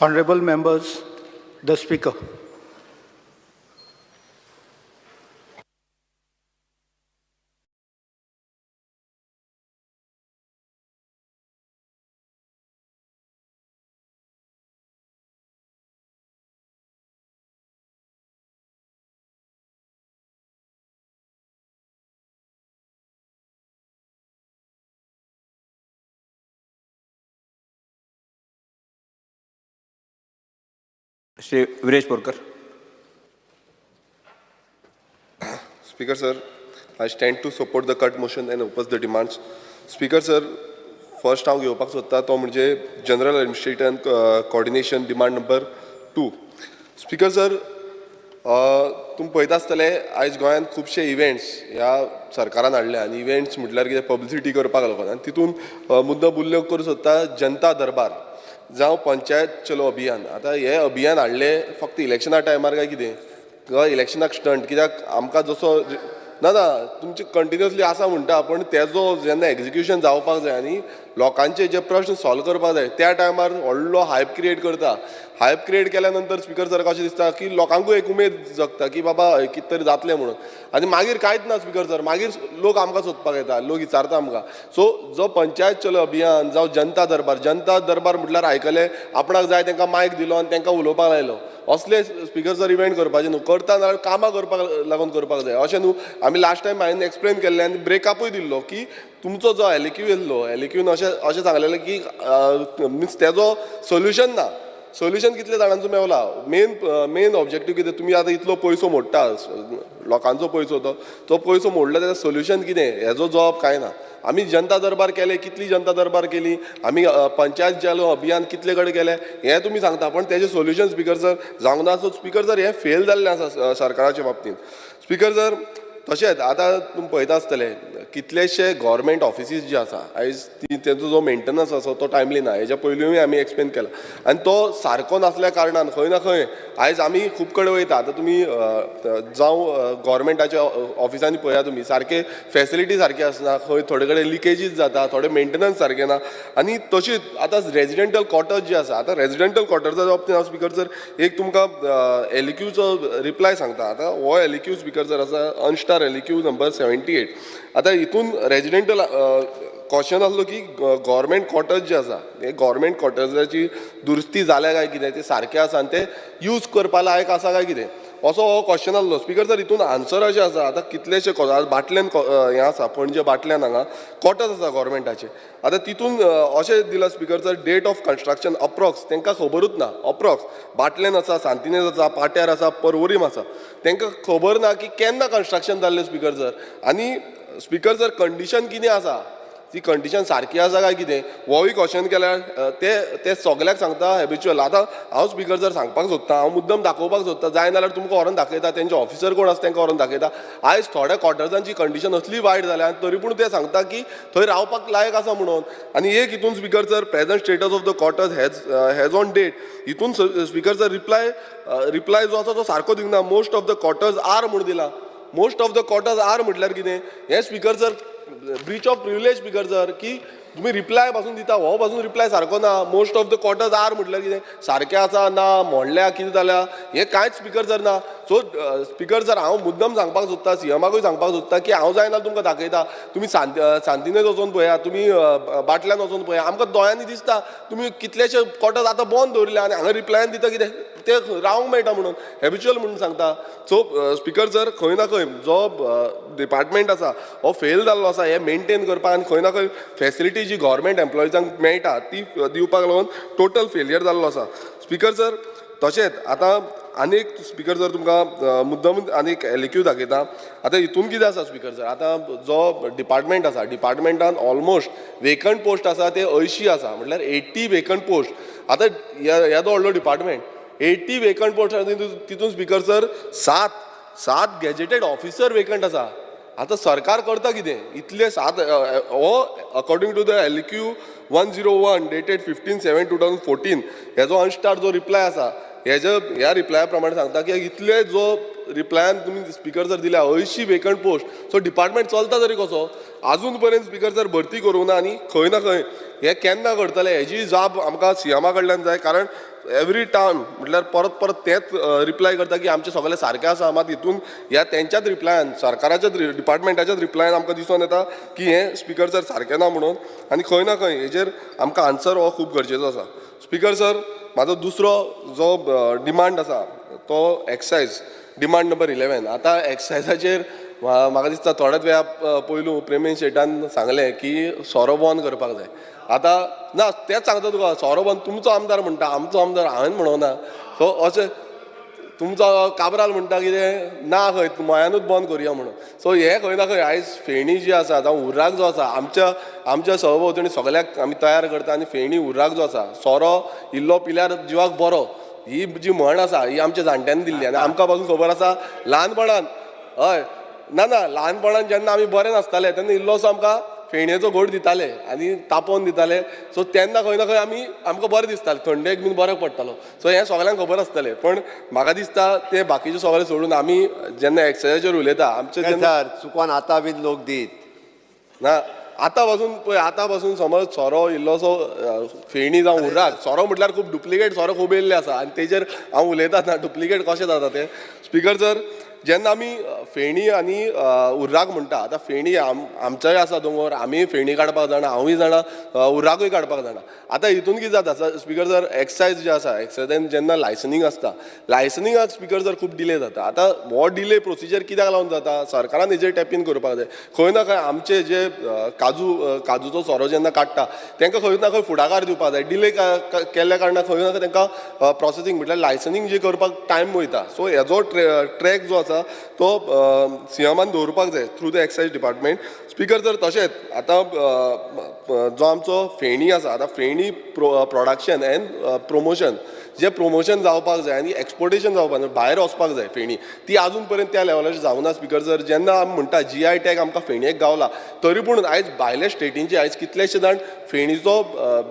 Honorable members, the Speaker. Shri Viresh Borkar. Speaker sir, I stand to support the cut motion and oppose the demands. Speaker sir, first हांव घेवपाक सोदता तो म्हणजे general administration coordination demand number 2. Speaker sir, तुमी पळयता आसतले आयज गोंयांत खुबशे इव्हेंट्स ह्या सरकारान हाडले आनी इव्हेंट्स म्हटल्यार कितें पब्लिसिटी करपाक लागून आनी तितून मुद्दम उल्लेख करूंक सोदता जनता दरबार जावं पंचायत चलो अभियान. आतां हें अभियान हाडलें फक्त इलेक्शना टायमार काय कितें, किंवा इलेक्शनाक स्टंट कित्याक आमकां जसो ना ना तुमचे कंटिन्युअसली आसा म्हणटा, पूण तेजो जेन्ना एग्जिक्युशन जावपाक जाय आनी लोकांचे जे प्रश्न सॉल्व करपाक जाय त्या टायमार व्हडलो हायप क्रिएट करता. हायप क्रिएट केल्या नंतर स्पिकर सर कशें दिसता की लोकांकूय एक उमेद जगता की बाबा कितें तरी जातलें म्हणून, आनी मागीर कांयच ना स्पिकर सर, मागीर लोक आमकां सोदपाक येता, लोक विचारता आमकां. सो जो पंचायत चलो अभियान जावं जनता दरबार, जनता दरबार म्हटल्यार आयकलें आपणाक जाय तांकां मायक दिलो आनी तांकां उलोवपाक लायलो, असले स्पिकर सर इव्हेंट करपाचे न्हू, करता जाल्यार कामां करपाक लागून करपाक जाय अशें न्हू. आमी लास्ट टायम हांवें एक्सप्लेन केल्लें आनी ब्रेकअपूय दिल्लो की तुमचो जो एलक्यू येयल्लो, एलक्यून अशें अशें सांगलेलें की मिन्स तेजो सोल्युशन ना, सोल्युशन कितले जाणांचो मेवला. मेन मेन ऑब्जेक्टीव कितें, तुमी आतां इतलो पयसो मोडटा, लोकांचो पयसो, तो पयसो मोडलो तेजो सोल्युशन कितें हेजो जवाब कांय ना. आमी जनता दरबार केले, कितली जनता दरबार केली आमी, पंचायत चलो अभियान कितले कडेन केले हें तुमी सांगता, पण तेजें सोल्युशन स्पिकर सर जावंक ना. सो स्पिकर सर हें फेल जाल्लें आसा सरकाराच्या बाबतींत. स्पिकर सर तशेंच आतां तुमी पळयता आसतले कितलेशे गव्हर्मेंट ऑफिसीस जे आसा आयज ती तेजो जो मेंटेनन्स आसा तो टायमली ना, हेज्या पयलींय आमी एक्सप्लेन केला आनी तो सारको नासल्या कारणान खंय ना खंय आयज आमी खूब कडेन वयता. आतां तुमी जावं गव्हर्मेंटाच्या ऑफिसांनी पळया, तुमी सारके फेसिलिटी सारकी आसना, खंय थोडे कडेन लिकेजीस जाता, थोडे मेंटेनन्स सारकें ना. आनी तशीच आतां रेजिडेंटल क्वॉर्टर्स जे आसा, आतां रेजिडेंटल क्वॉर्टर्सा बाबतींत हांव स्पिकर सर एक तुमकां एलक्यूचो रिप्लाय सांगता. आतां हो एलक्यू स्पिकर सर आसा अनस्टार एलक्यू नंबर 78. आतां हितून रेजिडेंटल क्वेश्चन आसलो की गव्हर्मेंट क्वॉर्टर्स जे आसा हे गव्हर्मेंट क्वॉर्टर्साची दुरुस्ती जाल्या काय कितें, ते सारके आसा आनी ते यूज करपा लायक आसा काय कितें, असो हो क्वेश्चन आसलो. स्पिकर सर हितून आन्सर अशें आसा, आतां कितलेशे बाटल्यान हें आसा, पणजे बाटल्यान हांगा क्वॉर्टर्स आसा गव्हर्मेंटाचे. आतां तितून अशें दिलां speaker sir, date of construction approx तांकां खबरूच ना, अप्रॉक्स बाटल्यान आसा, सांतिनेज आसा, पाट्यार आसा, परवरीम आसा, तांकां खबर ना की केन्ना कन्स्ट्रक्शन जाल्लें स्पिकर सर. आनी स्पिकर सर कंडिशन कितें आसा, ती कंडिशन सारकी आसा काय कितें, होवूय क्वेश्चन केल्यार ते ते सगल्याक सांगता हॅबिच्युअल. आतां हांव स्पिकर सर सांगपाक सोदता, हांव मुद्दम दाखोवपाक सोदता, जाय जाल्यार तुमकां व्हरोन दाखयता, तेंचे ऑफिसर कोण आसा तांकां व्हरोन दाखयता. आयज थोड्या क्वॉर्टर्सांची कंडिशन असली वायट जाल्या आनी तरी पूण ते सांगता की थंय रावपाक लायक आसा म्हणून. आनी एक हितून speaker sir present status of the quarters has on date, हितून स्पिकर सर रिप्लाय जो आसा तो सारको दिवंक ना. Most of the quarters are म्हूण दिला, most of the quarters are म्हटल्यार कितें, हें speaker sir breach of privilege speaker sir, की तुमी रिप्लाय पासून दिता, हो पासून रिप्लाय सारको ना. Most of the quarters are म्हटल्यार कितें, सारकें आसा ना, मोडल्या कितें जाल्या, हें कांयच स्पिकर सर ना. सो स्पिकर सर हांव मुद्दम सांगपाक सोदता, सीएमाकूय सांगपाक सोदता की हांव जायना तुमकां दाखयता, तुमी सांतिनेज वचोन पळया, तुमी बाटल्यान वचोन पळया, आमकां दोळ्यांनी दिसता तुमी कितलेशे क्वॉर्टर्स आतां बंद दवरले आनी हांगा रिप्लायान दिता कितें ते रावंक मेळटा म्हणून हॅबिच्युअल म्हणून सांगता. सो स्पिकर सर खंय ना खंय जो डिपार्टमेंट आसा हो फेल जाल्लो आसा हें मेंटेन करपाक आनी खंय ना खंय फेसिलिटी जी गव्हर्मेंट एम्प्लॉइजांक मेळटा ती दिवपाक लागून टोटल फेलियर जाल्लो आसा स्पिकर सर. तशेंच आतां आनी एक स्पिकर सर तुमकां मुद्दम आनी एक एलक्यू दाखयता. आतां हितून कितें आसा स्पिकर सर, आतां जो डिपार्टमेंट आसा डिपार्टमेंटान ऑलमोस्ट वेकंट पोस्ट आसा ते 80 आसा, म्हटल्यार 80 वेकंट पोस्ट. आतां येदो व्हडलो डिपार्टमेंट 80 वेकंट पोस्ट आसा, तितून speaker sir 7 gazetted officer vacant आसा. आतां सरकार करता कितें इतले 7 हो according to the LQ 101 dated 15/7/2014 हेजो अनस्टार जो रिप्लाय आसा हेज्या ह्या रिप्लाया प्रमाणे सांगता की इतले जो रिप्लायान तुमी स्पिकर सर दिल्या 80 वेकंट पोस्ट, सो डिपार्टमेंट चलता तरी कसो, आजून पर्यंत स्पिकर सर भरती करूंक ना. आनी खंय ना खंय हें केन्ना करतले हेजी जाप आमकां सीएमा कडल्यान जाय. कारण एवरी टायम म्हटल्यार परत परत तेच रिप्लाय करता की आमचें सगळें सारकें आसा, मात हितून ह्या तेंच्याच रिप्लायान, सरकाराच्याच डिपार्टमेंटाच्याच रिप्लायान आमकां दिसून येता की हें, स्पिकर सर, सारकें ना म्हणून. आनी खंय ना खंय हेजेर आमकां आन्सर हो खूब गरजेचो आसा. स्पिकर सर, म्हाजो दुसरो जो डिमांड आसा तो एक्सायज, डिमांड नंबर 11. आतां एक्सायजाचेर म्हाका दिसता थोड्याच वेळा पयलू प्रेमेन शेटान सांगलें की सोरो बंद करपाक जाय. आतां ना, तेंच सांगता तुका, सोरो बंद तुमचो आमदार म्हणटा, आमचो आमदार हांवें म्हणोना. सो अशें तुमचो काब्राल म्हणटा कितें ना, खंय गोंयानूच बंद करुया म्हणून. सो हें खंय ना खंय आयज फेणी जी आसा, जावं हुर्राक जो आसा, आमच्या सहभोंवतणी सगळ्याक आमी तयार करता. आनी फेणी हुर्राक जो आसा, सोरो इल्लो पिल्यार जिवाक बरो ही जी म्हण आसा ही आमच्या जाणट्यांनी दिल्ली आनी आमकां पासून खबर आसा ल्हानपणान. हय, ना ना, ल्हानपणान जेन्ना आमी बरे नासताले तेन्ना इल्लोसो आमकां फेणयेचो घोट दिताले आनी तापोवन दिताले. सो तेन्ना खंय ना खंय आमकां बरें दिसतालें, थंडेक बीन बरें पडटालो. सो हें सगल्यांक खबर आसतलें. पण म्हाका दिसता ते बाकीचे सगळे सोडून आमी जेन्ना एक्सायजाचेर उलयता आमचे जेन्ना सर, चुकोन आतां बीन लोक दीत. ना, आतां पासून पळय, आतां पासून समज सोरो इल्लोसो फेणी जावं हुर्राक, सोरो म्हटल्यार खूब डुप्लिकेट सोरो खूब येयल्ले आसा आनी तेजेर हांव उलयता ना, डुप्लिकेट कशें जाता तें. स्पिकर सर, जेन्ना आमी फेणी आनी हुर्राक म्हणटा, आतां फेणी आमचोय आसा दोंगोर, आमीय फेणी काडपाक जाणा, हांवूय जाणा, हुर्राकूय काडपाक जाणा. आतां हितून कितें जाता स्पिकर सर, एक्सायज जे आसा, एक्सायजान जेन्ना लायसनींग आसता, लायसनिंगाक स्पिकर सर खूब डिले जाता. आतां हो डिले प्रोसिजर कित्याक लागून जाता? सरकारान हेजेर टॅप इन करपाक जाय. खंय ना खंय आमचे जे काजूचो सोरो जेन्ना काडटा तांकां खंय ना खंय फुडाकार दिवपाक जाय. डिले केल्ल्या कारणान खंय ना खंय तांकां प्रोसेसींग म्हटल्यार लायसनींग जे करपाक टायम वयता. सो हेजो ट्रॅक जो आसा तो सीएमान दवरपाक जाय through the excise department, speaker sir. तशेंच आतां जो आमचो फेणी आसा, आतां feni production and promotion, J promotion जावपाक जाय आनी एक्सपोर्टेशन जावपाक जाय, भायर वचपाक जाय फेणी, ती आजून पर्यंत त्या लेवलाचेर जावना स्पिकर सर. जेन्ना आमी म्हणटा जीआय टॅग आमकां फेणयेक गावला, तरी पूण आयज भायल्या स्टेटींचे आयज कितलेशे जाण फेणीचो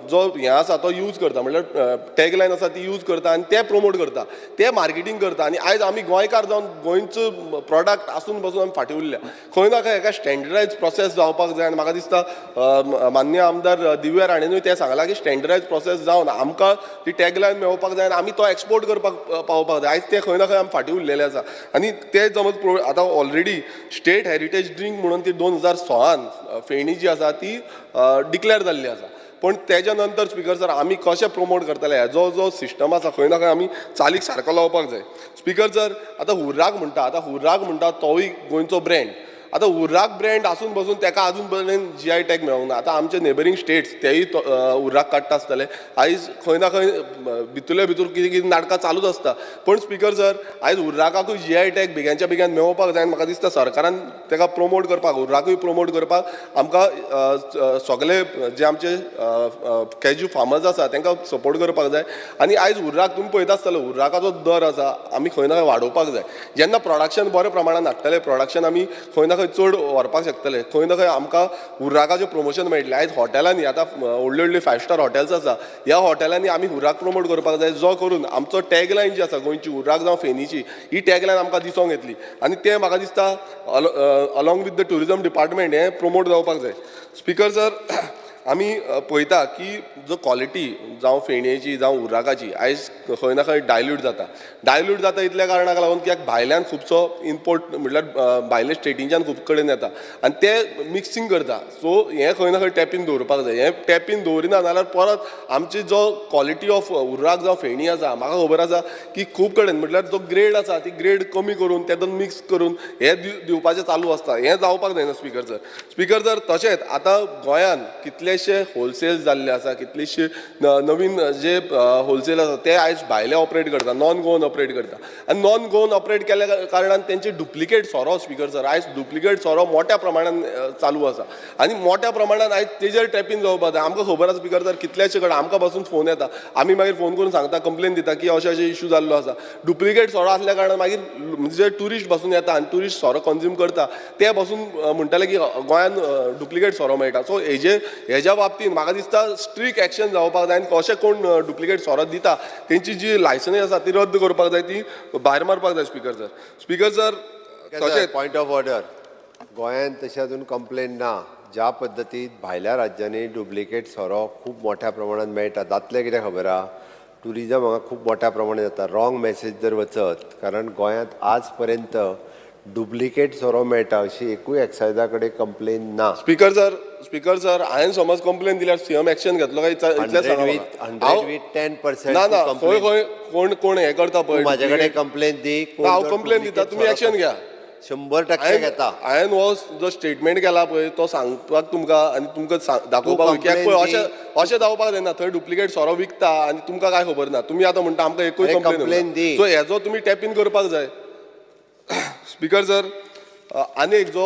जो हें आसा तो यूज करता, म्हणल्यार टॅग लायन आसा ती यूज करता आनी ते प्रमोट करता, ते मार्केटींग करता. आनी आयज आमी गोंयकार जावन गोंयचो प्रॉडक्ट आसून बसून आमी फाटीं उरल्या. खंय ना खंय एका स्टँडर्डायज प्रोसेस जावपाक जाय. आनी म्हाका दिसता माननीय आमदार दिव्या राणेनूय तें सांगलां की स्टँडर्डायज प्रोसेस जावन आमकां ती टॅग लायन मेळोवपाक जाय आनी आमी तो एक्सपोर्ट करपाक पावपाक जाय. आयज ते खंय ना खंय आमी फाटीं उरलेले आसा. आनी ते समज आतां ऑलरेडी स्टेट हेरिटेज ड्रिंक म्हणून ती 2016न फेणी जी आसा ती डिक्लेर जाल्ली आसा. पण तेज्या नंतर स्पिकर सर, आमी कशें प्रमोट करतले हेजो जो सिस्टम आसा खंय ना खंय आमी चालीक सारको लावपाक जाय. स्पिकर सर, आतां हुर्राक म्हणटा, आतां हुर्राक म्हणटा तोवूय गोंयचो ब्रँड. आतां हुर्राक ब्रँड आसून बसून ताका आजून पर्यंत जीआय टॅग मेळोंक ना. आतां आमचे नेबरींग स्टेट्स तेय हुर्राक काडटा आसतले. आयज खंय ना खंय भितूरले भितूर कितें कितें नाटकां चालूच आसता. पण स्पिकर सर, आयज हुर्राकाकूय जीआय टॅग बेग्यांच्या बेग्यान मेळोवपाक जाय. आनी म्हाका दिसता सरकारान ताका प्रमोट करपाक, हुर्राकूय प्रमोट करपाक आमकां सगळे जे आमचे कॅज्यू फार्मर्स आसा तांकां सपोर्ट करपाक जाय. आनी आयज हुर्राक तुमी पळयता आसतले, हुर्राकाचो दर आसा आमी खंय ना खंय वाडोवपाक जाय. जेन्ना प्रोडक्शन बऱ्या प्रमाणान हाडटले, प्रोडक्शन आमी खंय ना खंय चड व्हरपाक शकतले, खंय ना खंय आमकां हुर्राकाचें प्रमोशन मेळटलें. आयज हॉटेलांनी आतां व्हडली व्हडली फायव स्टार हॉटेल्स आसा, ह्या हॉटेलांनी आमी हुर्राक प्रमोट करपाक जाय, जो करून आमचो टॅगलायन जी आसा गोंयची, हुर्राक जावं फेनीची, ही टॅगलायन आमकां दिसोंक येतली. आनी तें म्हाका दिसता along with the tourism department हें प्रमोट जावपाक जाय. स्पिकर सर, आमी पळयता की जो क्वॉलिटी जावं फेणयेची जावं हुर्राकाची आयज खंय ना खंय डायल्यूट जाता. डायल्यूट जाता इतल्या कारणाक लागून कित्याक भायल्यान खुबसो इम्पोर्ट, म्हटल्यार भायल्या स्टेटींच्यान खूब कडेन येता आनी ते मिक्सींग करता. सो हें खंय ना खंय टॅपीन दवरपाक जाय. हें टॅपीन दवरिना जाल्यार परत आमची जो क्वॉलिटी ऑफ हुर्राक जावं फेणी आसा, म्हाका खबर आसा की खूब कडेन म्हटल्यार जो ग्रेड आसा ती ग्रेड कमी करून तेतून मिक्स करून हे दिवपाचें चालू आसता. हें जावपाक जायना स्पिकर सर. स्पिकर सर, तशेंच आतां गोंयान कितलेशे होलसेल जाल्ले आसा, कितलेशे नवीन जे होलसेल आसा ते आयज भायले ऑपरेट करता, नॉन गोवन ऑपरेट करता. आनी नॉन गोवन ऑपरेट केल्ल्या कारणान तेंचे डुप्लिकेट सोरो, स्पिकर सर, आयज डुप्लिकेट सोरो मोठ्या प्रमाणान चालू आसा आनी मोठ्या प्रमाणान आयज तेजेर टॅपीन जावपाक जाय. आमकां खबर आसा स्पिकर सर, कितल्याशे कडेन आमकां पासून फोन येता, आमी मागीर फोन करून सांगता, कंप्लेन दिता की अशें अशें इशू जाल्लो आसा. डुप्लिकेट सोरो आसल्या कारणान मागीर म्हणजे ट्युरिस्ट बसून येता आनी ट्युरिस्ट सोरो कंज्यूम करता, ते बसून म्हणटाले की गोंयान डुप्लिकेट सोरो मेळटा. सो हेज्या बाबतीन म्हाका दिसता स्ट्रीक एक्शन जावपाक जाय आनी कशें कोण डुप्लिकेट सोरो दिता तेंची जी लायसन्स आसा ती रद्द करपाक जाय, ती भायर मारपाक जाय स्पिकर सर. स्पिकर सर, तशेंच पॉयंट ऑफ ऑर्डर, गोंयांत तशें अजून कंप्लेन ना. ज्या पद्दतीन भायल्या राज्यांनी डुप्लिकेट सोरो खूब मोठ्या प्रमाणात मेळटा, जातलें कितें खबर आहा, ट्युरिजम हांगा खूब मोठ्या प्रमाणात जाता. रॉंग मॅसेज जर वचत, कारण गोंयांत आज पर्यंत डुप्लिकेट सोरो मेळटा अशी एकूय एक्सायजा कडेन कंप्लेन ना. स्पीकर सर, स्पीकर सर, हांवें समज कंप्लेन दिल्यार सीएम एक्शन घेतलो काय इतलें हंड्रेड सांगा विथ म्हाका. हंड्रेड विथ 10% ना ना, खंय खंय कोण कोण हें करता पळय. म्हाजे कडेन कंप्लेन दी. कोण हांव जर कंप्लेन दिता, duplicate तुमी सोरो एक्शन घ्या. 100% घेता. हांवें हो जो स्टेटमेंट केला पळय तो सांगपाक तुमकां आनी तुमकां दाखोवपाक तूं कित्याक पळय complain अशें अशें जावपाक जायना. थंय डुप्लिकेट सोरो विकता आनी तुमकां काय खबर ना. तुमी आतां म्हणटा आमकां एकूय अरे, कंप्लेन complain दी. सो हेजो तुमी टॅप इन करपाक जाय. स्पीकर सर, आनी एक जो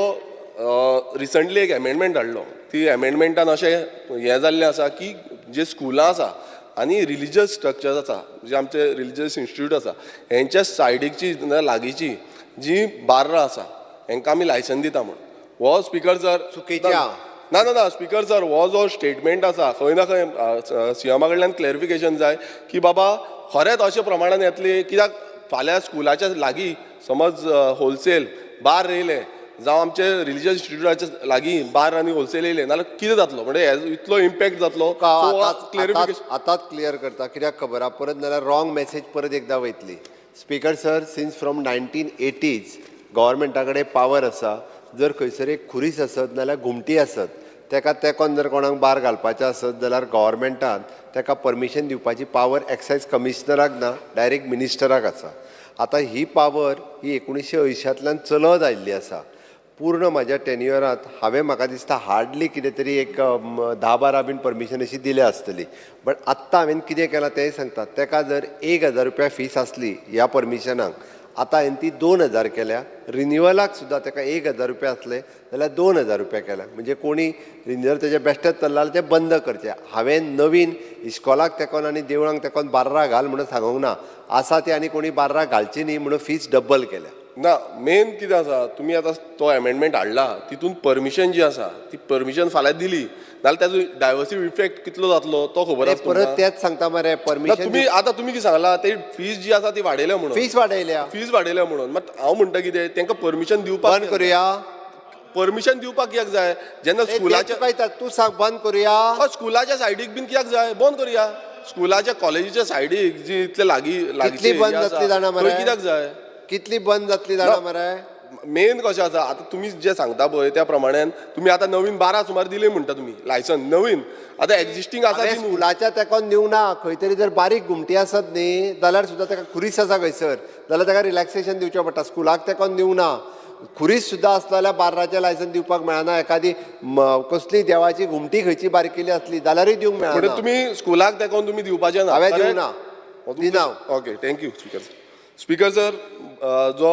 रिसंटली एक एमेंडमेंट हाडलो, ती एमेंडमेंटान अशें हें जाल्लें आसा की जे स्कुलां आसा आनी रिलिजियस स्ट्रक्चर्स आसा, जे आमचे रिलिजियस इन्स्टिट्यूट आसा, हेंच्या सायडीकची ना लागींची जी बार्रां आसा हेंकां आमी लायसन दिता म्हूण. हो स्पीकर सर, चुकीचें आहा. ना ना ना, स्पीकर सर, हो जो स्टेटमेंट आसा खंय ना खंय सीएमा कडल्यान क्लॅरिफिकेशन जाय की बाबा खरेंच अशें प्रमाणान येतली. कित्याक फाल्यां स्कुलाच्या लागीं समज होलसेल बार येयले जावं आमचे रिलिजियस इन्स्टिट्यूटाच्या लागीं बार आनी होलसेल येयले नाल्यार कितें जातलो? म्हणजे हेजो इतलो इम्पॅक्ट जातलो. क्लॅरिफिकेशन आतांच क्लियर करता, कित्याक खबर आहा, परत नाल्यार रॉंग मॅसेज परत एकदां वयतली. Speaker sir, since from 1980s गव्हर्मेंटा कडेन पावर आसा, जर खंयसर एक खुरीस आसत नाल्यार घुमटी आसत, तेका तेंकोन जर कोणाक बार घालपाचें आसत जाल्यार गव्हर्मेंटान तेका परमिशन दिवपाची पावर एक्सायज कमिशनराक ना, डायरेक्ट मिनिस्टराक आसा. आतां ही पावर ही 1980तल्यान चलत आयिल्ली आसा. पूर्ण म्हाज्या टेन्युअरांत हांवें म्हाका दिसता हार्डली कितें तरी एक 10-12 बीन परमिशन अशी दिल्या आसतली. बट आत्तां हांवें कितें केलां तेंय सांगता. तेका जर 1000 रुपया फीस आसली ह्या परमिशनाक, आतां हांवें ती 2000 केल्या. रिन्युअलाक सुद्दां तेका 1000 रुपया आसले जाल्यार 2000 रुपया केल्या. म्हणजे कोणी रिन्युअल तेजें बेश्टेच चल्लां जाल्यार तें बंद करचें. हांवें नवीन इस्कॉलाक तेकोन आनी देवळांक तेकोन बार्रां घाल म्हणून सांगूंक ना, आसा ती आनी कोणी बार्रां घालची न्ही म्हणून फीस डब्बल केल्या. ना, मेन कितें आसा, तुमी आतां तो एमेंडमेंट हाडला तितून परमिशन जी आसा ती परमिशन फाल्यां दिली नाल्यार ताजो डायवर्सीव इफेक्ट कितलो जातलो तो खबर अरे, आसा परत तुमकां? तेच सांगता मरे. ना, परमिशन तुमी आतां तुमी कितें सांगला, ते फीज जी आसा ती वाडयल्या म्हणून. फीस वाडयल्या. फीज वाडयल्या म्हणून. मात हांव म्हणटा कितें, तांकां परमिशन दिवपाक बंद करुया. परमिशन दिवपाक कित्याक जाय जेन्ना स्कुलाच्या स्कुलाच्या तूं सांग, बंद करुया. हय, स्कुलाच्या सायडीक बीन कित्याक जाय? बंद करुया. स्कुलाच्या कॉलेजीच्या सायडीक जी इतले लागीं लागींची बंद area आसा, जातली जाणा मरे? थंय कित्याक जाय? कितली बंद जातली जाणा मरे? मेन कशें आसा, आतां तुमी जें सांगता पळय त्या प्रमाणान तुमी आतां नवीन 12 सुमार दिले म्हणटा तुमी लायसन नवीन, आतां एग्जिस्टींग आसा हांवें ती न्हू. स्कुलाच्या तेंकोन दिवंक ना. खंय तरी जर बारीक घुमटी आसत न्ही जाल्यार सुद्दां ताका खुरीस आसा खंयसर जाल्यार ताका रिलॅक्सेशन दिवचें पडटा. स्कुलाक तेंकोन दिवंक ना. खुरीस सुद्दां आसलो जाल्यार बार्राचें लायसन दिवपाक मेळना. एखादी कसली देवाची घुमटी खंयची बारकेली आसली जाल्यारूय दिवंक म्हणजे मेळना. तुमी स्कुलाक तेंकोन तुमी दिवपाचें ना? हांवें दिवंक ना. दिना. Okay, thank you speaker sir. Speaker sir, जो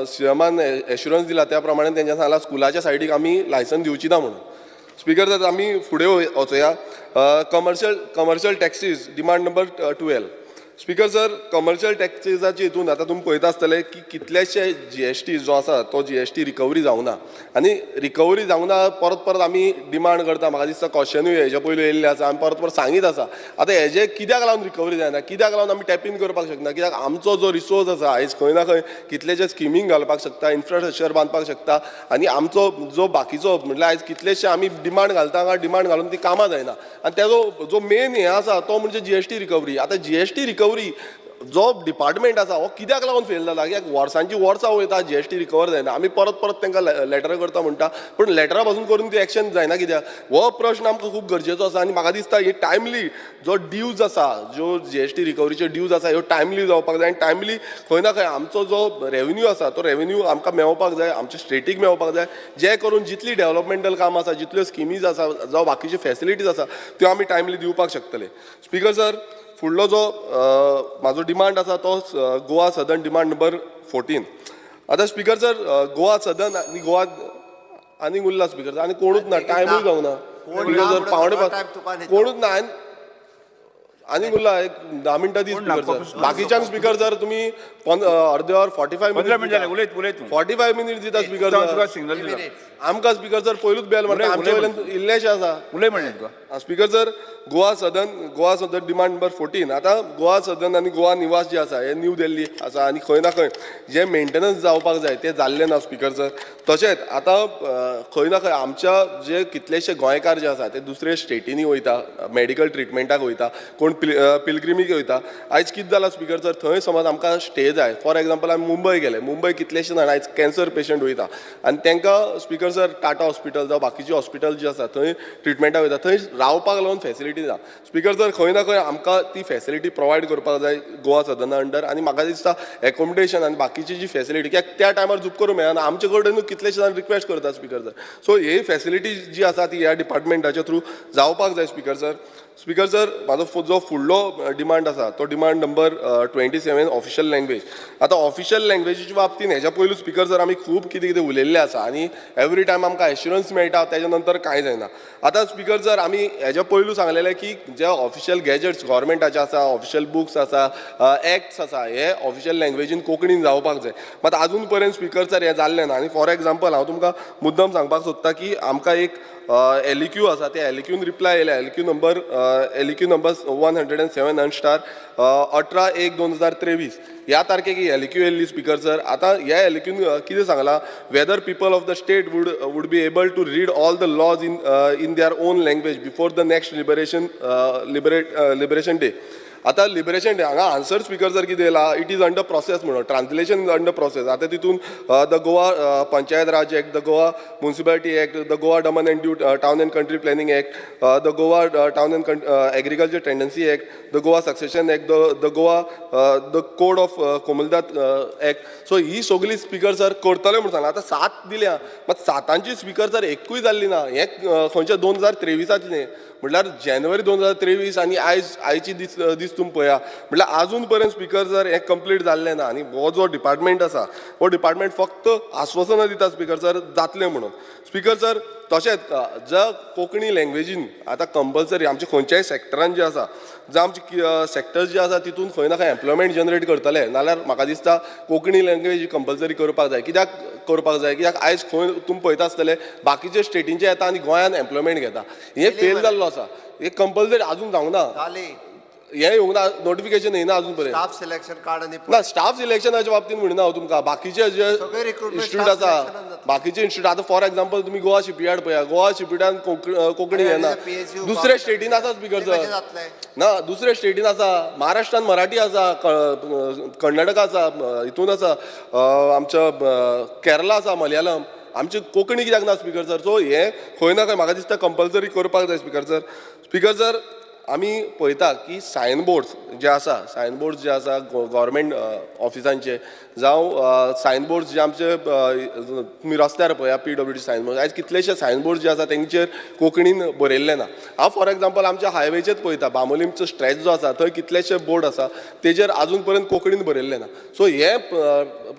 सीएमान एश्युरन्स दिला त्या प्रमाणे तेंच्या सांगला स्कुलाच्या सायडीक आमी लायसन दिवची ना म्हणून. स्पीकर सर, आमी फुडें वचोया. Commercial taxes demand number 12. Speaker sir, commercial टॅक्सीजाच्या हितून आतां तुमी पळयता आसतले की कितलेशे जीएसटी जो आसा तो जीएसटी रिकवरी जावना आनी रिकवरी जावना. परत परत आमी डिमांड करता. म्हाका दिसता क्वेश्चनूय हेज्या पयलीं येयल्ले आसा, आमी परत परत सांगीत आसा. आतां हेजें कित्याक लागून रिकवरी जायना, कित्याक लागून आमी टॅप इन करपाक शकना? कित्याक आमचो जो रिसोर्स आसा आयज खंय ना खंय कितलेशे स्किमींक घालपाक शकता, इन्फ्रास्ट्रक्चर बांदपाक शकता आनी आमचो जो बाकीचो म्हटल्यार आयज कितलेशे आमी डिमांड घालता, हांगा डिमांड घालून ती कामां जायना. आनी तेजो जो मेन हें आसा तो म्हणजे जीएसटी रिकवरी. आतां जीएसटी रिकवरी जो डिपार्टमेंट आसा हो कित्याक लागून फेल जाला? कित्याक वर्सांची वर्सां वयता, जीएसटी रिकवर जायना. आमी परत परत तांकां लेटर करता म्हणटा, पूण लेटरा पासून करून ती एक्शन जायना कित्याक? हो प्रश्न आमकां खूब गरजेचो आसा आनी म्हाका दिसता ही टायमली जो ड्यूज आसा, ज्यो जीएसटी रिकवरीच्यो ड्यूज आसा ह्यो टायमली जावपाक जाय आनी टायमली खंय ना खंय आमचो जो रेवेन्यू आसा तो रेवेन्यू आमकां मेळोवपाक जाय, आमच्या स्टेटीक मेळोवपाक जाय, जे करून जितली डेव्हलपमेंटल कामां आसा, जितल्यो स्किमीज आसा, जावं बाकीच्यो फॅसिलिटीज आसा त्यो आमी टायमली दिवपाक शकतले. स्पीकर सर, फुडलो जो म्हाजो डिमांड आसा तो गोवा सदन डिमांड नंबर 14. आतां स्पीकर सर, गोवा सदन आनी गोवा आनीक उरला स्पीकर सर, आनी कोणूच ना, टायमूय जावना. कोण ना जर म्हणून पावणे सगळो पांच time तुका न्ही. कोणूच ना. आनी उरला एक 10 मिनटां दी कोण ना, स्पीकर सर. कोण- बाकीच्यांक स्पीकर सर तुमी अर्दे वर, 45 15 मिनट जाले. मिनिट. उलयत उलयत तूं. 45 मिनिट दिता स्पीकर तुका सर. सिग्नल दिला. आमकां स्पीकर सर पयलूच बेल मारता. उलय, आमचे उलय. वयल्यान इल्लेशे आसा. उलय म्हणलें तुका. Speaker sir, Goa Sadan demand number 14. आतां गोवा सदन आनी गोवा निवास जे आसा हे न्यू दिल्ली आसा आनी खंय ना खंय जे मेंटेनन्स जावपाक जाय ते जाल्ले ना स्पीकर सर. तशेंच आतां खंय ना खंय आमच्या जे कितलेशे गोंयकार जे आसा ते दुसरे स्टेटींनी वयता, मेडिकल ट्रिटमेंटाक वयता, कोण पिलग्रिमीक वयता. आयज कितें जालां स्पीकर सर, थंय समज आमकां स्टे जाय, फॉर एग्जाम्पल आमी मुंबय गेले, मुंबय कितलेशे जाण आयज कॅन्सर पेशंट वयता आनी तांकां स्पीकर सर टाटा हॉस्पिटल जावं बाकीची हॉस्पिटल जी आसा थंय ट्रिटमेंटाक वयता, थंय रावपाक लागून फेसिलिटी ना स्पीकर सर. खंय ना खंय आमकां ती फेसिलिटी प्रोवायड करपाक जाय गोवा सदना अंडर आनी म्हाका दिसता एकोमोडेशन आनी बाकीची जी फेसिलिटी, कित्याक त्या टायमार जूप करूं मेळना. आमचे कडेन कितलेशे जाण रिक्वेस्ट करता स्पीकर सर. सो ही फेसिलिटी जी आसा ती ह्या डिपार्टमेंटाच्या थ्रू जावपाक जाय स्पीकर सर. स्पीकर सर, म्हाजो जो फुडलो डिमांड आसा तो demand number 27, official language. आतां ऑफिशियल लँग्वेजीच्या बाबतीन हेज्या पयलू स्पीकर सर आमी खूब कितें कितें उलयल्लें आसा आनी एवरी टायम आमकां एश्युरन्स मेळटा, तेज्या नंतर कांय जायना. आतां स्पीकर सर, आमी हेज्या पयलू सांगलेलें की जे ऑफिशियल गॅजेट्स गव्हर्मेंटाचे आसा, ऑफिशियल बुक्स आसा, एक्ट्स आसा, हे ऑफिशियल लँग्वेजीन कोंकणीन जावपाक जाय. मात आजून पर्यंत स्पीकर सर हें जाल्लें ना. आनी फॉर एग्जाम्पल हांव तुमकां मुद्दम सांगपाक सोदता की आमकां एक एलइक्यू आसा, त्या एलइक्यून रिप्लाय येयल्या, LEQ number 107 and star 18/1/2023 ह्या तारखेक ही एलइक्यू येयल्ली स्पीकर सर. आतां ह्या एलइक्यून कितें सांगलां, whether people of the state would be able to read all the laws in their own language before the next liberation day. आतां लिबरेशन डे हांगा आन्सर स्पीकर सर कितें येयला, it is under process म्हणून, translation is under process. आतां तितून the Goa Panchayat Raj Act, the Goa Municipality Act, the Goa Daman and Diu Town and Country Planning Act, the Goa Town and Agriculture Tenancy Act, the Goa Succession Act, the Goa the Code of Comunidade Act. So ही सगळी speaker sir करतले म्हूण सांगला. आतां सात दिल्या, मात सातांची speaker sir एकूय जाल्ली ना. हें खंयच्या 2023तांतलें, म्हटल्यार जानेवारी 2023 आनी आयज आयची दीस दीस तुमी पळया, म्हटल्यार आजून पर्यंत स्पीकर सर हें कंप्लीट जाल्लें ना. आनी हो जो डिपार्टमेंट आसा हो डिपार्टमेंट फक्त आस्वासनां दिता स्पीकर सर जातलें म्हणून. स्पीकर सर, तशेंच जर कोंकणी लँग्वेजीन आतां कंपल्सरी आमच्या खंयच्याय सॅक्टरान जे आसा, जावं आमचे सॅक्टर्स जे आसा तितून खंय ना खंय एम्प्लॉयमेंट जनरेट करतले नाल्यार म्हाका दिसता कोंकणी लँग्वेज ही कंपल्सरी करपाक जाय. कित्याक करपाक जाय? कित्याक आयज खंय तुमी पळयता आसतले बाकीचे स्टेटींचे येता आनी गोंयान एम्प्लॉयमेंट घेता. हें फेल जाल्लो आसा. हे कंपल्सरी अजून जावंक ना. जाली. हें येवंक ना, नोटिफिकेशन येयना अजून पर्यंत. स्टाफ सिलेक्शन कार्ड आनी ना, स्टाफ सिलेक्शनाच्या बाबतींत म्हणिना हांव तुमकां, बाकीचे जे सगळे recruitment institute staff आसा, selectionान जाता. बाकीचे इन्स्टिट्यूट. आतां फॉर एग्जाम्पल तुमी गोवा शिपयार्ड पळया, गोवा शिपयार्डान कोंकणी येना. PSU दुसऱ्या स्टेटीन आसा स्पीकर ते कशें सर. जातलें? ना, दुसऱ्या स्टेटीन आसा, महाराष्ट्रान मराठी आसा, कर्नाटका आसा, हितून आसा, आमच्या केरला आसा मलयाळम, आमची कोंकणी कित्याक ना स्पीकर सर? सो हें खंय ना खंय म्हाका दिसता कंपल्सरी करपाक जाय स्पीकर सर. स्पीकर सर, आमी पळयता की सायन बोर्ड्स जे आसा, सायन बोर्ड्स जे आसा गव्हर्मेंट ऑफिसांचे जावं सायन बोर्ड्स जे आमचे तुमी रस्त्यार पळया, पीडब्ल्यूडी सायन बोर्ड, आयज कितलेशे सायन बोर्ड जे आसा तेंचेर कोंकणीन बरयल्लें ना. हांव फॉर एग्जाम्पल आमच्या हायवेचेच पळयता, बांबोलीमचो स्ट्रेच जो आसा थंय कितलेशे बोर्ड आसा तेजेर आजून पर्यंत कोंकणीन बरयल्लें ना. सो हे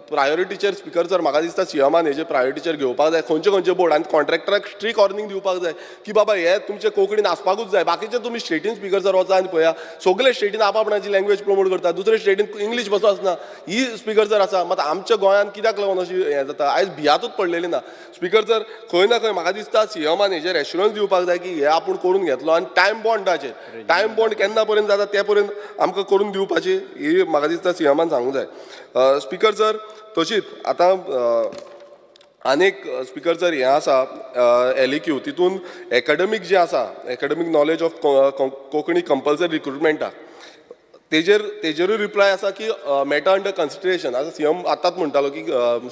प्रायोरिटीचेर स्पीकर सर म्हाका दिसता सीएमान हेजे प्रायोरिटीचेर घेवपाक जाय खंयचे खंयचे बोर्ड आनी कॉन्ट्रॅक्टराक स्ट्रीक वॉर्निंग दिवपाक जाय की बाबा हे तुमचे कोंकणीन आसपाकूच जाय. बाकीचे तुमी स्टेटीन स्पीकर सर वचा आनी पळया, सगळे स्टेटीन आपणाची लँग्वेज प्रमोट करता, दुसरे स्टेटीन इंग्लीश बसून आसना. ही स्पीकर सर आसा, मात आमच्या गोंयांत कित्याक लागून अशी हें जाता? आयज भियातूच पडलेली ना स्पीकर सर. खंय ना खंय म्हाका दिसता सीएमान हेजेर एश्युरन्स दिवपाक जाय की हे आपूण करून घेतलो आनी टायम बॉन्डाचेर, टायम बॉन्ड केन्ना पर्यंत जाता ते पर्यंत आमकां करून दिवपाची ही म्हाका दिसता सीएमान सांगूंक जाय स्पीकर सर. तशीच आतां आनीक स्पीकर सर हें आसा एलइक्यू, तितून एकाडेमीक जे आसा, academic knowledge of Konkani compulsory रिक्रुटमेंटाक, तेजेरूय रिप्लाय आसा की मॅटर अंडर कन्सिडरेशन. आतां सीएम आतांच म्हणटालो की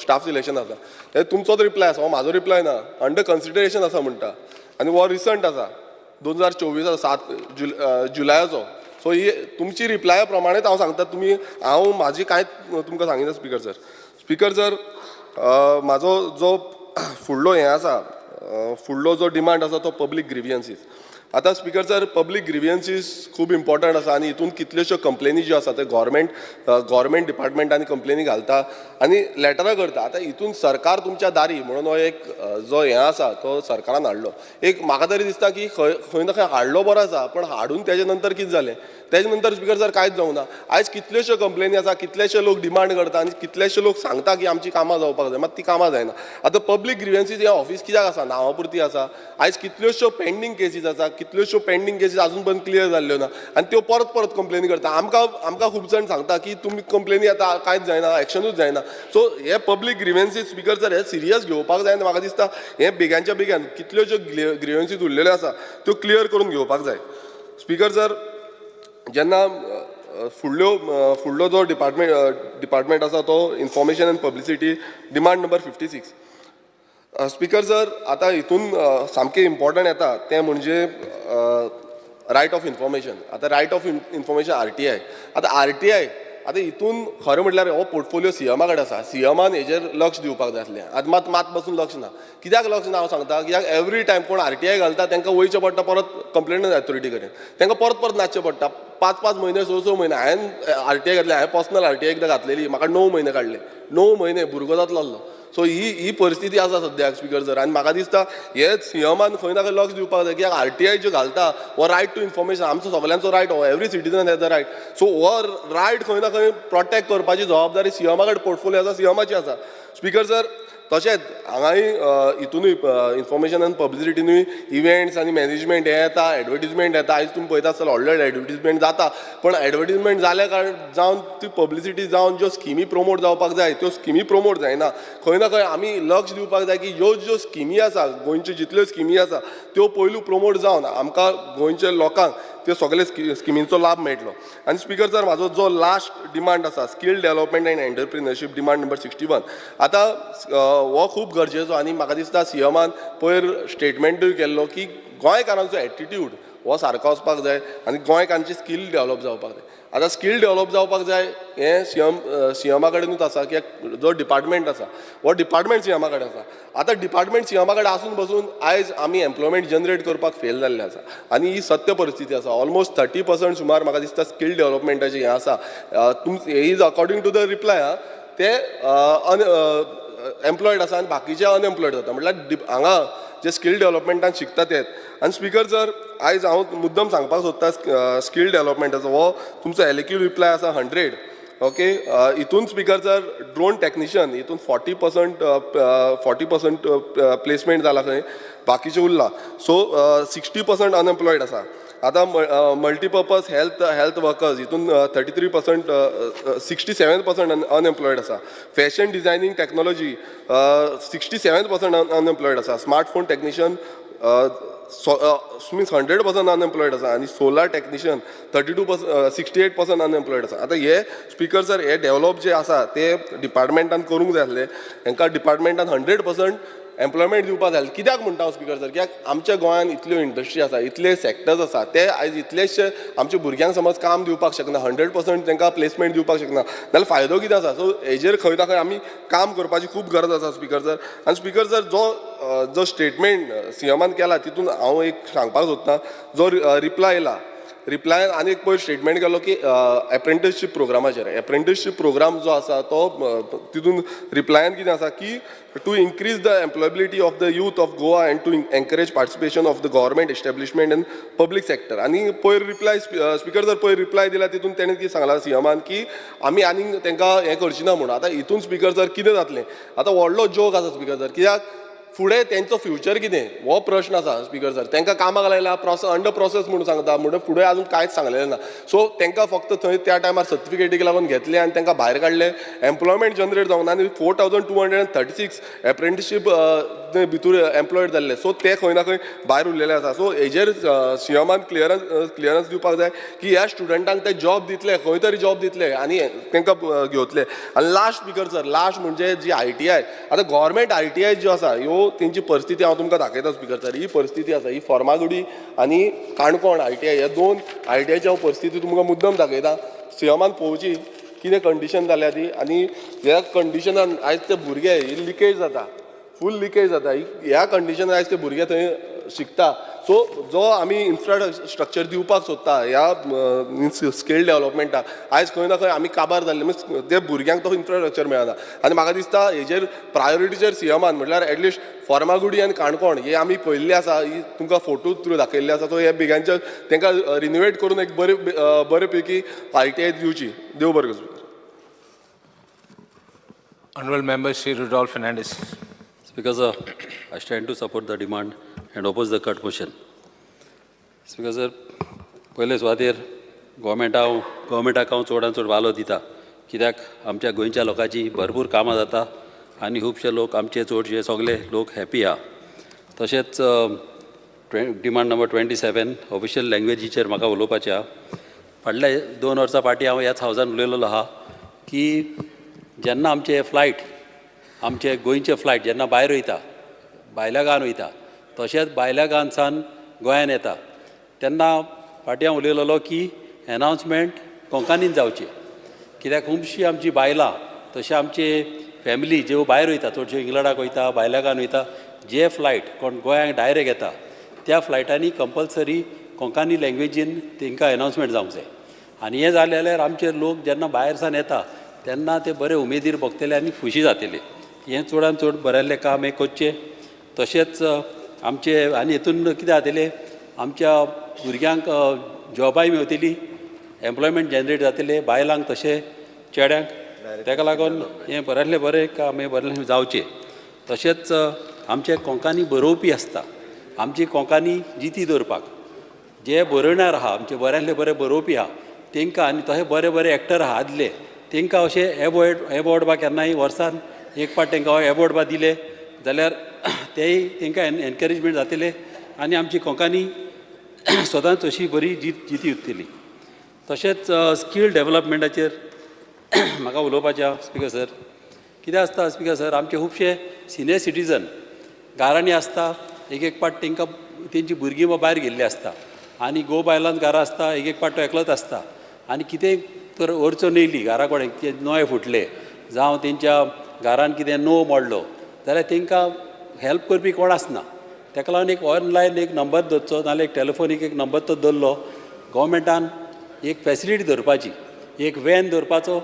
स्टाफ सिलेक्शन आसा, ते तुमचोच रिप्लाय आसा हो, म्हाजो रिप्लाय ना. अंडर कन्सिडरेशन आसा म्हणटा आनी हो रिसंट आसा, 2024 7 जुलयाचो. सो ही तुमची रिप्लाया प्रमाणेच हांव सांगता तुमी, हांव म्हाजी कांयच तुमकां सांगिना स्पीकर सर. स्पीकर सर, म्हाजो जो फुडलो हें आसा, फुडलो जो डिमांड आसा तो पब्लीक ग्रिवियन्सीस. आतां स्पीकर सर, पब्लीक ग्रिवियन्सीस खूब इम्पॉर्टंट आसा आनी हितून कितल्योश्यो कंप्लेनी ज्यो आसा ते गव्हर्मेंट डिपार्टमेंटांनी कंप्लेनी घालता आनी लेटरां करता. आतां हितून सरकार तुमच्या दारी म्हणून हो एक जो हें आसा तो सरकारान हाडलो. एक म्हाका तरी दिसता की खंय खंय ना खंय हाडलो बरो आसा, पण हाडून तेजे नंतर कितें जालें? तेजे नंतर स्पिकर सर कांयच जावंक ना. आयज कितल्योश्यो कंप्लेनी आसा, कितलेशे लोक डिमांड करता आनी कितलेशे लोक सांगता की आमची कामां जावपाक जाय, मात ती कामां जायना. आतां पब्लीक ग्रिवन्सीज हें ऑफीस कित्याक आसा? नांवा पुरती आसा. आयज कितल्योश्यो पेंडींग केसीस आसा, कितल्योश्यो पेंडींग केसीस अजून पर्यंत क्लियर जाल्ल्यो ना आनी त्यो परत परत कंप्लेनी करता. आमकां खूब जाण सांगता की तुमी कंप्लेनी येता, कांयच जायना, एक्शनूच जायना. सो हे पब्लीक ग्रिवन्सीज स्पिकर सर हे सिरियस घेवपाक जाय आनी म्हाका दिसता हे बेग्यांच्या बेग्यान कितल्यो ज्यो ग्रिवन्सीज उरलेल्यो आसा त्यो क्लियर करून घेवपाक जाय. स्पिकर सर, जेन्ना फुडलो जो डिपार्टमेंट आसा तो information and publicity, demand number 56. Speaker sir, आतां हितून सामकें इम्पॉर्टंट येता तें म्हणजे रायट ऑफ इन्फॉर्मेशन. आतां रायट ऑफ इन्फॉर्मेशन, आरटीआय. आतां आरटीआय, आतां हितून खरें म्हटल्यार हो पोर्टफोलियो सीएमा कडेन आसा. सीएमान हेजेर लक्ष दिवपाक जाय आसलें. आतां मात मात पासून लक्ष ना. कित्याक लक्ष ना हांव सांगता, कित्याक एवरी टायम कोण आरटीआय घालता तांकां वयचें पडटा परत कंप्लेन ऑथॉरिटी कडेन, तांकां परत परत नाचचें पडटा, पांच पांच म्हयने, स स म्हयने. हांवें आरटीआय घातले, हांवें पर्सनल आरटीआय एकदां घातलेली, म्हाका 9 म्हयने काडले, 9 म्हयने. भुरगो जातलो आसलो. सो ही ही परिस्थिती आसा सद्याक स्पिकर सर. आनी म्हाका दिसता हे सीएमान खंय ना खंय लक्ष दिवपाक जाय, कित्याक आरटीआय ज्यो घालता हो रायट टू इन्फॉर्मेशन, आमचो सगल्यांचो रायट हो. Every citizen has a right. So हो रायट खंय ना खंय प्रोटेक्ट करपाची जबाबदारी सीएमा कडेन, पोर्टफोलियो आसा सीएमाची आसा. स्पिकर सर, तशेंच हांगाय हितुनूय इन्फॉर्मेशन आनी पब्लिसिटीनूय इव्हेंट्स आनी मॅनेजमेंट हें येता, एडवर्टीजमेंट येता. आयज तुमी पळयता आसतले व्हडले व्हडले एडवर्टीजमेंट जाता, पण एडवर्टीजमेंट जाल्या कारण जावन ती पब्लिसिटी जावन ज्यो स्किमी प्रमोट जावपाक जाय त्यो स्किमी प्रमोट जायना. खंय ना खंय आमी लक्ष दिवपाक जाय की ह्यो ज्यो स्किमी आसा, गोंयच्यो जितल्यो स्किमी आसा त्यो पयलू प्रमोट जावन आमकां गोंयच्या लोकांक त्यो सगळे स्किमींचो लाभ मेळटलो. आनी स्पिकर सर, म्हाजो जो लास्ट डिमांड आसा, skill development and entrepreneurship, demand number 61. आतां हो खूब गरजेचो आनी म्हाका दिसता सीएमान पयर स्टेटमेंटूय केल्लो की गोंयकारांचो एटिट्यूड हो सारको वचपाक जाय आनी गोंयकारांची स्कील डेवलप जावपाक जाय. आतां स्कील डेवलप जावपाक जाय हें सीएमा कडेनूच आसा, कित्याक जो डिपार्टमेंट आसा हो डिपार्टमेंट सीएमा कडेन आसा. आतां डिपार्टमेंट सीएमा कडेन आसून बसून आयज आमी एम्प्लॉयमेंट जनरेट करपाक फेल जाल्ले आसा आनी ही सत्य परिस्थिती आसा. ऑलमोस्ट 30% सुमार म्हाका दिसता स्कील डेवलपमेंटाचें हें आसा. तुम is according to the reply आं, ते अनएम्प्लॉयड आसा आनी बाकीचे अनएम्प्लॉयड जाता, म्हटल्यार हांगा जे स्कील डेवलपमेंटान शिकता तेच. आनी स्पिकर सर, आयज हांव मुद्दम सांगपाक सोदता स्कील डेवलपमेंटाचो हो तुमचो एलएक्यू रिप्लाय आसा 100, ओके. हितून स्पिकर सर, ड्रोन टॅक्निशियन हितून 40% प्लेसमेंट जाला खंय, बाकीचे उरला. सो 60% अनएम्प्लॉयड आसा. आतां मल्टीपर्पज हेल्थ वर्कर्स हितून 33%, 67% unemployed आसा. Fashion designing technology, 67% unemployed आसा. Smartphone technician means 100% unemployed आसा आनी solar technician 32%, 68% unemployed आसा. आतां हे स्पिकर सर, हे डेवलप जे आसा ते डिपार्टमेंटान करूंक जाय आसले. हांकां डिपार्टमेंटान 100% एम्प्लॉयमेंट दिवपाक जाय. कित्याक म्हणटा हांव स्पिकर सर? कित्याक आमच्या गोंयांत इतल्यो इंडस्ट्री आसा, इतले सेक्टर्स आसा, ते आयज इतलेशे आमच्या भुरग्यांक समज काम दिवपाक शकना, 100% तांकां प्लेसमेंट दिवपाक शकना जाल्यार फायदो कितें आसा? सो हेजेर खंय ना खंय आमी काम करपाची खूब गरज आसा स्पिकर सर. आनी स्पिकर सर, जो स्टेटमेंट सीएमान केला तितून हांव एक सांगपाक सोदतां, जो रिप्लाय येयला, रिप्लायान आनी एक पयर स्टेटमेंट केलो की एप्रेंटिसशीप प्रोग्रामाचेर, एप्रेंटिसशीप प्रोग्राम जो आसा तो तितून रिप्लायान कितें आसा की to increase the employability of the youth of Goa and to encourage participation of the government establishment and public sector. आनी पयर रिप्लाय, स्पिकर जर पयर रिप्लाय दिला तितून तेणें कितें सांगलां सीएमान की आमी आनीक तांकां हें करची ना म्हणून. आतां हितून स्पिकर सर कितें जातलें? आतां व्हडलो जोक आसा स्पिकर सर, कित्याक फुडें तेंचो फ्युचर कितें हो प्रश्न आसा स्पिकर सर. तांकां कामाक लायला, प्रोसेस अंडर प्रोसेस म्हणून सांगता, म्हणून फुडें अजून कांयच सांगलेलें ना. सो तांकां फक्त थंय त्या टायमार सर्टिफिकेटीक लागून घेतले आनी तांकां भायर काडले. एम्प्लॉयमेंट जनरेट जावंक ना आनी 4236 apprenticeship भितूर एम्प्लॉयड जाल्ले, सो ते खंय ना खंय भायर उरलेले आसा. सो हेजेर सीएमान क्लियरन्स दिवपाक जाय की ह्या स्टुडंटांक ते जॉब दितले, खंय तरी जॉब दितले आनी तांकां घेवतले. आनी लास्ट स्पिकर सर, लास्ट म्हणजे जी आयटीआय, आतां गव्हर्मेंट आयटीआय ज्यो आसा ह्यो तेंची परिस्थिती हांव तुमकां दाखयता स्पिकर सर. ही परिस्थिती आसा, ही फर्मागुडी आनी काणकोण आयटीआय, ह्या दोन आयटीआयची हांव परिस्थिती तुमकां मुद्दम दाखयता. सीएमान पळोवची कितें कंडिशन जाल्या ती. आनी ह्या कंडिशनान आयज ते भुरगे, ही लिकेज जाता, फूल लिकेज जाता. ह्या कंडिशनान आयज ते भुरगे थंय शिकता. सो जो आमी इन्फ्रास्ट्रक्चर दिवपाक सोदता ह्या मिन्स स्कील डेवलपमेंटाक, आयज खंय ना खंय आमी काबार जाल्ले, मिन्स ते भुरग्यांक तो इन्फ्रास्ट्रक्चर मेळना. आनी म्हाका दिसता हेजेर प्रायोरिटीचेर सीएमान म्हटल्यार एटलिस्ट फर्मागुडी आनी काणकोण हे आमी पळयल्ले आसा, ही तुमकां फोटो थ्रू दाखयल्ले आसा. सो हे बेगांचे तांकां रिनोवेट करून एक बरे बरे पैकी आयटीआय दिवची. देव बरें करूं. Honorable Member Shri Rudolph Fernandez. Speaker sir, I stand to support the demand and oppose the cut motion. Speaker sir, पयले सुवातेर गोवमेंटा हांव गोवमेंटाक हांव चडान चड वालो दिता, कित्याक आमच्या गोंयच्या लोकांची भरपूर कामां जाता आनी खुबशे लोक आमचे चडशे सगळे लोक हॅपी आहा. तशेंच डिमांड नंबर 27 ऑफिशियल लँग्वेजीचेर म्हाका उलोवपाचें आहा. फाटल्या 2 वर्सां फाटीं हांव ह्याच हावजान उलयलेलो आहा की जेन्ना आमचे फ्लायट, आमचे गोंयचे फ्लायट जेन्ना भायर वयता, भायल्या गांवान वयता, तशेंच भायल्या गांवांसान गोंयान येता, तेन्ना फाटीं हांव उलयलेलो की एनावन्समेंट कोंकणीन जावचें, कित्याक खुबशीं आमची बायलां तशें आमचे फॅमिली ज्यो भायर वयता, चडश्यो इंग्लंडाक वयता, भायल्या गांवान वयता, जे फ्लायट कोण गोंयांक डायरेक्ट येता त्या फ्लायटांनी कंपल्सरी कोंकणी लँग्वेजीन तांकां एनावन्समेंट जावंक जाय. आनी हें जालें जाल्यार आमचे लोक जेन्ना भायर सान येता तेन्ना ते बरे उमेदीर भोगतले आनी खुशी जातले. हें चडान चड बरयल्लें काम हें करचें. तशेंच आमचे आनी हितून कितें जातलें, आमच्या भुरग्यांक जॉबाय मेवतली, एम्प्लॉयमेंट जनरेट जातलें, बायलांक तशें चेड्यांक. ताका लागून हें बऱ्यांतलें बरें काम हें बरें जावचें. तशेंच आमचे कोंकणी बरोवपी आसता, आमची कोंकणी जिती दवरपाक जे बरोवणार आहा, आमचे बऱ्यांतले बरे बरोवपी आहा तांकां, आनी तशे बरे बरे एक्टर आहा आदले, तांकां अशें एवॉर्ड एवॉर्ड बा केन्नाय वर्सान एक पाट तांकां एवॉर्ड बा दिले जाल्यार तेय तांकां एनकरेजमेंट जातलें आनी आमची कोंकणी सदांच अशी बरी जिती उरतली. तशेंच स्कील डेवलपमेंटाचेर म्हाका उलोवपाचें आहा. स्पिकर सर, कितें आसता स्पिकर सर, आमचे खुबशे सिनियर सिटीजन घरांनी आसता. एक एक पाट तांकां तेंची भुरगीं बा भायर गेल्ली आसता आनी घोव बायलांच घरा आसता. एक एक पाट तो एकलोच आसता आनी कितेंय तर अडचण येयली घरा कडेन, कितें नळे फुटले जावं तेंच्या घरान कितें णव मोडलो जाल्यार तांकां हेल्प करपी कोण आसना. ताका लागून एक ऑनलायन एक नंबर दवरचो, नाल्यार एक टेलिफोनीक एक नंबर तो दवरलो. गोवमेंटान एक फेसिलिटी दवरपाची, एक वॅन दवरपाचो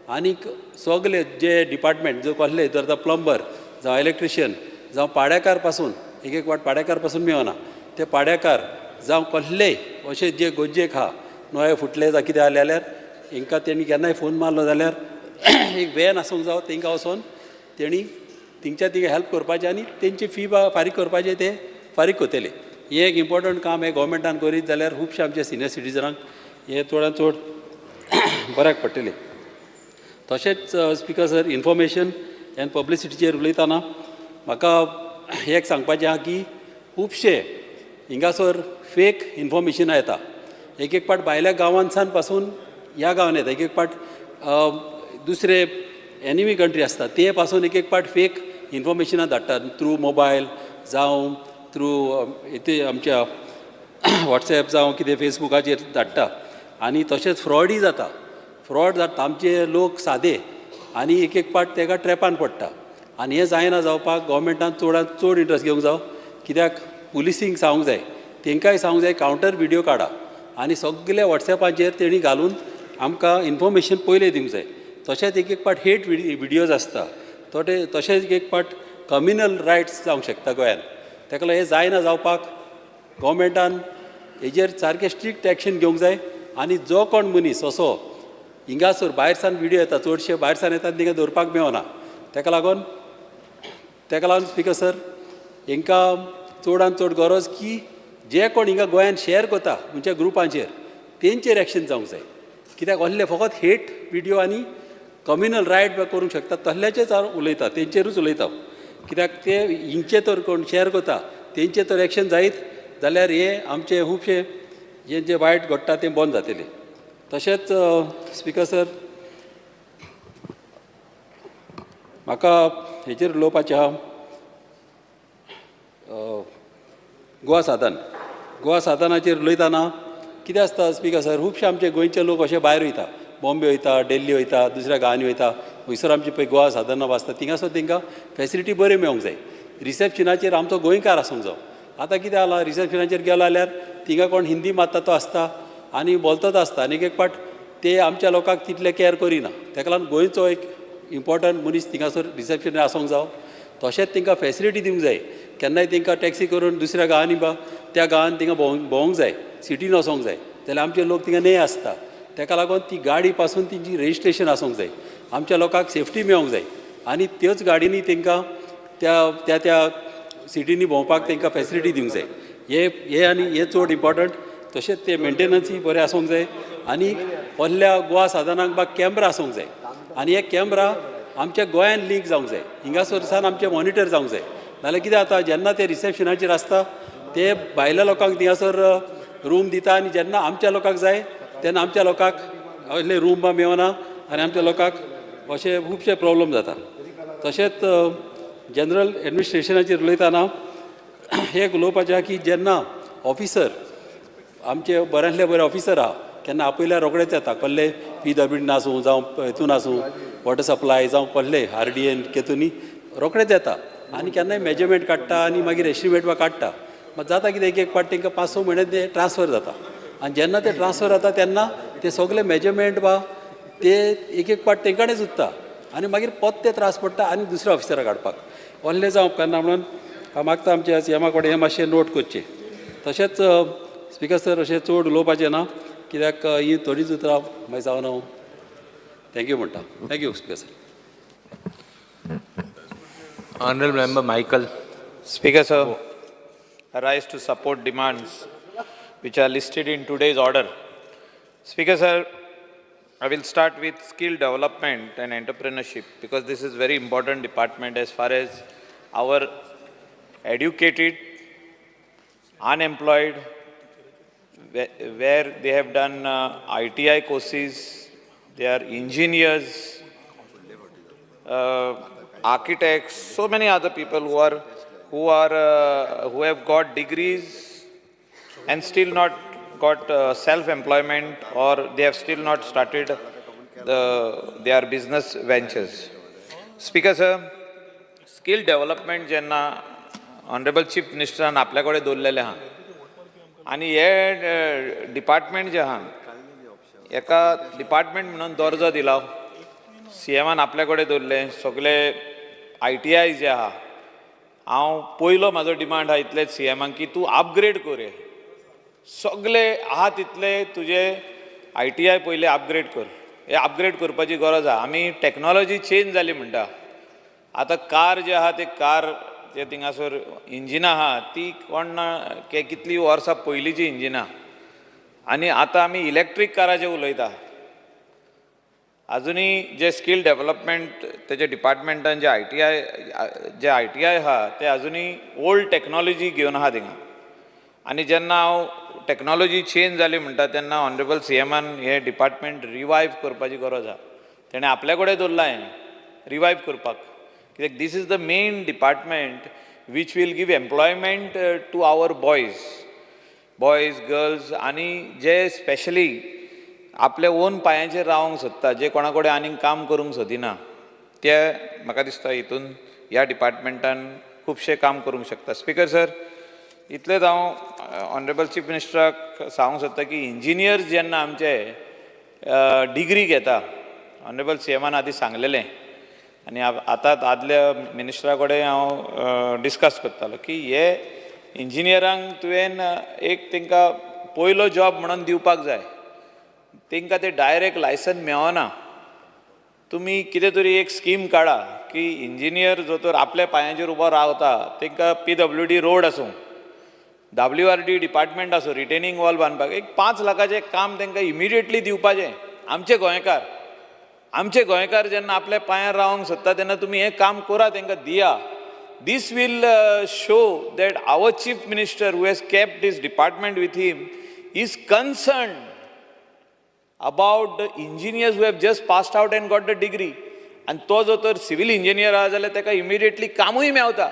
आनीक सगले जे डिपार्टमेंट जो कसले जर आतां प्लंबर जावं इलेक्ट्रिशियन जावं पाड्याकार पासून, एक एक वाट पाड्याकार पासून मेळना, ते पाड्याकार जावं कसलेय अशे जे गरजेक आहा, नळे फुटले जावं कितें जालें जाल्यार हेंकां तेणी केन्नाय फोन मारलो जाल्यार एक वॅन आसूंक जावो. तांकां वचोन तेणी थिंगच्या थिंगा हेल्प करपाचें आनी तेंची फी फारीक करपाचें, ते फारीक करतले. हें एक इम्पोर्टंट काम हें गोवमेंटान करीत जाल्यार खुबशे आमच्या सिनियर सिटीजनांक हें चडान चड बऱ्याक पडटलें. तशेंच स्पिकर सर, इन्फॉर्मेशन एंड पब्लिसिटीचेर उलयतना म्हाका एक सांगपाचें आहा की खुबशे हिंगासर फेक इन्फॉर्मेशनां येता. एक एक पाट भायल्या गांवांसान पासून ह्या गांवान येता, एक एक पाट दुसरे एनिमी कंट्री आसता ते पासून एक एक पाट फेक इन्फॉर्मेशनां धाडटात थ्रू मोबायल जावं थ्रू ते आमच्या वॉट्सॅप जावं कितें फेसबुकाचेर धाडटा. आनी तशेंच फ्रॉडूय जाता. फ्रॉड जाता, आमचे लोक सादे आनी एक एक पाट तेका ट्रेपान पडटा. आनी हें जायना जावपाक गोवमेंटान चडांत चड इंट्रस्ट घेवंक जावो, कित्याक पुलिसींक सांगूंक जाय, तेंकांय सांगूंक जाय, कावंटर विडियो काडा आनी सगळे वॉट्सॅपाचेर तेणी घालून आमकां इन्फॉर्मेशन पयलें दिवंक जाय. तशेंच एक एक पाट हेट विडियोज आसता तोटे, तशेंच एक एक पाट कम्युनल रायट्स जावंक शकता गोंयान. ताका लागून हें जायना जावपाक गोवमेंटान हेजेर सारकें स्ट्रिक्ट एक्शन घेवंक जाय. आनी जो कोण मनीस असो हिंगासर भायरसान विडियो येता, चडशे भायरसान येतात, तांकां दवरपाक मेळना. ताका लागून स्पिकर सर, हांकां चडान चड गरज की जे कोण हिंगा गोंयान शेअर करता खंयच्या ग्रुपांचेर तेंचेर एक्शन जावंक जाय, कित्याक असले फकत हेट विडियो आनी कम्युनल रायट करूंक शकता तसल्याचेच हांव उलयता, तेंचेरूच उलयता. कित्याक ते हिंचे तर कोण शेअर करता तेंचे तर एक्शन जायत जाल्यार हे आमचे खुबशे हे जे वायट घडटा तें बंद जातलें. तशेंच स्पिकर सर, म्हाका हेचेर उलोवपाचें आहा, गोवा साधन. गोवा साधनाचेर उलयतना कितें आसता स्पिकर सर, खुबशे आमचे गोंयचे लोक अशे भायर वयता, बॉम्बे वयता, दिल्ली वयता, दुसऱ्या गांवांनी वयता. हयसर आमची पळय गोवा साधनां आसता, थिंगासर तांकां फेसिलिटी बऱ्यो मेळोंक जाय. रिसेप्शनाचेर आमचो गोंयकार आसूंक जावो. आतां कितें जालां, रिसेप्शनाचेर गेलो जाल्यार थिंगा कोण हिंदी मारता तो आसता आनी बोलतोच आसता आनी एक एक पाट ते आमच्या लोकांक तितले कॅर करिना. ताका लागून गोंयचो एक इम्पॉर्टंट मनीस थिंगासर रिसेप्शनार आसूंक जावो. तशेंच तांकां फेसिलिटी दिवंक जाय. केन्नाय तांकां टॅक्सी करून दुसऱ्या गांवांनी बा त्या गांवांत थिंगा भोंवंक भोंवंक जाय, सिटीन वचोंक जाय जाल्यार आमचे लोक थिंगा न्हय आसता. ताका लागून ती गाडी पासून तेंची रजिस्ट्रेशन आसूंक जाय. आमच्या लोकांक सेफ्टी मेळोंक जाय आनी त्योच गाडयांनी तांकां त्या त्या त्या सिटींनी भोंवपाक तांकां फेसिलिटी दिवंक जाय. हे हे आनी हे चड इम्पॉर्टंट. तशेंच ते मेंटेनन्सूय बरें आसूंक जाय आनी व्हडल्या गोवा साधनाक बा कॅमरा आसूंक जाय आनी हे कॅमरा आमच्या गोंयान लींक जावंक जाय. हिंगासर सान आमचे मॉनिटर जावंक जाय. नाल्यार कितें जाता, जेन्ना ते रिसेप्शनाचेर आसता ते भायल्या लोकांक थिंगासर रूम दिता आनी जेन्ना आमच्या लोकांक जाय तेन्ना आमच्या लोकांक असले रूम बा मेवना आनी आमच्या लोकांक अशे खुबशे प्रॉब्लम जाता. तशेंच जनरल एडमिनिस्ट्रेशनाचेर उलयतना एक उलोवपाचें आहा की जेन्ना ऑफिसर आमचे बऱ्यांतले बरे ऑफिसर आहा, केन्ना आपयल्यार रोखडेच येता. कसले पीडब्ल्यूडी आसूं जावं हितून आसूं, वॉटर सप्लाय जावं कसले आरडीएन केतूनी रोखडेच येता आनी केन्नाय मेजरमेंट काडटा आनी मागीर एस्टिमेट बा काडटा. मात जाता कितें, एक एक फावट तांकां 5-6 म्हयने ते ट्रान्सफर जाता आनी जेन्ना ते ट्रान्सफर जाता तेन्ना ते सगळे मेजरमेंट बा ते एक एक फावट तेंकडेच उरता आनी मागीर परत ते त्रास पडटा आनी दुसऱ्या ऑफिसराक हाडपाक. ओनले जावं उपकारना म्हणून हांव मागता आमच्या सीएमा कडेन हें मातशें नोट करचें. तशेंच स्पिकर सर, अशें चड उलोवपाचें ना कित्याक ही थोडीच उतरां मागीर जावन हांव thank you म्हणटा. Thank you, Speaker sir. Honorable Member Michael. Speaker, sir, I rise to support demands which are listed in today's order. Speaker, sir, I will start with skill development and entrepreneurship because this is very important department as far as our educated, unemployed, where they have done ITI courses, they are engineers, architects, so many other people who have got degrees and still not got self-employment, or they have still not started their business ventures. Speaker sir, skill development जेन्ना honourable chief मिनिस्टरान आपल्या कडेन दवरलेलें आहा आनी हे department जे आहा एका department म्हणून दर्जो दिला सीएमान, आपल्या कडेन दवरलें. सगळे आयटीआय जे आहा, हांव पयलो म्हाजो डिमांड आहा इतलेच सीएमाक की तूं अपग्रेड कर हे सगळे आहा तितले तुजे आयटीआय पयले अपग्रेड कर. हे अपग्रेड करपाची गरज आहा. आमी टॅक्नोलॉजी चेंज जाली म्हणटा. आतां कार जे आहा ते कार जे थिंगासर इंजिनां आहा ती कोण ना कितलीं वर्सां पयलींची इंजिनां आनी आतां आमी इलेक्ट्रीक काराचेर उलयता. अजुनूय जे स्कील डेवलपमेंट तेजे डिपार्टमेंटान जे आयटीआय आहा ते अजुनूय ओल्ड टॅक्नोलॉजी घेवन आहा थिंगा. आनी जेन्ना हांव टॅक्नोलॉजी चेंज जाली म्हणटा तेन्ना ऑनरेबल सीएमान हे डिपार्टमेंट रिवायव करपाची गरज आहा. तेणें आपल्या कडेन दवरलां हें रिवायव करपाक कित्याक this is the main department which will give employment to our boys, girls आनी जे स्पेशली आपल्या ओन पांयाचेर रावंक सोदता, जे कोणा कडेन आनीक काम करूंक सोदिना, ते म्हाका दिसता हितून ह्या डिपार्टमेंटान खुबशें काम करूंक शकता. स्पिकर सर, इतलेंच हांव ऑनरेबल चीफ मिनिस्टराक सांगूंक सोदता की इंजिनियर्स जेन्ना आमचे डिग्री घेता, ऑनरेबल सी एमान आदीं सांगलेलें आनी आतां आदल्या मिनिस्टरा कडेन हांव डिस्कस करतालो की हे इंजिनियरांक तुवें एक तांकां पयलो जॉब म्हणून दिवपाक जाय. तांकां ते डायरेक्ट लायसन मेळना. तुमी कितें तरी एक स्कीम काडा की इंजिनियर जो तर आपल्या पांयाचेर उबो रावता तांकां पीडब्ल्यूडी रोड आसूं, डब्ल्यूआरडी डिपार्टमेंट आसूं, रिटेनिंग वॉल बांदपाक एक 5 लाखाचें काम तांकां इमिडिएटली दिवपाचें. आमचे गोंयकार जेन्ना आपल्या पांयार रावंक सोदता तेन्ना तुमी हें काम करा, तांकां दिया. This will show that our Chief Minister, who has kept this department with him, is concerned about the engineers who have just passed out and got the degree. आनी तो जो तर सिवील इंजिनियर आहा जाल्यार ताका इमिडिएटली कामूय मेवता.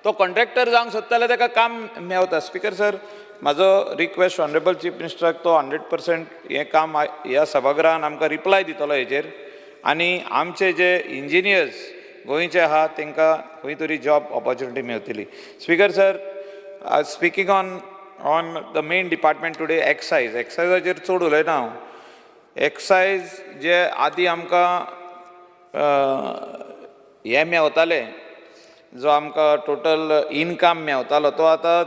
तो contractor जावंक सोदता जाल्यार ताका काम मेवता. स्पिकर सर, म्हाजो रिक्वेस्ट ऑनरेबल चीफ मिनिस्टराक, तो 100% हें काम ह्या सभागृहान आमकां रिप्लाय दितलो हेजेर आनी आमचे जे इंजिनियर्स गोंयचे आहा तांकां खंय तरी जॉब ऑपॉर्च्युनिटी मेवतली. Speaker sir, Speaking on the main department today, excise. एक्सायजाचेर चड उलयना हांव. एक्सायज जे आदी आमकां हें मेवतालें, जो आमकां टोटल इनकम मेवतालो, तो आतां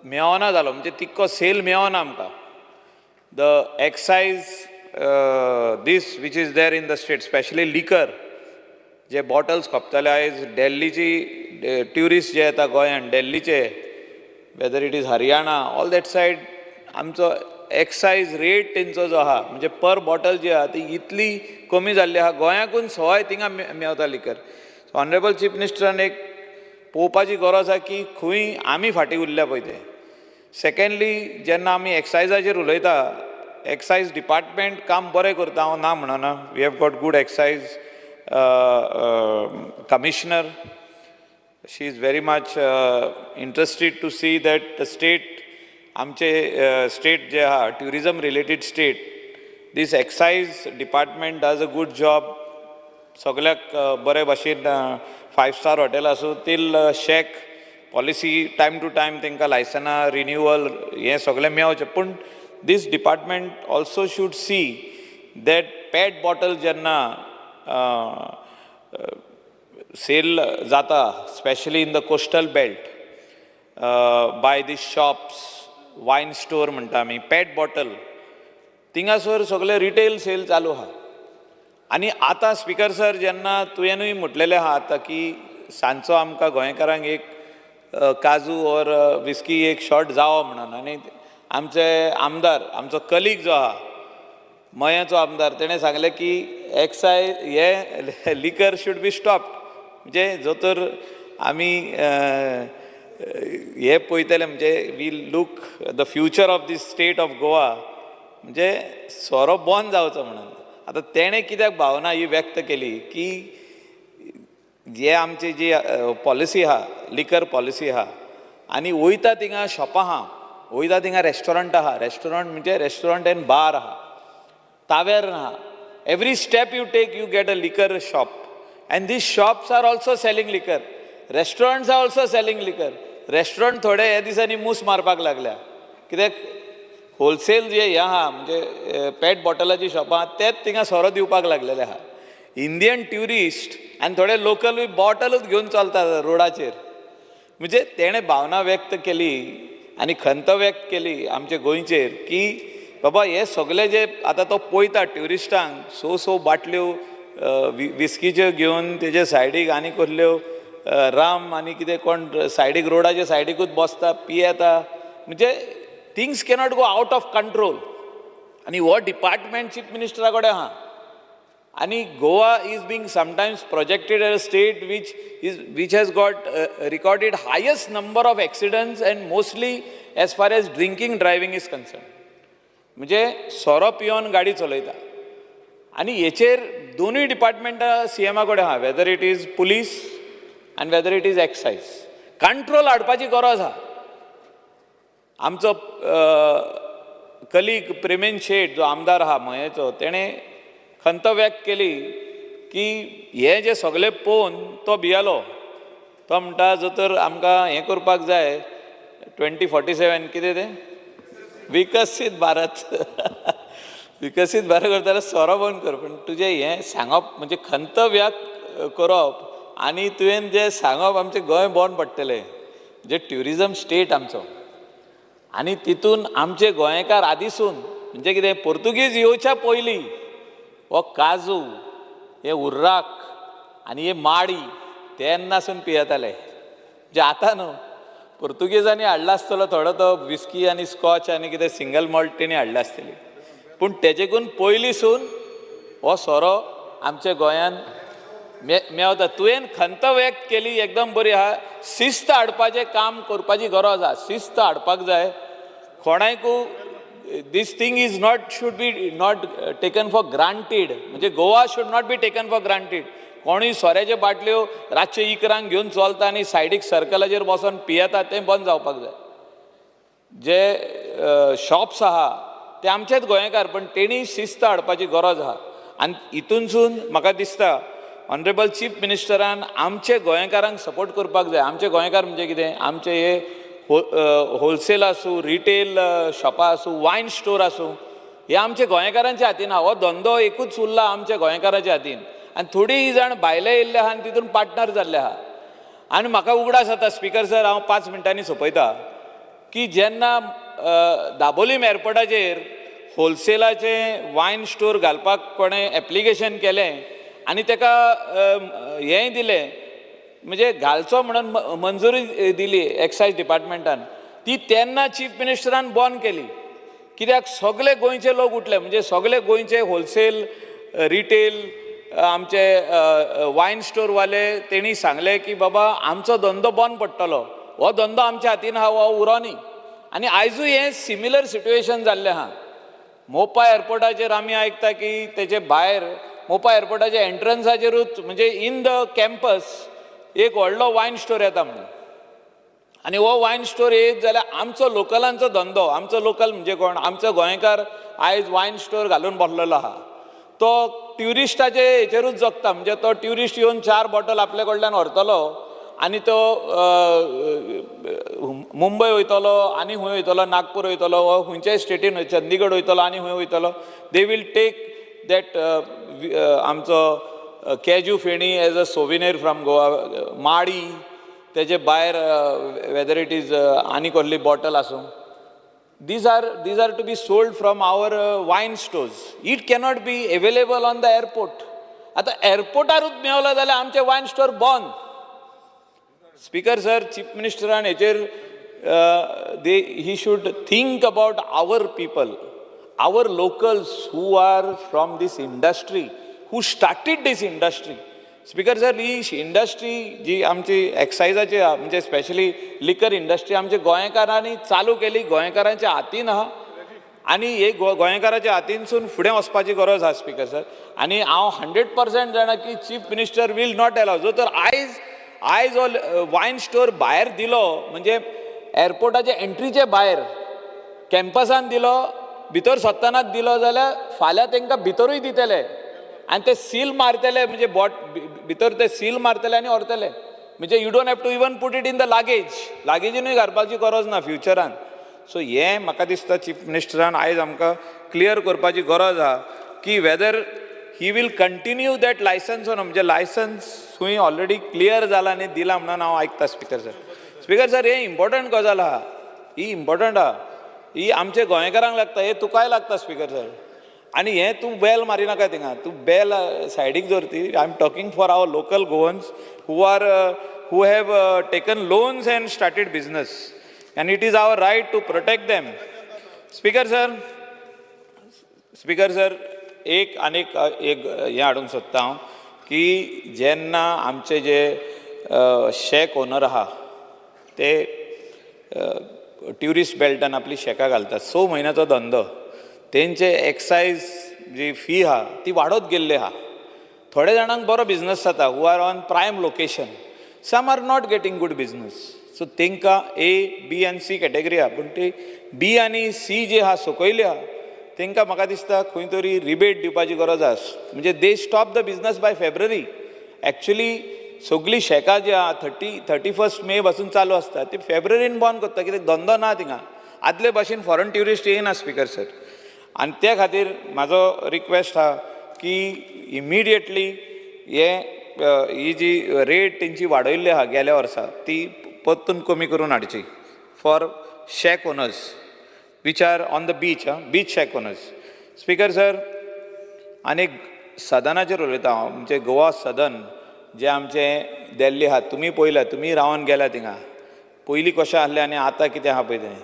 मेवना जालो, म्हणजे तितको सेल मेवना आमकां. The excise this which is there in the state, specially liquor, J bottles खपताले आयज डेल्लीची ट्युरिस्ट जे येता गोंयान डेल्लीचे, whether it is Haryana, all that side, आमचो एक्सायज रेट तेंचो जो आहा, म्हणजे पर बॉटल जी आहा ती इतली कमी जाल्ली आहा, गोंयाकून सवाय थिंगा मेवता लिकर. सो ऑनरेबल चीफ मिनिस्टरान एक पळोवपाची गरज आहा की खंय आमी फाटीं उरल्या पळय तें. सेकेंडली, जेन्ना आमी एक्सायजाचेर उलयता, एक्सायज डिपार्टमेंट काम बरें करता, हांव ना म्हणना. We have got good excise commissioner. She is very much interested to see that the state, आमचे स्टेट जे आहा tourism related state, this excise department does a good job. सगळ्याक बरे भाशेन, फायव स्टार हॉटेल आसूं till shack policy, time to time तांकां लायसनां renewal हें सगळें मेवचें. पूण this department also should see that PET bottle जेन्ना सेल जाता, specially in the coastal belt by the shops, wine store म्हणटा आमी, पॅट बॉटल थिंगासर सगळे रिटेल सेल चालू आहा. आनी आतां स्पिकर सर, जेन्ना तुवेंनूय म्हटलेलें आहा आतां की सांजचो आमकां गोंयकारांक एक काजू ऑर विस्की एक शॉट जावो म्हणून, आनी आमचे आमदार, आमचो कलीग जो आहा, मयाचो आमदार, तेणें सांगलें की एक्सायज हे लिकर should be stopped. म्हणजे जो तर आमी हे पळयतले, म्हणजे we look the future of this state of Goa, म्हणजे सोरो बंद जावचो म्हणून. आतां तेणें कित्याक भावना ही व्यक्त केली की जे आमची जी पॉलिसी आहा, लिकर पॉलिसी आहा, आनी वयता थिंगा शॉपां आहा, वयता थिंगा रेस्टॉरंट आहा, रेस्टॉरंट म्हणजे रेस्टॉरंट एंड बार आहा, तावेर्न आहा. Every step you take, you get a liquor shop, and these shops are also selling liquor, restaurants are also selling liquor. Restaurant थोडे ह्या दिसांनी मूस मारपाक लागल्या, कित्याक होलसेल जे हें आहा, म्हणजे पेट बॉटलाची शॉपां आहा, तेच थिंगा सोरो दिवपाक लागलेले आहा. इंडियन ट्युरिस्ट आनी थोडे लोकलूय बॉटलूच घेवन चलता रोडाचेर. म्हणजे तेणें भावना व्यक्त केली आनी खंत व्यक्त केली आमचे गोंयचेर की बाबा, हे सगळे जे आतां तो पळयता ट्युरिस्टांक सो सो बाटल्यो विस्कीच्यो घेवन तेजे सायडीक आनी कसल्यो राम आनी कितें कोण सायडीक, रोडाच्या सायडीकूच बसता, पियेता. म्हणजे things cannot go out of control. आनी हो डिपार्टमेंट चीफ मिनिस्टरा कडेन आहा. आनी Goa is being sometimes projected as a state which has got recorded highest number of accidents, and mostly as far as drinking driving is concerned, म्हणजे सोरो पियोन गाडी चलयता. आनी हेचेर दोनूय डिपार्टमेंटां सी एमा कडेन आहा, whether it is police आनी whether it is excise, control हाडपाची गरज आहा. आमचो कलीग प्रेमेन शेट जो आमदार आहा मयेचो, तेणें खंत व्यक्त केली की हे जे सगळे पळोवन तो भियेलो. तो म्हणटा, जो तर आमकां हें करपाक जाय, 2047 कितें तें, विकसीत भारत, विकसीत भारत करता जाल्यार सोरो बंद कर. पूण तुजें हें सांगप म्हणजे खंत व्यक्त करप आनी तुवें जें सांगप, आमचें गोंय बंद पडटलें. म्हणजे ट्युरिजम स्टेट आमचो आनी तितून आमचे गोंयकार आदिसून, म्हणजे कितें, पोर्तुगीज येवच्या पयलीं हो काजू, हे उर्राक आनी हे माडी तेन्नासून पियेताले. म्हणजे आतां न्हू, पोर्तुगेजांनी हाडला आसतलो थोडो तो विस्की आनी स्कॉच आनी कितें सिंगल मॉल्ट तेणी हाडल्या आसतली, पूण तेजेकून पयलींसून हो सोरो आमच्या गोंयान मेवता. तुवें खंत व्यक्त केली एकदम बरी आहा. शिस्त हाडपाचें काम करपाची गरज आहा. शिस्त हाडपाक जाय कोणायकू. This thing is not should be not taken for granted. म्हणजे Goa should not be taken for granted. कोणूय सोऱ्याच्यो बाटल्यो रातचे 11 घेवन चलता आनी सायडीक सर्कलाचेर बसोन पियेता, तें बंद जावपाक जाय. जे शॉप्स आहा ते आमचेच गोंयकार, पण तेणी शिस्त हाडपाची गरज आहा. आनी हितूनसून म्हाका दिसता ऑनरेबल चीफ मिनिस्टरान आमचे गोंयकारांक सपोर्ट करपाक जाय. आमचे गोंयकार म्हणजे कितें, आमचे हे होलसेल आसूं, रिटेल शॉपां आसूं, वायन स्टोर आसूं, हे आमच्या गोंयकारांच्या हातीन आहा. हो धंदो एकूच उरला आमच्या गोंयकाराच्या हातीन आनी थोडी जाण भायले येयल्ले आहा आनी तितून पार्टनर जाल्ले आहा. आनी म्हाका उगडास जाता स्पिकर सर, हांव 5 मिनटांनी सोंपयता, की जेन्ना दाबोलीम एअरपोर्टाचेर होलसेलाचे वायन स्टोर घालपाक कोणें एप्लिकेशन केलें आनी तेका हेंय दिलें, म्हणजे घालचो म्हणून मंजुरी दिली एक्सायज डिपार्टमेंटान, ती तेन्ना चीफ मिनिस्टरान बंद केली. कित्याक सगळे गोंयचे लोक उठले, म्हणजे सगळे गोंयचे होलसेल रिटेल आमचे वायन स्टोरवाले तेणी सांगलें की बाबा आमचो धंदो बंद पडटलो, हो धंदो आमच्या हातीन आहा, हो उरो न्ही. आनी आयजूय हें सिमिलर सिट्युएशन जाल्लें आहा. मोपा एअरपोर्टाचेर आमी आयकता की तेजे भायर मोपा एअरपोर्टाच्या एंट्रन्साचेरूच, म्हणजे इन the campus, एक व्हडलो वायन स्टोर येता म्हणून. आनी हो वायन स्टोर येयत जाल्यार आमचो लोकलांचो धंदो, आमचो लोकल म्हणजे कोण, आमचो गोंयकार आयज वायन स्टोर घालून बसलेलो आहा, तो ट्युरिस्टाचे हेचेरूच जगता. म्हणजे तो ट्युरिस्ट येवन 4 बॉटल आपले कडल्यान व्हरतलो आनी तो मुंबय वयतलो आनी खंय वयतलो, नागपूर वयतलो वा खंयच्याय स्टेटीन, चंदीगड वयतलो आनी खंय वयतलो. They will take that आमचो cashew feni as a souvenir from Goa, माडी, तेजे भायर वेदर it is आनी कसली बॉटल आसूं, these are to be sold from our wine stores. It cannot be available on the airport. आतां एअरपोर्टारूच मेवलो जाल्यार आमचे वायन स्टोर बंद. स्पीकर सर, चीफ मिनिस्टरान हेचेर they he should think about our people, our locals who are from this industry, who started this industry. Speaker sir, he industry जी आमची एक्सायजाची आहा, म्हणजे specially liquor industry, आमच्या गोंयकारांनी चालू केली, गोंयकारांच्या हातीन आहा आनी हे गोंयकाराच्या हातीनसून फुडें वचपाची गरज आहा स्पीकर सर. आनी हांव 100% जाणा की Chief Minister will not allow. जो तर आयज हो वायन स्टोर भायर दिलो, म्हणजे एअरपोर्टाच्या एंट्रीचे भायर कॅम्पसान दिलो, भितर सोदतनाच दिलो जाल्यार फाल्यां तांकां भितरूय दितले आनी ते सील मारतले, म्हणजे बोट भितर ते सील मारतले आनी व्हरतले. म्हणजे you don't have to even put it in the luggage, लागेजीनूय घालपाची गरज ना फ्युचरान. सो हें म्हाका दिसता चीफ मिनिस्टरान आयज आमकां क्लियर करपाची गरज आहा की whether he will continue that licence ना, म्हणजे लायसन्स खंय ऑलरेडी क्लियर जाला आनी दिला म्हणून हांव आयकता स्पिकर सर. स्पिकर सर, हें इम्पॉर्टंट गजाल आहा, ही इम्पॉर्टंट आहा, ही आमच्या गोंयकारांक लागता, हें तुकाय लागता स्पिकर सर. आनी हें तूं बेल मारिनाका थिंगा, तूं बेल सायडीक दवर ती. I am talking for our local Goans who have taken loans and started business, and it is our right to protect them. Speaker sir, Speaker sir, एक आनीक एक हें हाडूंक सोदता हांव की जेन्ना आमचे जे शॅक ओनर आहा ते ट्युरिस्ट बेल्टान आपली शॅकां घालतात, 6 म्हयन्याचो धंदो, तेंचे एक्सायज जी फी आहा ती वाडत गेल्ली आहा. थोड्या जाणांक बरो बिजनस जाता who are on prime location, some are not getting good business. So तांकां ए, बी आनी सी कॅटेगरी आहा, पूण ती बी आनी सी जी आहा सकयली आहा तांकां म्हाका दिसता खंय तरी रिबेट दिवपाची गरज आसा. म्हणजे they stop the business by February. Actually सगळीं शॅकां जी आहा 31 मे पासून चालू आसता, ती फेब्रुवारीन बंद करता, कित्याक धंदो ना थिंगा, आदले भाशेन फॉरन ट्युरिस्ट येयना स्पिकर सर. आनी त्या खातीर म्हाजो रिक्वेस्ट आहा की इमिडिएटली हे ही जी रेट तेंची वाडयल्ली आहा गेल्या वर्सा ती परतून कमी करून हाडची for shack owners which are on the beach, आं, beach shack owners. Speaker sir, आनी सदनाचेर उलयता हांव, म्हणजे गोवा सदन जें आमचें देल्ली आहा, तुमी पळयल्या, तुमी रावन गेल्या थिंगा, पयलीं कशें आहलें आनी आतां कितें आहा पळय तें.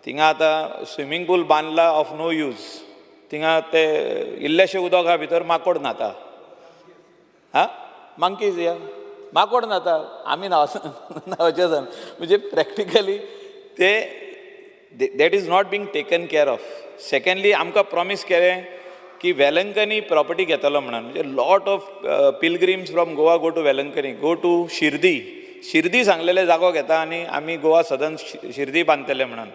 थिंगा आतां स्विमींग पूल बांदला, ऑफ नो यूज. थिंगा ते इल्लेशें उदक आहा, भितर माकोड न्हाता, आं, मंकीज या माकोड न्हाता, आमी न्हावचें जाण. म्हणजे प्रॅक्टिकली ते that is not being taken care of. Secondly, आमकां प्रॉमीस केलें की वेलंकनी प्रॉपर्टी घेतलो म्हणून. म्हणजे lot of pilgrims from Goa go to Velankanni, go to Shirdi. Shirdi सांगलेले जागो घेता आनी आमी गोवा सदन शिर्दी बांदतले म्हणून.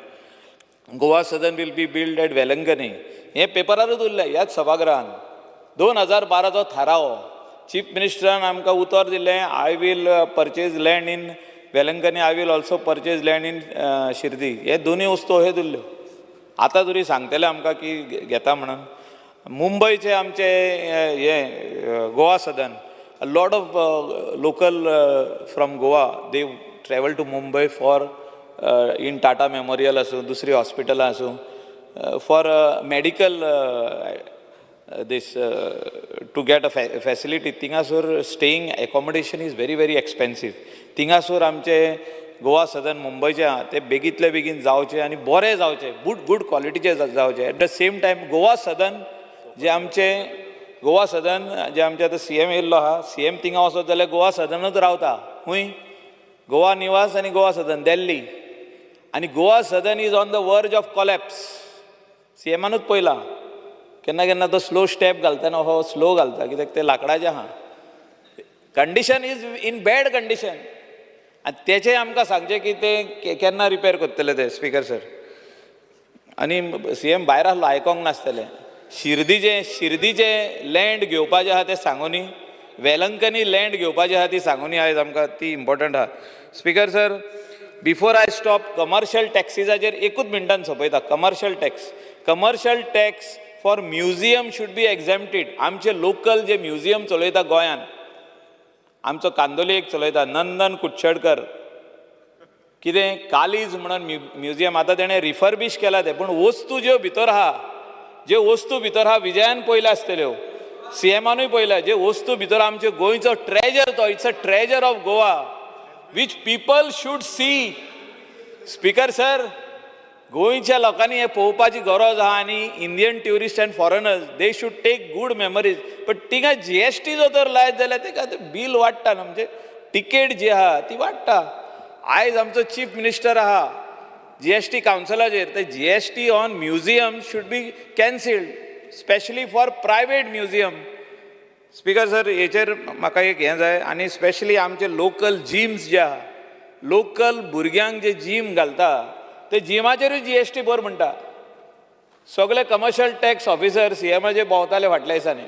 Goa Sadan will be build at Velankanni हें पेपरारूच उरलें. ह्याच सभागृहान 2012चो थाराव, चीफ मिनिस्टरान आमकां उतर दिलें, I will purchase land in Velankanni I will also purchase land in Shirdi. हे दोनूय वस्तू अश्यो उरल्यो. आतां तरी सांगतले आमकां की घेता म्हणून. मुंबयचे आमचे हे Goa Sadan, a lot of local from Goa they travel to Mumbai for in Tata Memorial आसूं, दुसरी हॉस्पिटलां आसूं, for medical this to get a facility. थिंगासर staying accommodation is very very expensive. थिंगासर आमचे गोवा सदन मुंबयचे आहा ते बेगीतले बेगीन जावचे आनी बरें जावचे, गुड गुड क्वॉलिटीचे जावचे. At the same time Goa Sadan जे आमचे, गोवा सदन जे आमचे आतां सीएम येयल्लो आहा, सीएम थिंगा वचत जाल्यार गोवा सदनूच रावता. खूंय? गोवा निवास आनी गोवा सदन दिल्ली. आनी Goa Sadan is on the verge of collapse. सीएमानूच पळयलां केन्ना केन्ना तो स्लो स्टेप घालतना, हो स्लो घालता कित्याक ते लांकडाचे आहा. Condition is in bad condition. आनी तेचें आमकां सांगचें की ते केन्ना रिपेर करतले ते, स्पिकर सर. आनी सीएम भायर आसलो, आयकोंक नासतलें. शिर्दीचें लँड घेवपाचें आहा तें सांगूनी, वेलंकनी लँड घेवपाची आहा ती सांगूनी आयज आमकां, ती इम्पोर्टंट आहा. Speaker sir, before I stop, commercial टॅक्सिसाचेर एकूच मिनटान सोंपयता. Commercial tax for museum should be exempted. आमचे लोकल जे म्युजियम चलयता गोंयान, आमचो कांदोली एक चलयता नंदन कुडचडकर, कितें कालीज म्हणून म्युजियम, आतां तेणें रिफर्बीश केला तें, पूण वस्तू ज्यो भितर आहा, ज्यो वस्तू भितर आहा, विजयान पळयल्या आसतल्यो, सीएमानूय पळयल्या, जे वस्तू भितर आमचे गोंयचो ट्रेजर तो, it's a treasure of Goa which people should see. Speaker sir, गोंयच्या लोकांनी हें पळोवपाची गरज आहा आनी Indian tourist and foreigners, they should take good memories. But थिंगा जीएसटी जो तर लायत जाल्यार तेका बील वाडटा न्हू, म्हणजे टिकेट जी आहा ती वाडटा. आयज आमचो चीफ मिनिस्टर आहा जीएसटी कावन्सिलाचेर, ते GST on museum should be cancelled, specially for private museum. Speaker sir, हेचेर म्हाका एक हें जाय. आनी स्पेशली आमचे लोकल जिम्स जे आहा, लोकल भुरग्यांक जे जीम घालता ते जिमाचेरूय जीएसटी भर म्हणटा. सगळे कमर्शियल टॅक्स ऑफिसर सीएमाचे भोंवताले फाटल्या दिसांनी.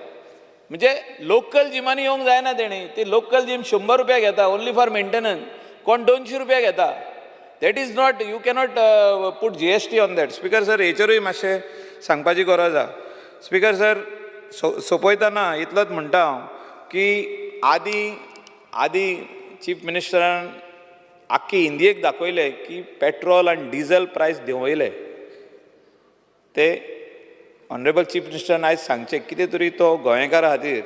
म्हणजे लोकल जिमांनी येवंक जायना तेणी. ती लोकल जीम 100 रुपया घेता ओन्ली फॉर मेंटेनन्स, कोण 200 रुपया घेता. That is not, you cannot put GST on that. Speaker sir, हेचेरूय मातशें सांगपाची गरज आहा. स्पिकर सर, सोंपयतना इतलोच म्हणटा हांव की आदी चीफ मिनिस्टरान आख्खी इंडियेक दाखयलें की पेट्रोल आनी डिझल प्रायस देंवयले. ते ऑनरेबल चीफ मिनिस्टरान आयज सांगचें कितें तरी तो गोंयकारा खातीर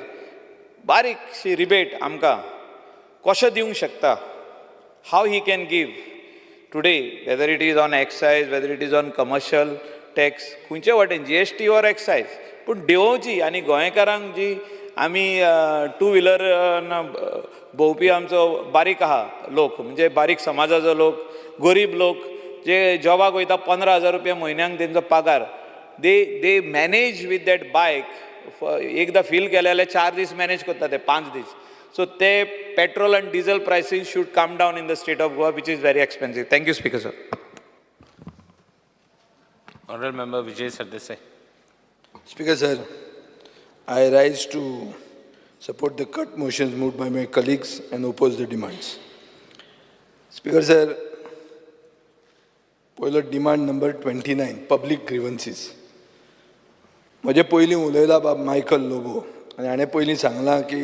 बारीकशी रिबेट आमकां कशें दिवंक शकता, how he can give today, whether it is on excise, whether it is on commercial tax, खंयचे वाटेन जीएसटी ऑर एक्सायज पूण देंवोवची. आनी गोंयकारांक जी आमी टू व्हिलर भोंवपी आमचो बारीक आहा लोक, म्हणजे बारीक समाजाचो लोक, गरीब लोक जे जॉबाक वयता, 15,000 रुपया म्हयन्याक तेंचो पगार, they manage with that bike. एकदां फील केलें जाल्यार 4 दीस मॅनेज करता ते, 5 दीस. सो ते petrol and diesel prices should come down in the state of Goa, which is very expensive. Thank you, Speaker sir. Honorable Member Vijay Sardesai. Speaker sir, I rise to support the cut motions moved by my colleagues and oppose the demands. Speaker sir, पयलो demand number 29, public grievances. म्हजे पयलीं उलयला बाब Michael Lobo आनी हाणें पयलीं सांगलां की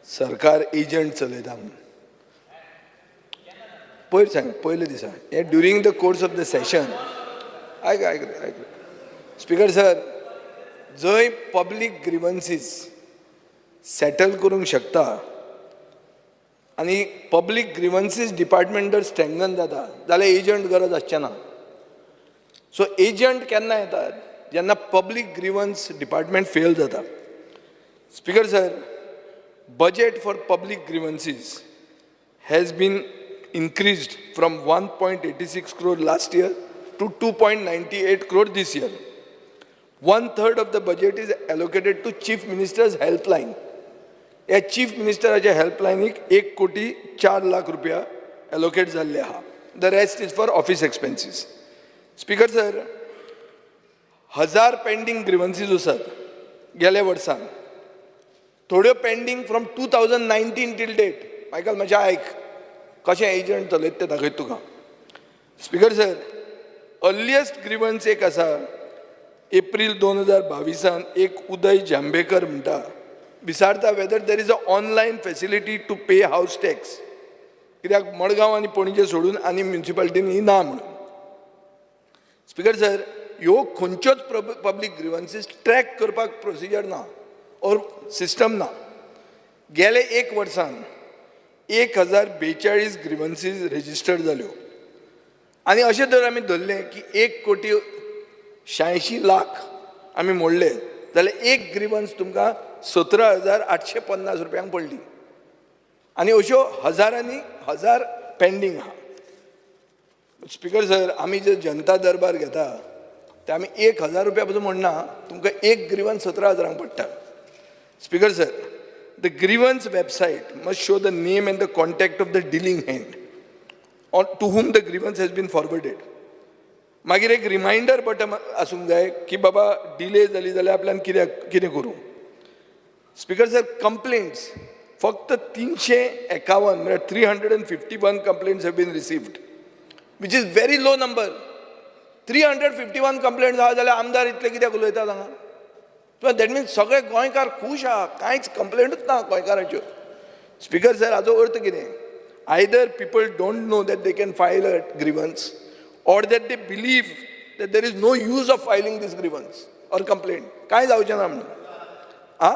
सरकार एजंट चलयता म्हणून. पयर सांग, पयले दिसा हें, during the course of the session. आयक आयक आयक स्पीकर सर, जंय पब्लीक ग्रिवन्सीस सेटल करूंक शकता आनी पब्लीक ग्रिवन्सीस डिपार्टमेंट जर स्ट्रेंगन जाता जाल्यार एजंट गरज आसचें ना. सो एजंट केन्ना येतात? जेन्ना पब्लीक ग्रिवन्स डिपार्टमेंट फेल जाता. Speaker sir, budget for public grievances has been increased from 1.86 crore last year to 2.98 crore this year. One third of the budget is allocated to Chief Minister's helpline. ह्या chief मिनिस्टराच्या हेल्पलायनीक 1 कोटी 4 लाख रुपया allocate जाल्ले आहा. The rest is for office expenses. Speaker sir, हजार pending ग्रिवन्सीज आसात गेल्या वर्सान, थोड्यो pending from 2019 till date. Michael, मातशें आयक. कशें एजंट चलयता तें दाखयता तुका. स्पिकर सर, अर्लियस्ट ग्रिवन्स एक आसा, एप्रील 2022 एक उदय जांबेकर म्हणटा, विचारता whether there is a online facility to pay house tax, कित्याक मडगांव आनी पणजे सोडून आनी म्युनिसिपालिटींनी ना म्हणून. स्पिकर सर, ह्यो खंयच्योच पब्लीक ग्रिवन्सीस ट्रॅक करपाक प्रोसिजर ना ऑर सिस्टम ना. गेले एक वर्सान 1042 ग्रिवन्सीस रजिस्टर्ड जाल्यो आनी अशें जर आमी धरलें की 1 कोटी 86 लाख आमी मोडले जाल्यार एक ग्रिवन्स तुमकां 17,850 रुपयांक पडली आनी अश्यो हजारांनी हजार पेंडींग आहा. स्पिकर सर, आमी जे जनता दरबार घेता ते आमी 1000 रुपया पसून म्हणना, तुमकां एक ग्रिवन्स 17 हजारांक पडटा. Speaker sir, the grievance website must show the name and the contact of the dealing hand on to whom the grievance has been forwarded. मागीर एक रिमायंडर बटन आसूंक जाय की बाबा डिले जाली जाल्यार आपल्यान कित्याक कितें करूं. स्पिकर सर, कंप्लेंट्स फक्त 351, म्हळ्यार 351 complaints have been received, which is very low number. 351 complaints आहा जाल्यार आमदार इतले कित्याक उलयतात हांगा? That means सगळे गोंयकार खूश आहा, कांयच कंप्लेंटूच ना गोंयकाराच्यो. स्पिकर सर, हाजो अर्थ कितें? Either people don't know that they can file a grievance or that they believe that there is no use of filing this grievance or complaint, कांय जावचें ना म्हणून. आं,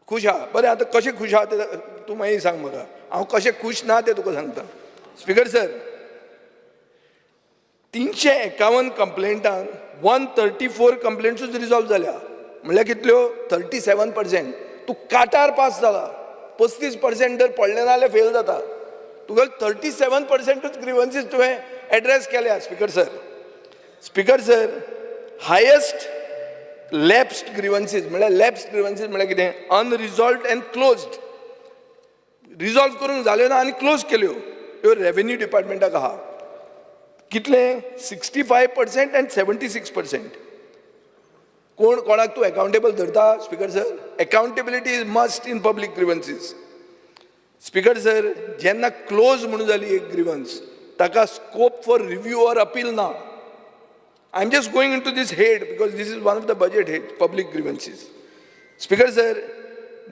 खूश आहा. बरें, आतां कशें खूश आहा तें तूं मागीर सांग म्हाका. हांव कशें खूश ना तें तुका सांगता. स्पिकर सर, 351 कंप्लेंटान 134 कंप्लेंट्सूच रिजॉल्व जाल्या, म्हणल्यार कितल्यो? 37%. तूं काटार पास जाला. 35% जर पडले ना जाल्यार फेल जाता. तुका 37%ूच ग्रिवन्सीस तुवें एड्रेस केल्या. Speaker sir, speaker sir, highest lapsed grievances म्हणल्यार, लॅप्स्ड ग्रिवन्सीस म्हणल्यार कितें? अनरिजॉल्वड अँड क्लोज्ड. रिजॉल्व करूंक जाल्यो ना आनी क्लोज केल्यो ह्यो रेवेन्यू डिपार्टमेंटाक आहा. कितले? 65% and 76%. कोण कोणाक तूं एकाउंटेबल धरता? Speaker sir, accountability is must in public grievances. Speaker sir, जेन्ना क्लोज म्हणून जाली एक ग्रिवन्स, ताका scope for review or appeal ना. I am just going into this head because this is one of the budget head, public grievances. Speaker sir,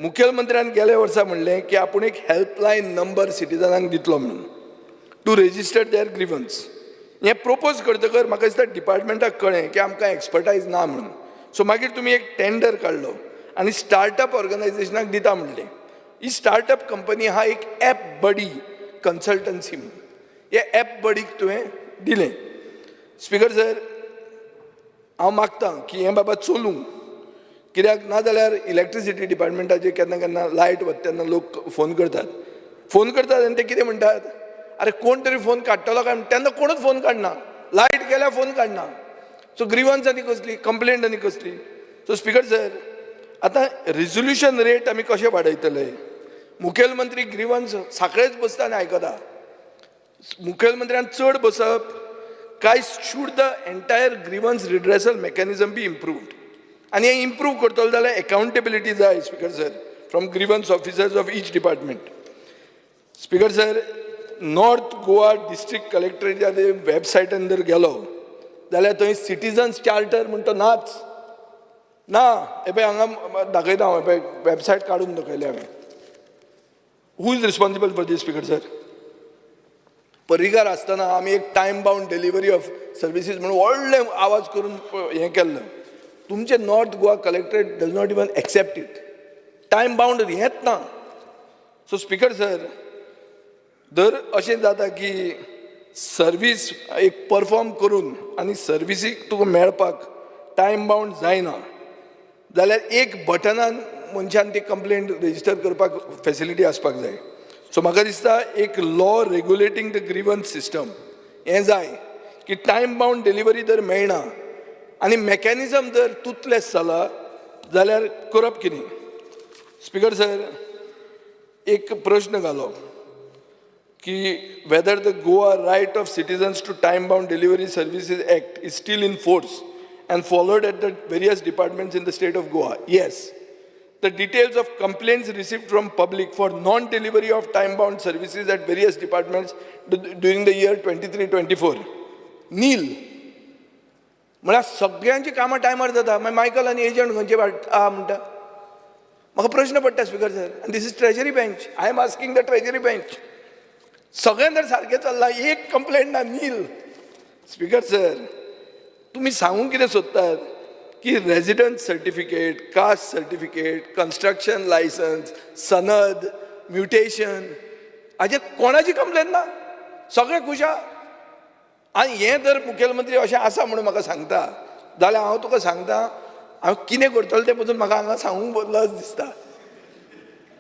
मुखेलमंत्र्यान गेल्या वर्सा म्हणलें की आपूण एक हेल्पलायन नंबर सिटीजनांक दितलो म्हणून टू रेजिस्टर there grievance. हें प्रोपोज करतकर म्हाका दिसता डिपार्टमेंटाक कळ्ळें की आमकां एक्सपर्टायज ना म्हणून. सो मागीर तुमी एक टेंडर काडलो आनी स्टार्टअप ऑर्गनायझेशनाक दिता म्हणलें. ही स्टार्टअप कंपनी आहा एक एप बडी कन्सल्टन्सी म्हणून. हे एप बडीक तुवें दिलें. स्पिकर सर, हांव मागतां की हें बाबा चलूं, कित्याक ना जाल्यार इलेक्ट्रिसिटी डिपार्टमेंटाचेर केन्ना केन्ना लायट वता तेन्ना लोक फोन करतात, फोन करतात आनी ते कितें म्हणटात, अरे कोण तरी फोन काडटलो काय म्हणून. तेन्ना कोणूच फोन काडना. लायट गेल्यार फोन काडना. सो ग्रिवन्स आनी कसली, कंप्लेंट आनी कसली? सो स्पिकर सर, आतां रिजोल्युशन रेट आमी कशें वाडयतले? मुखेलमंत्री ग्रिवन्स साकळेच बसता आनी आयकता. मुखेलमंत्र्यान चड बसप काय should the entire grievance redressal mechanism be improved? आनी हें इम्प्रूव करतलो जाल्यार एकाउंटेबिलिटी जाय, Speaker sir, from grievance officers of each department. Speaker sir, North Goa District कलेक्टरेच्या वेबसायटान जर गेलो जाल्यार थंय सिटीजन्स चार्टर म्हण तो नाच ना. हे पळय, हांगा दाखयता हांव. हे पळय, वेबसायट काडून दाखयल्या हांवें. Who is responsible for this, Speaker sir? Parrikar आसतना आमी एक time bound delivery of services म्हणून व्हडले आवाज करून हें केल्लें. तुमचें North Goa Collectorate does not even accept it. Time bound हेंच ना. सो स्पिकर सर, जर अशें जाता की सर्वीस एक परफॉर्म करून आनी सर्विसीक तुका मेळपाक टायम बाउंड जायना जाल्यार एक बटनान मनशान ती कंप्लेंट रेजिस्टर करपाक फेसिलिटी आसपाक जाय. सो म्हाका दिसता एक law regulating the grievance system हें जाय की टायम बाउंड डिलिव्हरी जर मेळना आनी मॅकॅनिजम जर टुथलेस जाला जाल्यार करप कितें? स्पिकर सर, एक प्रश्न घालो की whether the Goa Right of Citizens to Time Bound Delivery Services Act is still in force and followed at the various departments in the state of Goa. Yes. the details of complaints received from public for non delivery of time bound services at various departments during the year 23-24. Nil. म्हळ्यार सगळ्यांची कामां टायमार जाता. मागीर Michael आनी agent खंयचे आहा म्हणटा. म्हाका प्रश्न पडटा स्पीकर सर, आनी this is treasury bench. I am asking the treasury bench. सगळें जर सारकें चल्लां, एक कंप्लेंट ना, नील. स्पीकर सर, तुमी सांगूंक कितें सोदतात की resident certificate, caste certificate, construction licence, सनद, म्युटेशन हाजेर कोणाची कंप्लेन ना, सगळे खूश आहा. आनी हें जर मुखेलमंत्री अशें आसा म्हणून म्हाका सांगता जाल्यार हांव तुका सांगता, हांव कितें करतलो तें पसून म्हाका हांगा सांगूंक लज दिसता.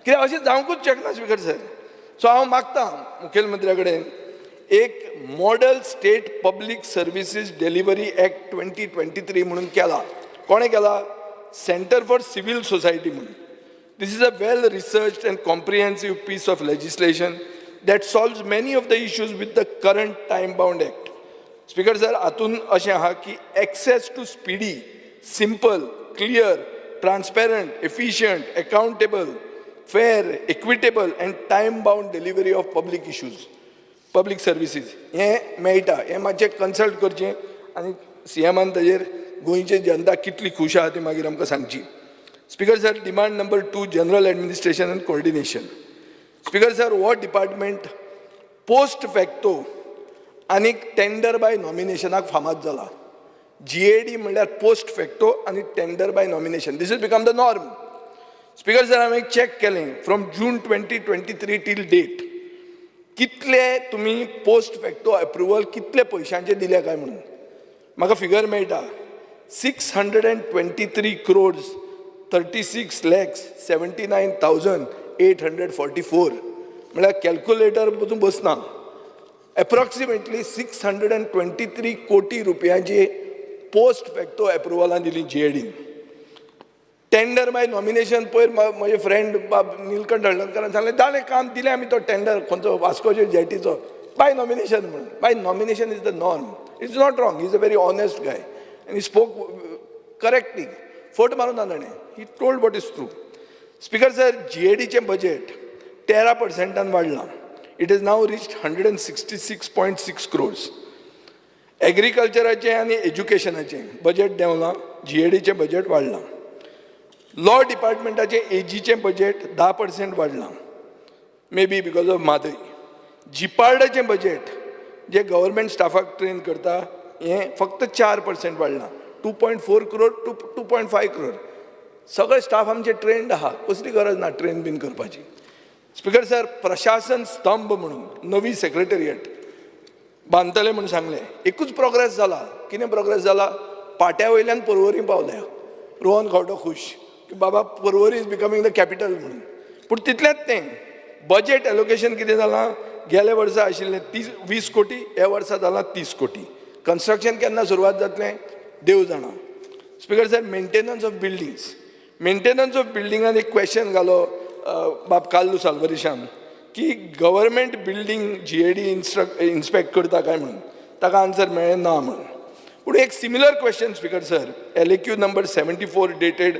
कित्याक अशें जावंकूच शकना स्पीकर सर. सो हांव मागता मुखेलमंत्र्या कडेन एक model state public services delivery act 2023 म्हणून केला. कोणें केला? सेंटर फॉर सिवील सोसायटी म्हणून. This is a well researched and comprehensive piece of legislation that solves many of the issues with the current time bound act. Speaker sir, हातून अशें आहा की access to speedy, simple, clear, transparent, efficient, accountable, fair, equitable and time bound delivery of public issues, public services हें मेळटा. हें मातशें consult करचें आनी सीएमान ताजेर गोंयची जनता कितली खूश आहा ती मागीर आमकां सांगची. Speaker sir, demand number 2, general administration and coordination. Speaker sir, हो डिपार्टमेंट पोस्ट फॅक्टो आनी टेंडर बाय नॉमिनेशनाक फामाद जाला. जीएडी म्हणल्यार पोस्ट फॅक्टो आनी tender by nomination. This is become the norm. Speaker sir, हांवें चॅक केलें, from June 2023 till date कितले तुमी पोस्ट फॅक्टो अप्रुवल कितले पयशांचे दिले काय म्हणून. म्हाका फिगर मेळटा 623 crores 36 lakhs 79,844. म्हळ्यार कॅल्क्युलेटर पसून बसना. Approximately 623 कोटी रुपयांची पोस्ट फॅक्टो अप्रुवलां दिली जीएडीन. टेंडर बाय नॉमिनेशन, पयर म्हजे फ्रेंड बाब निलकंठ हळदणकरान सांगलें, जालें काम, दिलें आमी तो टेंडर खंयचो वास्कोचे जेटीचो बाय नॉमिनेशन म्हणून. By nomination is the norm. It's not wrong. Is a very honest guy आनी स्पोक करेक्टली. फट मारून ना ताणें. He told what is true. Speaker sir, जीएडीचें बजेट 13 पर्संटान वाडलां. It is now reached 166.6 crores. एग्रीकल्चराचें आनी एज्युकेशनाचें बजेट देंवलां, जीएडीचें बजेट वाडलां. लॉ डिपार्टमेंटाचें एजीचें बजेट 10% वाडलां, may be because of Mhadei. जिपार्डाचें बजेट जे गव्हर्मेंट स्टाफाक ट्रेन करता, हें फक्त 4% वाडलां, 2.4 crore to 2.5 crore. सगळे स्टाफ आमचे ट्रेंड आहा, कसली गरज ना ट्रेन बीन करपाची. स्पीकर सर, प्रशासन स्तंभ म्हणून नवी सेक्रेटेरिएट बांदतले म्हणून सांगलें. एकूच प्रोग्रेस जाला. कितें प्रोग्रेस जाला? पाट्या वयल्यान पर्वरी पावल्या. रोहन खंवटो खूश की बाबा, Porvorim is becoming the capital म्हणून. पूण तितलेंच तें. बजेट एलोकेशन कितें जालां? गेल्या वर्सा आशिल्लें 30 20 कोटी, ह्या वर्सा जालां 30 कोटी. कन्स्ट्रक्शन केन्ना सुरवात जातलें देव जाणा. Speaker sir, maintenance of buildings. Maintenance of बिल्डिंगान एक क्वेश्चन घालो बाब कार्लू साल्वरिशान की government building GAD inspect करता काय म्हणून. ताका आन्सर मेळ्ळें ना म्हणून. पूण एक similar question, speaker sir, LAQ number 74 dated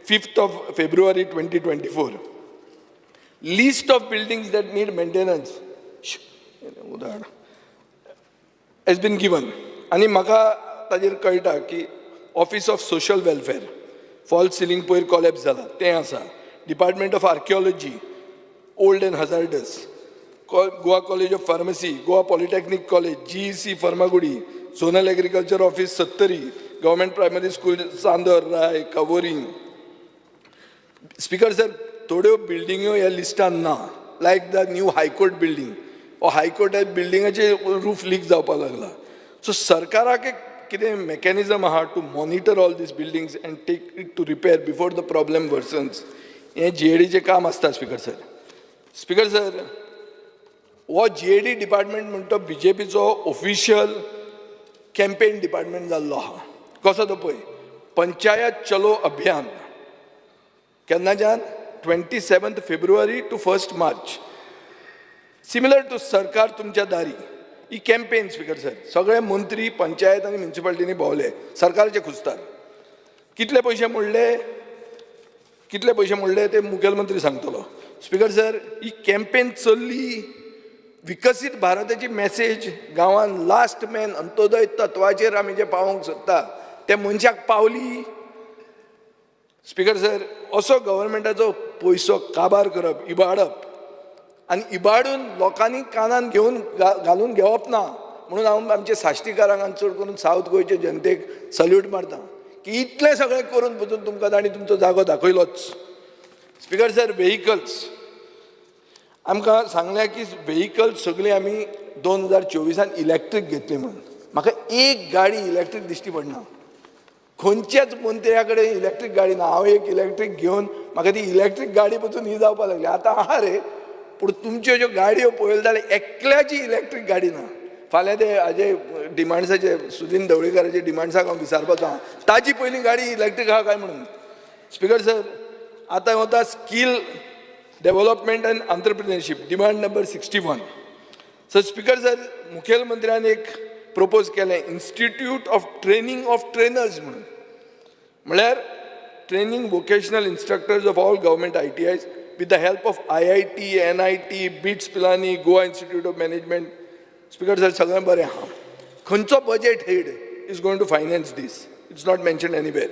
5th of February 2024, list of buildings that need maintenance उदाहरण has been given. आनी म्हाका ताजेर कळटा की office of social welfare, false ceiling पयर कॉलेप्स जाला तें आसा, department of archaeology, old and hazardous, Goa college of pharmacy, Goa polytechnic college, GEC Farmagudi, zonal agriculture office Sattari, government primary school Chandor Rai Kavorim. Speaker sir, थोड्यो बिल्डिंग्यो ह्या लिस्टान ना, like the new high court building. हो high court बिल्डिंगाचे roof leak जावपाक लागला. So सरकाराक एक कितें मॅकॅनिजम आहा to monitor all these buildings and take it to repair before the problem worsens, हें जीएडीचें काम आसता स्पीकर सर. स्पीकर सर, हो जीएडी डिपार्टमेंट म्हणटा बीजेपीचो ऑफिशियल कॅम्पेन डिपार्टमेंट जाल्लो आहा. कसो तो पळय. पंचायत चलो अभियान केन्नाच्यान? 27th February to 1st March, similar to सरकार तुमच्या दारी ही कॅम्पेन. स्पीकर सर, सगळे मंत्री पंचायत आनी म्युनिसिपालिटींनी भोंवले सरकाराचे खुस्तार. कितले पयशे मोडले? कितले पयशे मोडले ते मुखेलमंत्री सांगतलो. स्पीकर सर, ही कॅम्पेन चल्ली, विकसीत भारताची मॅसेज गांवान लास्ट मॅन अंत्योदय तत्वाचेर आमी जे पावोवंक सोदता ते मनशाक पावली? स्पीकर सर, असो गव्हर्मेंटाचो पयसो काबार करप, इबाडप आनी इबाडून लोकांनी कानान घेवन घालून घेवप ना म्हणून हांव आमचे साश्टीकारांक आनी चड करून सावथ गोंयचे जनतेक सल्यूट मारता की इतलें सगळें करून पसून तुमकां तांणी तुमचो जागो दाखयलोच. स्पीकर सर, वेहिकल्स आमकां सांगल्या की वेहिकल सगळीं आमी 2024 इलेक्ट्रीक घेतली म्हणून. म्हाका एक गाडी इलेक्ट्रीक दिश्टी पडना. खंयच्याच मंत्र्या कडेन इलेक्ट्रीक गाडी ना. हांव एक इलेक्ट्रीक घेवन म्हाका ती इलेक्ट्रीक गाडी पसून ही जावपाक लागली. आतां आहा रे, पूण तुमच्यो ज्यो गाडयो पळयल्यो जाल्यार एकल्याची इलेक्ट्रीक गाडी ना. फाल्यां ते हाजे डिमांड्साचे, सुदीन ढवळीकाराचे डिमांड्साक हांव विचारपाचो आहा, ताजी पयली गाडी इलेक्ट्रीक आहा काय म्हणून. स्पीकर सर, आतां वता skill development and entrepreneurship, demand number 61. Sir, speaker sir, मुखेलमंत्र्यान एक प्रपोज केलें, institute of training of trainers म्हणून, म्हळ्यार training vocational instructors of all government ITIs with the help of IIT, NIT, BITS Pilani, Goa Institute of Management. Speaker sir, सगळें बरें आहा, खंयचो budget head is going to finance this? It's not mention anywhere.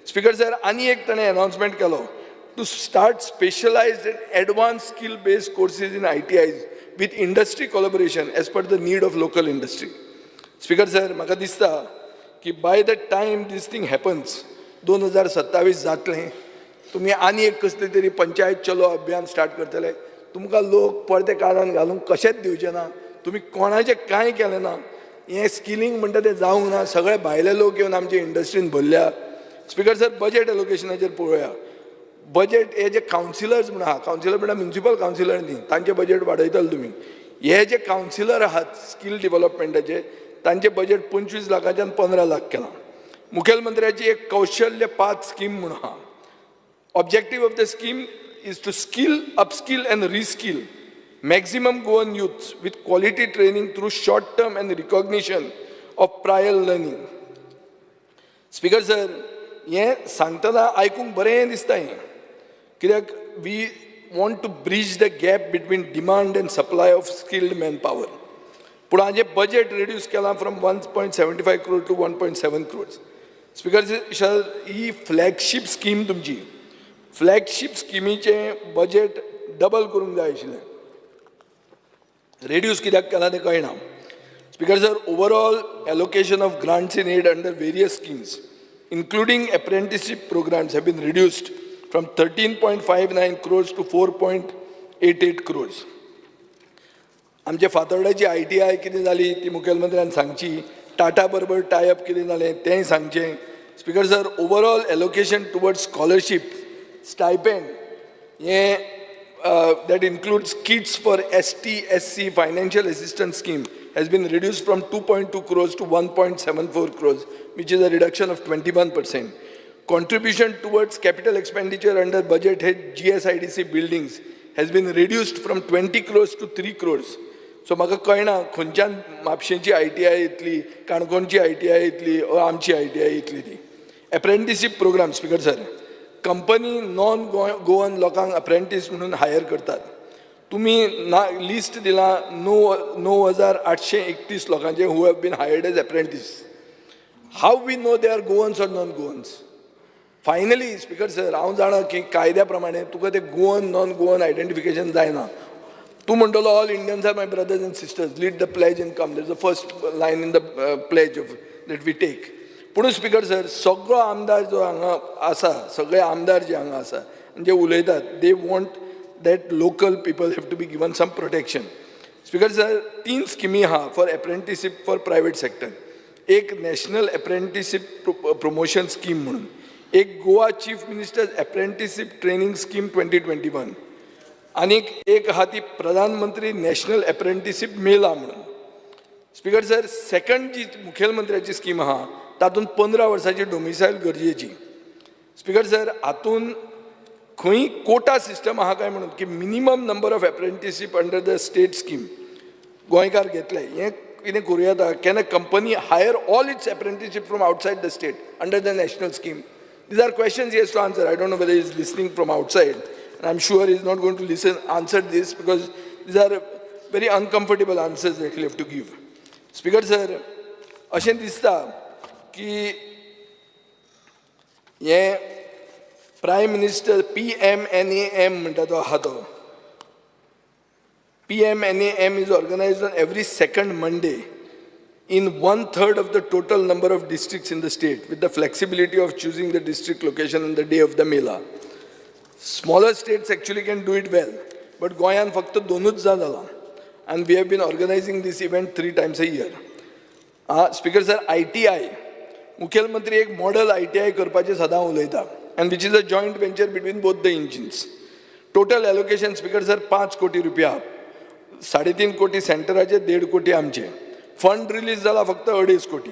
Speaker sir, आनी एक ताणें announcement केलो to start specialized and advance skill based courses in ITIs with industry collaboration as per the need of local industry. Speaker sir, म्हाका दिसता की by the time this thing happens, 2027 जातलें. तुमी आनी एक कसली तरी पंचायत चलो अभियान स्टार्ट करतले. तुमकां लोक परते कानान घालूंक कशेंच दिवचे ना. तुमी कोणाचें कांय केलें ना. हें स्किलिंग म्हणटा तें जावंक ना. सगळे भायले लोक येवन आमचे इंडस्ट्रीन भरल्या. स्पीकर सर, बजेट एलोकेशनाचेर पळोवया. बजेट हे जे कावन्सिलर्स म्हण आहा, कावन्सिलर म्हणल्यार म्युनिसिपल कावन्सिलर न्ही, तांचे बजेट वाडयतले तुमी. हे जे कावन्सिलर आहात स्कील डेव्हलपमेंटाचे, तांचे बजेट 25 लाखाच्यान 15 लाख केलां. मुखेलमंत्र्याची एक कौशल्य पाथ स्कीम म्हूण आहा. Objective of the scheme is to skill, upskill and reskill maximum Goan youths with quality training through short term and recognition of prior learning. Speaker sir, हें सांगतना आयकूंक बरें दिसता हें, कित्याक we want to bridge the gap between demand and supply of skilled man power. पूण हाजें budget reduce केलां from 1.75 crore to 1.7 crores. Speaker sir, he flagship scheme तुमची, फ्लॅगशीप स्किमीचें बजेट डबल करूंक जाय आशिल्लें. रेड्यूस कित्याक केलां तें कळना. Speaker sir, overall allocation of grants in aid under various schemes, including apprenticeship programs, have been reduced from 13.59 crores to 4.88 crores. आमचे फातोर्ड्याची ITI कितें जाली ती मुखेलमंत्र्यान सांगची. टाटा बरोबर टायअप कितें जालें तेंय सांगचें. Speaker sir, overall allocation towards scholarship stipend हें, that includes kits for ST, SC financial assistance scheme, has been reduced from 2.2 crores to 1.74 crores, which is a reduction of 21%. Contribution towards capital expenditure under budget head GSIDC buildings has been reduced from 20 crores to 3 crores. So म्हाका कळना खंयच्यान म्हापशेंची ITI येतली, काणकोणची ITI येतली वा आमची ITI येतली ती. Apprenticeship program, speaker sir, company non Goan लोकांक अप्रेंटीस म्हणून हायर करतात. तुमी ना लिस्ट दिलां 9831 लोकांचे who have been hired as apprentice. How we know they are Goans or non Goans? Finally, speaker sir, हांव जाणा की कायद्या प्रमाणे तुका ते गोवन नॉन गोवन आयडेंटिफिकेशन जायना. तूं म्हणटलो, "All Indians are my brothers and sisters, lead the pledge and come." That the first line in the pledge of that we take. पूण स्पीकर सर, सगळो आमदार जो हांगा आसा, सगळे आमदार जे हांगा आसा आनी जे उलयतात, they want that local people have to be given some protection. Speaker sir, तीन स्किमी आहा for apprenticeship for private sector. एक नॅशनल अप्रेंटिसशीप प्रमोशन स्कीम म्हणून, एक Goa Chief Minister Apprenticeship Training Scheme 2021 आनी एक आहा ती प्रधानमंत्री नॅशनल अप्रेंटिसशीप मेला म्हणून. स्पीकर सर, सेकंड जी मुखेलमंत्र्याची स्कीम आहा तातूंत 15 वर्साची डोमिसायल गरजेची. स्पीकर सर, हातून खंय कोटा सिस्टम आहा काय म्हणून की minimum number of apprenticeship under the state scheme गोंयकार घेतले, हें कितें करूं येता? Can a company hire all its apprenticeship from outside the state under the national scheme? These are questions he has to answer. I don't know whether he's listening from outside, and I'm sure he's not going to listen, answer this, because these are very uncomfortable answers that he'll have to give. Speaker sir, अशें दिसता की हें Prime Minister PMNAM म्हणटा तो आहा तो PMNAM is organized on every second Monday in one third of the total number of districts in the state, with the flexibility of choosing the district location and the day of the Mela. Smaller states actually can do it well, but गोंयान फक्त दोनूच जाला, and we have been organizing this event three times a year. Speaker sir, ITI, मुखेलमंत्री एक model ITI करपाचें सदां उलयता, and which is a joint venture between both the engines. Total allocation, Speaker sir, 5 कोटी रुपया, 3.5 कोटी सेंटराचे, 1.5 कोटी आमचे. फंड रिलीज जाला फक्त 2.5 कोटी,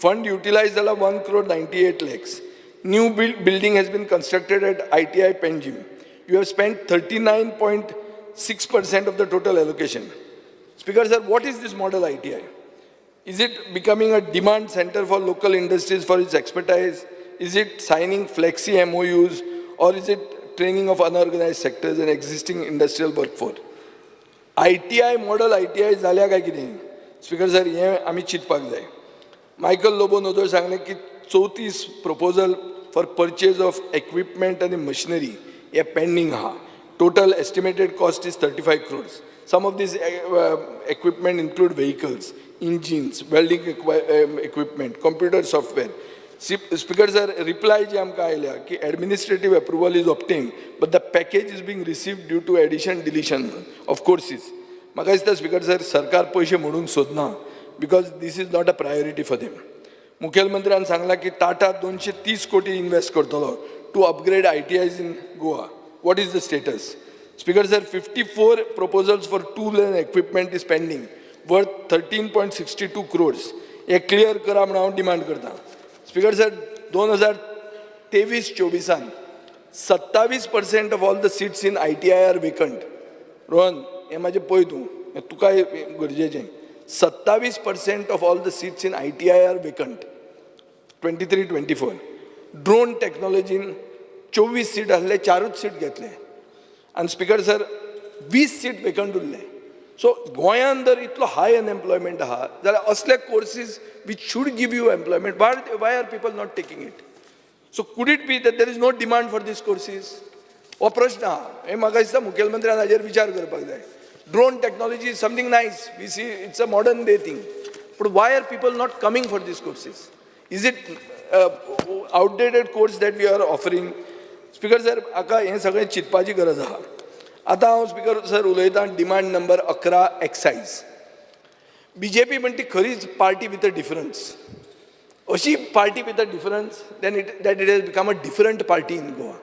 फंड युटिलायज जाला 1 crore 98 lakhs. New building has been constructed at ITI Panjim. You have spend 39.6% of the total allocation. Speaker sir, what is this model ITI? Is it becoming a demand center for local industries for its expertise? Is it signing flexi MOUs, or is it training of unorganized sectors and existing industrial workforce? ITI, model ITI जाल्या काय कितें, speaker sir, हें आमी चिंतपाक जाय. Michael लोबोन वोदोळ सांगलें की 34 proposal for purchase of equipment आनी मशिनरी हे पेंडींग आहा. Total estimated cost is 35 crores. Some of this equipment include vehicles, engines, welding equipment, computer software. Speaker sir, reply जे आमकां आयल्या की administrative approval is obtained, but the package is being received due to addition, deletion of courses. म्हाका दिसता, speaker sir, सरकार पयशे म्हणूंक सोदना because this is not a priority for them. मुखेलमंत्र्यान सांगलां की टाटा 230 कोटी इन्व्हेस्ट करतलो to upgrade ITIs in Goa. What is the status? Speaker sir, 54 proposals for tool and equipment is pending worth 13.62 crores. हे clear करा म्हणून हांव डिमांड करता. Speaker sir, 2023-24ान 27% of all the seats in ITI are vacant. Rohan, हें म्हाजें पळय तूं, हें तुका गरजेचें. 27% of all the seats in ITI are vacant 23-24. Drone टॅक्नॉलॉजीन 24 seat आसले, चारूच सीट घेतले आनी, स्पीकर सर, 20 सीट वेकंट उरले. सो गोंयान जर इतलो हाय अनएम्प्लॉयमेंट आहा जाल्यार असले courses which should give you employment, why are people not taking it? So could it be that there is no demand for these courses? हो प्रश्न आहा. हे म्हाका दिसता मुखेलमंत्र्यान हाजेर विचार करपाक जाय. Drone technology is something nice, we see it's a modern day thing, पूण why are people not coming for these courses? Is it outdated course that we are offering? Speaker sir, हाका हें सगळें चिंतपाची गरज आहा. आतां हांव, स्पीकर सर, उलयतां डिमांड नंबर 11, एक्सायज. बीजेपी म्हणटी खरीच पार्टी विथ अ डिफरन्स. अशी party with a difference then it that it has become a different party in Goa.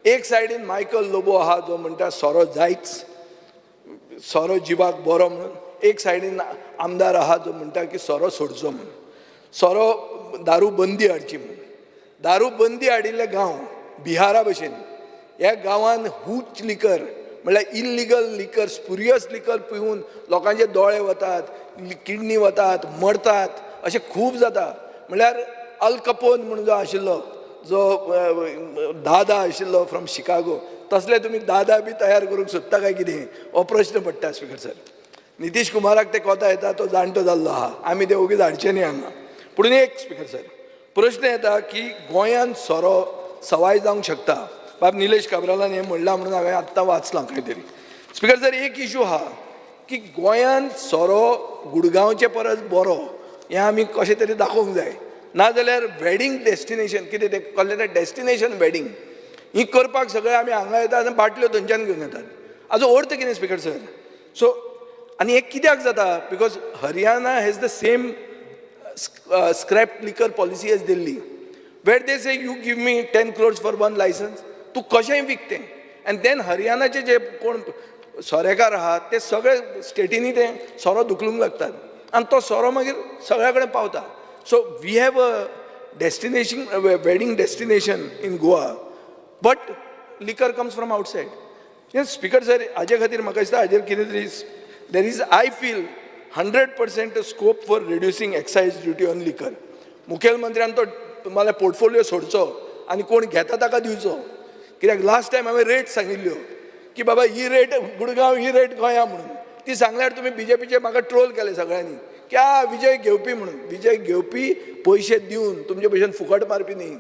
एक सायडीन मायकल लोबो आहा जो म्हणटा सोरो जायच, सोरो जिवाक बरो म्हणून. एक सायडीन आमदार आहा जो म्हणटा की सोरो सोडचो म्हणून, सोरो दारू बंदी हाडची म्हणून. दारू बंदी हाडिल्ले गांव बिहारा भशेन, ह्या गांवान हूच लिकर म्हणल्यार इल्लिगल लिकर, स्पुरियस लिकर पिवन लोकांचे दोळे वतात, किडनी वतात, मरतात, अशें खूब जाता. म्हणल्यार अल कपोन म्हणून जो आशिल्लो, जो दादा आशिल्लो फ्रॉम शिकागो, तसले तुमी दादा बी तयार करूंक सोदता काय कितें, हो प्रश्न पडटा. स्पीकर सर, नितीश कुमाराक ते कोता येता, तो जाणटो जाल्लो आहा, आमी ते ओगीच हाडचे न्ही हांगा. पूण एक, स्पीकर सर, प्रश्न येता की गोंयांत सोरो सवाय जावंक शकता. बाब निलेश काब्रालान हें म्हणलां म्हणून हांवें आत्तां वाचलां खंय तरी. स्पीकर सर, एक इशू आहा की गोंयांत सोरो गुडगांवचे परस बरो हें आमी कशें तरी दाखोवंक जाय. नाजाल्यार वेडींग डेस्टिनेशन कितें तें कसलें तें डेस्टिनेशन वेडींग ही करपाक सगळे आमी हांगा येतात आनी बाटल्यो थंयच्यान घेवन येतात. हाजो अर्थ कितें, स्पीकर सर? सो आनी हें कित्याक जाता? Because Haryana has the same scrap liquor policy as Delhi, where they say you give me 10 crores for one license, तूं कशेंय विकतें. आनी देन हरियाणाचे जे कोण सोरेकार आहात ते सगळे स्टेटींनी ते सोरो धुकलूंक लागतात आनी तो सोरो मागीर सगळ्या कडेन पावता. So we have a destination wedding destination in Goa, but liquor comes from outside. हें, स्पीकर सर, हाजे खातीर म्हाका दिसता हाजेर कितें तरी there is, I feel, 100% scope for reducing excise duty on liquor. मुखेलमंत्र्यान तो मला पोर्टफोलिओ सोडचो. आनी कोण घेता ताका दिवचो. कित्याक लास्ट टायम हांवें रेट सांगिल्ल्यो की बाबा ही रेट गुडगांव, ही रेट गोंया म्हणून. ती सांगल्यार तुमी बीजेपीचे म्हाका ट्रोल केले सगळ्यांनी की आ विजय घेवपी म्हणून. विजय घेवपी पयशे दिवन, तुमचे भशेन फुकट मारपी न्ही.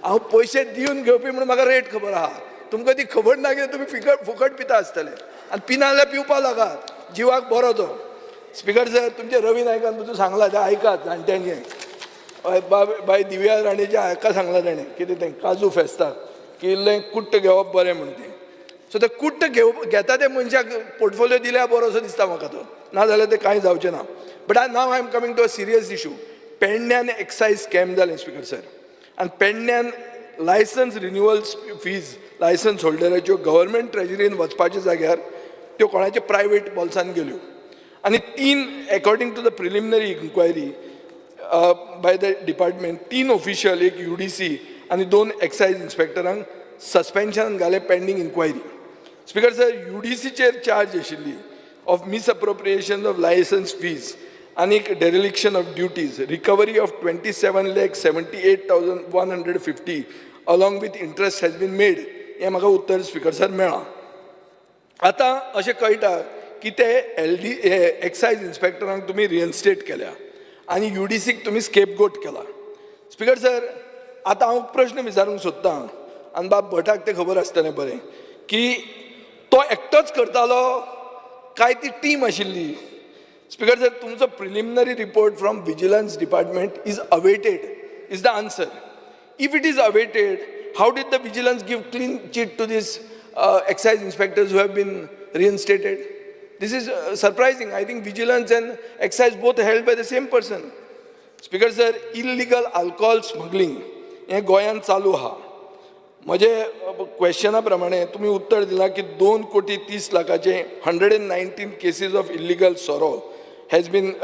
हांव पयशे दिवन घेवपी म्हणून म्हाका रेट खबर आहा. तुमकां ती खबर ना कित्याक तुमी फिकट फुकट पिता आसतले आनी पिना जाल्यार पिवपा लागात, जिवाक बरो तो. स्पिकर सर, तुमचे रवी नायकान तुजो सांगला तें आयकात जाणट्यांचें. हय, बाय दिव्या राणेचें हाका सांगलां ताणें कितें तें काजू फेस्ताक की इल्लें कुट्ट घेवप बरें म्हण तें. सो तें कुट्ट घेता ते मनशाक पोर्टफोलियो दिल्यार बरो असो दिसता म्हाका तो, नाजाल्यार तें कांय जावचें ना. But I now I am coming to a serious issue. पेडण्यान excise scam जालें स्पिकर सर, आनी पेडण्यान लायसन्स रिन्युअल फीज लायसन्स होल्डराच्यो गव्हर्मेंट ट्रेजरीन वचपाच्या जाग्यार त्यो कोणाच्या प्रायवेट बोल्सान गेल्यो. आनी तीन, according to the preliminary inquiry by the department, तीन ऑफिशियल, एक UDC आनी दोन एक्सायज इन्स्पेक्टरांक सस्पेन्शन घालें पेंडींग इन्क्वायरी. स्पिकर सर, UDCचेर चार्ज आशिल्ली of misappropriation of licence fees आनीक dereliction of duties, recovery of 27,78,150 along with interest has been made. हें म्हाका उत्तर स्पिकर सर मेळ्ळां. आतां अशें कळटा की ते एल डी एक्सायज इन्स्पेक्टरांक तुमी रिइन्स्टेट केल्या आनी UDCक तुमी स्केपगोट केला. स्पिकर सर, आतां हांव प्रश्न विचारूंक सोदतां आनी बाब भटाक तें खबर आसतलें बरें की तो एकटोच करतालो काय ती टीम आशिल्ली. स्पिकर सर, तुमचो preliminary report from vigilance department is awaited is the answer. If it is awaited, how did the vigilance give clean chit to these excise inspectors who have been reinstated? This is surprising. I think vigilance and excise both held by the same person. Speaker sir, illegal alcohol smuggling हें गोंयांत चालू आहा. म्हजे क्वेश्चना प्रमाणे तुमी उत्तर दिलां की 2 कोटी 30 लाखाचे 119 cases of illegal सोरो has been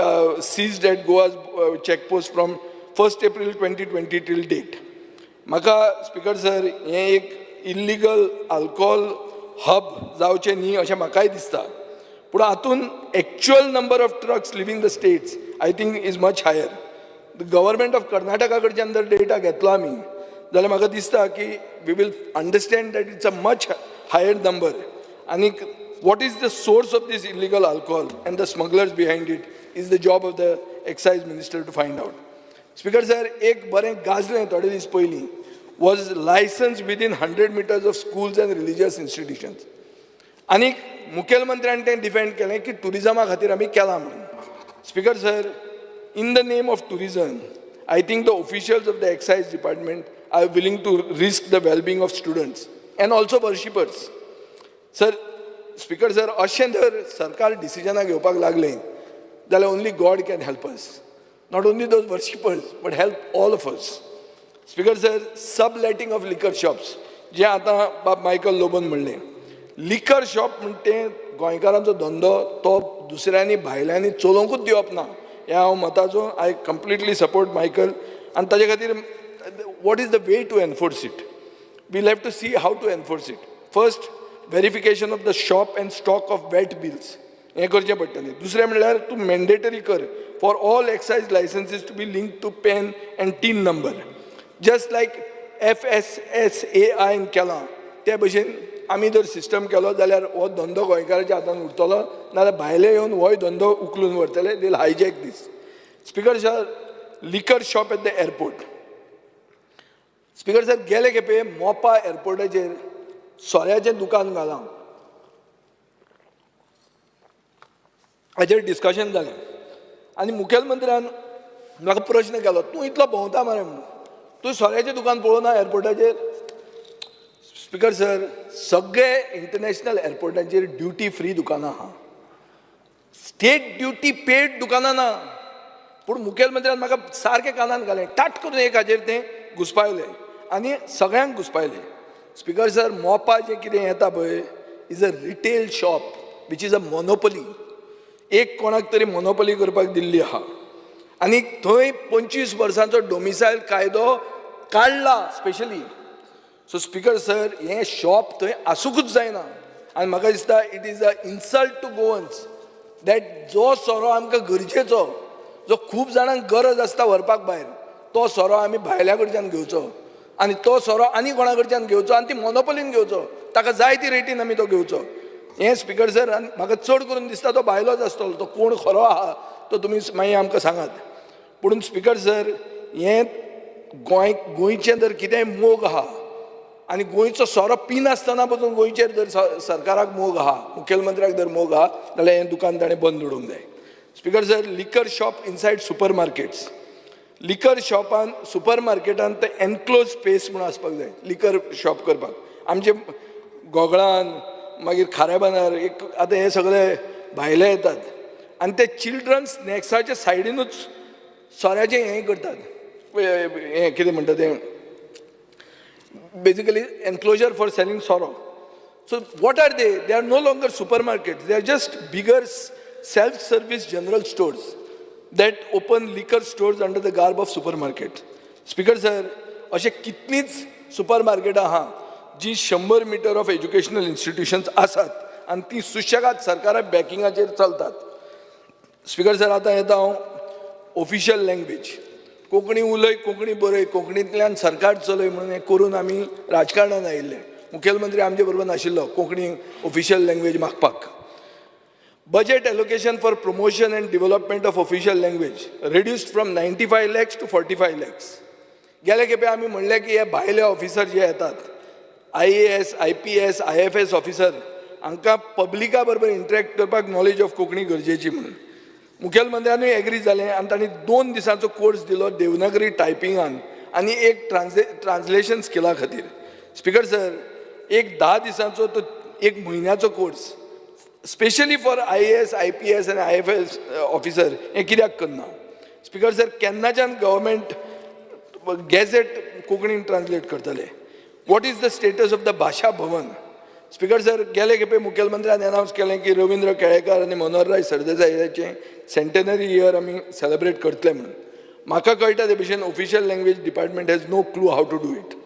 seized at Goa's check post from 1 April 2020 till date. म्हाका स्पिकर सर, हें एक इल्लिगल आल्कोहोल हब जावचें न्ही अशें म्हाकाय दिसता, पूण हातून actual number of trucks leaving the states, I think, is much higher. The government of Karnataka कडच्यान जर डेटा घेतलो आमी जाल्यार म्हाका दिसता की we will understand that it's a much higher number. आनीक what is the source of this illegal alcohol and the smugglers behind it is the job of the excise minister to find out. Speaker sir, एक बरें गाजलें थोडे दीस पयलीं was licence within 100 meters of schools and religious institutions. आनी मुखेलमंत्र्यान तें defend केलें की टुरिजमा खातीर आमी केलां म्हणून. Speaker sir, in the name of tourism, I think the officials of the excise department are willing to risk the wellbeing of students and also worshippers, sir. Speaker sir, अशें जर सरकार डिसिजनां घेवपाक लागलें जाल्यार only God can help us, not only those worshippers but help all of us. Speaker sir, sub letting of liquor shops जे आतां बाब Michael लोबोन म्हणलें, liquor shop म्हणटा तें गोंयकारांचो धंदो, तो दुसऱ्यांनी भायल्यांनी चलोवंकूच दिवप ना हें हांव मताचो. I completely support Michael. आनी ताजे खातीर what is the way to enforce it? We'll have to see how to enforce it. First, verification of the shop and stock of VAT bills. हें करचें पडटलें. दुसरें म्हणल्यार तूं मॅन्डेटरी कर for all excise licenses to be link to PAN and TIN number, just like FSSAIन केलां ते भशेन. आमी जर सिस्टम केलो जाल्यार हो धंदो गोंयकाराच्या हातान उरतलो, नाजाल्यार भायले येवन होय धंदो उखलून व्हरतले. They'll hijack this. Speaker sir, liquor shop at the airport. Speaker sir, गेले खेपे मोपा एअरपोर्टाचेर सोऱ्याचें दुकान घालां हाचेर डिस्कशन जालें आनी मुखेलमंत्र्यान म्हाका प्रश्न केलो, तूं इतलो भोंवता मरे म्हणून, तूं सोऱ्याचें दुकान पळोवना एअरपोर्टाचेर? स्पिकर सर, सगळे इंटरनॅशनल एअरपोर्टाचेर ड्युटी फ्री दुकानां आहा, स्टेट ड्युटी पेड दुकानां ना. पूण मुखेलमंत्र्यान म्हाका सारकें कानान घालें, टाट करून एक हाजेर तें घुसपायलें आनी सगळ्यांक घुसपायलें. स्पिकर सर, मोपा जें कितें येता पळय is a retail shop which is a monopoly. एक कोणाक तरी मोनोपली करपाक दिल्ली आहा आनी थंय 25 वर्सांचो डोमिसायल कायदो काडला स्पेशली. सो स्पिकर सर, हें शॉप थंय आसूंकूच जायना आनी म्हाका दिसता it is a insult to Goans that जो सोरो आमकां गरजेचो, जो खूब जाणांक गरज आसता व्हरपाक भायर, तो सोरो आमी भायल्या कडच्यान घेवचो. आनी तो सोरो आनी कोणा कडच्यान घेवचो आनी ती मोनोपोलीन घेवचो, ताका जाय ती रेटीन आमी तो घेवचो. हें स्पिकर सर, आनी म्हाका चड करून दिसता तो बायलोच आसतलो, तो कोण खरो आहा तो तुमी मागीर आमकां सांगात. पूण स्पिकर सर, हें गोंय गोंयचें जर कितेंय मोग आहा आनी गोंयचो सोरो पिनासतना पसून गोंयचेर जर सरकाराक मोग आहा, मुखेलमंत्र्याक जर मोग आहा जाल्यार हें दुकान ताणें बंद उडोवंक जाय. Speaker sir, liquor shop inside super markets, liquor शॉपान सुपर मार्केटान ते एनक्लोज स्पेस म्हणून आसपाक जाय लिकर शॉप करपाक. आमचे गोगळान मागीर खाऱ्याबांदार एक आतां हे सगळे भायले येतात आनी ते चिल्ड्रन स्नॅक्साच्या सायडीनूच सोऱ्याचें हें करतात, हें कितें म्हणटा तें, basically enclosure for selling soro. So what are they? They are no longer supermarkets. They are just bigger self-service general stores that open liquor stores under the garb of supermarket. Speaker sir, अशे कितलींच super मार्केटां आहा जी 100 metre of educational इन्स्टिट्युशन्स आसात आनी ती सुशेगाद सरकारा बॅकिंगाचेर चलतात. स्पिकर सर, आतां येता हांव ऑफिशियल लँग्वेज. कोंकणी उलय, कोंकणी बरय, कोंकणींतल्यान सरकार चलय म्हणून हें करून आमी राजकारणान आयिल्ले. मुखेलमंत्री आमचे बरोबर नाशिल्लो कोंकणी ऑफिशियल लँग्वेज मागपाक. Budget allocation for promotion and development of official language reduced from 95 lakhs to 45 lakhs. गेले खेपे आमी म्हणलें की हे भायले ऑफिसर जे येतात, IAS, IPS, IFS officer, हांकां पब्लिका बरोबर इंटरेक्ट करपाक नॉलेज ऑफ कोंकणी गरजेची म्हणून. मुखेलमंत्र्यानूय एग्री जालें आनी तांणी 2 दिसांचो कोर्स दिलो देवनागरी टायपिंगान आनी एक ट्रान्सलेशन स्किला खातीर. स्पिकर सर, एक 10 दिसांचो तो एक म्हयन्याचो course specially for IAS, IPS आनी IFS officer हें कित्याक करना? स्पिकर सर, केन्नाच्यान गव्हर्मेंट गॅझेट कोंकणीन ट्रान्सलेट करतले? What is the status of the Bhasha Bhavan? Speaker sir, गेले खेपे मुखेलमंत्र्यान अनावन्स केलें की रवींद्र केळेकार आनी मनोहरराय सरदेसायाचें सेंटेनरी इयर आमी सेलेब्रेट करतले म्हणून. म्हाका कळटा ते भशेन official language department has no clue how to do it.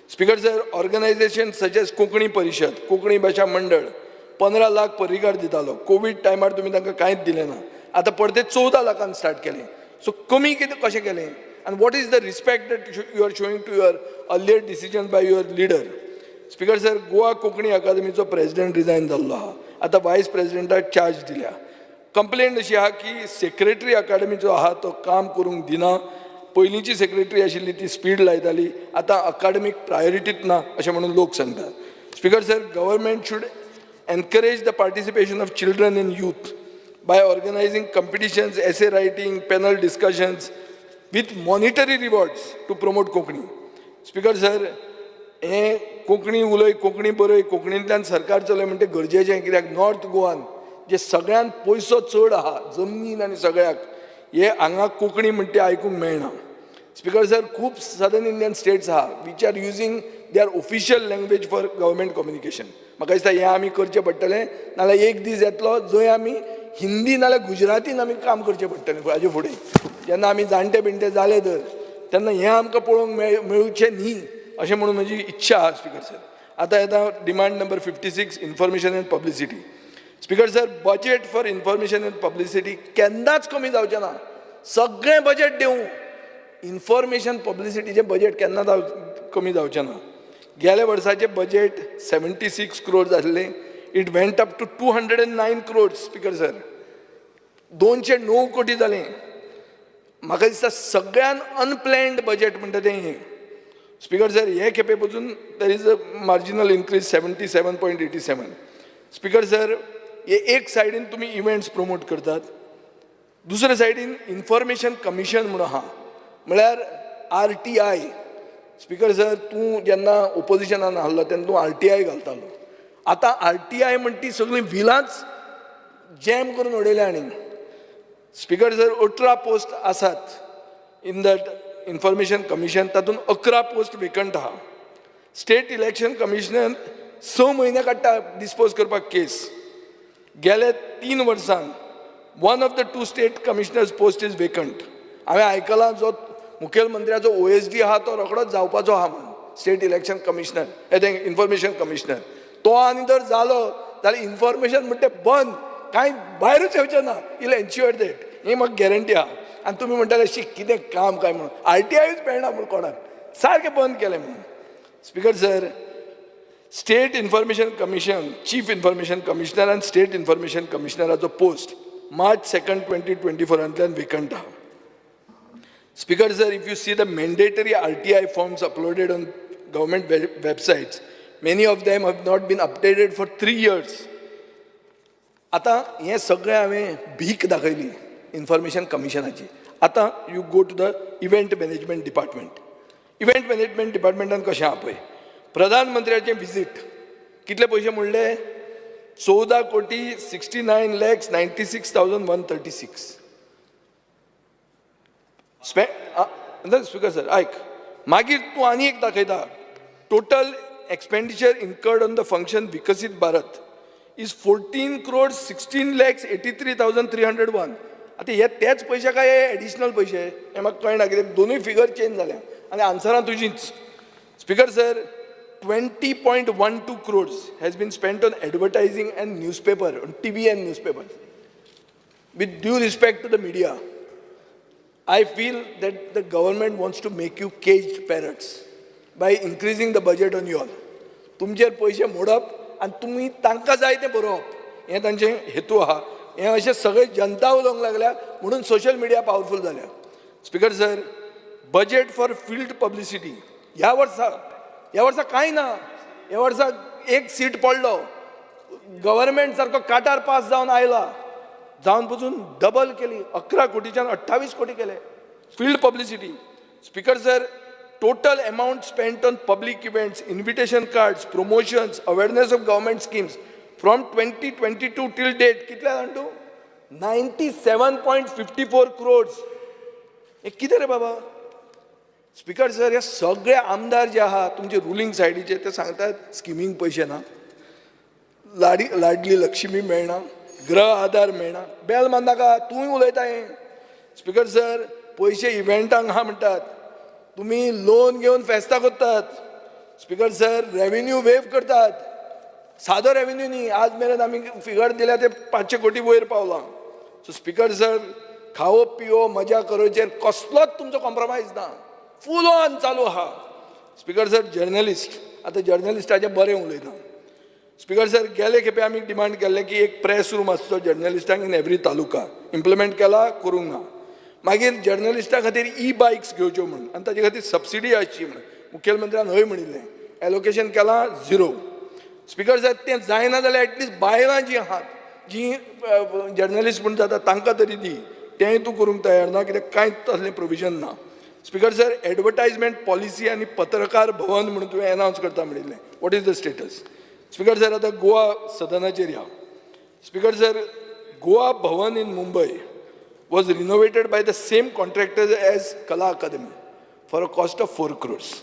Speaker sir, organisation such as Konkani Parishad, Konkani Bhasha Mandal 15 lakh परिगार दितालो. कोवीड टायमार तुमी तांकां कांयच दिलें ना. आतां परते 14 लाखान स्टार्ट केलें. सो कमी कितें कशें केलें आनी what is the respect that you are showing to your earlier decision by your leader? Speaker sir, Goa Konkani अकादमीचो प्रेजिडेंट रिजायन जाल्लो आहा, आतां वायस प्रेजिडेंटाक चार्ज दिल्या. कंप्लेन अशी आहा की सेक्रेटरी अकादमीचो आहा तो काम करूंक दिना. पयलींची सेक्रेटरी आशिल्ली ती स्पीड लायताली, आतां अकादमीक प्रायोरिटीत ना अशें म्हणून लोक सांगतात. Speaker sir, government should encourage the participation of children and youth by organizing competitions, essay writing, panel discussions with monetary rewards to promote Konkani. Speaker sir, हें कोंकणी उलय, कोंकणी बरय, कोंकणींतल्यान सरकार चलय म्हणटे गरजेचें, कित्याक नॉर्थ गोवान जे सगळ्यांत पयसो चड आहा जमनीन आनी सगळ्याक, हे हांगा कोंकणी म्हणटे आयकूंक मेळना. स्पिकर सर, खूब सदर्न इंडियन स्टेट्स आहा which are using their official language for government communication. म्हाका दिसता हें आमी करचें पडटलें, नाजाल्यार एक दीस येतलो जंय आमी हिंदी नाजाल्यार गुजरातीन आमी काम करचें पडटलें. हाजे फुडें जेन्ना आमी जाणटे बिणटे जाले तर तेन्ना हें आमकां पळोवंक मेळचें न्ही अशें म्हणून म्हजी इच्छा आहा. स्पिकर सर, आतां येता demand number 56, information and publicity. Speaker sir, budget for information and publicity केन्नाच कमी जावचें ना. सगळें बजेट दिवं, इन्फॉर्मेशन पब्लिसिटीचें बजेट केन्ना कमी जावचें ना. गेल्या वर्साचें बजेट 76 क्रोर्स आसलें, it went up to 209 crores. Speaker sir, 209 कोटी जालें. म्हाका दिसता सगळ्यान अनप्लॅन्ड बजेट म्हणटा तें हें. स्पिकर सर, हे खेपे पसून there is a marginal increase, 77.87. Speaker sir, हे एक सायडीन तुमी इव्हेंट्स प्रमोट करतात, दुसरे सायडीन इन्फॉर्मेशन कमिशन म्हणून आहा, म्हळ्यार RTI. Speaker sir, तूं जेन्ना ओपोजिशनान आहलो तेन्ना तूं RTI घालतालो. आतां RTI म्हण ती सगळीं विलांच जॅम करून उडयल्या. आनी स्पिकर सर, 18 पोस्ट आसात इन that information commission, तातूंत 11 पोस्ट वेकंट आहा. स्टेट इलेक्शन कमिशनर 6 म्हयने काडटा डिस्पोज करपाक केस. गेले 3 वर्सांक one of the 2 state commissioners post is vacant. हांवें आयकलां जो मुखेलमंत्र्याचो OSD आहा तो रोखडोच जावपाचो आहा म्हणून स्टेट इलेक्शन कमिशनर, ते इन्फॉर्मेशन कमिशनर. तो आनी जर जालो जाल्यार इन्फॉर्मेशन म्हणटे बंद, कांय भायरूच येवचें ना. इल एन्श्युअर that, ही म्हाका गॅरंटी आहा. आनी तुमी म्हणटाले शी कितें काम काय म्हणून, RTIच मेळना म्हूण कोणाक. सारकें बंद केलें म्हणून. Speaker sir, State Information Commission, Chief Information Commissioner आनी स्टेट इन्फॉर्मेशन कमिशनराचो पोस्ट मार्च 2, 2024आंतल्यान वेकंट आहा. Speaker sir, if you see the mandatory RTI forms uploaded on government websites, many of them have not been updated for 3 years. आतां हें सगळें हांवें भीक दाखयली information कमिशनाची. आतां you go to the event management department. Event management डिपार्टमेंटान कशें आहा पळय. प्रधानमंत्र्याचें विजीट कितले पयशे म्हणले? 14 कोटी 69,96,136. Speaker sir, आयक, मागीर तूं आनी एक दाखयता. Total expenditure incurred on the function Viksit Bharat is 14 crore 16 lakhs 83,301. आतां हे तेच पयशे काय हे एडिशनल पयशे, हे म्हाका कळना, कित्याक दोनूय फिगर चेंज जाल्या आनी आन्सरां तुजीच. Speaker sir, 20.12 crores has been spent on advertising and newspaper, on TV and newspaper. With due respect to the media, I feel that the government wants to make you caged parrots by increasing the budget on you all. तुमचेर पयशे मोडप आनी तुमी तांकां जाय तें बरोवप हें तांचें हेतू आहा. हें अशें सगळें जनता उलोवंक लागल्या म्हणून सोशल मिडिया पावरफूल जाल्या. Speaker sir, budget for field publicity ह्या वर्सा, ह्या वर्सा कांय ना. ह्या वर्सा एक सीट पडलो, गव्हर्मेंट सारको काटार पास जावन आयला, जावन पसून डबल केली, 11 कोटीच्यान 28 कोटी केले field publicity. Speaker sir, total amount spent on public events, invitation cards, promotions, awareness of government schemes from 2022 till date कितले जाण तूं? 97.54 crores. हे कितें रे बाबा? स्पीकर सर, हे सगळे आमदार जे आहा तुमचे रुलींग सायडीचे, ते सांगतात स्किमींक पयशे ना, लाडी लाडली लक्ष्मी मेळना, गृह आधार मेळना. बेल मारनाका, तूंय उलयता हें. स्पीकर सर, पयशे इव्हेंटांक आहा म्हणटात, तुमी लोन घेवन फेस्तां करतात. स्पीकर सर, रेवेन्यू वेव करतात. सादो रेवेन्यू न्ही, आज मेरेन आमी फिगर दिल्या ते 500 कोटी वयर पावलां. सो स्पीकर सर, खाओ पियो मजा करोचेर कसलोच तुमचो कॉम्प्रोमायज ना, फूल ऑन चालू आहा. स्पीकर सर, जर्नलिस्ट, आतां जर्नलिस्टाचें बरें उलयता. स्पीकर सर, गेले खेपे आमी डिमांड केल्ले की एक प्रेस रूम आसचो जर्नलिस्टांक इन एवरी तालुका. इम्प्लिमेंट केला? करूंक ना. मागीर जर्नलिस्टा खातीर ई बायक्स घेवच्यो म्हणून आनी ताजे खातीर सबसिडी आसची म्हणून मुखेलमंत्र्यान हय म्हणिल्लें. एलोकेशन केलां? झिरो. स्पीकर साहेब, तें जायना जाल्यार एटलिस्ट बायलां जीं आहात, जीं जर्नलिस्ट म्हूण जाता, तांकां तरी दी. तेंय तूं करूंक तयार ना, कित्याक कांयच तसलें प्रोविजन ना. स्पीकर सर, एडवर्टायजमेंट पॉलिसी आनी पत्रकार भवन म्हणून तुवें एनावन्स करता म्हणिल्लें. What is the status? Speaker sir, आतां गोवा सदनाचेर या. Speaker sir, Goa Bhavan in Mumbai was renovated by the same contractor as Kala Academy for a cost of 4 crores.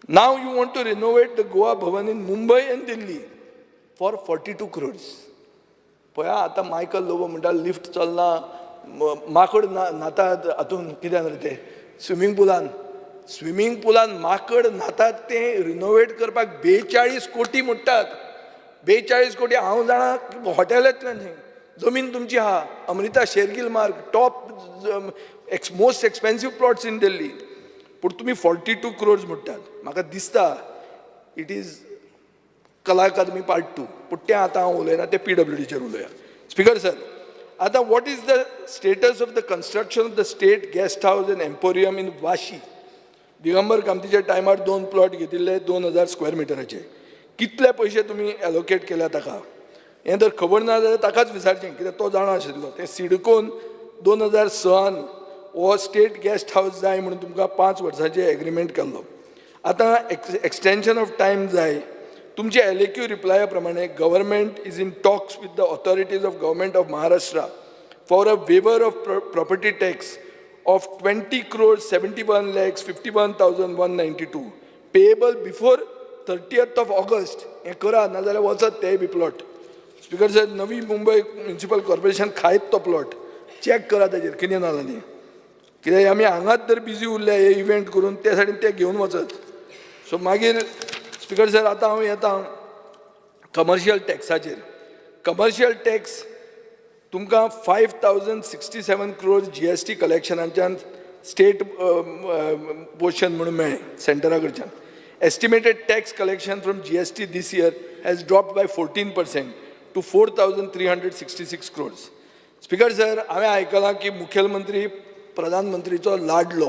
Now you want to renovate the Goa Bhavan in Mumbai and Delhi for 42 crores. पळया, आतां Michael Lobo म्हणटा lift चलना, माकड ना न्हातात हातून, कित्यान रे ते, स्विमींग पुलान. स्विमींग पुलान माकड न्हातात तें रिनोवेट करपाक 42 कोटी म्हणटात. 42 कोटी. हांव जाणा, हॉटेल येतलें न्ही. जमीन तुमची आहा, अमृता शेरगील मार्ग, top ex most expensive plots in Delhi, पूण तुमी 42 क्रोर्स म्हणटात. म्हाका दिसता it is Kala Akademi part two. पूण तें आतां हांव उलयना, तें पीडब्ल्यूडीचेर उलोवया. स्पीकर सर, आतां what is the status of the construction of the state guest house and emporium in Vashi? Digambar कामतीच्या टायमार दोन प्लॉट घेतिल्ले 2000 स्क्वेअर मिटराचे. कितले पयशे तुमी एलोकेट केल्या ताका, हें जर खबर ना जाल्यार ताकाच विचारचें, कित्याक तो जाणा आशिल्लो. तें सिडकोन 2006न हो स्टेट गेस्ट हावस जाय म्हणून तुमकां 5 वर्सांचे एग्रीमेंट केल्लो. आतां एक्सटेंशन ऑफ टायम जाय. तुमचे एलएक्यू रिप्लाया प्रमाणे government is in talks with the authorities of Government of Maharashtra for a waiver of property tax of 20 crore 71 lakhs 51,192 payable before 30th of August. हें करा, नाजाल्यार वचत तेय बी प्लॉट. स्पीकर साहेब, नवी मुंबय म्युनिसिपल कॉर्पोरेशन खायत तो प्लॉट. चॅक करा ताजेर कितें जालां न्ही, कित्याक आमी हांगाच जर बिजी उरले हे इव्हेंट करून, ते सायडीन ते घेवन वचत. सो मागीर स्पीकर सर, आतां हांव येता कमर्शियल टॅक्साचेर. कमर्शियल टॅक्स तुमकां 5,067 crore GST कलेक्शनाच्यान स्टेट पोर्शन म्हणून मेळ्ळें सेंटरा कडच्यान. Estimated tax collection from GST this year has dropped by 14% to 4,366 crores. Speaker sir, हांवें आयकलां की मुखेलमंत्री प्रधानमंत्रीचो लाडलो,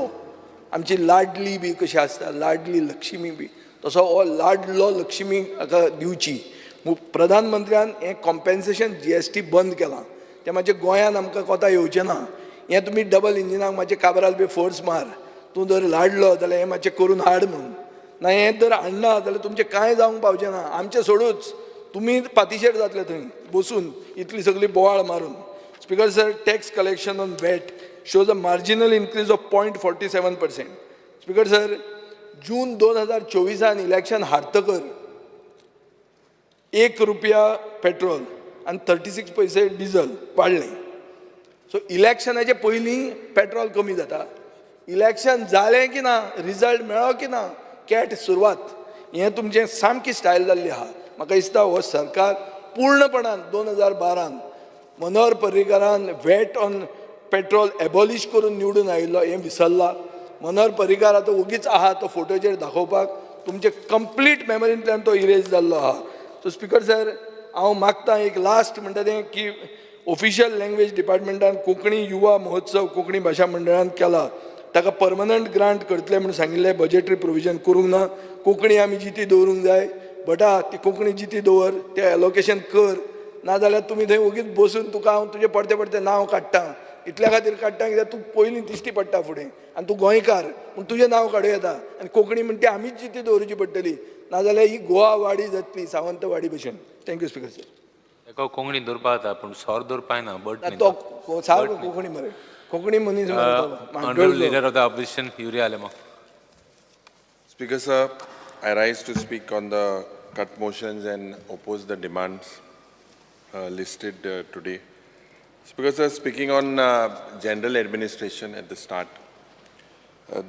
आमची लाडली बी कशी आसता, लाडली लक्ष्मी बी, तसो हो लाडलो लक्ष्मी हाका दिवची. प्रधानमंत्र्यान हें कॉम्पेन्सेशन जीएसटी बंद केलां, तें मातशें गोंयान आमकां कोता येवचें ना. हें तुमी डबल इंजिनाक मातशें काबराल बी फोर्स मार, तूं जर लाडलो जाल्यार हें मातशें करून हाड म्हणून. ना हें जर हाडना जाल्यार तुमचें कांय जावंक पावचें ना. आमचें सोडूच, तुमी पातिशेर जातले थंय बसून इतली सगळी बोवाळ मारून. Speaker sir, tax collection on VAT shows a marginal increase of 0.47%. Speaker sir, जून 2024आन इलेक्शन हारतकर 1 रुपया पेट्रोल आनी 36 पयशे डिझल वाडलें. सो इलेक्शनाचे पयलीं पेट्रोल कमी जाता, इलेक्शन जालें की ना, रिजल्ट मेळ्ळो की ना, कॅट सुरवात. हें तुमचें सामकी स्टायल जाल्ली आहा. म्हाका दिसता हो सरकार पूर्णपणान 2012न मनोहर पर्रीकारान वॅट ऑन पेट्रोल एबॉलिश करून निवडून आयिल्लो हें विसरला. मनोहर पर्रीकार आतां ओगीच आहा तो फोटोचेर दाखोवपाक, तुमचे कंप्लीट मेमरींतल्यान तो इरेज जाल्लो आहा. सो स्पिकर सर, हांव मागता एक लास्ट म्हणटा तें की ऑफिशियल लँग्वेज डिपार्टमेंटान कोंकणी युवा महोत्सव कोंकणी भाशा मंडळान केला, ताका परमनंट ग्रांट करतले म्हूण सांगिल्लें, बजेटरी प्रोविजन करूंक ना. कोंकणी आमी जिती दवरूंक जाय बटा, ती कोंकणी जिती दवर, तें एलोकेशन कर. नाजाल्यार तुमी थंय ओगीच बसून तुका हांव तुजें परतें परतें नांव काडटा, इतल्या खातीर काडटा कित्याक तूं पयलीं दिश्टी पडटा फुडें आनी तूं गोंयकार म्हूण तुजें नांव काडूं येता. आनी कोंकणी म्हण ती आमीच जिती दवरुची पडटली, नाजाल्यार ही गोवा वाडी जातली सावंतवाडी भशेन. Thank you speaker sir. एका कोंकणी दवरपा जाता पूण सोर दवरपा ना बट. तो सारको कोंकणी मरे, कोंकणी मनीस मरे तो. Honourable मांडोळचो. Leader of the Opposition Yuri Alemao. Speaker sir, I rise to speak on the cut motions and oppose the demands listed today. Speaker sir, speaking on general administration at the start,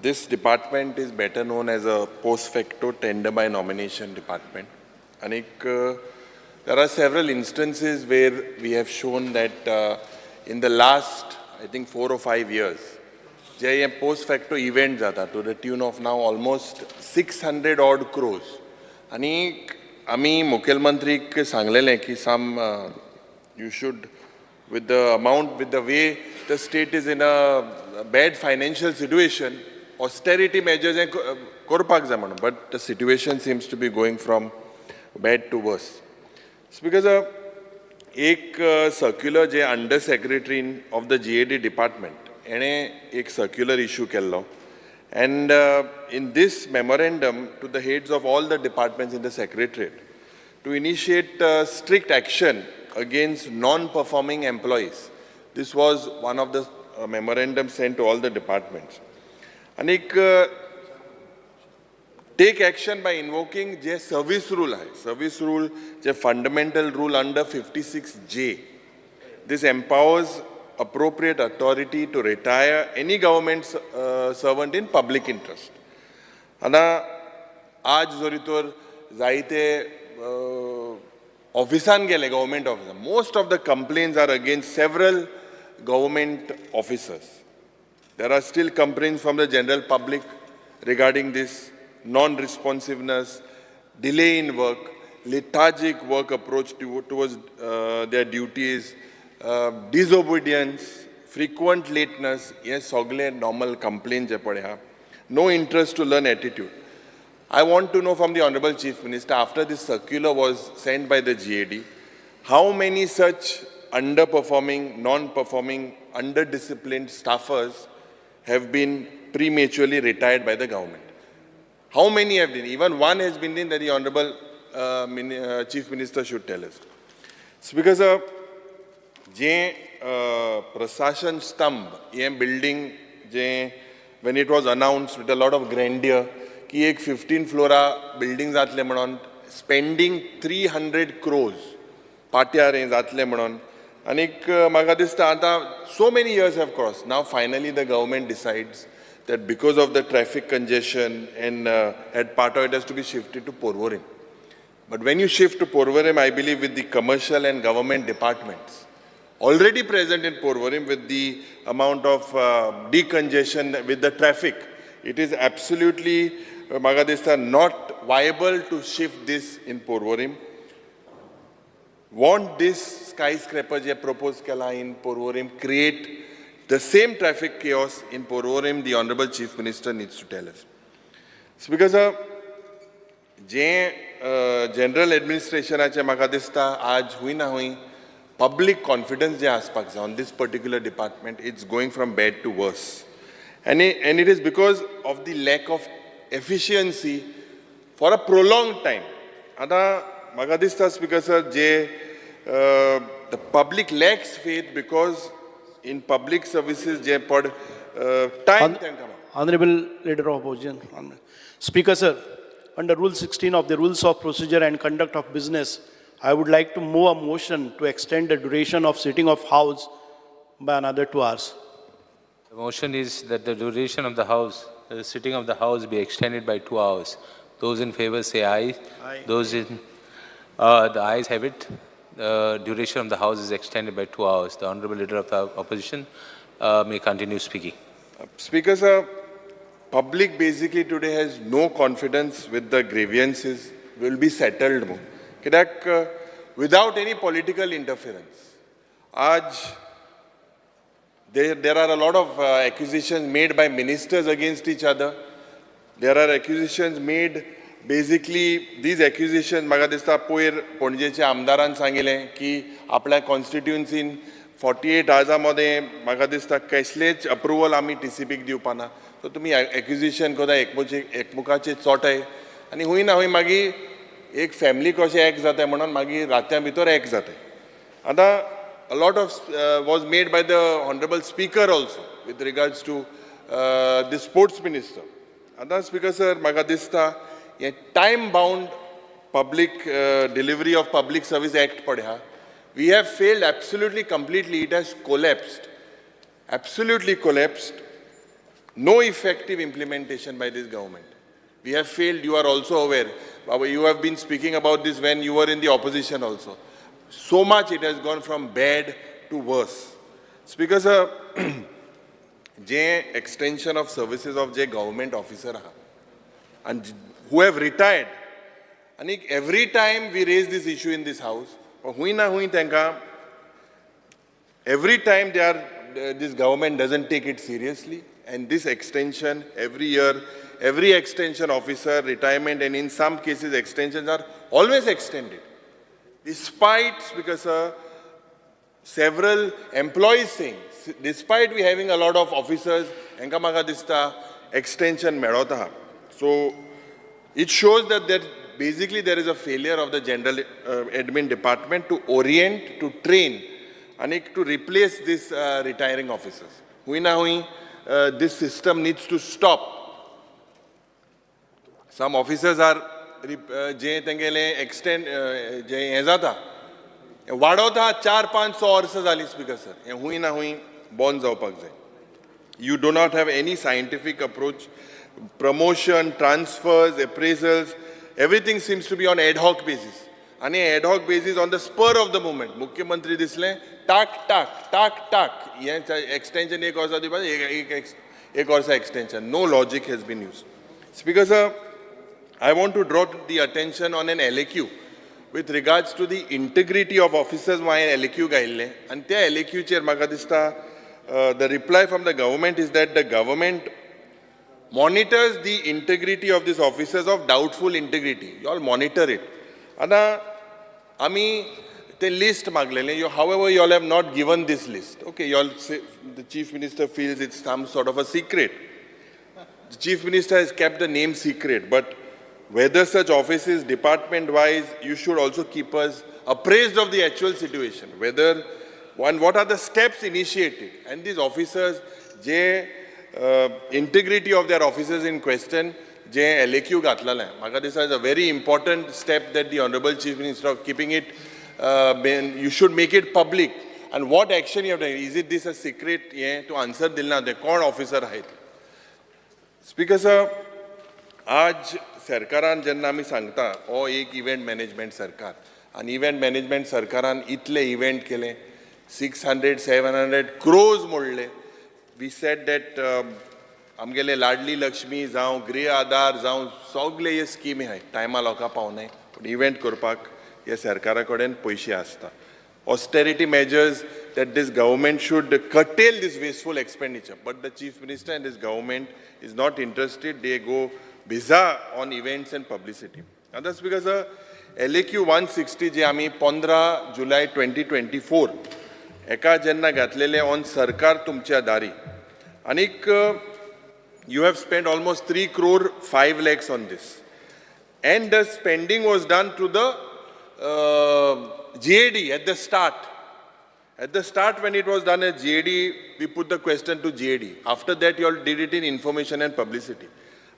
this department is better known as a post facto tender by nomination department. Anik, there are several instances where we have shown that in the last, I think, 4 or 5 years, जे हे post facto event जाता to the tune of now almost 600 odd crores. आनी आमी मुखेलमंत्रीक सांगलेलें की some you should, with the amount, with the way the state is in a bad financial situation, austerity measures हें करपाक जाय म्हणून, but the situation seems to be going from bad to worse. Because एक circular J under secretary of the GAD department हेणें एक circular issue केल्लो, and in this memorandum to the heads of all the departments in the secretariat to initiate strict action against non-performing employees. This was one of the memorandums sent to all the departments. And take action by invoking J service rule आहे, service rule J fundamental rule under 56J. This empowers appropriate authority to retire any government servant in public interest. आतां आज जरी तर जायते ऑफिसान गेले, government ऑफिसान, most of the complaints are against several government officers. There are still complaints from the general public regarding this non-responsiveness, delay in work, lethargic work approach towards their duties, disobedience, frequent lateness, हे सगळे normal complaints जे पळय आहा. No interest to learn attitude. I want to know from the Honorable Chief Minister, after this circular was sent by the GAD, how many such underperforming, non-performing, under-disciplined staffers have been prematurely retired by the government? How many have been? Even one has been in that the Honorable Chief Minister should tell us. Speaker sir, जे प्रशासन स्तंभ हें building जें when it was announced with a lot of grandeur की एक 15 flora building जातलें म्हणून, spending 300 crores पाट्यार हें जातलें म्हणून, आनीक म्हाका दिसता आतां so many years have crossed. Now finally the government decides that because of the traffic congestion and at Patto it has to be shifted to Porvorim. But when you shift to Porvorim, I believe with the commercial and government departments, already present in Porvorim with the amount of decongestion with the traffic. It is absolutely, म्हाका दिसता, not viable to shift this in Porvorim. Won't this skyscraper J propose केला in Porvorim create the same traffic chaos in Porvorim? The Honorable Chief Minister needs to tell us. Speaker sir, J general एडमिनिस्ट्रेशनाचें म्हाका दिसता आज हुंय ना हुंय public confidence जें आसपाक जाय on this particular department, it's going from bad to worse, and it is because of the lack of efficiency for a prolonged time. आतां म्हाका दिसता, speaker sir, J the public lacks faith because in public services जे पड time तांकां Honorable Leader of Opposition. Speaker, sir, under Rule 16 of the Rules of Procedure and Conduct of Business, I would like to move a motion to extend the duration of sitting of House by another 2 hours. The motion is that the duration of the House, the sitting of the House be extended by 2 hours. Those in favor say aye. Aye. The ayes have it. The duration of the House is extended by 2 hours. The Honorable Leader of the Opposition may continue speaking. Speaker, sir, public basically today has no confidence with the grievances will be settled म्हणून. कित्याक without any political interference. आज there are a lot of accusations made by ministers against each other. There are accusations made, basically these accusations, म्हाका दिसता पयर पणजेच्या आमदारान सांगिल्लें की आपल्या कॉन्स्टिट्युन्सीन 48 आवर्सां मदें म्हाका दिसता कसलेच अप्रुवल आमी टीसीपीक दिवपा ना. सो तुमी एक्युजेशन करता, एकमुचे एकमुखाचे चोटाय आनी हूंय ना हूंय मागीर एक फॅमिली कशें एक जाता म्हणून मागीर रात्या भितर एक जाता. आतां a lot of was made by the honorable speaker also with regards to the sports minister. आतां स्पीकर सर, म्हाका दिसता हें time bound public delivery of public service act पळय आहा, we have failed absolutely, completely. It has collapsed, absolutely collapsed. No effective implementation by this government. We have failed, you are also aware. Baba, you have been speaking about this when you were in the opposition also. So much it has gone from bad to worse. Speaker sir, J extension of services of J government officer आहा and who have retired, आनी every time we raise this issue in this house, हुंय ना हुंय तांकां every time they are this government doesn't take it seriously, and this extension every year, every extension officer retirement, and in some cases extensions are always extended despite, because several employees saying, despite we having a lot of officers हेंका म्हाका दिसता extension मेळोत आहा. So it shows that there basically there is a failure of the general admin department to orient, to train, and to replace these retiring officers. हुंय ना हुंय this system needs to stop. Some officers are जे तेंगेले extend जे हें जाता वाडोवता, 4, 5, 6 वर्सां जालीं. Speaker sir, हें हुंय ना हुंय बंद जावपाक जाय. You do not have any scientific approach. Promotion, transfers, appraisals, everything seems to be on ad hoc basis. आणि ad hoc basis, on the spur of the moment. मुख्यमंत्री दिसले, टाक टाक टाक टाक, हें एक्सटेन्शन एक वर्सा दिवपाक, एक वर्सा extension. No logic has been used. Speaker sir, I want to draw the attention on an LAQ with regards to the integrity of officers. हांवें LAQ घायिल्लें आनी त्या LAQचेर म्हाका दिसता the reply from the government is that the government monitors the integrity of these officers of doubtful integrity. You all monitor it. आतां आमी ते list मागलेलें. You, however, you all have not given this list. Okay, you all say the chief minister feels it's some sort of a secret. The chief minister has kept the name secret, but whether such offices, department wise, you should also keep us appraised of the actual situation. Whether, one, what are the steps initiated? And these officers, J integrity of their officers in question, J LAQ घातलेलें, म्हाका दिसता is a very important step that the honorable chief minister of keeping it, you should make it public. And what action you have taken? Is it this a secret? हें to answer दिलें ना ते कोण officer आहेत. Speaker sir, आज सरकारान जेन्ना आमी सांगता हो एक इव्हेंट मॅनेजमेंट सरकार आनी इव्हेंट मॅनेजमेंट सरकारान इतले इव्हेंट केले. 600 700 crores मोडले. We said that आमगेले लाडली लक्ष्मी जावं, गृह आधार जावं, सगळे हे स्किमी आहाय, टायमा लोकां पावनाय, पूण इव्हेंट करपाक हे सरकारा कडेन पयशे आसता. Austerity measures, that this government should curtail this wasteful expenditure, but the chief minister and this government is not interested. They go bizarre on events and publicity. Now that's because LAQ 160 जे आमी 15 जुलय 2024 एका जेन्ना घातलेले on सरकार तुमच्या दारी, आनीक you have spend almost 3 crore 5 lakhs on this, and the spending was done to the GAD at the start. At the start, when it was done at GAD, we put the question to GAD. After that, you all did it in information and publicity.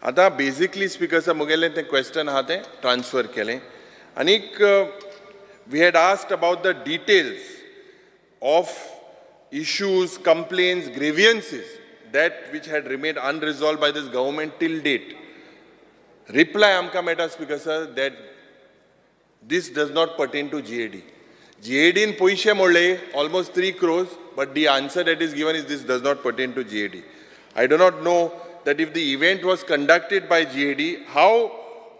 आतां basically speaker sir, मुगेलें तें question आहा तें transfer केलें. आनीक we had asked about the details of issues, complaints, grievances that which had remained unresolved by this government till date. Reply आमकां मेळटा, speaker sir, that this does not pertain to GAD. GAD in पयशे मोडले almost 3 crores, but the answer that is given is this does not pertain to GAD. I do not know that if the event was conducted by GAD, how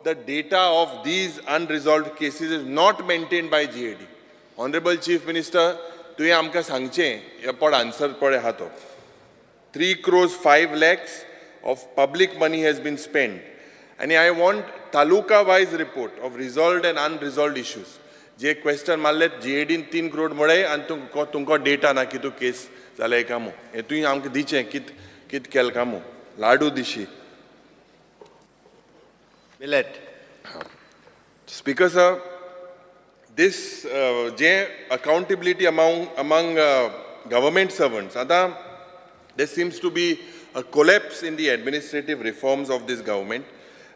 the data of these unresolved cases is not maintained by GAD. Honorable Chief Minister, तुवें आमकां सांगचें हे पड answer पळय आहा तो. 3 crores 5 lakhs of public money has been spent. And I want taluka wise report of resolved and unresolved issues. J question मारले, जीएडीन 3 करोड म्हळे आनी तुमकां तुमकां डेटा ना कितू केस जाले कामू, हें तुवें आमकां दिचें कित कित केलें कामू लाडू दिशी. Millet. Speaker sir, this J accountability among government servants, आतां there seems to be a collapse in the administrative reforms of this government.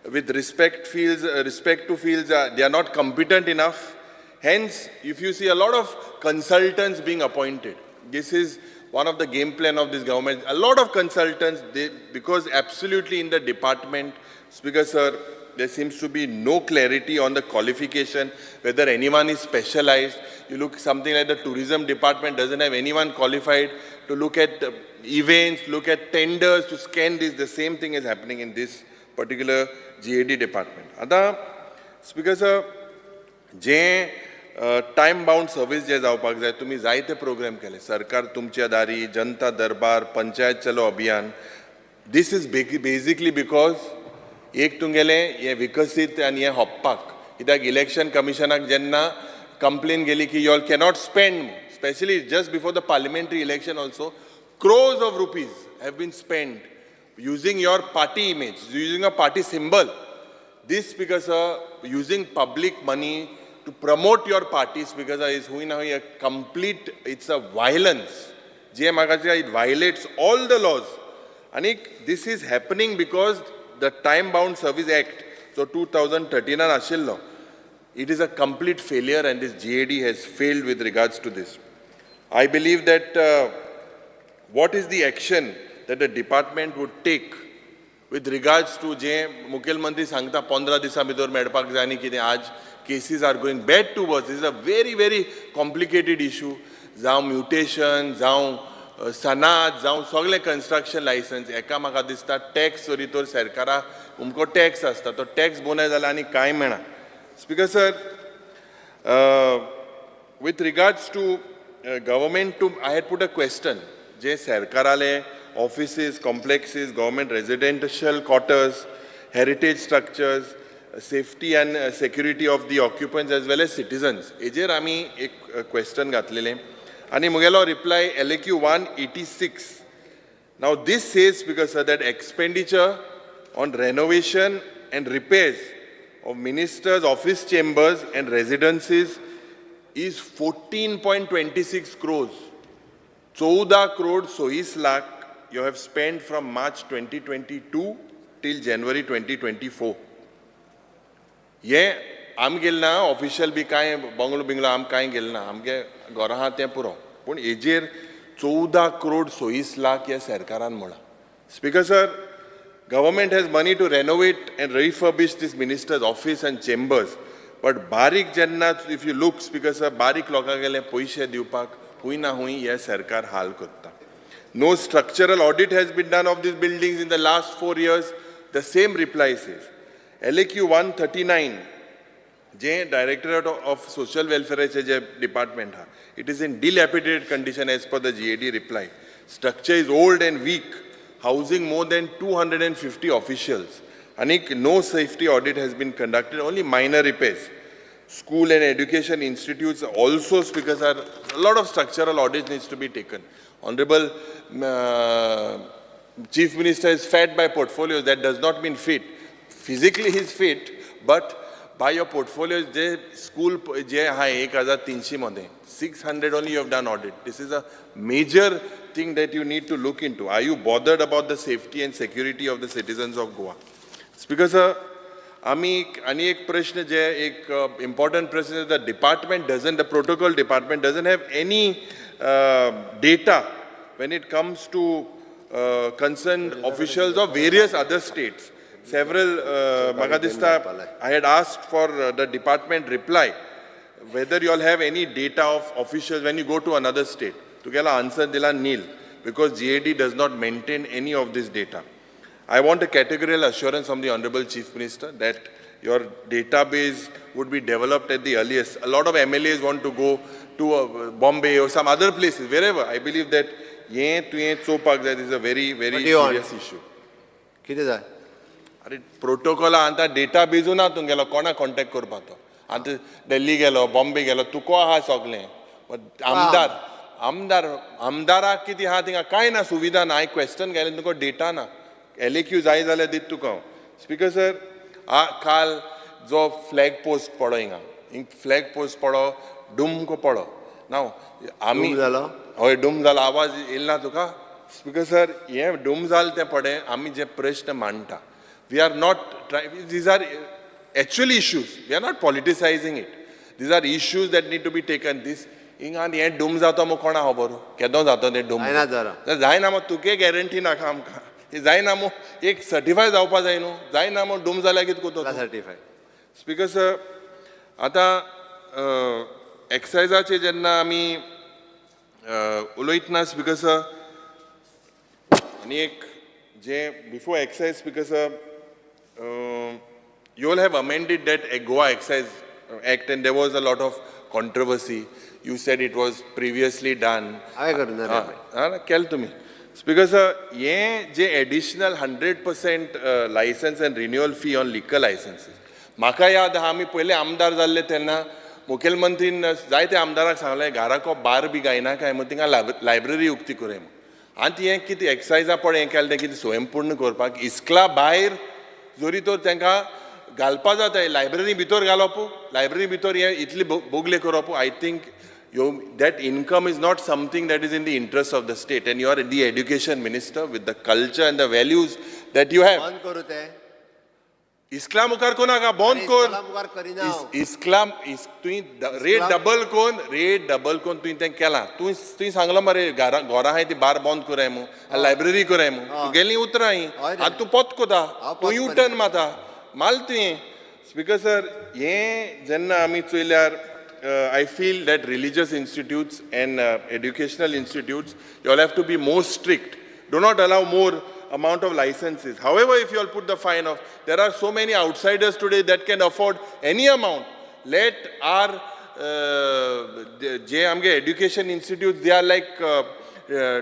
With respect to fields, they are not competent enough. Hence, if you see a lot of consultants being appointed, this is one of the game plan of this government. A lot of consultants, they, because absolutely in the department, Speaker sir, there seems to be no clarity on the qualification, whether anyone is specialized. You look something like the tourism department doesn't have anyone qualified to look at events, look at tenders, to scan this. The same thing is happening in this particular GAD department. आतां Speaker sir, जे time bound service जे जावपाक जाय, तुमी जायते programme केले, सरकार तुमच्या दारी, जनता दरबार, पंचायत चलो अभियान. This is basically because एक तुमगेलें हें विकसीत आनी हें होपपाक, कित्याक इलेक्शन कमिशनाक जेन्ना कंप्लेन गेली की you all cannot spend, specially just before the parliamentary election also, crores of rupees have been spent using your party image, using a party symbol. This, because using public money to promote your parties, because is हुई ना a complete, it's a violence. जे म्हाका, it violates all the laws. आणि this is happening because the Time Bound Service Act, so 2013 आशिल्लो, it is a complete failure and this GAD has failed with regards to this. I believe that what is the action that the department would take with regards to जे मुखेलमंत्री सांगता 15 दिसां भितर मेळपाक जाय आनी कितें, आज cases are going bad to worse. Is a very very complicated issue, जावं म्युटेशन, जावं सनाद, जावं सगळें कन्स्ट्रक्शन लायसन्स. हेका म्हाका दिसता टॅक्स जरी तर सरकारा अमको टॅक्स आसता, तो टॅक्स बोनाय जाल्यार आनी कांय मेळना. Speaker sir, with regards to government to, I had put a question, J सरकाराले offices, complexes, government residential quarters, heritage structures, safety and security of the occupants as well as citizens, हेजेर आमी एक question घातलेलें आनी मुगेलो reply LAQ 186. Now this says, because sir, that expenditure on renovation and repairs of ministers' office chambers and residences is 14.26 crores. 14 crore 26 lakh you have spent from March 2022 till January 2024. हे आम गेल ना official बी कांय bungalow बिंगलो आम कांय गेल ना, आमगे घरां आहा तें पुरो, पूण हेजेर 14 करोड 26 लाख हे सरकारान म्हळां. Speaker sir, government has money to renovate and refurbish this minister's office and chambers, but बारीक जेन्ना if you look, speaker sir, बारीक लोकां गेले पयशे दिवपाक हुंय ना हुंय हें सरकार हाल करता. No structural audit has been done of these buildings in the last 4 years, the same reply says. LAQ 139, J directorate of social वेलफेअराचे J department आहा, it is in dilapidated condition as per the GAD reply. Structure is old and weak, housing more than 250 officials. आनीक no safety audit has been conducted, only minor repairs. School and education institutes also, because are a lot of structural audit needs to be taken. Honorable Chief Minister is fat by portfolios. That does not mean fit. Physically he is fit, but by your portfolios, J school जे आहा एक हजार तिनशी मध्ये 600 only you have done audit. This is a major thing that you need to look into. Are you bothered about the safety and security of the citizens of Goa? Speaker sir, आमी आनी एक प्रश्न जे एक important प्रश्न, the department doesn't, the protocol department doesn't have any data when it comes to concerned officials of various other states. Several, म्हाका दिसता, I had asked for the department reply whether you all have any data of officials when you go to another state. तुगेला answer दिला nil, because GAD does not maintain any of this data. I want a categorical assurance from the Honorable Chief Minister that your database would be developed at the earliest. A lot of MLAs want to go to Bombay or some other places, wherever. I believe that हें तुवें चोवपाक जाय. Is a very very What do you want? Serious issue. कितें जाय? अरे, प्रोटोकॉला आतां डेटाबेजू ना तुमगेलो, कोणा कॉन्टेक्ट करपा तो? आतां दिल्ली गेलो, बॉम्बे गेलो, तुका आहा सगळें. आमदार आमदार आमदाराक कितें आहा थिंगा, कांय ना, सुविधा ना. हांवें क्वेश्चन घालें, तुका डेटा ना. एलएक्यू जाय जाल्यार दिता तुका हांव. स्पीकर सर, काल जो फ्लॅग पोस्ट पडो हिंगा, हिंग फ्लॅग पोस्ट पडो, डुमको पडो ना आमी. डूम जालो? हय, डूम जालो. आवाज येयला ना तुका? स्पीकर सर, हें डूम जालें तें पडे. आमी जे प्रश्न मांडटा, we are not try, these are actual issues. We are not politicizing it. These are issues that need to be taken. This हिंगा आनी हें डूम जाता मग कोणा खबर केदो जाता तें डूम. जायना जरा. जायना मग, तुके गॅरंटी नाका आमकां. हें जायना मग, एक सर्टिफाय जावपा जाय न्हू. जायना मग, डूम जाल्यार कितें करता? सर्टिफाय. स्पीकर सर, आतां एक्सायजाचे जेन्ना आमी उलयतना, स्पीकर सर, आनी एक जे before excise, Speaker sir, you all have amended that Goa Excise Act and there was a lot of controversy. You said it was previously done. हांवें करूं ना रे? हा, केलें तुमी. स्पीकर सर, हें जे additional 100% license and renewal fee on liquor licenses, म्हाका याद आहा, आमी पयले आमदार जाल्ले तेन्ना मुखेलमंत्रीन जायते आमदाराक सांगलें, घराको बार बी गायना काय मग थिंगा लायब्ररी उक्ती करूया म्हूण. आनी ती हें कितें एक्सायजा पळय हें केलें तें कितें स्वयंपूर्ण करपाक इस्कला भायर जरी तर तांकां घालपा जाता, लायब्ररी भितर घालप, लायब्ररी भितर हे इतली बोगले करप, I think you that income is not something that is in the interest of the state, and you are the education minister with the culture and the values that you have. बंद करूं ते. इस्कला मुखार कोणाका बंद आरे, कर. इस्कला मुखार करिना हांव. इस्कला तुवें रेट डबल कोन, रेट डबल कोन तुवें तें केलां. तुवें तुवें सांगलां मरे, घरा घरां आहाय ती बार बंद कराय म्हूण, लायब्ररी कराय म्हूण. तुगेलीं उतरां हीं. हय रे. आतां तूं पोत कोता. हांव तूं पोत यू टर्न मारता माल तुवें. स्पीकर सर, हें जेन्ना आमी चोयल्यार, I feel that religious institutes and educational institutes, you all have to be more strict. Do not allow more amount of licenses. However, if you all put the fine of, there are so many outsiders today that can afford any amount. Let our जे आमगे education institutes, they are like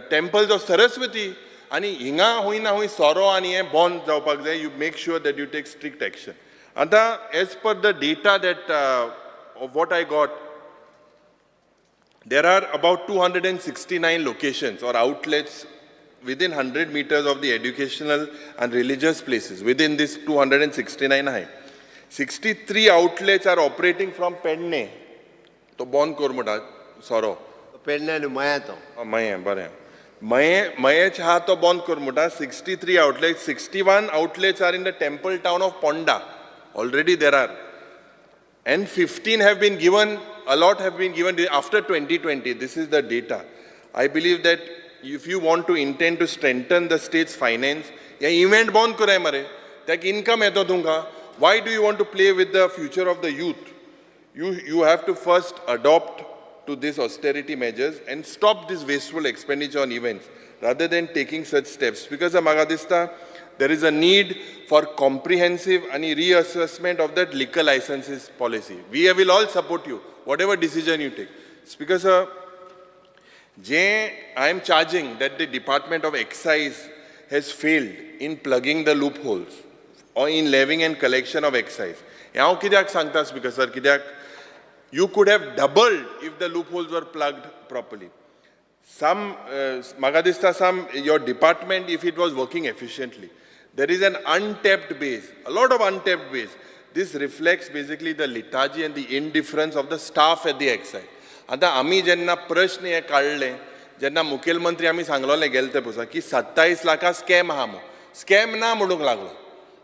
temples of Saraswati. आनी हिंगा हुंय ना हुंय सोरो आनी हें बंद जावपाक जाय. You make sure that you take strict action. आतां as per the data that of what I got, there are about 269 locations or outlets within 100 meters of the educational and religious places. Within this 269 high, 63 outlets are operating from Pedne. तो बंद कर म्हणटा सोरो. पेडणे न्हू, मया तो. मयें, बरें, मयें, मयेच आहा तो बंद कर म्हणटा. 63 outlets, 61 outlets are in the temple town of Ponda already there are, and 15 have been given, a lot have been given after 2020. This is the data. I believe that if you want to intend to strengthen the state's finance, hey event बंद कराय मरे, ताका income येतो तुमकां. Why do you want to play with the future of the youth? You have to first adopt to this austerity measures and stop this wasteful expenditure on events rather than taking such steps. Because म्हाका दिसता there is a need for comprehensive and reassessment of that liquor licenses policy. We will all support you, whatever decision you take. Speaker sir, J, I am charging that the Department of Excise has failed in plugging the loopholes or in levying and collection of excise. हें हांव कित्याक सांगता speaker sir, कित्याक you could have doubled if the loopholes were plugged properly. Some, म्हाका दिसता some, your department, if it was working efficiently, there is an untapped base, a lot of untapped base. This reflects basically the lethargy and the indifference of the staff at the excise. आतां आमी जेन्ना प्रश्न हे काडले, जेन्ना मुखेलमंत्री आमी सांगलोले गेले ते पळय की 27 लाखां स्कॅम आहा म्हूण, स्कॅम ना म्हणूंक लागलो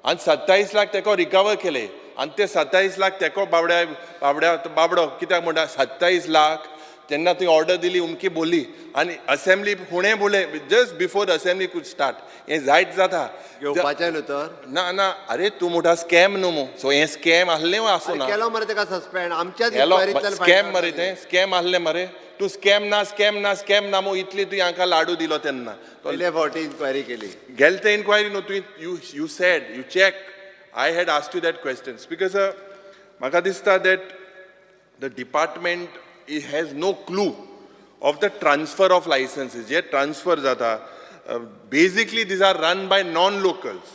आनी 27 लाख तेको रिकवर केले आनी ते 27 लाख तेको बाबड्या बाबड्या बाबडो कित्याक म्हणटा 27 लाख जेन्ना तुवें ऑर्डर दिली उमकी बोली आनी असेंब्ली हुणे बोले just before assembly could start, हें जायत जाता. घेवपाचें न्हू तर. ना ना, अरे तूं म्हणटा स्कॅम न्हू मू, सो हें स्कॅम आसलें वा आसूं ना. केलो मरे तेका सस्पेंड आमच्याच केलो इन्क्वायरींतल्यान स्कॅम मरे, तें स्कॅम आसलें मरे. तूं स्कॅम ना स्कॅम ना स्कॅम ना मू, इतली तुवें हांकां लाडू दिलो तेन्ना. पयले फावटी इन्क्वायरी केली. गेले ते इन्क्वायरी न्हू तुवें, you said you check, I had asked you that question. Speaker sir, म्हाका दिसता that the department has no clue of the transfer of licenses. J transfer जाता, basically these are run by non locals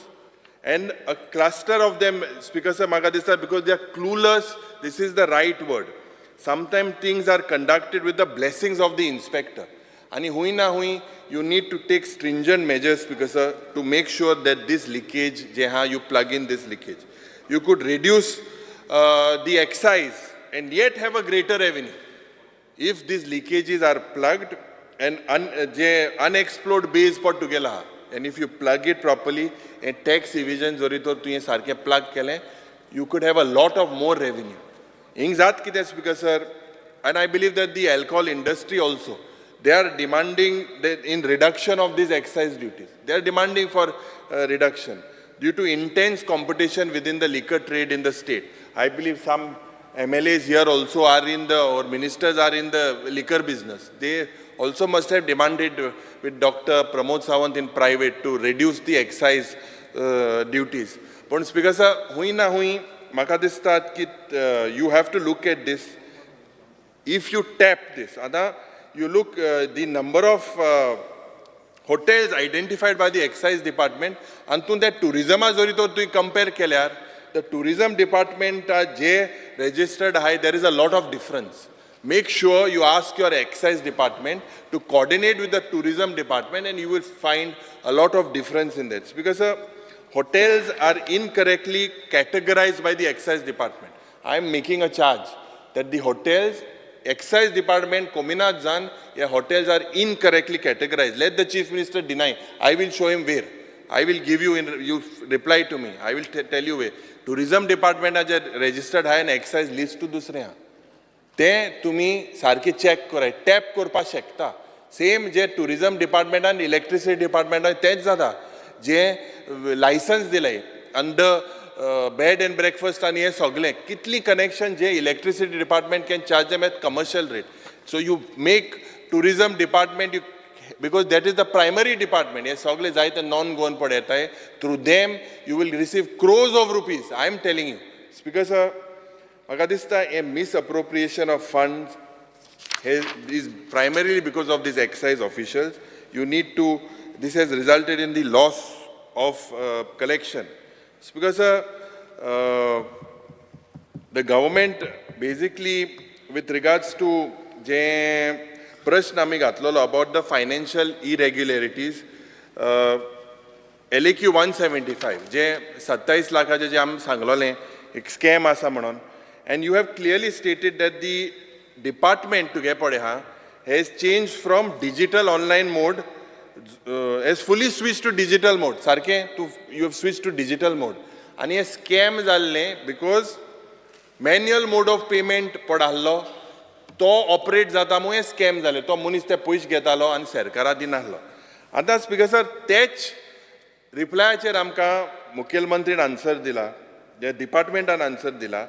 and a cluster of them. Speaker sir, म्हाका दिसता because they are clueless, this is the right word. Sometime things are conducted with the blessings of the inspector आनी हुंय ना हुंय you need to take stringent measures, Speaker sir, to make sure that this leakage जे आहा, you plug in this leakage. You could reduce the excise and yet have a greater revenue if these leakages are plugged and J unexplored base पट तुगेलो आहा, and if you plug it properly and tax evasion जरी तर तुवें सारकें plug केलें, you could have a lot of more revenue. हिंग जात कितें speaker sir, and I believe that the alcohol industry also, they are demanding in reduction of these excise duties. They are demanding for reduction due to intense competition within the liquor trade in the state. I believe some MLAs here also are in the, or ministers are in the liquor business. They also must have demanded with Dr. Pramod Sawant in private to reduce the excise duties. पण speaker sir, हुंय ना हुंय म्हाका दिसता की you have to look at this. If you tap this, आतां you look the number of hotels identified by the excise department आनी तूं त्या टुरिजमा जरी तर तुवें कंपेर केल्यार, the tourism department J registered आहाय, there is a lot of difference. Make sure you ask your excise department to coordinate with the tourism department and you will find a lot of difference in that. Because hotels are incorrectly categorized by the excise department. I am making a charge that the hotels, excise department, Kominat Zan, yeah, hotels are incorrectly categorized. Let the chief minister deny. I will show him where. I will give you, in, you reply to me. I will tell you where. Tourism department J registered आहे and excise list to दुसरे आहा. ते तुमी सारके check कराय, tap करपाक शकता. Same जे tourism डिपार्टमेंटान, electricity डिपार्टमेंटान तेंच जाता. जे लायसन्स दिलें अंडर बेड एंड ब्रेकफास्ट आनी हें सगलें कितली connection J electricity department can charge them at commercial rate. So you make tourism department, you, because that is the primary department. हे सगळे जायते नॉन गोवन पड येताय, through them you will receive crores of rupees, I am telling you. Speaker sir, म्हाका दिसता हें misappropriation of funds is primarily because of these excise officials. You need to, this has resulted in the loss of collection. It's because the government basically, with regards to जे प्रश्न आमी घातलेलो about the financial irregularities, LAQ 175, जे 27 लाखाचे जे आमी सांगलोलें एक scam आसा म्हणून, and you have clearly stated that the department तुगे पळय हा has changed from digital online mode, has fully switched to digital mode. सारकें तूं you have switched to digital mode आनी हें स्कॅम जाल्लें because manual mode of payment पड आहलो तो ऑपरेट जाता म्हूण हें स्कॅम जालें. तो मनीस ते पयशे घेतालो आनी सरकारा दिनासलो. आतां स्पीकर सर, तेच रिप्लायाचेर आमकां मुखेलमंत्रीन आन्सर दिला, जे डिपार्टमेंटान आन्सर दिला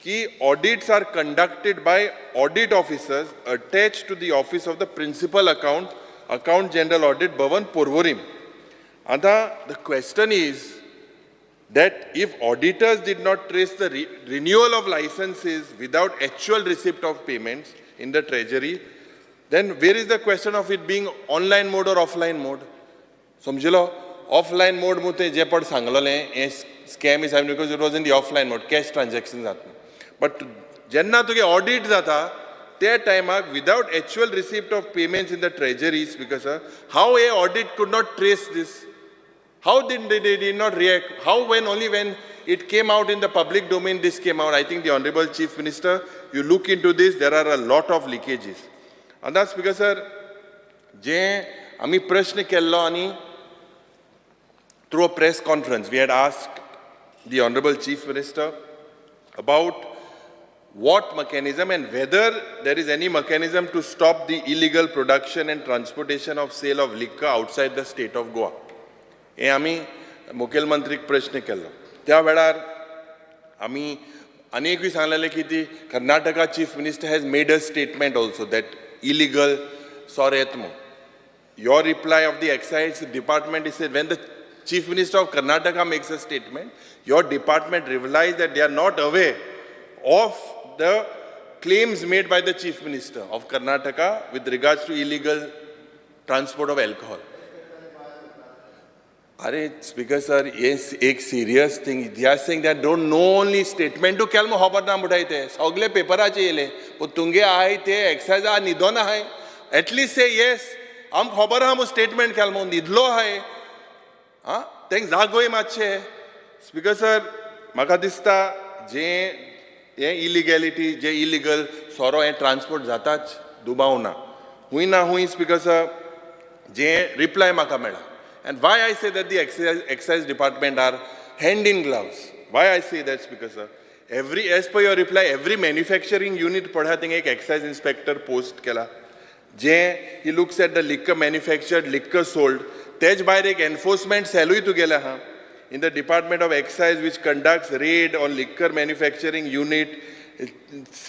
की audits are conducted by audit officers attach to the office of the principal account general audit Bhavan Porvorim. आतां the question is that if auditors did not trace the renewal of licenses without actual receipt of payments in the treasury, then where is the question of it being online mode or offline mode? समजलो offline मोड मु ते जे पड सांगलेलें हें scam is because it was in the offline mode cash transaction जाता but जेन्ना तुगे audit जाता त्या टायमाक without actual receipt of payments in the treasuries because how a audit could not trace this. How did they did not react? How when only when it came out in the public domain, this came out? I think the Honorable Chief Minister, you look into this, there are a lot of leakages. And that's because, sir, जे आमी प्रश्न केल्लो आनी through a press conference, we had asked the Honorable Chief Minister about what mechanism and whether there is any mechanism to stop the illegal production and transportation of sale of liquor outside the state of Goa. हे आमी मुखेलमंत्रीक प्रश्न केल्लो त्या वेळार आमी आनी एकूय सांगलेलें की ती Karnataka chief minister has made a statement also that illegal सोर येत म्हूण. Your reply of the excise department is when the chief minister of Karnataka makes a statement, your department replies that they are not aware of the claims made by the chief minister of Karnataka with regards to illegal transport of alcohol. अरे speaker sir, हे एक serious thing. They are saying that don't know only स्टेटमेंटू केल म्हूण खबर ना म्हणटाय ते सगळे पेपराचे येयले पूण तुमगे आहाय ते एक्सायजा न्हिदोन आहाय. एटलिस्ट से येस आमकां खबर आहा म्हूण स्टेटमेंट केल म्हूण न्हिदलो आहाय. आं तेंक जागोय मातशें. स्पीकर सर, म्हाका दिसता जें हें इलिगेलिटी जे इलिगल सोरो हें ट्रान्सपोर्ट जाताच दुबाव ना हूंय ना हूंय. स्पीकर सर, जें रिप्लाय म्हाका मेळ्ळा. And why I say that the excise department are hand in gloves. Why I say that, Speaker sir? Every, as per your reply, every manufacturing unit पळया थिंगा एक excise inspector post केला जे he looks at the liquor manufactured, liquor sold. तेज भायर एक enforcement सेलूय तुगेलें आहा in the department of excise which conducts raid on liquor manufacturing unit.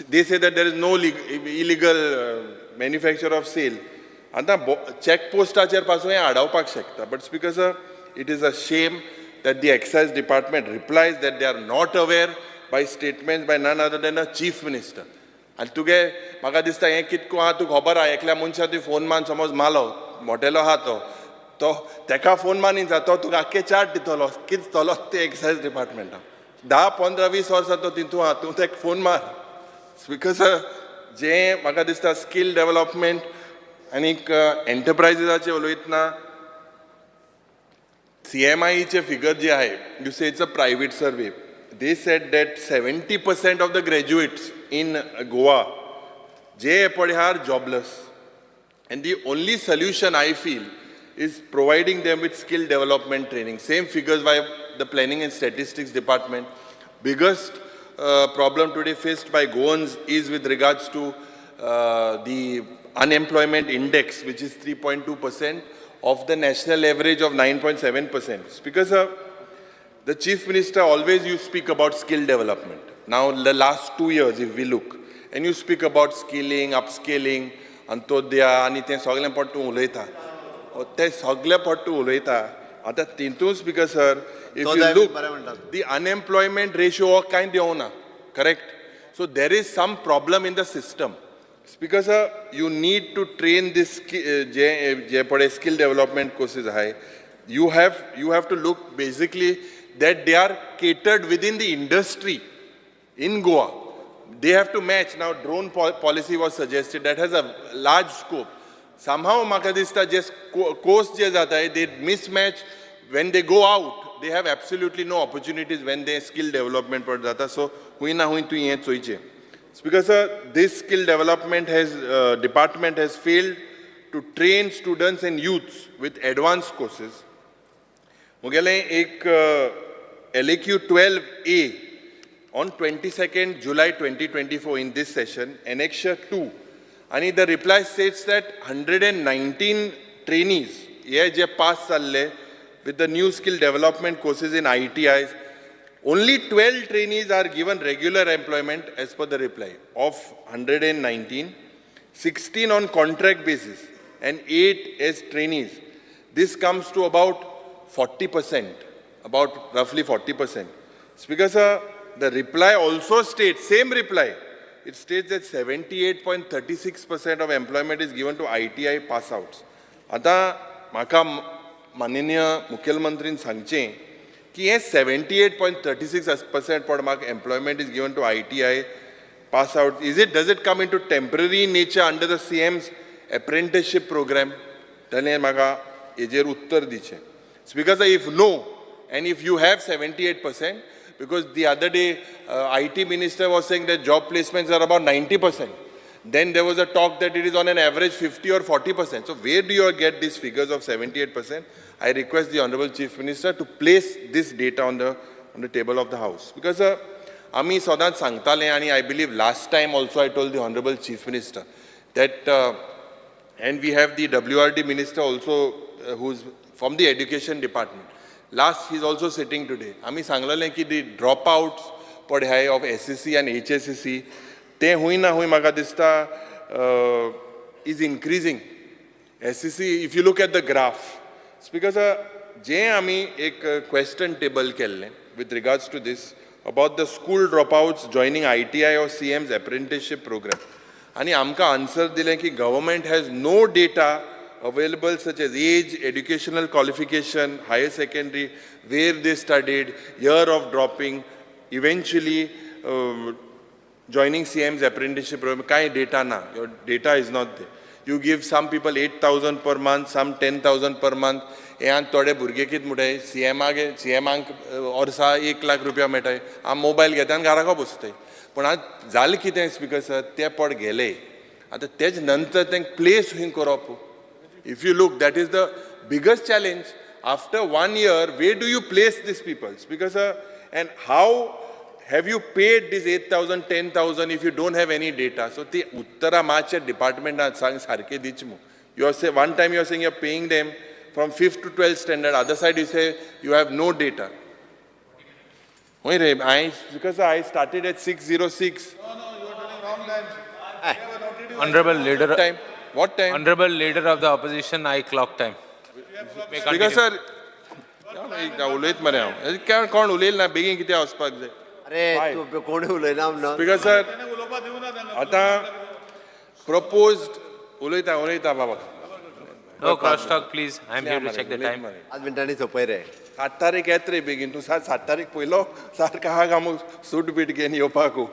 They say that there is no illegal manufacture of sale. आतां check पोस्टाचेर पासून हें आडावपाक शकता. But speaker sir, it is a shame that the excise department replies that they are not aware by statements by none other than a chief minister. आनी तुगे म्हाका दिसता हें कितको आहा तुका खबर आहा. एकल्या मनशा तुवें फोन मान समज मालो मोटेलो आहा तो तो तेका फोन मानी तो तुका आख्खे चार्ट दितलो कितें चलोत ते एक्सायज डिपार्टमेंटान 10 15 20 वर्सां तो तितू आहा तूं तेका फोन मार. स्पीकर सर, जें म्हाका दिसता स्कील डेवलपमेंट आनीक एंटरप्रायजीसाचेर उलयतना सीएमआयईचे फिगर जे आहे, you say it's a private survey, they said that 70% of the graduates in Goa जे पळय are jobless. And the only solution I feel is providing them with skill development training. Same figures by the Planning and Statistics Department. Biggest problem today faced by Goans is with regards to the unemployment index, which is 3.2% of the national average of 9.7%. Because the Chief Minister always you speak about skill development. Now the last 2 years if we look, and you speak about skilling, upskilling, Antyodaya आनी तें सगळें पट तूं उलयता तें सगळें पट तूं उलयता. आतां तितून speaker sir, if you look the unemployment ratio हो कांय देंवना, correct? So there is some problem in the system. Speaker sir, you need to train this जे जे पळय स्कील डेवलपमेंट कोर्सीस आहाय, you have to look basically that they are catered within the industry in Goa. They have to match. Now, drone policy was suggested that has a large scope. Somehow, म्हाका दिसता जे course जे जाता they mismatch when they go out. They have absolutely no opportunities when they skill development पड जाता. So, हुंय ना हुंय तूं हें चोयचें. Speaker sir, this skill development has department has failed to train students and youths with advanced courses. मुगेलें एक LAQ 12A on 22nd July 2024 in this session, Annexure 2, आणि the reply states that 119 trainees हे जे pass जाल्ले with the new skill development courses in ITIs. Only 12 trainees are given regular employment as per the reply of 119, 16 on contract basis and 8 as trainees. This comes to about 40%, about roughly 40%. Speaker sir, the reply also states, same reply, it states that 78.36% of employment is given to ITI pass outs. आतां म्हाका माननीय मुखेलमंत्रीन सांगचें की हें 78.36% पण म्हाका employment is given to ITI pass out, is it does it come into temporary nature under the CM's apprenticeship program? ताणें म्हाका हेजेर उत्तर दिचें. Speaker sir, if no, and if you have 78%, because the other day IT minister was saying that job placements are about 90%. Then there was a talk that it is on an average 50 or 40%. So where do you get these figures of 78%? I request the Honorable Chief Minister to place this data on the table of the House. Because आमी सदांच सांगताले आनी I believe last time also I told the Honorable Chief Minister that and we have the WRD minister also who's from the education department. Last, he's also sitting today. आमी सांगलेलें की the dropouts पळय हाय of SSC आनी HSSC ते हुंय ना हुंय म्हाका दिसता is increasing. SSC, if you look at the graph, because जें आमी एक क्वेश्चन टेबल केल्लें with regards to this about the school dropouts joining ITI or CM's apprenticeship program, आनी आमकां आन्सर दिलें की government has no data available such as age, educational qualification, higher secondary, where they studied, year of dropping, eventually joining CM's apprenticeship program, कांय data ना, your data is not there. You give some people 8,000 per month, some 10,000 per month. हे आनी थोडे भुरगे कितें म्हणटाय, सीएमाक सीएमाक वर्सा 1 लाख रुपया मेळटाय, आमी मोबायल घेता आनी घराको बसताय. पूण आतां जालें कितें स्पिकर सर, ते पड गेले, आतां तेज नंतर तांकां प्लेस खंय करप? If you look, that is the biggest challenge. After one year, where do you place these people? Because, and how have you paid this 8,000, 10,000 if you don't have any data? So, ती उत्तरां मातशे डिपार्टमेंटान सांग सारकें दिच मू. You are say, one time you are saying you are paying them from 5th to 12th standard, other side you say you have no data. हय रे, I, because I started at 6:06. Honorable Leader, Time? What time? Honorable Leader of the Opposition, I clock time. May Speaker continue. Sir, एकदा उलयत मरे हांव, काय कोण उलयल ना, बेगीन कित्याक वचपाक जाय? अरे, तूं कोणी उलयना ना. स्पीकर सर, आतां प्रपोज्ड उलयता उलयता बाबा. No cross talk, please. I am here to check the time. 5 मिनटांनी सोंपय रे. 7 तारीख येत रे बेगीन तूं, 7 तारीख पयलो सारको आहा गामू सूट बीट घेवन येवपाकू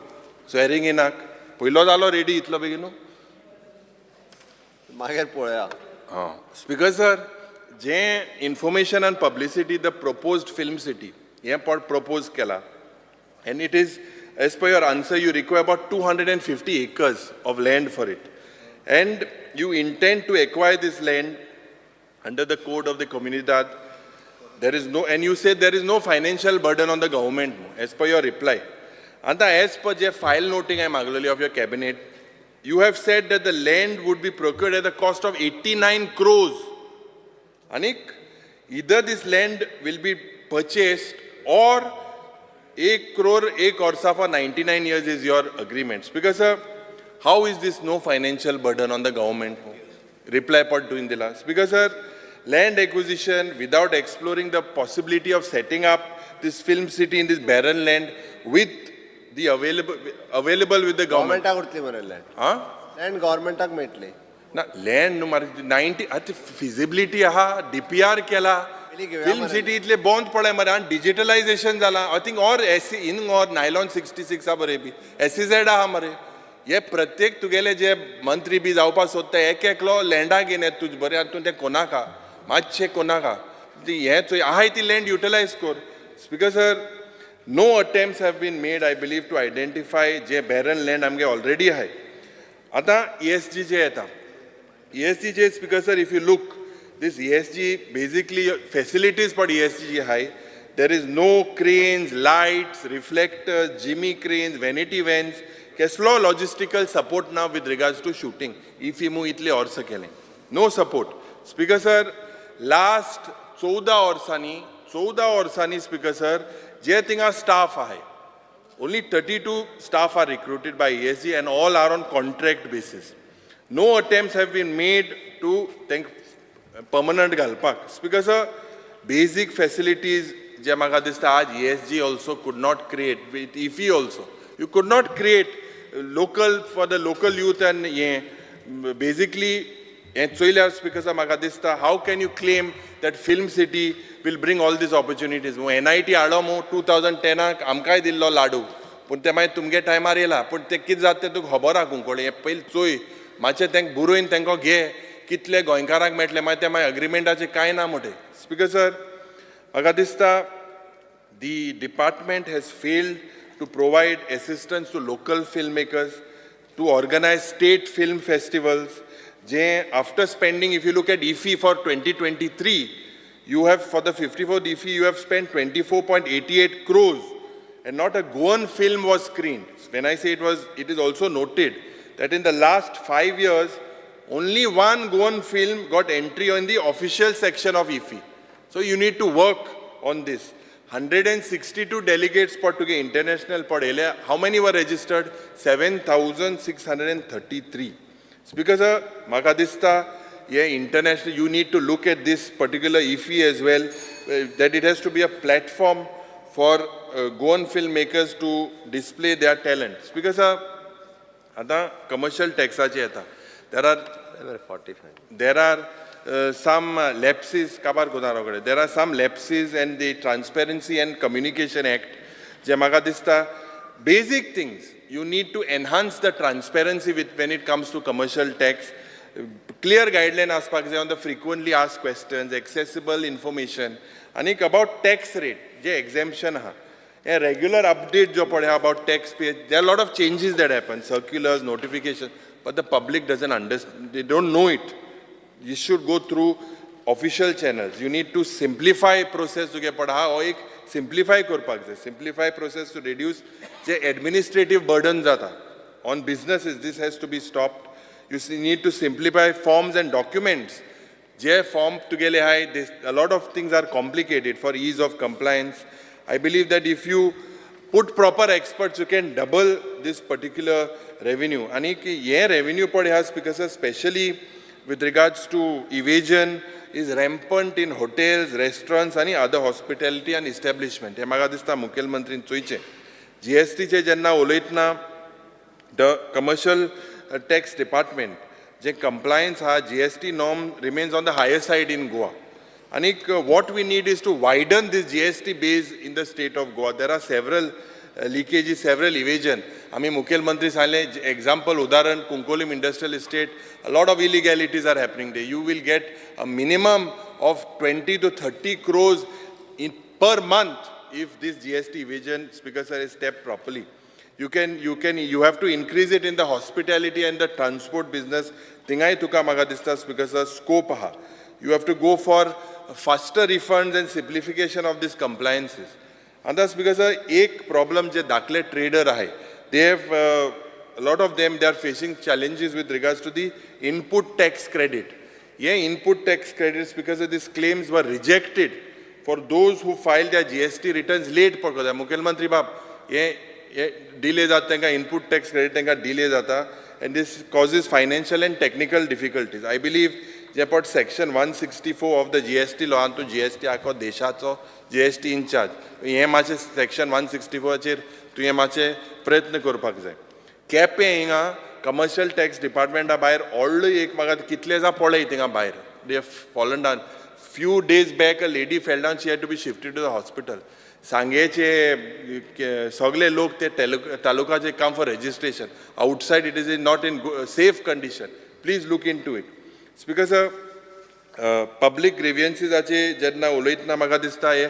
स्वेरिंग इनाक पयलो जालो रेडी इतलो बेगीन. मागीर पळोवया. हां स्पीकर सर, जें information and publicity, the proposed film city हें पड प्रपोज केला and it is, as per your answer, you require about 250 acres of land for it and you intend to acquire this land under the code of the Comunidade. There is no, and you say there is no financial burden on the government, as per your reply. And as per J file noting I मागलेली of your cabinet, you have said that the land would be procured at the cost of 89 crores. Anik, either this land will be purchased or 1 crore एक वर्सा for 99 years is your agreements. Because sir, how is this no financial burden on the government? Reply पट doing the last. Because sir, land acquisition without exploring the possibility of setting up this film city in this barren land with the available with the government. गव्हर्मेंटाक उरतली मरे land. हा? Land गव्हर्मेंटाक मेळटली. ना, land न्हू मरे, 90 आतां feasibility आहा, DPR केला. पयलीं घेवया फिल्म मरे. सिटी इतले बंद पडले मरे आनी डिजिटलायझेशन जाला. I think or AC in or nylon 66 आहा बरे बी एसईझेड आहा मरे. हे प्रत्येक तुगेले जे मंत्री बी जावपाक सोदता, एक एकलो लँडा घेवन येता तुज बरें. आनी तूं तें कोनाका, मातशें कोनाका. ती हें चोय आहाय ती लँड युटिलायज कर. Speaker sir, no attempts have been made, I believe, to identify J Baron land आमगे ऑलरेडी आहाय. आतां ईएसजी जे येता, ESG J, Speaker sir, if you look, this ESG basically facilities for ESG high. There is no cranes, lights, reflectors, jimmy cranes, vanity vans. कसलो logistical support ना with regards to shooting. If you इतले वर्सां केलें. No support. Speaker sir, last 14 वर्सांनी, 14 वर्सांनी, Speaker sir, जे थिंगा staff आहाय, only 32 staff are recruited by ESG and all are on contract basis. No attempts have been made to तांकां permanent घालपाक, because basic facilities जे म्हाका दिसता आज ESG also could not create with IFFI also. You could not create local for the local youth and हें basically हें चोयल्यार, speaker, म्हाका दिसता, how can you claim that Film City will bring all these opportunities? NIT हाडो मू 2010आक आमकांय दिल्लो लाडू, पूण ते मागीर तुमगे टायमार येयला, पूण तें कितें जाता तें तुका खबर आहा. कुंकळ्ळे हें पयलीं चोय मातशें, तांकां बरोवन तांकां घे, कितले गोंयकारांक मेळटले. मागीर ते मागीर अग्रिमेंटाचें कांय ना मोटे. स्पीकर सर, म्हाका दिसता the department has failed to provide assistance to local filmmakers, to organize state film festivals. J after spending, if you look at IFFI for 2023, you have for the 54th IFFI, you have spent 24.88 crores and not a Goan film was screened. When I say it was, it is also noted that in the last 5 years, only one Goan film got entry on the official section of IFFI. So you need to work on this. 162 delegates for to international पडयले. How many were registered? 7,633. It's because म्हाका दिसता हे international, you need to look at this particular IFFI as well, that it has to be a platform for Goan filmmakers to display their talents. Because आतां commercial टॅक्साचे येता, there are 45. There are some lapses, काबार कोता रोखडे, there are some lapses and the Transparency and Communication Act, जे म्हाका दिसता basic things, you need to enhance the transparency with when it comes to commercial tax. Clear guideline आसपाक जाय on the frequently asked questions, accessible information, आनीक about tax rate, J exemption आहा, हे regular update जो पळय about tax pay. There lot of changes that happen, circulars, notification, but the public doesn't understand, they don't know it. You should go through official channels. You need to simplify process तुगे पड हा हो एक simplify करपाक जाय, simplify process to reduce J administrative burden जाता on businesses. This has to be stopped. You need to simplify forms and documents. J form तुगेले आहाय, this, a lot of things are complicated for ease of compliance. I believe that if you put proper experts, you can double this particular revenue. आणि की हे revenue पड ह्या, because especially with regards to evasion is rampant in hotels, restaurants आणि other hospitality and establishment. हे म्हाका दिसता मुखेलमंत्रीन चोयचें. जीएसटीचे जेन्ना उलयतना, the commercial tax department J compliance हा GST norm remains on the higher side in Goa. आनीक what we need is to widen this GST base in the state of Goa. There are several leakages, several evasion. आमी मुखेलमंत्री सांगलें, example उदाहरण Cuncolim industrial estate, a lot of illegalities are happening there. You will get a minimum of 20 to 30 crores in per month if this GST evasion, Speaker sir, is stepped properly. You have to increase it in the hospitality and the transport business. थिंगाय तुका म्हाका दिसता, Speaker sir, scope आहा. You have to go for faster refunds and simplification of these compliances. आतां, Speaker sir, एक problem जे धाकले trader आहाय, they have, a lot of them, they are facing challenges with regards to the input tax credit. Hey input tax credits, because these claims were rejected for those who filed their GST returns late. पळय मुखेलमंत्री बाब, हे हे delay जाता तांकां, input tax credit तांकां delay जाता and this causes financial and technical difficulties. I believe जे पट section 164 of the GST law, तूं जीएसटी आखो देशाचो जीएसटी इनचार्ज, हें मातशें सेक्शन 164चेर तुवें मातशें प्रयत्न करपाक जाय. केपें हिंगा कमर्शियल टॅक्स डिपार्टमेंटा भायर व्हडलो एक म्हाका कितले जाण पळय थिंगा भायर, they fallen down. Few days back a lady fell down, she had to be shifted to the hospital. सांगेचे सगळे लोक ते तालुकाचे come for registration. Outside it is in not in safe condition. Please look into it. Speaker sir, public ग्रिवियन्सीसाचे जेन्ना उलयतना म्हाका दिसता हे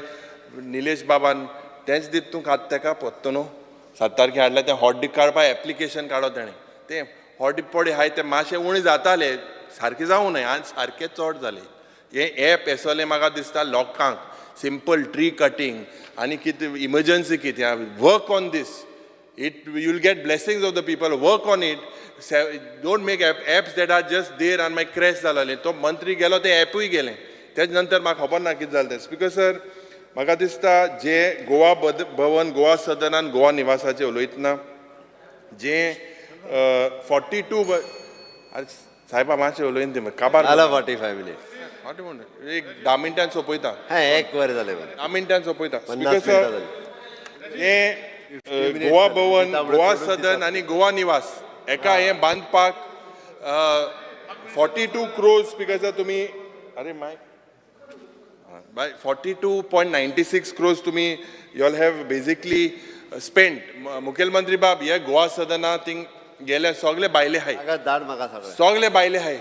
निलेश बाबान तेंच दीत तूं खात तेका पोत्तो न्हू 7 तारखे हाडलें तें हॉट डीप काडपाक एप्लिकेशन काडो तेणें, तें हॉट डीप पडे आहाय, तें मातशें उणें जातालें, सारकें जावं न्हय, आनी सारकें चड जालें. हें एप येसोलें म्हाका दिसता लोकांक सिंपल ट्री कटींग आनी कितें इमर्जन्सी कितें, work on this. It you will get blessings of the people. Work on it. Don't make apps that are just there आनी मागीर क्रॅश जालें. तो मंत्री गेलो, तें एपूय गेलें. तेज नंतर म्हाका खबर ना कितें जालें तें. Because sir, म्हाका दिसता जे गोवा भवन, गोवा सदन आनी गोवा निवासाचे उलयतना जे 42, साहेबा मातशें उलयन ती काबार जालो 45 मिनिट्स. एक 10 मिनटान सोंपयता. हें एक वर जालें मरे. 10 मिनटान सोंपयता. 50 मिनटां जालीं. हें गोवा भवन, गोवा सदन आनी गोवा निवास एका हें बांदपाक 42 क्रोर्स स्पीकर सर तुमी, अरे my by 42.96 crores तुमी you all have basically spent. मुखेलमंत्री बाब, हे गोवा सदना थिंग गेले सगळे भायले आहाय, धाड म्हाका सगळे, सगळे भायले आहाय,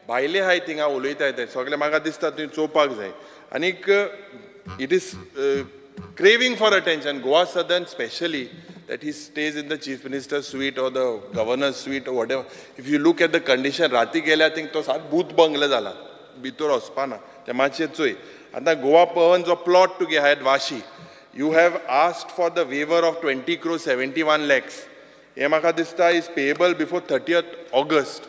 भायले आहाय थिंगा उलयताय ते सगळे. म्हाका दिसता तुवें चोवपाक जाय. आनीक it is craving for attention Goa Sadan specially that he stays in the chief minister suite or the governor suite or whatever. If you look at the condition, राती गेल्या थिंग तो सात भूत बंगले जाला, भितर वचपाना तें मातशें चोय. आतां गोवा भवन जो प्लॉट तुगे आहा Vashi, you have asked for the waiver of 20 crore 71 lakhs. हें म्हाका दिसता is payable before 30 August.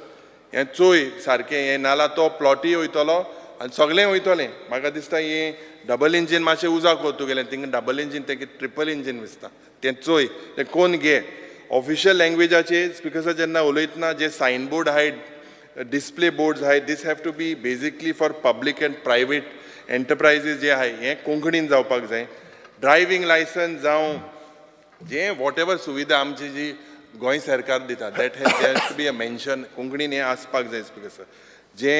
हें चोय सारकें, हें नाल्यार तो प्लॉटूय वयतलो आनी सगळें वयतलें. म्हाका दिसता हें डबल इंजीन मातशें उजाक कर तुगेलें, थिंगा डबल इंजीन तें ट्रिपल इंजीन दिसता, तें चोय, तें कोन घे. ऑफिशियल लँग्वेजाचे स्पीकर सर जेन्ना उलयतना जे सायन बोर्ड आहाय, डिस्प्ले बोर्ड्स आहाय, this have to be basically for public and private enterprises जे आहाय हें कोंकणीन जावपाक जाय. ड्रायव्हींग लायसन्स जावं जे what ever सुविधा आमची जी गोंय सरकार दिता, that has to be a mention कोंकणीन हें आसपाक जाय स्पीकर सर. जे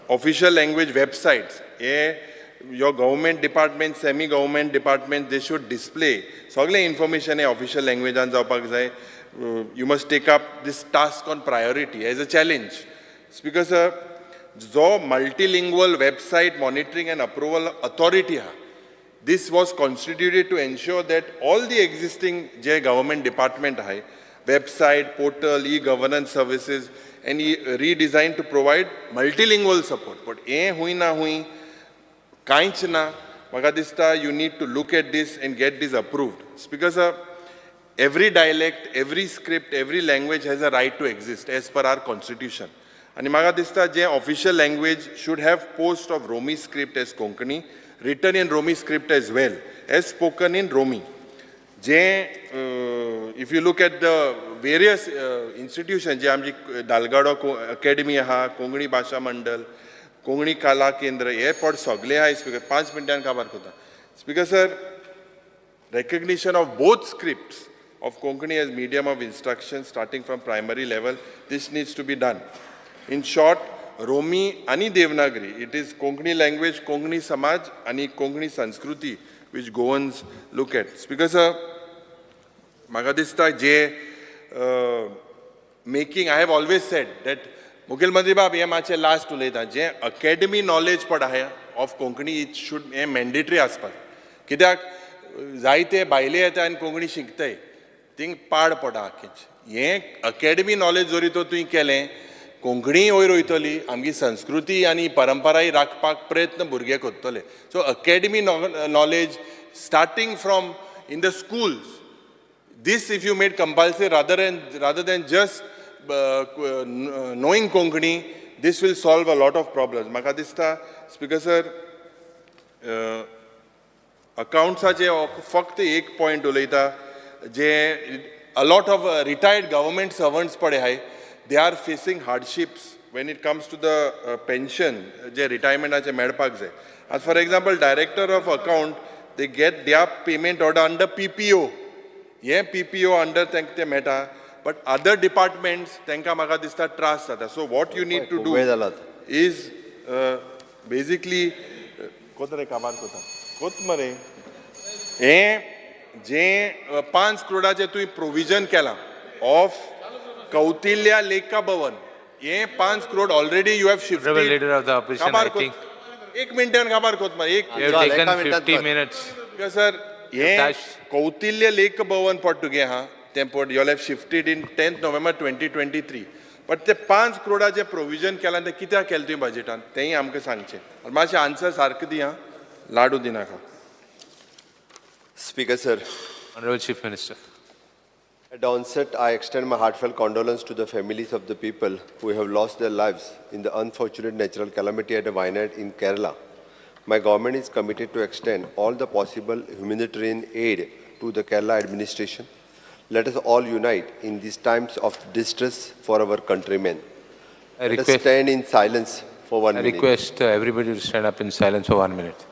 ऑफिशियल लँग्वेज वेबसायट्स हे your government department, semi government department, they should display सगळें इन्फॉर्मेशन हें ऑफिशियल लँग्वेजान जावपाक जाय. You must take up this task on priority as a challenge. Speaker sir, जो multilingual website monitoring and approval authority आहा, this was constituted to ensure that all the existing J government department आहाय, website, portal, e governance services and e redesign to provide multilingual support. But हें हूंय ना हूंय कांयच ना. म्हाका दिसता you need to look at this and get this approved. Speaker sir, every dialect, every script, every language has a right to exist as per our constitution. आनी म्हाका दिसता जे official language should have post of Romi script as Konkani, written in Romi script as well as spoken in Romi. J if you look at the various institution जे आमची दालगाडो academy आहा, कोंकणी भाशा मंडळ, कोंकणी कला केंद्र, हे पड सगळे आहा. स्पीकर 5 मिनटान काबार करता. Speaker sir, recognition of both scripts of Konkani as medium of instruction starting from primary level, this needs to be done. In short, Romi ani Devanagari, it is Konkani language, Konkani Samaj ani Konkani Sanskruti which Goans look at. Speaker sir, म्हाका दिसता जे making, I have always said that मुखेलमंत्री बाब हें मातशें last उलयता, जें academy knowledge पड आहा ऑफ कोंकणी, it should हें मॅन्डेटरी आसपाक. कित्याक जायते भायले येता आनी कोंकणी शिकताय, थिंग पाड पडा आख्खेच. हें अकॅडमी नॉलेज जरी तर तुवें केलें, कोंकणीय वयर वयतली, आमची संस्कृती आनी परंपराय राखपाक प्रयत्न भुरगे करतले. So academy knowledge starting from in the schools, this if you made compulsory rather than just knowing Konkani, this will solve a lot of problems. म्हाका दिसता स्पीकर सर, अकाउंट्साचे फक्त एक पॉयंट उलयता, जे a lot of retired government servants पळय आहाय, they are facing hardships when it comes to the pension जे रिटायरमेंटाचे मेळपाक जाय. आतां for example director of account, they get their payment order under PPO, हें PPO under तांकां तें मेळटा, बट अदर डिपार्टमेंट्स तांकां म्हाका दिसता त्रास जाता. So what you need to do is basically कोत रे काबार कोता कोत मरे, हें जें 5 करोडाचें तुवें प्रोविजन केलां ऑफ कौतिल्या लेखा भवन, हें 5 crore already you have shifted. Leader of the opposition, I think एक मिनटान काबार कोत मरे, एक you have taken 50 minutes. Sir, हें कौतिल्य लेख भवन पड तुगे आहा तें पड you have shifted in 10 November 2023, but ते 5 करोडाचें प्रोविजन केलां तें कित्याक केलें तुवें बजेटान तेंय आमकां सांगचें. आनी मातशें आन्सर सारकें दी आं, लाडू दिनाका. Speaker sir, Honorable Chief Minister. At the onset, I extend my heartfelt condolence to the families of the people who have lost their lives in the unfortunate natural calamity at a vineyard in Kerala. My government is committed to extend all the possible humanitarian aid to the Kerala administration. Let us all unite in these times of distress for our countrymen. I Let us request, stand in silence for 1 I minute. request everybody to stand up in silence for 1 minute.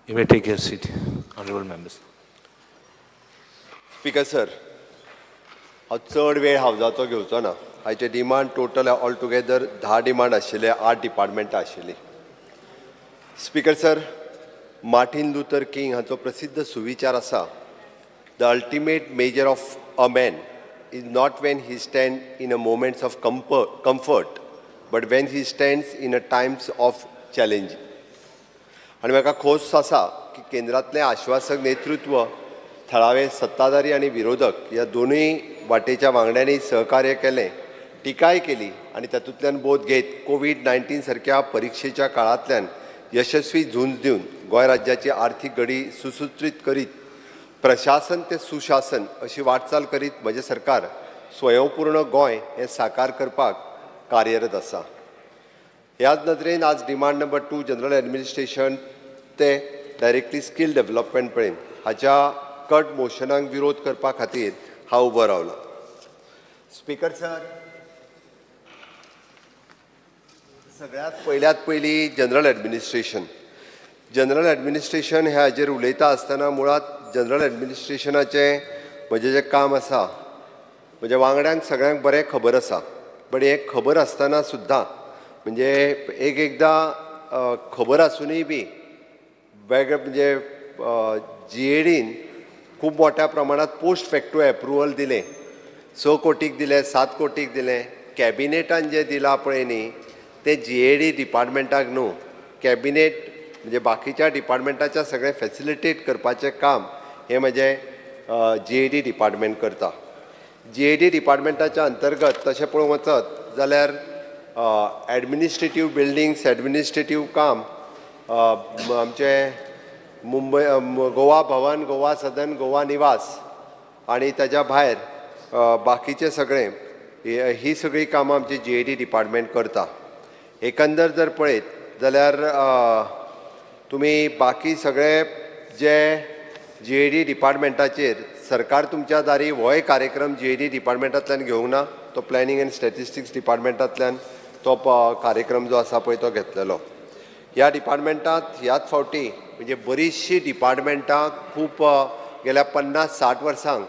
You may take your seat, honorable members. Speaker sir, हांव चड वेळ हावजाचो घेवचो ना. हाचे demand total all together 10 demand आशिल्ले, 8 डिपार्टमेंटां आशिल्लीं. Speaker sir, Martin Luther King हांचो प्रसिद्ध सुविचार आसा, the ultimate measure of a man is not when he stand in a moments of comfort but when he stands in a times of challenge. आनी म्हाका खोस आसा की केंद्रांतलें आश्वासक नेतृत्व थळावे सत्ताधारी आनी विरोधक ह्या दोनूय वाटेच्या वांगड्यांनी सहकार्य केलें, टिकाय केली आनी तातूंतल्यान बोध घेत कोवीड-19 सारक्या परिक्षेच्या काळांतल्यान यशस्वी झूंज दिवन गोंय राज्याची आर्थीक घडी सुसूत्रीत करीत प्रशासन ते सुशासन अशी वाटचाल करीत म्हजें सरकार स्वयंपूर्ण गोंय हें साकार करपाक कार्यरत आसा. ह्याच नदरेन आज demand number 2 general administration ते डायरेक्टली स्कील डेव्हलपमेंट पर्यंत हाच्या कट मोशनाक विरोध करपा खातीर हांव उबो रावला. स्पीकर सर, सगळ्यांत पयल्यात पयली जनरल ॲडमिनिस्ट्रेशन. जनरल ॲडमिनिस्ट्रेशन ह्या हाजेर उलयता आसतना मुळांत जनरल ॲडमिनिस्ट्रेशनाचें म्हजें जें काम आसा म्हज्या वांगड्यांक सगळ्यांक बरें खबर आसा, बट हें खबर आसतना सुद्दां म्हणजे एक एकदां खबर आसुनूय बी वेगळे म्हणजे जीएडीन खूब मोठ्या प्रमाणांत पोस्ट फॅक्टो एप्रुवल दिलें, 6 कोटीक दिलें, 7 कोटीक दिलें. कॅबिनेटान जें दिलां पळय न्ही तें जीएडी डिपार्टमेंटाक न्हू, कॅबिनेट म्हणजे बाकीच्या डिपार्टमेंटाच्या सगळें फॅसिलिटेट करपाचें काम हें म्हजें जीएडी डिपार्टमेंट करता. जीएडी डिपार्टमेंटाच्या अंतर्गत तशें पळोवंक वचत जाल्यार ॲडमिनिस्ट्रेटीव बिल्डींग्स, ॲडमिनिस्ट्रेटीव काम आमचें मुंबय गोवा भवन, गोवा सदन, गोवा निवास आनी ताज्या भायर बाकीचें सगळें ही सगळीं कामां आमची जीएडी डिपार्टमेंट करता. एकंदर जर पळयत जाल्यार तुमी बाकी सगळे जे जीएडी डिपार्टमेंटाचेर सरकार तुमच्या दारी होय कार्यक्रम जीएडी डिपार्टमेंटांतल्यान घेवंक ना, तो प्लॅनिंग एंड स्टॅटिस्टिक्स डिपार्टमेंटांतल्यान तो कार्यक्रम जो आसा पळय तो घेतलेलो. ह्या डिपार्टमेंटांत ह्याच फावटी म्हणजे बरीचशीं डिपार्टमेंटां खूब गेल्या 50-60 वर्सांक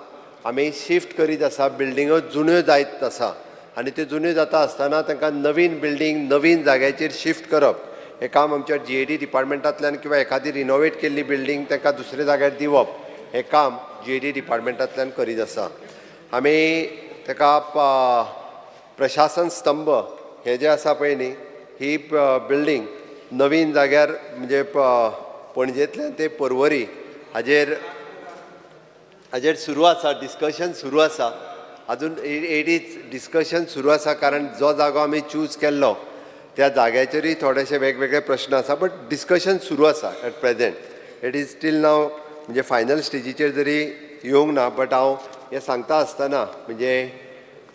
आमी शिफ्ट करीत आसा. बिल्डिंगो जुन्यो जायत आसा आनी त्यो जुन्यो जाता आसतना तांकां नवीन बिल्डींग नवीन जाग्याचेर शिफ्ट करप हें काम आमच्या जीएडी डिपार्टमेंटांतल्यान किंवा एखादी रिनोवेट केल्ली बिल्डींग तांकां दुसऱ्या जाग्यार दिवप हें काम जीएडी डिपार्टमेंटांतल्यान करीत आसा. आमी ताका प्रशासन स्तंभ हें जें आसा पळय न्ही ही बिल्डींग नवीन जाग्यार म्हणजे पणजेंतल्यान ते पर्वरी हाजेर हाजेर सुरू आसा, डिस्कशन सुरू आसा. अजून it is discussion सुरू आसा, कारण जो जागो आमी चूज केल्लो त्या जाग्याचेरूय थोडेशे वेगवेगळे प्रश्न आसा, बट डिस्कशन सुरू आसा at present. It is still now म्हणजे फायनल स्टेजीचेर जरी येवंक ना, बट हांव हें सांगता आसतना म्हणजे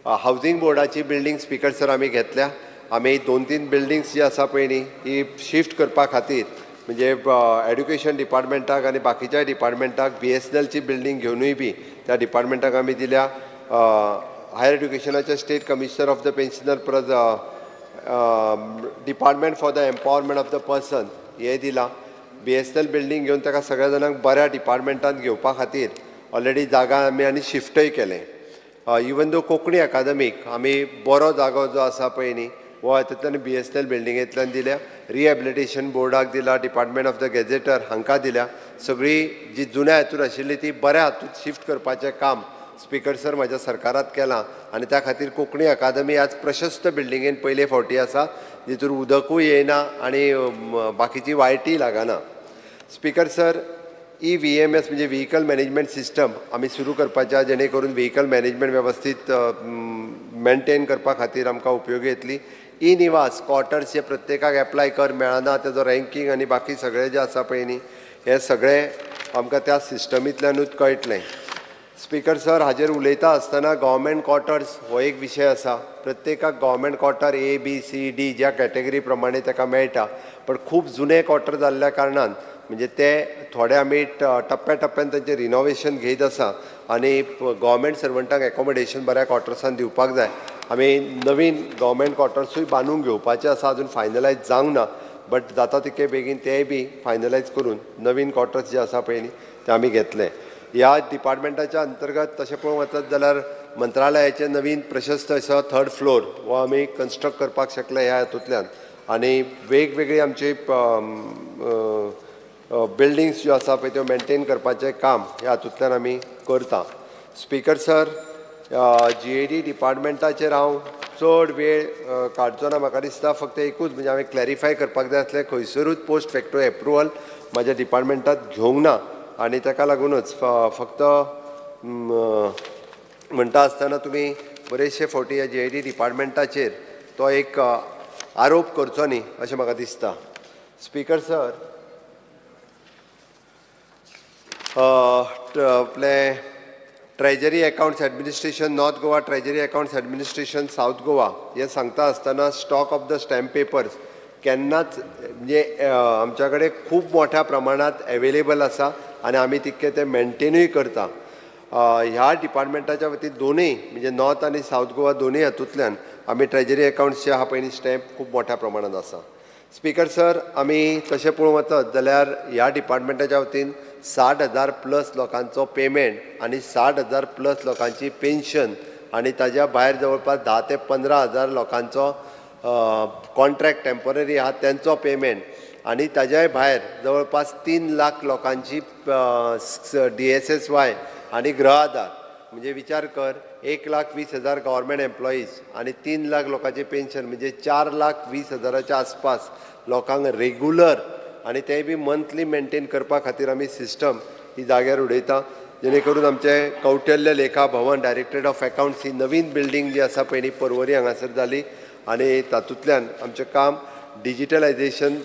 हावजींग बोर्डाची बिल्डींग स्पीकर सर आमी घेतल्या. आमी 2-3 बिल्डींग्स जी आसा पळय न्ही ही शिफ्ट करपा खातीर म्हणजे एड्युकेशन डिपार्टमेंटाक आनी बाकीच्या डिपार्टमेंटाक बीएसएनएलची बिल्डींग घेवनूय बी त्या डिपार्टमेंटाक आमी दिल्या. हायर एड्युकेशनाचे state commissioner of the pensioner, परत department for the empowerment of the person हे दिलां. बीएसएनएल बिल्डींग घेवन ताका सगळ्या जाणांक बऱ्या डिपार्टमेंटान घेवपा खातीर ऑलरेडी जागा आमी आनी शिफ्टय केलें. इवन दो कोंकणी अकादमीक आमी बरो जागो जो आसा पळय न्ही, हो हातूंतल्यान बीएसएनएल बिल्डिंगेंतल्यान दिल्या. रिहेबिलिटेशन बोर्डाक दिला, डिपार्टमेंट ऑफ the gazetteer हांकां दिल्या. सगळी जी जुन्या हातूंत आशिल्ली ती बऱ्या हातूंत शिफ्ट करपाचें काम, स्पिकर सर, म्हज्या सरकारात केलां आनी त्या खातीर कोंकणी अकादमी आज प्रशस्त बिल्डिंगेन पयले फावटी आसा, जितून उदकूय येयना आनी बाकीची वायटीय लागना. स्पिकर सर, ईव्हीएमएस म्हणजे व्हिकल मॅनेजमेंट सिस्टम आमी सुरू करपाच्या, जेणे करून व्हिकल मॅनेजमेंट वेवस्थीत मेंटेन करपा खातीर आमकां उपयोगी येतली. ई निवास क्वॉर्टर्स हे प्रत्येकाक एप्लाय कर मेळना, तेजो रँकींग आनी बाकी सगळें जें आसा पळय न्ही, हें सगळें आमकां त्या सिस्टमींतल्यानूच कळटलें. स्पिकर सर, हाजेर उलयता आसतना गव्हर्मेंट क्वॉर्टर्स हो एक विशय आसा. प्रत्येकाक government quarter A, B, C, D ज्या कॅटेगरी प्रमाणे ताका मेळटा, पण खूब जुने क्वॉर्टर जाल्ल्या कारणान म्हणजे ते थोडे आमी टप्प्या टप्प्यान तांचें रिनोवेशन घेयत आसा आनी गव्हर्मेंट सर्वंटांक एकोमोडेशन बऱ्या क्वॉर्टर्सान दिवपाक जाय. आमी नवीन गव्हर्मेंट क्वॉर्टर्सूय बांदून घेवपाचे आसा. अजून फायनलायज जावंक ना, बट जाता तितके बेगीन तेय बी फायनलायज करून नवीन क्वॉर्टर्स जे आसा पळय न्ही, ते आमी घेतले. ह्या डिपार्टमेंटाच्या अंतर्गत तशें पळोवंक वचत जाल्यार मंत्रालयाचे नवीन प्रशस्त असो थर्ड फ्लोर हो आमी कन्स्ट्रक्ट करपाक शकले ह्या हातूंतल्यान आनी वेगवेगळी आमची बिल्डिंग्स ज्यो आसा पळय, त्यो मेंटेन करपाचें काम ह्या हातूंतल्यान आमी करता. स्पिकर सर, जीएडी डिपार्टमेंटाचेर हांव चड वेळ काडचो ना. म्हाका दिसता फक्त एकूच म्हणजे हांवें क्लॅरिफाय करपाक जाय आसलें, खंयसरूच पोस्ट फॅक्टो एप्रुवल म्हाज्या डिपार्टमेंटात घेवंक ना आनी ताका लागूनच फक्त म्हणटा आसतना तुमी बरेचशे फावटी ह्या जीएडी डिपार्टमेंटाचेर तो एक आरोप करचो न्ही अशें म्हाका दिसता. स्पिकर सर, आपलें treasury accounts administration North Goa, treasury accounts administration South Goa हें सांगता आसतना stock of the stamp papers केन्नाच म्हणजे आमच्या कडेन खूब मोठ्या प्रमाणांत एवेलेबल आसा आनी आमी तितके ते मेंटेनूय करता. ह्या डिपार्टमेंटाच्या वतीन दोनूय म्हणजे नॉर्थ आनी सावथ गोवा दोनूय हातूंतल्यान आमी ट्रेजरी अकावंट्सचे आहा पळय स्टॅम्प खूब मोठ्या प्रमाणांत आसा. स्पिकर सर, आमी तशें पळोवंक वचत जाल्यार ह्या डिपार्टमेंटाच्या वतीन 60,000 प्लस लोकांचो पेमेंट आनी 60,000 प्लस लोकांची पेन्शन आनी ताज्या भायर जवळपास 10 ते 15 हजार लोकांचो कॉन्ट्रॅक्ट टेम्पररी आहा तेंचो पेमेंट आनी ताज्याय भायर जवळपास 3 लाख लोकांची डीएसएसवाय आनी गृह आधार. म्हणजे विचार कर, 1,20,000 गव्हर्मेंट एम्प्लॉईज आनी 3 लाख लोकांचे पेन्शन, म्हणजे 4,20,000च्या आसपास लोकांक रेगुलर आनी तेय बी मंथली मेंटेन करपा खातीर आमी सिस्टम ही जाग्यार उडयता, जेणे करून आमचें कौटल्य लेखा भवन, डायरेक्टरेट ऑफ अकाउंट्स ही नवीन बिल्डींग जी आसा पळय न्ही, परवरी हांगासर जाली आनी तातूंतल्यान आमचें काम डिजिटलायझेशन,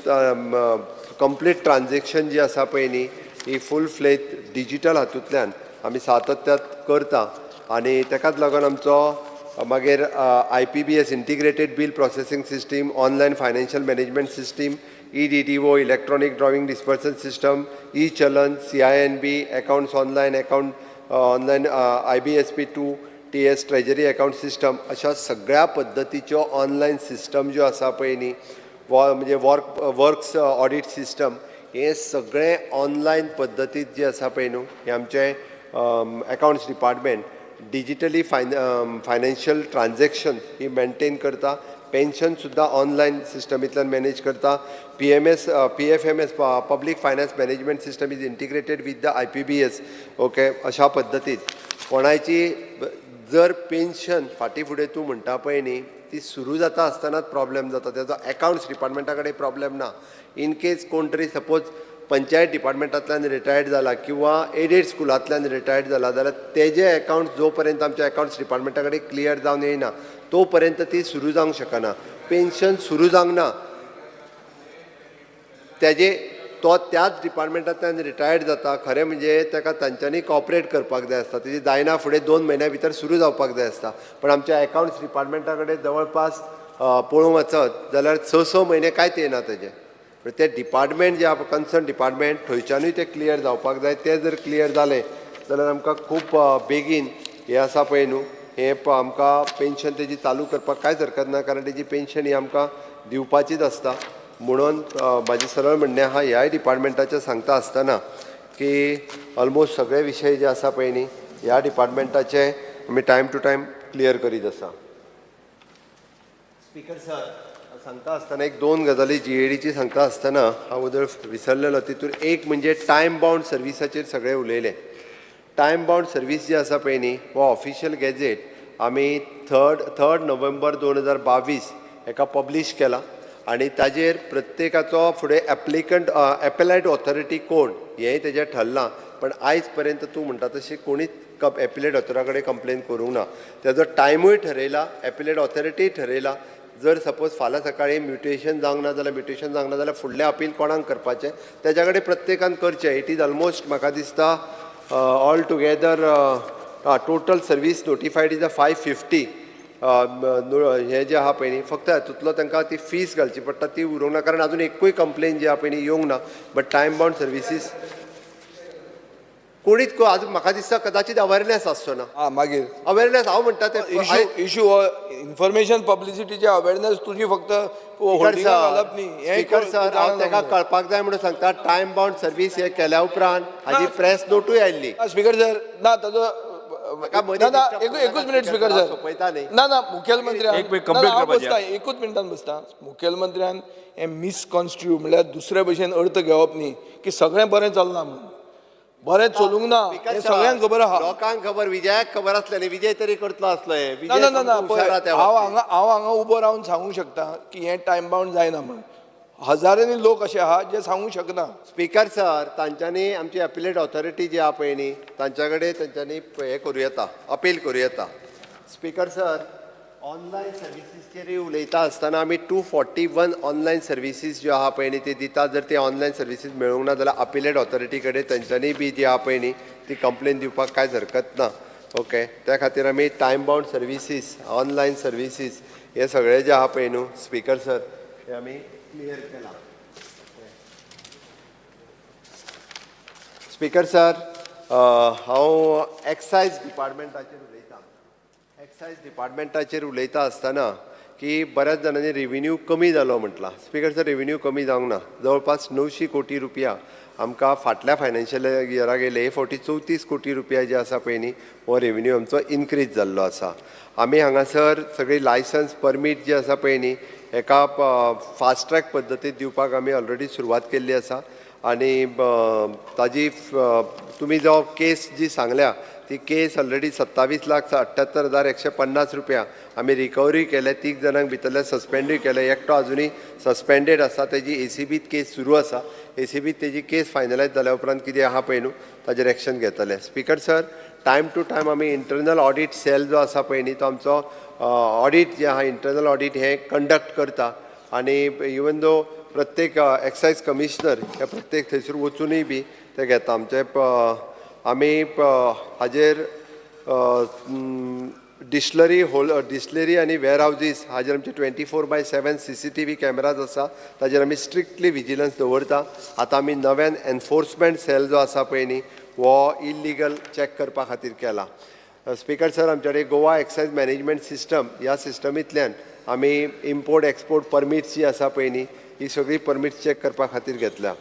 कंप्लीट ट्रान्झेक्शन जी आसा पळय न्ही, ही फूल फ्लेज डिजिटल हातूंतल्यान आमी सातत्यात करता. आनी ताकाच लागून आमचो मागीर IPBS, integrated bill processing system, online financial management system, EDDO, electronic drawing disbursal system, e challan, CINB, accounts online, account online, IBSP 2 TS, treasury account system, अशा सगळ्या पद्दतीच्यो ऑनलायन सिस्टम ज्यो आसा पळय न्ही, म्हणजे वर्क्स ऑडिट सिस्टम, हे सगळें online पद्दतीत जे आसा पळय न्हू, हे आमचें accounts department digitally financial transaction ही मेंटेन करता. पेन्शन सुद्दां ऑनलायन सिस्टमींतल्यान मॅनेज करता. PMS, PFMS, public finance management system is integrated with the IPBS, okay. अशा पद्दतीत कोणायची जर पेन्शन फाटीं फुडें तूं म्हणटा पळय न्ही, ती सुरू जाता आसतनाच प्रॉब्लेम जाता. तेजो एकावंट्स डिपार्टमेंटा कडेन प्रॉब्लेम ना. इन केस कोण तरी सपोज पंचायत डिपार्टमेंटांतल्यान रिटायर्ड जाला किंवा एडेड स्कुलांतल्यान रिटायर्ड जाला जाल्यार तेजे एकावंट जो पर्यंत आमच्या एकावंट्स डिपार्टमेंटा कडेन क्लियर जावन येयना, तो पर्यंत ती सुरू जावंक शकना. पेन्शन सुरू जावंक ना, तेजे तो त्याच डिपार्टमेंटांतल्यान रिटायर्ड जाता. खरें म्हणजे ताका तांच्यांनी कॉपरेट करपाक जाय आसता. तेजी जायना फुडें 2 म्हयन्या भितर सुरू जावपाक जाय आसता, पण आमच्या एकावंट्स डिपार्टमेंटा कडेन जवळपास पळोवंक वचत जाल्यार स स म्हयने कांयच येना तेजें. पण ते डिपार्टमेंट जे आहा कन्सर्न डिपार्टमेंट थंयच्यानूय ते क्लियर जावपाक जाय. ते जर क्लियर जाले जाल्यार आमकां खूब बेगीन हें आसा पळय न्हू, हें आमकां पेन्शन तेजी चालू करपाक कांयच हरकत ना, कारण तेजी पेन्शन ही आमकां दिवपाचीच आसता. म्हणून म्हाजें सरळ म्हणणें आहा ह्याय डिपार्टमेंटाचें सांगता आसतना की ऑलमोस्ट सगळे विशय जे आसा पळय न्ही ह्या डिपार्टमेंटाचे आमी टायम टू टायम क्लियर करीत आसा. स्पीकर सर, सांगता आसतना एक दोन गजाली जीएडीची सांगता आसतना हांव उदळ विसरलेलो. तितून एक म्हणजे टायम बाउंड सर्विसाचेर सगळे उलयले. टायम बाउंड सर्वीस जी आसा पळय न्ही, हो ऑफिशियल गॅझेट आमी थर्ड नोव्हेंबर 2022 हेका पब्लीश केला आनी ताजेर प्रत्येकाचो फुडें एप्लिकंट एपेलायट ऑथॉरिटी कोण हेंय तेजें ठरलां. पण आयज पर्यंत तूं म्हणटा तशें कोणीच एपिलेट ऑथरा कडेन कंप्लेन करूंक ना. तेजो टायमूय ठरयला, एपिलेट ऑथॉरिटीय ठरयला. जर सपोज फाल्यां सकाळीं म्युटेशन जावंक ना जाल्यार, म्युटेशन जावंक ना जाल्यार फुडलें अपील कोणाक करपाचें तेज्या कडेन प्रत्येकान करचें. It is almost म्हाका दिसता all together total service notified is a 550 हें जें आहा पळय न्ही, फक्त हातूंतलो तांकां ती फीस घालची पडटा ती उरूंक ना, कारण आजून एकूय कंप्लेन जी आहा पळय न्ही येवंक ना. बट टायम बाउंड सर्विसीस कोणीच आजून म्हाका दिसता कदाचित अवेरनेस आसचो ना. आं, मागीर अवेरनेस हांव म्हणटा ते इशू हो इन्फॉर्मेशन पब्लिसिटीचे अवेरनेस तुजी फक्त होर्डिंगां घालप न्ही, हें स्पीकर सर, हांव ताका कळपाक जाय म्हणून सांगता. टायम बाउंड सर्वीस हे केल्या उपरांत हाजी प्रेस नोटूय आयिल्ली. स्पीकर सर, ना ताजो ना, एकूच मिनिट स्पीकर सर, ना ना, मुखेलमंत्र्यान बसता, एकूच मिनटान बसता. मुखेलमंत्र्यान हें मिसकॉन्स्टिट्यूट म्हणल्यार दुसरे भशेन अर्थ घेवप न्ही की सगळें बरें चल्लां म्हणून. बरें चलूंक ना हें सगळ्यांक खबर आहा, लोकांक खबर, विजयाक खबर आसलें न्ही, विजय तरी करतलो आसलो हें. ना ना ना, हांव हांगा उबो रावन सांगूंक शकता की हें टायम बाउंड जायना म्हणून. हजारांनी लोक अशे आहा जे सांगूंक शकना. स्पीकर सर, तांच्यांनी आमची एपिलेट ऑथॉरिटी जी आहा पळय न्ही, तांच्या कडेन तांच्यांनी हें करूं येता, अपील करूं येता. स्पीकर सर, ऑनलायन सर्विसीसचेरूय उलयता आसतना आमी 241 ऑनलायन सर्विसीस ज्यो आहा पळय न्ही ती दिता. जर ते ऑनलायन सर्विसीस मेळूंक ना जाल्यार अपिलेट ऑथॉरिटी कडेन तांच्यांनी बी जी आहा पळय न्ही ती कंप्लेन दिवपाक कांयच हरकत ना. ओके, त्या खातीर आमी time bound services, online services हे सगळे जे आहा पळय न्हू स्पीकर सर, हे आमी क्लियर केला. स्पीकर सर, हांव एक्सायज डिपार्टमेंटाचेर उलयतां. एक्सायज डिपार्टमेंटाचेर उलयता आसतना की बऱ्याच जाणांनी रेविन्यू कमी जालो म्हटलां. स्पीकर सर, रेविन्यू कमी जावंक ना. जवळपास 900 कोटी रुपया आमकां फाटल्या फायनान्शियल इयरा गेले हे फावटी 34 कोटी रुपया जे आसा पळय न्ही हो रेविन्यू आमचो इनक्रीज जाल्लो आसा. आमी हांगासर सगळी लायसन्स परमीट जी आसा पळय न्ही हेका फास्ट ट्रॅक पद्दतीन दिवपाक आमी ऑलरेडी सुरवात केल्ली आसा. आनी ताजी तुमी जो केस जी सांगल्या ती केस ऑलरेडी 27,78,150 रुपया आमी रिकवरी केले. 3 जाणांक भितरले सस्पेंडूय केले, एकटो आजुनूय सस्पेंडेड आसा. तेजी एसीबीत केस सुरू आसा. एसीबीत तेजी केस फायनलायज जाल्या उपरांत कितें आहा पळय न्हू ताजेर एक्शन घेतले. Speaker sir, time to time आमी इंटरनल ऑडीट सेल जो आसा पळय न्ही तो आमचो ऑडीट जे आहा इंटरनल ऑडीट हें कंडक्ट करता. आनी इवन दो प्रत्येक एक्सायज कमिशनर हे प्रत्येक थंयसर वचुनूय बी ते घेता. आमचे आमी हाजेर डिस्लरी होल डिस्लरी आनी वेर हावजीस हाजेर आमचे 24/7 CCTV cameras आसा. ताजेर आमी स्ट्रिक्टली विजिलन्स दवरता. आतां आमी नव्यान एनफोर्समेंट सेल जो आसा पळय न्ही हो इल्लिगल चॅक करपा खातीर केला. स्पीकर सर, आमचे कडेन गोवा एक्सायज मॅनेजमेंट सिस्टम ह्या सिस्टमींतल्यान आमी इम्पोर्ट एक्सपोर्ट परमिट्स जी आसा पळय न्ही ही सगळी परमिट्स चॅक करपा खातीर घेतल्या.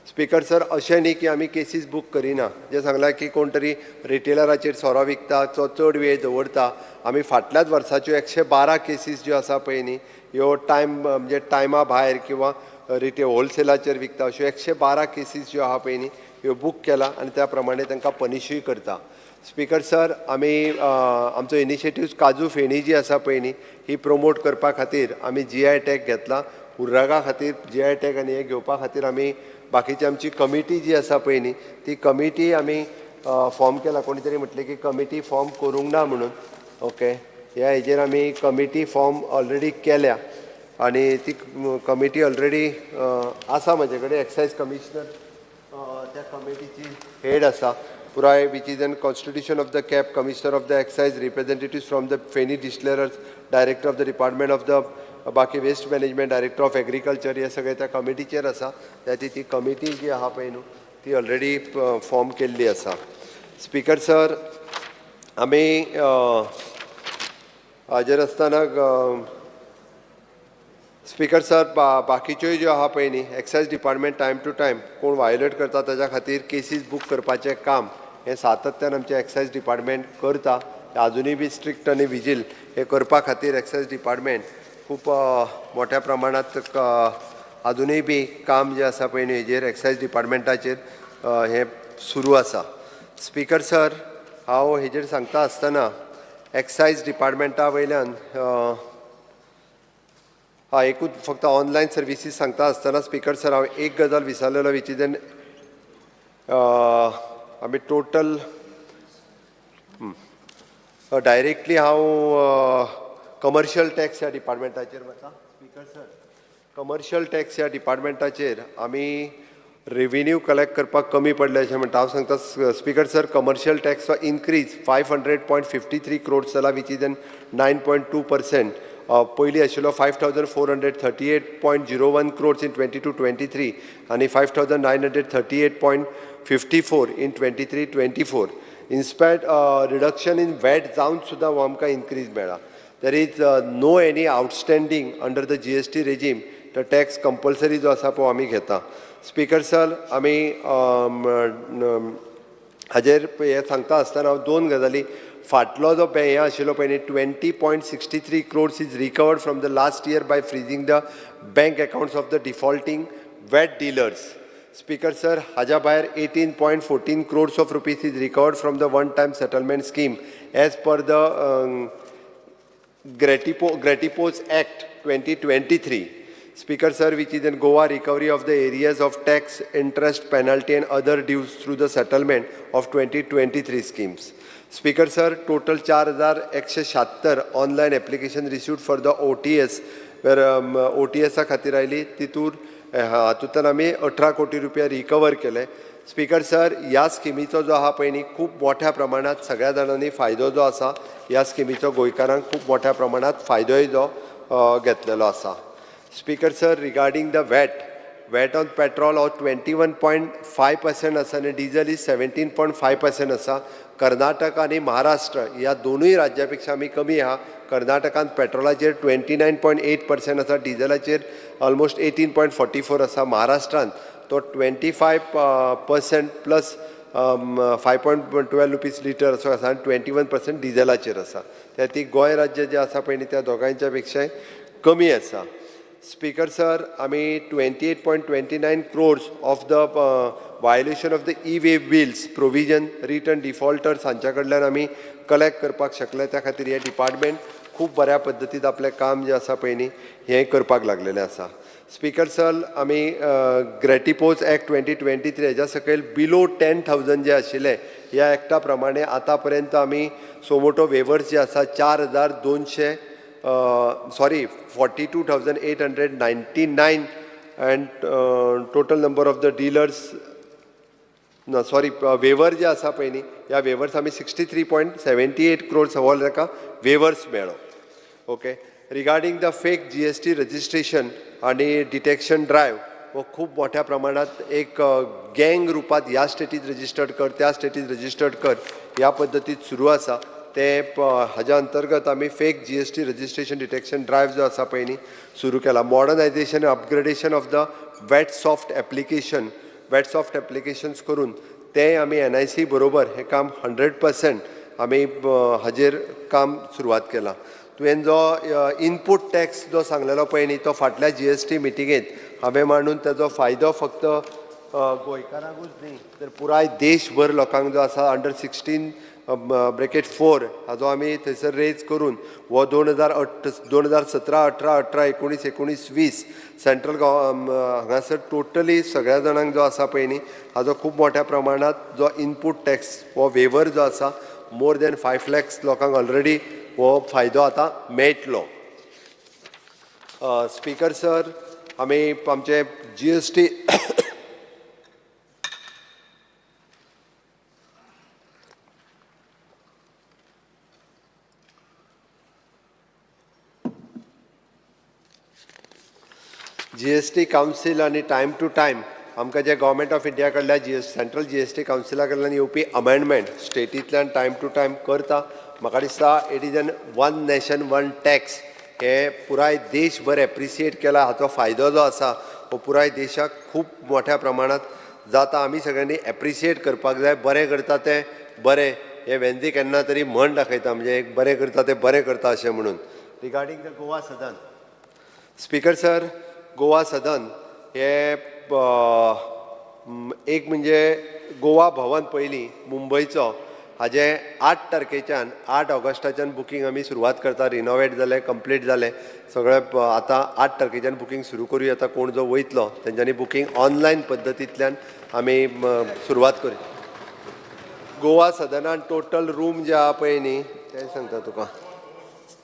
स्पीकर सर, अशें न्ही की आमी केसीस बूक करिना. जें सांगलां की कोण तरी रिटेलराचेर सोरो विकता तो चड वेळ दवरता. आमी फाटल्याच वर्साच्यो 112 केसीस ज्यो आसा पळय न्ही ह्यो टायम म्हणजे टायमा भायर किंवां होलसेलाचेर विकता अश्यो 112 केसीस ज्यो आहा पळय न्ही ह्यो बूक केला आनी त्या प्रमाणे तांकां पनिशूय करता. स्पीकर सर, आमी आमचो इनिशिएटीव काजू फेणी जी आसा पळय न्ही ही प्रमोट करपा खातीर आमी GI tag घेतला. उर्रागा खातीर GI tag आनी हें घेवपा खातीर आमी बाकीची आमची कमिटी जी आसा पळय न्ही ती कमिटी आमी फॉर्म केला. कोणी तरी म्हटलें की कमिटी फॉर्म करूंक ना म्हणून. ओके, ह्या हेजेर आमी कमिटी फॉर्म ऑलरेडी केल्या आनी ती कमिटी ऑलरेडी आसा म्हजे कडेन. एक्सायज कमिशनर त्या कमिटीची हेड आसा पुराय, which is an constitution of the CAB, commissioner of the excise, representatives from the feni distillers, director of the department of the बाकी waste management, director of agriculture हे सगळे त्या कमिटीचेर आसा. त्या ती कमिटी जी आहा पळय न्हू ती ऑलरेडी फॉर्म केल्ली आसा. स्पीकर सर, आमी हाजेर आसतना स्पीकर सर बाकीच्योय ज्यो आहा पळय न्ही excise department time to time कोण वायोलेट करता ताच्या खातीर केसीस बूक करपाचें काम हें सातत्यान आमचें एक्सायज डिपार्टमेंट करता. आजुनूय बी स्ट्रिक्ट आनी विजील हें करपा खातीर एक्सायज डिपार्टमेंट खूब मोठ्या प्रमाणांत आजुनूय बी काम जें आसा पळय न्ही हेजेर एक्सायज डिपार्टमेंटाचेर हें सुरू आसा. स्पीकर सर, हांव हेजेर सांगता आसतना एक्सायज डिपार्टमेंटा वयल्यान हय एकूच फक्त ऑनलायन सर्विसीस सांगता आसतना स्पीकर सर हांव एक गजाल विसरलेलो which is N आमी टोटल डायरेक्टली हांव कमर्शियल टॅक्स ह्या डिपार्टमेंटाचेर वता. स्पीकर सर, कमर्शियल टॅक्स ह्या डिपार्टमेंटाचेर आमी रेवेन्यू कलेक्ट करपाक कमी पडले अशें म्हणटा. हांव सांगता स्पीकर सर, कमर्शियल टॅक्सचो इनक्रीज 500.53 क्रोड्स जाला which is an 9.2%. पयलीं आशिल्लो 5,438.01 crores in 22-23 आनी 5,938.54 in 23-24. In spite reduction in VAT जावन सुद्दां हो आमकां इनक्रीज मेळ्ळा. There is no any outstanding under the GST regime. The tax compulsory जो आसा पळय आमी घेता. स्पीकर सर, आमी हाजेर हें सांगता आसतना हांव दोन गजाली. फाटलो जो हें आशिल्लो पळय न्ही 20.63 crores is recovered from the last year by freezing the bank accounts of the defaulting VAT dealers. Speaker sir, हाज्या भायर 18.14 crores of rupees is recovered from the one time settlement scheme as per the Gratipos Act 2023. Speaker sir, which is in Goa recovery of the areas of tax, interest, penalty and other dues through the settlement of 2023 schemes. Speaker sir, total 4,176 online application received for the OTS, where OTS खातीर आयली तितूर हातूंतल्यान आमी 18 कोटी रुपया recover केले. Speaker sir, ह्या स्किमीचो जो आहा पळय न्ही खूब मोठ्या प्रमाणांत सगळ्या जाणांनी फायदो जो आसा ह्या स्किमीचो गोंयकारांक खूब मोठ्या प्रमाणांत फायदोय जो घेतलेलो आसा. Speaker sir, regarding the VAT on petrol हो 21.5% आसा आनी डिजल is 17.5% आसा. कर्नाटक आनी महाराष्ट्र ह्या दोनूय राज्या पेक्षा आमी कमी आहा. कर्नाटकांत पेट्रोलाचेर 29.8% आसा, डिजलाचेर ऑलमोस्ट 18.44 आसा. महाराष्ट्रांत तो 25% प्लस 5.12 रुपीज लिटर असो आसा आनी 21% डिजलाचेर आसा. त्या ती गोंय राज्य जें आसा पळय न्ही त्या दोगांयच्या पेक्षाय कमी आसा. स्पीकर सर, आमी 28.29 crores of the violation of the e-way bills provision return defaulters हांच्या कडल्यान आमी कलेक्ट करपाक शकले. त्या खातीर हें डिपार्टमेंट खूब बऱ्या पद्दतीन आपलें काम जें आसा पळय न्ही हें करपाक लागलेलें आसा. स्पीकर सर, आमी ग्रॅटिपोज एक्ट 2023 हेज्या सकयल बिलो 10,000 जे आशिल्ले ह्या एक्टा प्रमाणे आतां पर्यंत आमी सोमोटो वेवर्स जे आसा 4,200 sorry 42,899 and total number of the dealers ना सॉरी वेवर जे आसा पळय न्ही ह्या वेवर्स आमी 63.78 क्रोर्स हो ताका वेवर्स मेळ्ळो. Okay, regarding the fake GST registration आनी डिटेक्शन ड्रायव हो खूब मोठ्या प्रमाणांत एक गँग रुपांत ह्या स्टेटीत रजिस्टर्ड कर त्या स्टेटीत रजिस्टर्ड कर ह्या पद्दतीत सुरू आसा. ते हाज्या अंतर्गत आमी fake GST registration detection drive जो आसा पळय न्ही सुरू केला. Modernisation upgradation of the VAT soft application, VAT soft applications करून तें आमी NIC बरोबर हें काम 100% आमी हाजेर काम सुरवात केलां. तुवें जो इनपूट टॅक्स जो सांगलेलो पळय न्ही तो फाटल्या GST मिटिंगेंत हांवें मांडून तेजो फायदो फक्त गोंयकारांकूच न्ही तर पुराय देशभर लोकांक जो आसा अंडर 16(4) हाजो आमी थंयसर रेज करून हो 2017 18 18 19 19 20 सेंट्रल हांगासर टोटली सगळ्या जाणांक जो आसा पळय न्ही हाजो खूब मोठ्या प्रमाणांत जो इनपूट टॅक्स हो वेवर जो आसा मोर दॅन 5 लॅक्स लोकांक ऑलरेडी हो फायदो आतां मेळटलो. स्पीकर सर, आमी आमचे GST जीएसटी कावन्सील आनी टायम टू टायम आमकां जे गव्हर्मेंट ऑफ इंडिया कडल्यान GS central GST कावन्सिला कडल्यान येवपी अमेंडमेंट स्टेटींतल्यान टायम टू टायम करता. म्हाका दिसता it is an one nation one tax हे पुराय देशभर एप्रिसिएट केला. हाचो फायदो जो आसा हो पुराय देशाक खूब मोठ्या प्रमाणात जाता. आमी सगळ्यांनी एप्रिसिएट करपाक जाय. बरें करता तें बरें हें वेंदी केन्ना तरी म्हण दाखयता, म्हणजे एक बरें करता तें बरें करता अशें म्हणून. Regarding the Goa Sadan, speaker sir, Goa Sadan हे एक म्हणजे गोवा भवन पयलीं मुंबयचो हाजें 8 तारखेच्यान 8 ऑगस्टाच्यान बुकींग आमी सुरवात करता. रिनोवेट जालें, कंप्लीट जालें सगळें. आतां 8 तारखेच्यान बुकींग सुरू करूं येता. कोण जो वयतलो तेंच्यांनी बुकींग ऑनलायन पद्दतींतल्यान आमी सुरवात करूं. गोवा सदनान टोटल रूम जे आहा पळय न्ही तें सांगता तुका.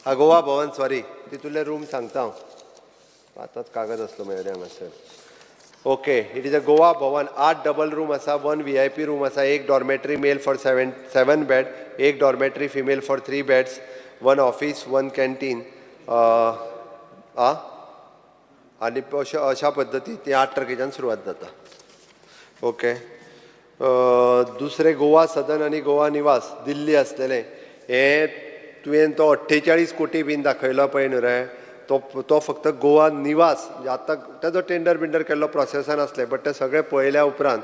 हा, गोवा भवन सॉरी, तितूंतले रूम सांगता हांव. आतांच कागद आसलो म्हजे कडेन हांगासर. Okay, it is a Goa Bhavan 8 double room आसा, 1 VIP room आसा, एक dormitory male for 7 bed, एक dormitory female for 3 beds, 1 office, 1 canteen आ आनी अशा पद्दतीन ती 8 तारखेच्यान सुरवात जाता. ओके, दुसरें गोवा सदन आनी गोवा निवास दिल्ली आसलेलें हें तुवें तो 48 कोटी बीन दाखयलो पळय न्हू रे, तो फक्त गोवा निवास म्हणजे आतां ताजो टेंडर बिंडर केल्लो प्रोसेसान आसलें, बट तें सगळें पळयल्या उपरांत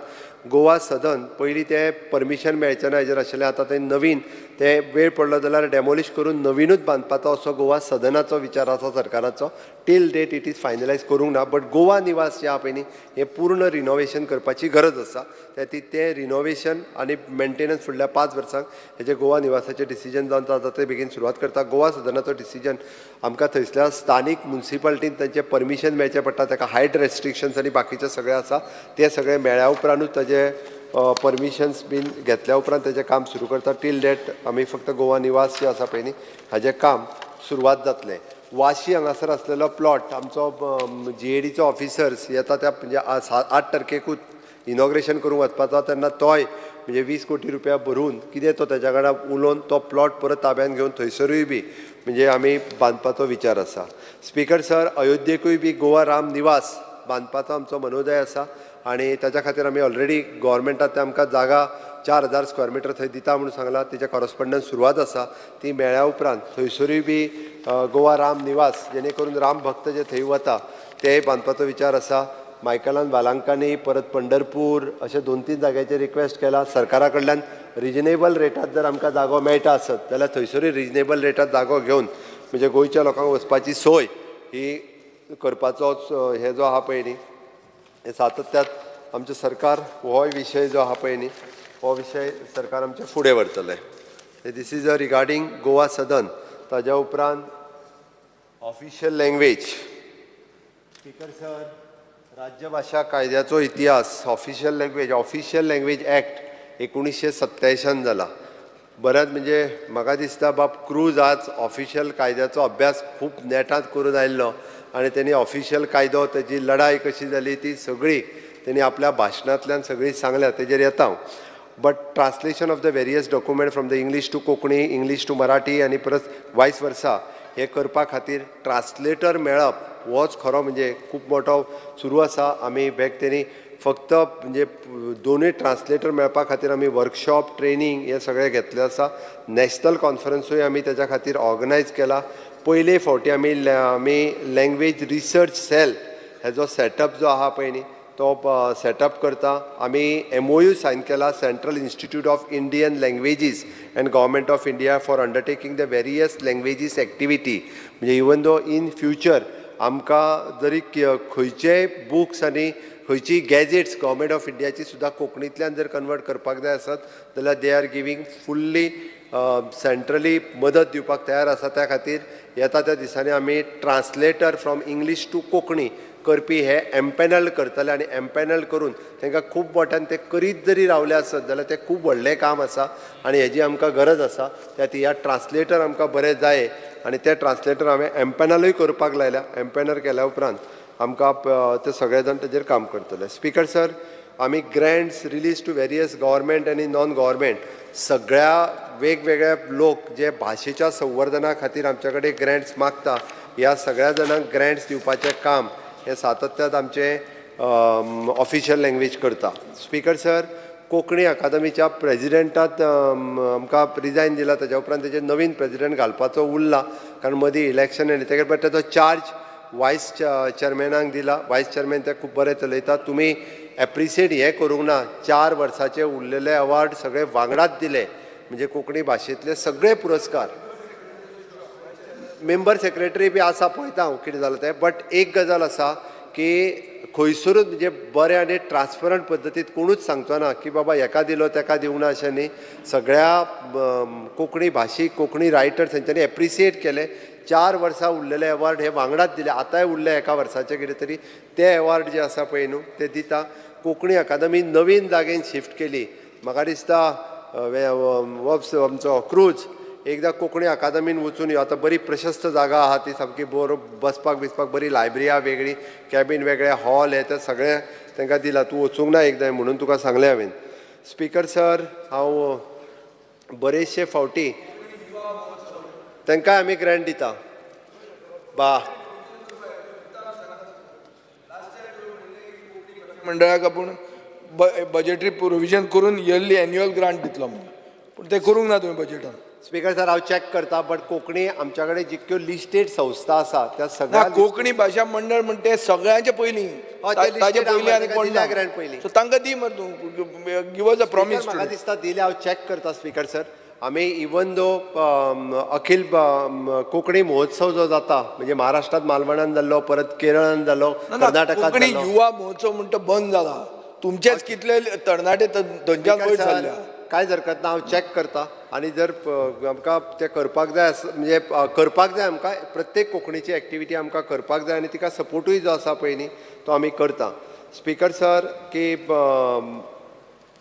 गोवा सदन पयलीं तें परमिशन मेळचें ना हेजेर आशिल्लें. आतां तें नवीन तें वेळ पडलो जाल्यार डेमोलिश करून नवीनूच बांदपाचो असो गोवा सदनाचो विचार आसा सरकाराचो. Till date it is finalise करूंक ना, बट गोवा निवास जे आहा पळय न्ही हें पूर्ण रिनोवेशन करपाची गरज आसा. तें रिनोवेशन आनी मेंटेनन्स फुडल्या 5 वर्सांक हेजें गोवा निवासाचें डिसिजन जावन जाता तें बेगीन सुरवात करता. गोवा सदनाचो डिसिजन आमकां थंयसल्या स्थानीक मुन्सिपालिटीन तांचें परमिशन मेळचें पडटा, ताका हायट रेस्ट्रिक्शन्स आनी बाकीचें सगळें आसा तें सगळें मेळ्ळ्या उपरांतूच ताजें परमिशन्स बीन घेतल्या उपरांत ताजें काम सुरू करता. टील डेट आमी फक्त गोवा निवास जे आसा पळय न्ही हाजें काम सुरवात जातलें. वाशी हांगासर आसलेलो प्लॉट आमचो जीएडीचो ऑफिसर्स येता त्या म्हणजे 8 तारखेकूच इनॉग्रेशन करूंक वचपाचो, तेन्ना तोय म्हणजे 20 कोटी रुपया भरून कितें तो तेज्या कडेन उलोवन तो प्लॉट परत ताब्यान घेवन थंयसरूय बी म्हणजे आमी बांदपाचो विचार आसा. स्पीकर सर, अयोध्येकूय बी गोवा राम निवास बांदपाचो आमचो मनोदय आसा आनी ताच्या खातीर आमी ऑलरेडी गोवोरमेंटान ते आमकां जागा 4000 स्क्वेअर मिटर थंय दिता म्हणून सांगलां. तेच्या कॉरस्पोंडन्स सुरवात आसा, ती मेळ्ळ्या उपरांत थंयसरूय बी गोवा राम निवास जेणे करून राम भक्त जे थंय वता तेय बांदपाचो विचार आसा. मायकलान बालांकांनी परत पंढरपूर अशे 2-3 जाग्याचेर रिक्वेस्ट केला. सरकारा कडल्यान रिजनेबल रेटात जर आमकां जागो मेळटा आसत जाल्यार थंयसरूय रिजनेबल रेटात जागो घेवन म्हणजे गोंयच्या लोकांक वचपाची सोय ही करपाचोच हे जो आहा पळय न्ही हे सातत्यात आमचें सरकार होय विशय जो आहा पळय न्ही हो विशय सरकार आमचें फुडें व्हरतलें. This is a regarding Goa Sadan. ताज्या उपरांत ऑफिशियल लँग्वेज. स्पीकर सर, राज्यभाशा कायद्याचो इतिहास official language, official language act 1987 जाला. बऱ्याच म्हणजे म्हाका दिसता बाब क्रूज आज ऑफिशियल कायद्याचो अभ्यास खूब नेटांत करून आयिल्लो आनी तेणी ऑफिशियल कायदो तेजी लढाय कशी जाली ती सगळी तेणी आपल्या भाशणांतल्यान सगळी सांगल्या, तेजेर येता हांव. But translation of the various document from the English to Konkani, English to Marathi आनी परत वायस वर्सा हें करपा खातीर ट्रान्सलेटर मेळप होच खरो म्हणजे खूब मोठो सुरू आसा. आमी बॅक तेणी फक्त म्हणजे दोनूय ट्रान्सलेटर मेळपा खातीर आमी वर्कशॉप ट्रेनींग हें सगळें घेतलें आसा. नॅशनल कॉन्फरन्सूय आमी तेज्या खातीर ऑर्गनायज केला. पयले फावटी आमी लँग्वेज रिसर्च सेल हेजो सेटअप जो आहा पळय न्ही तो सेटअप करता. आमी MOU sign केला central institute of Indian languages and government of India for undertaking the various languages activity. म्हणजे इवन दो इन फ्युचर आमकां जरी खंयचेय बुक्स आनी खंयचीय गॅजेट्स गव्हर्मेंट ऑफ इंडियाची सुद्दां कोंकणींतल्यान जर कन्वर्ट करपाक जाय आसत जाल्यार they are giving fully centrally मदत दिवपाक तयार आसा. त्या खातीर येता त्या दिसांनी आमी translator from English to Konkani करपी हे एम्पॅनल करतले आनी एम्पॅनल करून तांकां खूब मोठ्यान ते करीत जरी रावले आसत जाल्यार तें खूब व्हडलें काम आसा आनी हेजी आमकां गरज आसा. त्या खातीर ह्या ट्रान्सलेटर आमकां बरें जाय आनी ते ट्रान्सलेटर हांवें एम्पॅनलूय करपाक लायल्या. एम्पॅनल केल्या उपरांत आमकां ते सगळे जाण तेजेर काम करतले. स्पीकर सर, आमी grants release to various government आनी नॉन गव्हर्मेंट सगळ्या वेगवेगळ्या लोक जे भाशेच्या संवर्धना खातीर आमच्या कडेन ग्रँट्स मागता ह्या सगळ्या जाणांक ग्रँट्स दिवपाचें काम हें सातत्यात आमचें ऑफिशियल लँग्वेज करता. स्पीकर सर, कोंकणी अकादमीच्या प्रेजिडेंटात आमकां रिजायन दिला, ताच्या उपरांत तेजेर नवीन प्रेजिडेंट घालपाचो उरला, कारण मदीं इलेक्शन येयलें. तेगे बट ताचो चार्ज वायस चेअरमॅनाक दिला. वायस चेअरमॅन ते खूब बरें चलयता. तुमी एप्रिसिएट हें करूंक ना, 4 वर्साचे उरलेले अवॉर्ड सगळे वांगडाच दिले, म्हणजे कोंकणी भाशेंतले सगळे पुरस्कार. मेंबर सेक्रेटरी बी आसा, पळयता हांव कितें जालां तें. बट एक गजाल आसा की खंयसरूच म्हणजे बरें आनी ट्रान्सपरंट पद्दतीत कोणूच सांगचो ना की बाबा हेका दिलो तेका दिवंक ना, अशें न्ही. सगळ्या कोंकणी भाशीक, कोंकणी रायटर्स हेंच्यांनी एप्रिसिएट केलें. 4 वर्सां उरलेले अवॉर्ड हे वांगडाच दिले. आतांय उरले एका वर्साचे कितें तरी, ते अवॉर्ड जे आसा पळय न्हू ते दिता. कोंकणी अकादमी नवीन जागेन शिफ्ट केली. म्हाका दिसता आमचो क्रूज एकदां कोंकणी अकादमीन वचून यो. आतां बरी प्रशस्त जागा आहा ती, सामकी बरो बसपाक बिसपाक बरी लायब्ररी आहा, वेगळी कॅबीन, वेगळें हॉल, हें तें सगळें तांकां दिलां. तूं वचूंक ना एकदां म्हणून तुका सांगलें हांवें. स्पीकर सर, हांव बरेचशे फावटी तांकांय आमी ग्रँट दिता. बा मंडळाक आपूण बजेटरी प्रोविजन करून इयरली एन्युअल ग्रांट दितलो म्हणून, पूण तें करूंक ना तुवें बजेटान. स्पीकर सर, हांव चॅक करता, बट कोंकणी आमच्या कडेन जितक्यो लिस्टेड संस्था आसा त्या सगळ्या ना, कोंकणी भाशा मंडळ म्हणटा ते सगळ्यांचे पयलीं, हय, ते ताजे listed पयलीं आनी आहा, कोण दिल्या ना. grant पयलीं. सो तांकां दी मरे तूं, गिव अस अ प्रॉमीस. म्हाका दिसता दिल्या, हांव चॅक करता. स्पीकर सर, आमी इवन दो अखिल कोंकणी महोत्सव जो जाता, म्हणजे महाराष्ट्रात मालवणान जाल्लो, परत केरळान जालो, कर्नाटकात कोंकणी जाल्लो. युवा महोत्सव म्हणटा बंद जाला. तुमचेच कितले तरणाटे थंयच्यान स्पीकर वयर सर, सरल्या. कांयच हरकत ना, हांव चॅक करता आनी जर आमकां तें करपाक जाय, म्हणजे करपाक जाय, आमकां प्रत्येक कोंकणीची एक्टिविटी आमकां करपाक जाय आनी तिका सपोर्टूय जो आसा पळय न्ही तो आमी करता. स्पीकर सर, की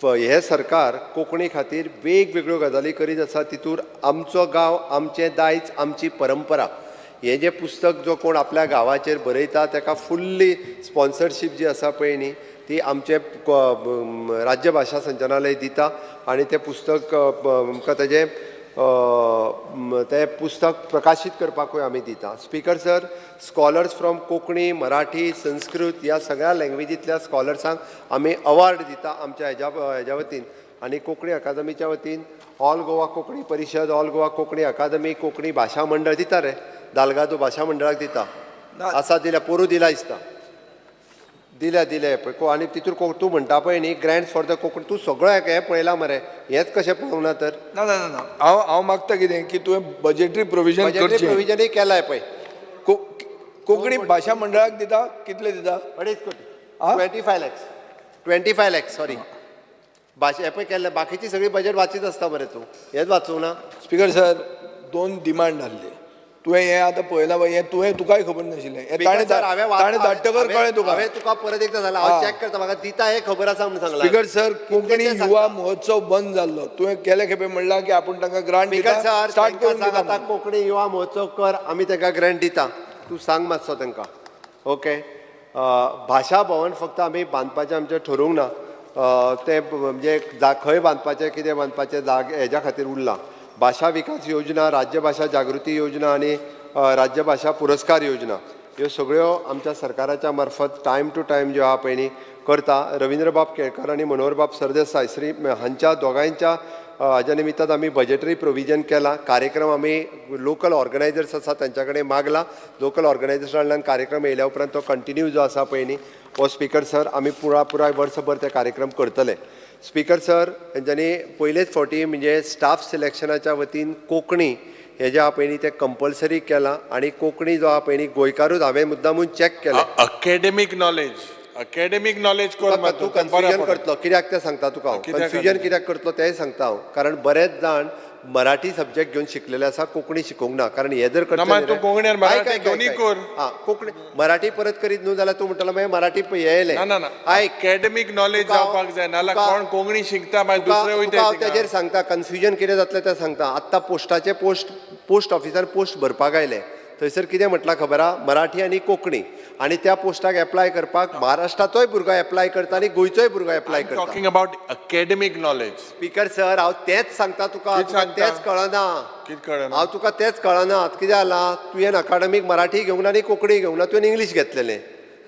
हें सरकार कोंकणी खातीर वेगवेगळ्यो गजाली करीत आसा. तितूर आमचो गांव, आमचें दायज, आमची परंपरा हें जें पुस्तक जो कोण आपल्या गांवाचेर बरयता ताका फुल्ली स्पॉन्सरशीप जी आसा पळय न्ही ती आमचें राज्य भाशा संचालनालय दिता आनी तें पुस्तक आमकां तेजें तें पुस्तक प्रकाशीत करपाकूय आमी दिता. Speaker sir, scholars from Konkani, Marathi, Sanskrit ह्या सगळ्या लँग्वेजींतल्या स्कॉलर्सांक आमी अवॉर्ड दिता आमच्या हेज्या वतीन आनी कोंकणी अकादमीच्या वतीन ऑल गोवा कोंकणी परिशद, ऑल गोवा कोंकणी अकादमी, कोंकणी भाशा मंडळ दिता रे, दालगादो भाशा मंडळाक दिता. आसा दिल्या, पोरूं दिला दिसता, दिल्या दिले पळय. आनी तितूर तूं म्हणटा पळय न्ही ग्रँट्स फॉर the Konkani, तूं सगळो हें पळयला मरे, हेंच कशें पळोवंक ना तर? ना ना ना, हांव हांव मागता कितें की तुवें बजेटरी प्रोविजन बजेटरी करचें. प्रोविजनूय केलाय पळय. कोंकणी भाशा मंडळाक दिता कितले दिता? 2.5 कोटी, 25 लॅक्स, 25 लॅक्स सॉरी. भाशा हें पळय केल्लें, बाकीची सगळी बजेट वाचीत आसता मरे तूं, हेंच वाचूंक ना? स्पीकर सर, 2 डिमांड आहले. तुवें हें आतां पळयलां पळय, हें तुवें तुकाय खबर नाशिल्लें. हें ताणें ताणें धाडटकर कळ्ळें तुका. हांवें तुका परत एकदां सांगलां, हांव चॅक करता, म्हाका दिता हें खबर आसा म्हणून सांगलां. स्पीकर सर, कोंकणी युवा महोत्सव बंद जाल्लो, तुवें केले खेपे म्हणलां की आपूण तांकां ग्रांट स्पीकर दिता, सर, स्टार्ट करून सांग दिता. आतां कोंकणी युवा महोत्सव कर, आमी तांकां ग्रँट दिता, तूं सांग मातसो तांकां. ओके, भाशा भवन फक्त आमी बांदपाचें आमचें ठरोवंक ना, तें म्हणजे खंय बांदपाचें, कितें बांदपाचें जाग हेज्या खातीर उरलां. भाशा विकास योजना, राज्यभाशा जागृती योजना आनी राज्यभाशा पुरस्कार योजना ह्यो सगळ्यो आमच्या सरकाराच्या मार्फत टायम टू टायम ज्यो आहा पळय न्ही करता. रविंद्रबाब केळकर आनी मनोहरबाब सरदेसाय श्री हांच्या दोगांयच्या हाज्या निमित्तान आमी बजेटरी प्रोविजन केलां. कार्यक्रम आमी लोकल ऑर्गनायजर्स आसा तांच्या कडेन मागला, लोकल ऑर्गनायजर्सा कडल्यान कार्यक्रम येयल्या उपरांत तो कंटिन्यू जो आसा पळय न्ही हो स्पीकर सर आमी पुराय वर्सभर ते कार्यक्रम करतले. स्पीकर सर, तेंच्यांनी पयलेच फावटी म्हणजे स्टाफ सिलेक्शनाच्या वतीन कोंकणी हे जे आहा पळय न्ही तें कंपल्सरी केलां आनी कोंकणी जो आहा पळय न्ही गोंयकारूच हांवें मुद्दामून चॅक केलें. अकॅडमीक नॉलेज, अकॅडमीक नॉलेज कर तुका तूं कन्फ्युजन करतलो कित्याक तें सांगता तुका हांव. कन्फ्युजन कित्याक करतलो तेंय सांगता हांव, कारण बरेच जाण मराठी सब्जेक्ट घेवन शिकलेले आसा, कोंकणी शिकोवंक ना. कारण हे जर करचें कोंकणी आनी मराठी दोन्ही कर. आं, कोंकणी मराठी परत करीत न्हू जाल्यार तूं म्हणटलो मागीर मराठी हें येयलें. ना ना, अकॅडमीक नॉलेज जावपाक जाय, नाल्यार कोण कोंकणी शिकता मागीर दुसरे वयता. हांव तेजेर सांगता कन्फ्युजन कितें जातलें तें सांगता. आत्तां पोस्टाचे पोस्ट ऑफिसार पोस्ट भरपाक आयले, थंयसर कितें म्हटलां खबर आहा, मराठी आनी कोंकणी, आनी त्या पोस्टाक एप्लाय करपाक महाराष्ट्राचोय भुरगो एप्लाय करता आनी गोंयचोय भुरगो एप्लाय करता. Talking about academic knowledge. Speaker sir, हांव तेंच सांगता तुका, तुका तेंच कळना. हांव तुका तेंच कळना. कितें जालां, तुवें अकाडमीक मराठी घेवंक ना आनी कोंकणी घेवंक ना, तुवें इंग्लीश घेतलेलें.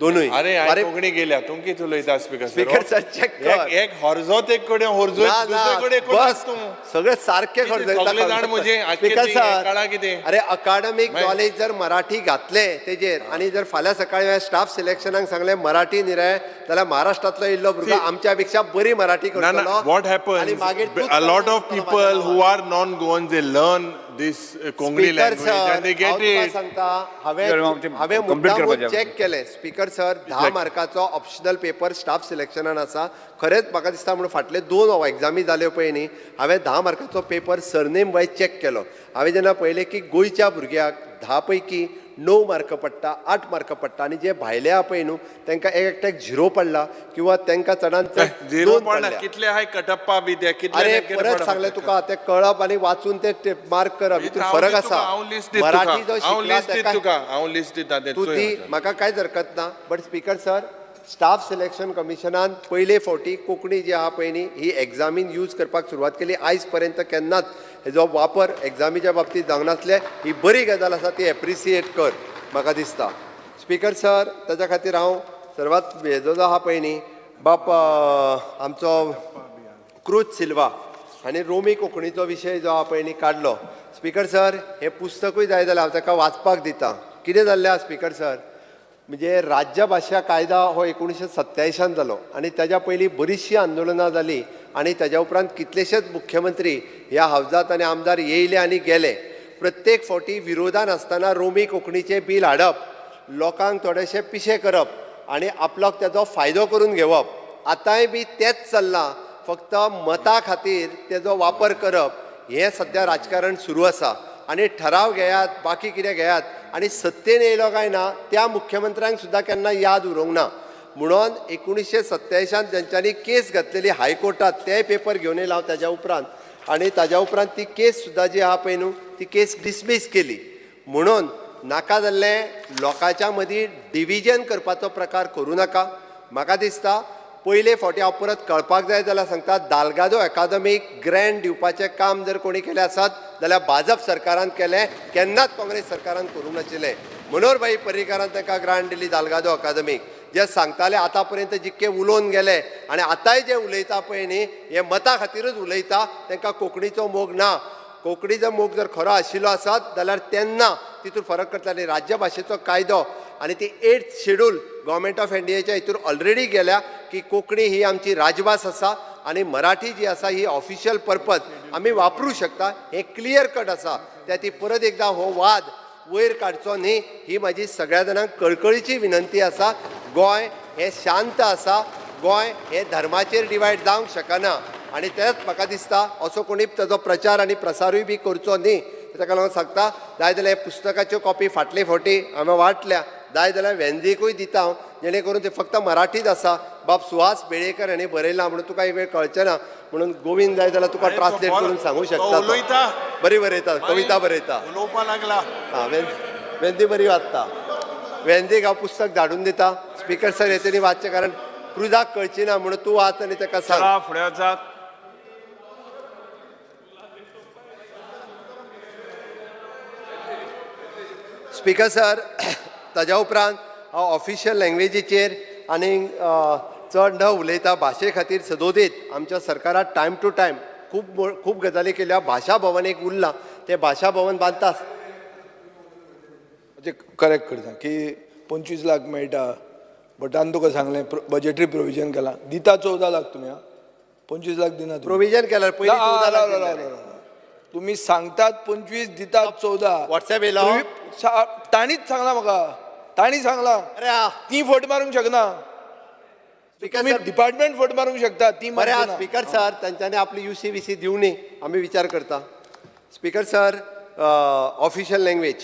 दोनूय. अरे हांवें कोंकणी गेल्या, तूं कितें उलयता स्पीकर? स्पीकर सर, चॅक कर. एक हॉर्जोत एक कडेन हॉर्जोत ना, दुसरे ना, कडेन बस तूं सगळे सारखे कितें सगळे जाण म्हजे, आज स्पीकर कितें, सर कळा कितें? अरे अकाडमीक मागीर- नॉलेज जर मराठी घातले तेजेर आनी जर फाल्यां सकाळी स्टाफ सिलेक्शनाक सांगलें मराठी न्ही रे जाल्यार महाराष्ट्रांतलो इल्लो भुरगो See, आमच्या पेक्षा बरी मराठी ना ना, करतलो. What आनी happens, मागीर तूंच a lot of करतलो people म्हाज्या who नांवान. are non-Goans, they learn this Konkani speaker language sir and they हांव get तुका it. सांगता हांवें हांवें complete मुद्दामून करपाचें. चॅक केलें स्पीकर सर 10 मार्काचो ऑप्शनल पेपर स्टाफ सिलेक्शनान आसा. खरेंच म्हाका दिसता म्हणून फाटले 2 एग्जामी जाल्यो पळय न्ही, हांवें 10 मार्काचो पेपर सरनेम वायज चॅक केलो. हांवें जेन्ना पळयलें की गोंयच्या भुरग्याक 10 पैकी 9 मार्क पडटा, 8 मार्क पडटा आनी जे भायले आहा पळय न्हू तांकां एक एकट्याक 0 पडला किंवा तांकां चडान चड झिरो 2 पडना, पडल्या. कितले हाय कटप्पा बी ते कितले अरे कितले परत पडप. सांगलें तुका ते कळप आनी वाचून ते मार्क करप हितून फरक आसा. हांव लिस्ट दिता मराठी जो तुका, हांव शिकला लिस्ट दिता ताका तुका, हांव लिस्ट दिता तें तूं चोय ती म्हाका. म्हाका कांयच हरकत ना. But speaker sir, staff selection कमिशनान पयले फावटी कोंकणी जी आहा पळय न्ही ही एग्जामीन यूज करपाक सुरवात केली. आयज पर्यंत केन्नाच हेजो वापर एग्जामीच्या बाबतींत जावंक नासले. ही बरी गजाल आसा, ती एप्रिसिएट कर म्हाका दिसता. स्पीकर सर, ताच्या खातीर हांव सर्वात हेजो जो आहा पळय न्ही बाप आमचो क्रूज सिल्वा आनी रोमी कोंकणीचो विशय जो आहा पळय न्ही काडलो. स्पीकर सर, हें पुस्तकूय जाय जाल्यार हांव ताका वाचपाक दिता. कितें जाल्लें आहा स्पीकर सर, म्हणजे राज्यभाशा कायदा हो 1987 जालो आनी ताज्या पयलीं बरीचशीं आंदोलनां जालीं आनी ताज्या उपरांत कितलेशेच मुख्यमंत्री ह्या हावजात आनी आमदार येयले आनी गेले. प्रत्येक फावटी विरोधान आसतना रोमी कोंकणीचें बील हाडप, लोकांक थोडेशें पिशें करप आनी आपल्याक ताजो फायदो करून घेवप. आतांय बी तेंच चल्लां, फक्त मतां खातीर तेजो वापर करप हें सद्या राजकारण सुरू आसा. आनी ठराव घेयात, बाकी कितें घेयात आनी सत्तेन येयलो काय ना त्या मुख्यमंत्र्यांक सुद्दां केन्ना याद उरोंक ना. म्हणून 1987 जेंच्यांनी केस घातलेली हायकोर्टात ते पेपर घेवन येयला हांव ताज्या उपरांत आनी ताज्या उपरांत ती केस सुद्दां जी आहा पळय न्हू ती केस डिसमीस केली. म्हणून नाका जाल्लें लोकांच्या मदीं डिविजन करपाचो प्रकार करूं नाका. म्हाका दिसता पयले फावटी हांव परत कळपाक जाय जाल्यार सांगता, दालगादो एकादमीक ग्रँड दिवपाचें काम जर कोणी केलें आसत जाल्यार भाजप सरकारान केलें, केन्नाच काँग्रेस सरकारान करूंक नाशिल्लें. मनोहरभाई पर्रीकारान तांकां ग्रांट दिली दालगादो अकादमीक. जे सांगताले आतां पर्यंत जितके उलोवन गेले आनी आतांय जे उलयता पळय न्ही हे मतां खातीरूच उलयता, तांकां कोंकणीचो मोग ना. कोंकणीचो मोग जर खरो आशिल्लो आसत जाल्यार तेन्ना तितून फरक करता. आनी राज्यभाशेचो कायदो आनी ती 8th schedule government of इंडियाच्या हितून ऑलरेडी गेल्या की कोंकणी ही आमची राजभास आसा आनी मराठी जी आसा ही ऑफिशियल पर्पज आमी वापरूं शकता, हें क्लियर कट आसा. त्या ती परत एकदां हो वाद वयर काडचो न्ही ही म्हाजी सगळ्या जाणांक कळकळीची विनंती आसा. गोंय हें शांत आसा, गोंय हें धर्माचेर डिवायड जावंक शकना आनी तेंच म्हाका दिसता असो कोणी ताजो प्रचार आनी प्रसारूय बी करचो न्ही. ताका लागून सांगता, जाय जाल्यार पुस्तकाच्यो कॉपी फाटले फावटी हांवें वांटल्या, जाय जाल्यार वेंदीकूय दिता हांव, जेणे करून ते फक्त मराठीच आसा. बाब सुहास बेळेकर हांणी बरयलां म्हणून तुका एक वेळ कळचें ना, म्हणून गोविंद जाय जाल्यार तुका अरे तो ट्रान्सलेट बरो- करून सांगू तो शकता. उलयता. बरी बरयता, कविता बरयता, उलोवपा लागला. हां वेंदी बरी वाचता. वेंदीक हांव पुस्तक धाडून दिता. स्पीकर सर हें वाचचें कारण क्रुजाक कळची ना म्हणून तूं वाच आनी ताका सांग. चला फुडें वचात. स्पीकर सर, ताज्या उपरांत हांव ऑफिशियल लँग्वेजीचेर आनी चड न उलयता भाशे खातीर सदोदीत आमच्या सरकारान टायम टू टायम खूब खूब गजाली केल्या. भाशा भवन एक उरलां, तें भाशा भवन बांदता. म्हणजे करेक्ट करता की 25 लाख मेळटा, भटान तुका सांगलें बजेटरी प्रोविजन केलां, दिता 14 लाख तुमी. आं 25 लाख दिना. प्रोविजन केल्यार पयलीं 14 लाख दिल्ले. तुमी सांगतात 25, दितात 14. व्हॉट्सएप येयलो? ताणीच सांगलां म्हाका, ताणी सांगलां. अरे ती फट मारूंक शकना, तुमी डिपार्टमेंट फट मारूंक शकता, ती बरें. स्पीकर सर, तांच्यांनी आपली UCBC दिवनी आमी विचार करता. Speaker sir, official language,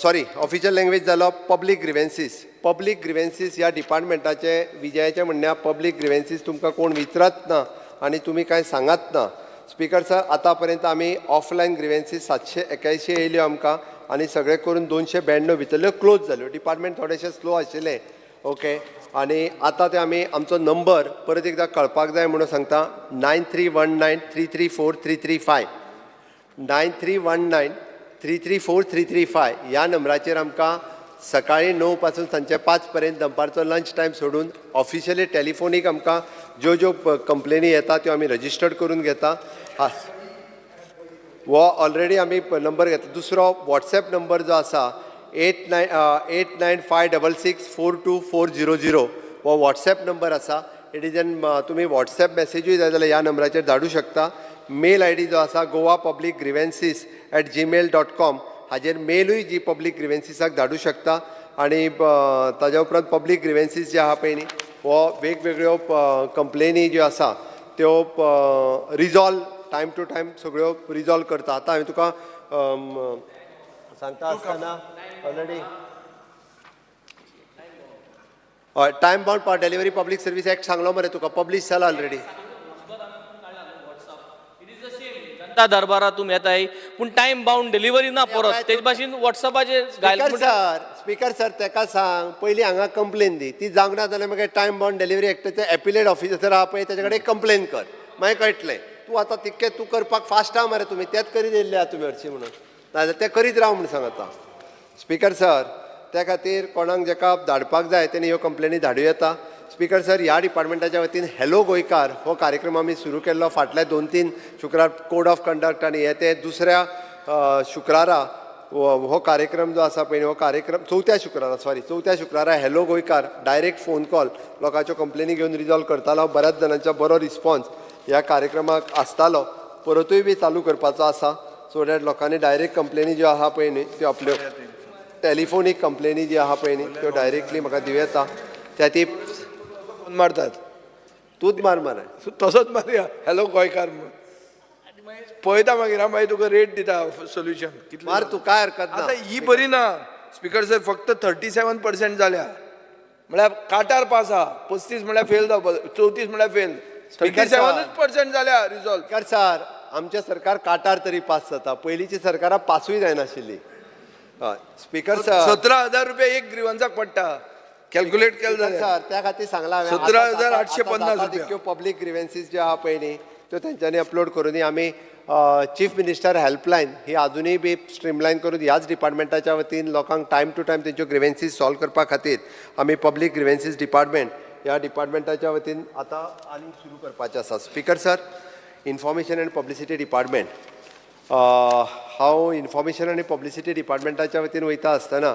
sorry official language जालो, पब्लीक ग्रिवेन्सीस. पब्लीक ग्रिवेन्सीस ह्या डिपार्टमेंटाचे विजयाचें म्हणणें, पब्लीक ग्रिवेन्सीस तुमकां कोण विचारत ना आनी तुमी कांय सांगात ना. स्पीकर सर, आतां पर्यंत आमी ऑफलायन ग्रिवेन्सीस 781 येयल्यो आमकां आनी सगळें करून 292 भितरल्यो क्लोज जाल्यो. डिपार्टमेंट थोडेशें स्लो आशिल्लें, ओके. आनी आतां ते आमी आमचो नंबर परत एकदां कळपाक जाय म्हणून सांगता, 9319334335, 9319334335 ह्या नंबराचेर आमकां सकाळी 9 पासून सांजचे 5 पर्यंत दनपारचो लंच टायम सोडून ऑफिशियली टेलिफोनीक आमकां ज्यो ज्यो कंप्लेनी येता त्यो आमी रजिस्टर्ड करून घेता. हो ऑलरेडी आमी नंबर घेतला. दुसरो वॉट्सएप नंबर जो आसा 89 89566 42400 हो वॉट्सएप नंबर आसा. It is an तुमी वॉट्सएप मॅसेजूय जाय जाल्यार ह्या नंबराचेर धाडूं शकता. मेल I D जो आसा goapublicgrievances@gmail.com हाजेर मेलूय जी पब्लीक ग्रिवेन्सीसाक धाडूं शकता. आनी ताज्या उपरांत पब्लीक ग्रिवेन्सीस जे आहा पळय न्ही, हो वेगवेगळ्यो कंप्लेनी ज्यो आसा त्यो रिजॉल्व टायम टू टायम सगळ्यो रिजॉल्व करता. आतां हांवें तुका सांगता आसतना ऑलरेडी हय time bound power delivery public service act सांगलो मरे तुका, पब्लीश जाला ऑलरेडी. जनता दरबारात तुमी येताय पूण टायम बाउंड डिलिव्हरी ना परत तेज भाशेन वॉट्सएपाचेर स्पीकर सर, स्पीकर सर, तेका सांग पयलीं हांगा कंप्लेन दी, ती जावंक ना जाल्यार मागीर टायम बाउंड डिलिव्हरी एक्टाचे एपिलेट ऑफिसर आहा पळय तेजे कडेन कंप्लेन कर, मागीर कळटलें. तूं आतां तितकें तूं करपाक फास्ट आहा मरे, तुमी तेंच करीत येयल्ले आहा तुमी हरशीं म्हणून, नाजाल्यार तें करीत राव म्हूण सांग आतां. स्पीकर सर, त्या खातीर कोणाक जेका धाडपाक जाय तेणी ह्यो कंप्लेनी धाडूं येता. स्पीकर सर, ह्या डिपार्टमेंटाच्या वतीन हॅलो गोंयकार हो कार्यक्रम आमी सुरू केल्लो फाटल्या 2-3 शुक्रार. कोड ऑफ कंडक्ट आनी हे ते दुसऱ्या शुक्रारा हो कार्यक्रम जो आसा पळय, हो कार्यक्रम चवथ्या शुक्रारा, सॉरी, चवथ्या शुक्रारा हॅलो गोंयकार डायरेक्ट फोन कॉल लोकांच्यो कंप्लेनी घेवन रिजॉल्व करतालो. बऱ्याच जाणांचो बरो रिस्पॉन्स ह्या कार्यक्रमाक आसतालो. परतूय बी चालू करपाचो आसा, सो that लोकांनी डायरेक्ट कंप्लेनी ज्यो आहा पळय न्ही त्यो आपल्यो टेलिफोनीक कंप्लेनी जी आहा पळय न्ही त्यो डायरेक्टली म्हाका दिवं येता. त्या ती फोन मारतात. तूंच मार मरे. तसोच मारया हॅलो गोंयकार म्हणून पळयता मागीर हांव, मागीर तुका रेट दिता सोल्युशन कितलें. मार तूं, काय हरकत ना. आतां ही बरी ना स्पीकर सर, फक्त 37% जाल्या म्हळ्यार काटार पास आहा. 35 म्हळ्यार फेल जावपा, 34 म्हळ्यार फेल, 37% जाल्या रिजॉल्व. स्पीकर सर, आमचें सरकार काटार तरी पास जाता, पयलींची सरकारां पासूय जायनाशिल्ली. हय स्पीकर सर, 17,000 रुपया एक ग्रिवन्साक पडटा, कॅल्क्युलेट केलें जाल्यार. सर, त्या खातीर सांगलां हांवें. 17,850 रुपया. तितक्यो पब्लीक ग्रिवेन्सीस ज्यो आहा पळय न्ही त्यो तेंच्यांनी अपलोड करूनी आमी चीफ मिनिस्टर हेल्पलायन ही आजुनूय बी स्ट्रीमलायन करून ह्याच डिपार्टमेंटाच्या वतीन लोकांक टायम टू टायम तेंच्यो ग्रिवेन्सीस सॉल्व करपा खातीर आमी पब्लीक ग्रिवेन्सीस डिपार्टमेंट ह्या डिपार्टमेंटाच्या वतीन आतां आनीक सुरू करपाचें आसा. Speaker sir, information and publicity department, हांव इन्फॉर्मेशन आनी पब्लिसिटी डिपार्टमेंटाच्या वतीन वयता आसतना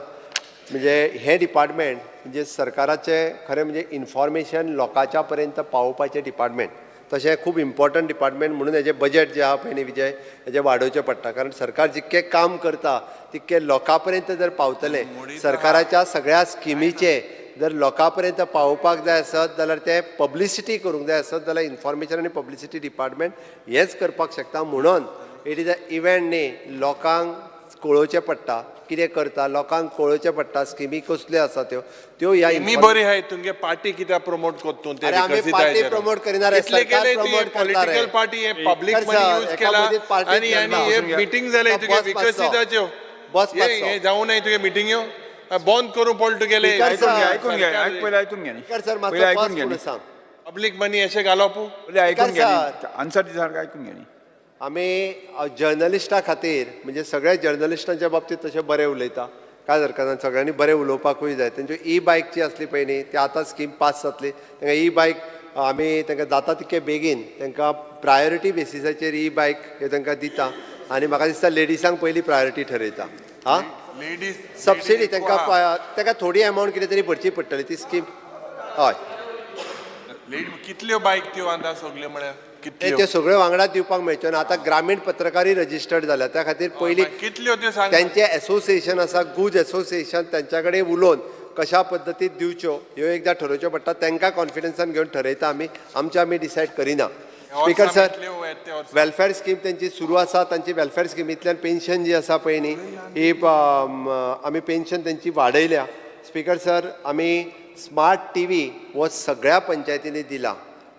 म्हणजे हें डिपार्टमेंट म्हणजे सरकाराचें खरें म्हणजे इन्फॉर्मेशन लोकांच्या पर्यंत पावोवपाचें डिपार्टमेंट, तशें खूब इम्पॉर्टंट डिपार्टमेंट म्हणून हेजें बजेट जें आहा पळय न्ही विजय, हेजें वाडोवचें पडटा. कारण सरकार जितकें काम करता तितकें लोकां पर्यंत जर पावतलें, सरकाराच्या सगळ्या स्किमीचें जर लोकां पर्यंत पावोवपाक जाय आसत जाल्यार तें पब्लिसिटी करूंक जाय आसत जाल्यार इन्फॉर्मेशन आनी पब्लिसिटी डिपार्टमेंट हेंच करपाक शकता. म्हणून it is a event न्ही, लोकांक कळोवचें पडटा कितें करता, लोकांक कळोवचें पडटा स्किमी कसल्यो आसा त्यो त्यो ह्या मी बरी हाय तुमगे पार्टी कित्याक प्रमोट करता तूं ते? अरे आमी पार्टी प्रमोट करिना रे, सरकार प्रमोट करता रे. पॉलिटिकल पार्टी हे पब्लीक सर, मनी यूज एका केला मदीं पार्टीक आनी आनी घेतला. हे मिटींग जाले बस तुगे मातसो. विकसीताच्यो. बस हे मातसो. हे जाऊ नये तुगे मिटिंग्यो बंद करूं पडटा तुगेले. स्पीकर आयकून घे, सर, आयकून घे, पयलीं आयकून घे न्ही. स्पीकर सर, पयलीं मातसो आयकून बस घे म्हणून न्ही. सांग. पब्लीक मनी अशें घालप. पयलीं आयकून घे न्ही. सर. आन्सर दी सारको आयकून घे न्ही. आमी जर्नलिस्टा खातीर म्हणजे सगळ्या जर्नलिस्टांच्या बाबतीत तशें बरें उलयता, कांय हरकत ना, सगळ्यांनी बरें उलोवपाकूय जाय. तेंच्यो ई बायक जी आसली पळय न्ही ती आतां स्कीम पास जातली, तांकां ई बायक आमी तांकां जाता तितके बेगीन तांकां प्रायोरिटी बेसिसाचेर ई बायक ह्यो तांकां दिता. आनी म्हाका दिसता लेडिसांक पयली प्रायोरिटी ठरयता. आं लेडीज सबसिडी तांकां तांकां थोडी एमावंट कितें तरी भरची पडटली ती स्कीम. हय कितल्यो बायक त्यो आतां सगल्यो म्हळ्यार कितल्यो? त्यो सगळ्यो वांगडा दिवपाक मेळच्यो ना. आतां ग्रामीण पत्रकारय रजिस्टर्ड जाल्या, त्या खातीर पयलीं कितल्यो त्यो सांग. त्यांचें एसोसिएशन आसा, गुज एसोसिएशन, तांच्या कडेन उलोवन कशा पद्दतीन दिवच्यो ह्यो एकदां ठरोवच्यो पडटा. तांकां कॉन्फिडन्सान घेवन ठरयता आमी, आमचे आमी डिसायड करिना. स्पीकर सर, वेलफेअर स्कीम तेंची सुरू आसा. तांची वेलफेअर स्किमींतल्यान पेन्शन जी आसा पळय न्ही ही आमी पेन्शन तेंची वाडयल्या. स्पीकर सर, आमी स्मार्ट टीव्ही हो सगळ्या पंचायतींनी दिला.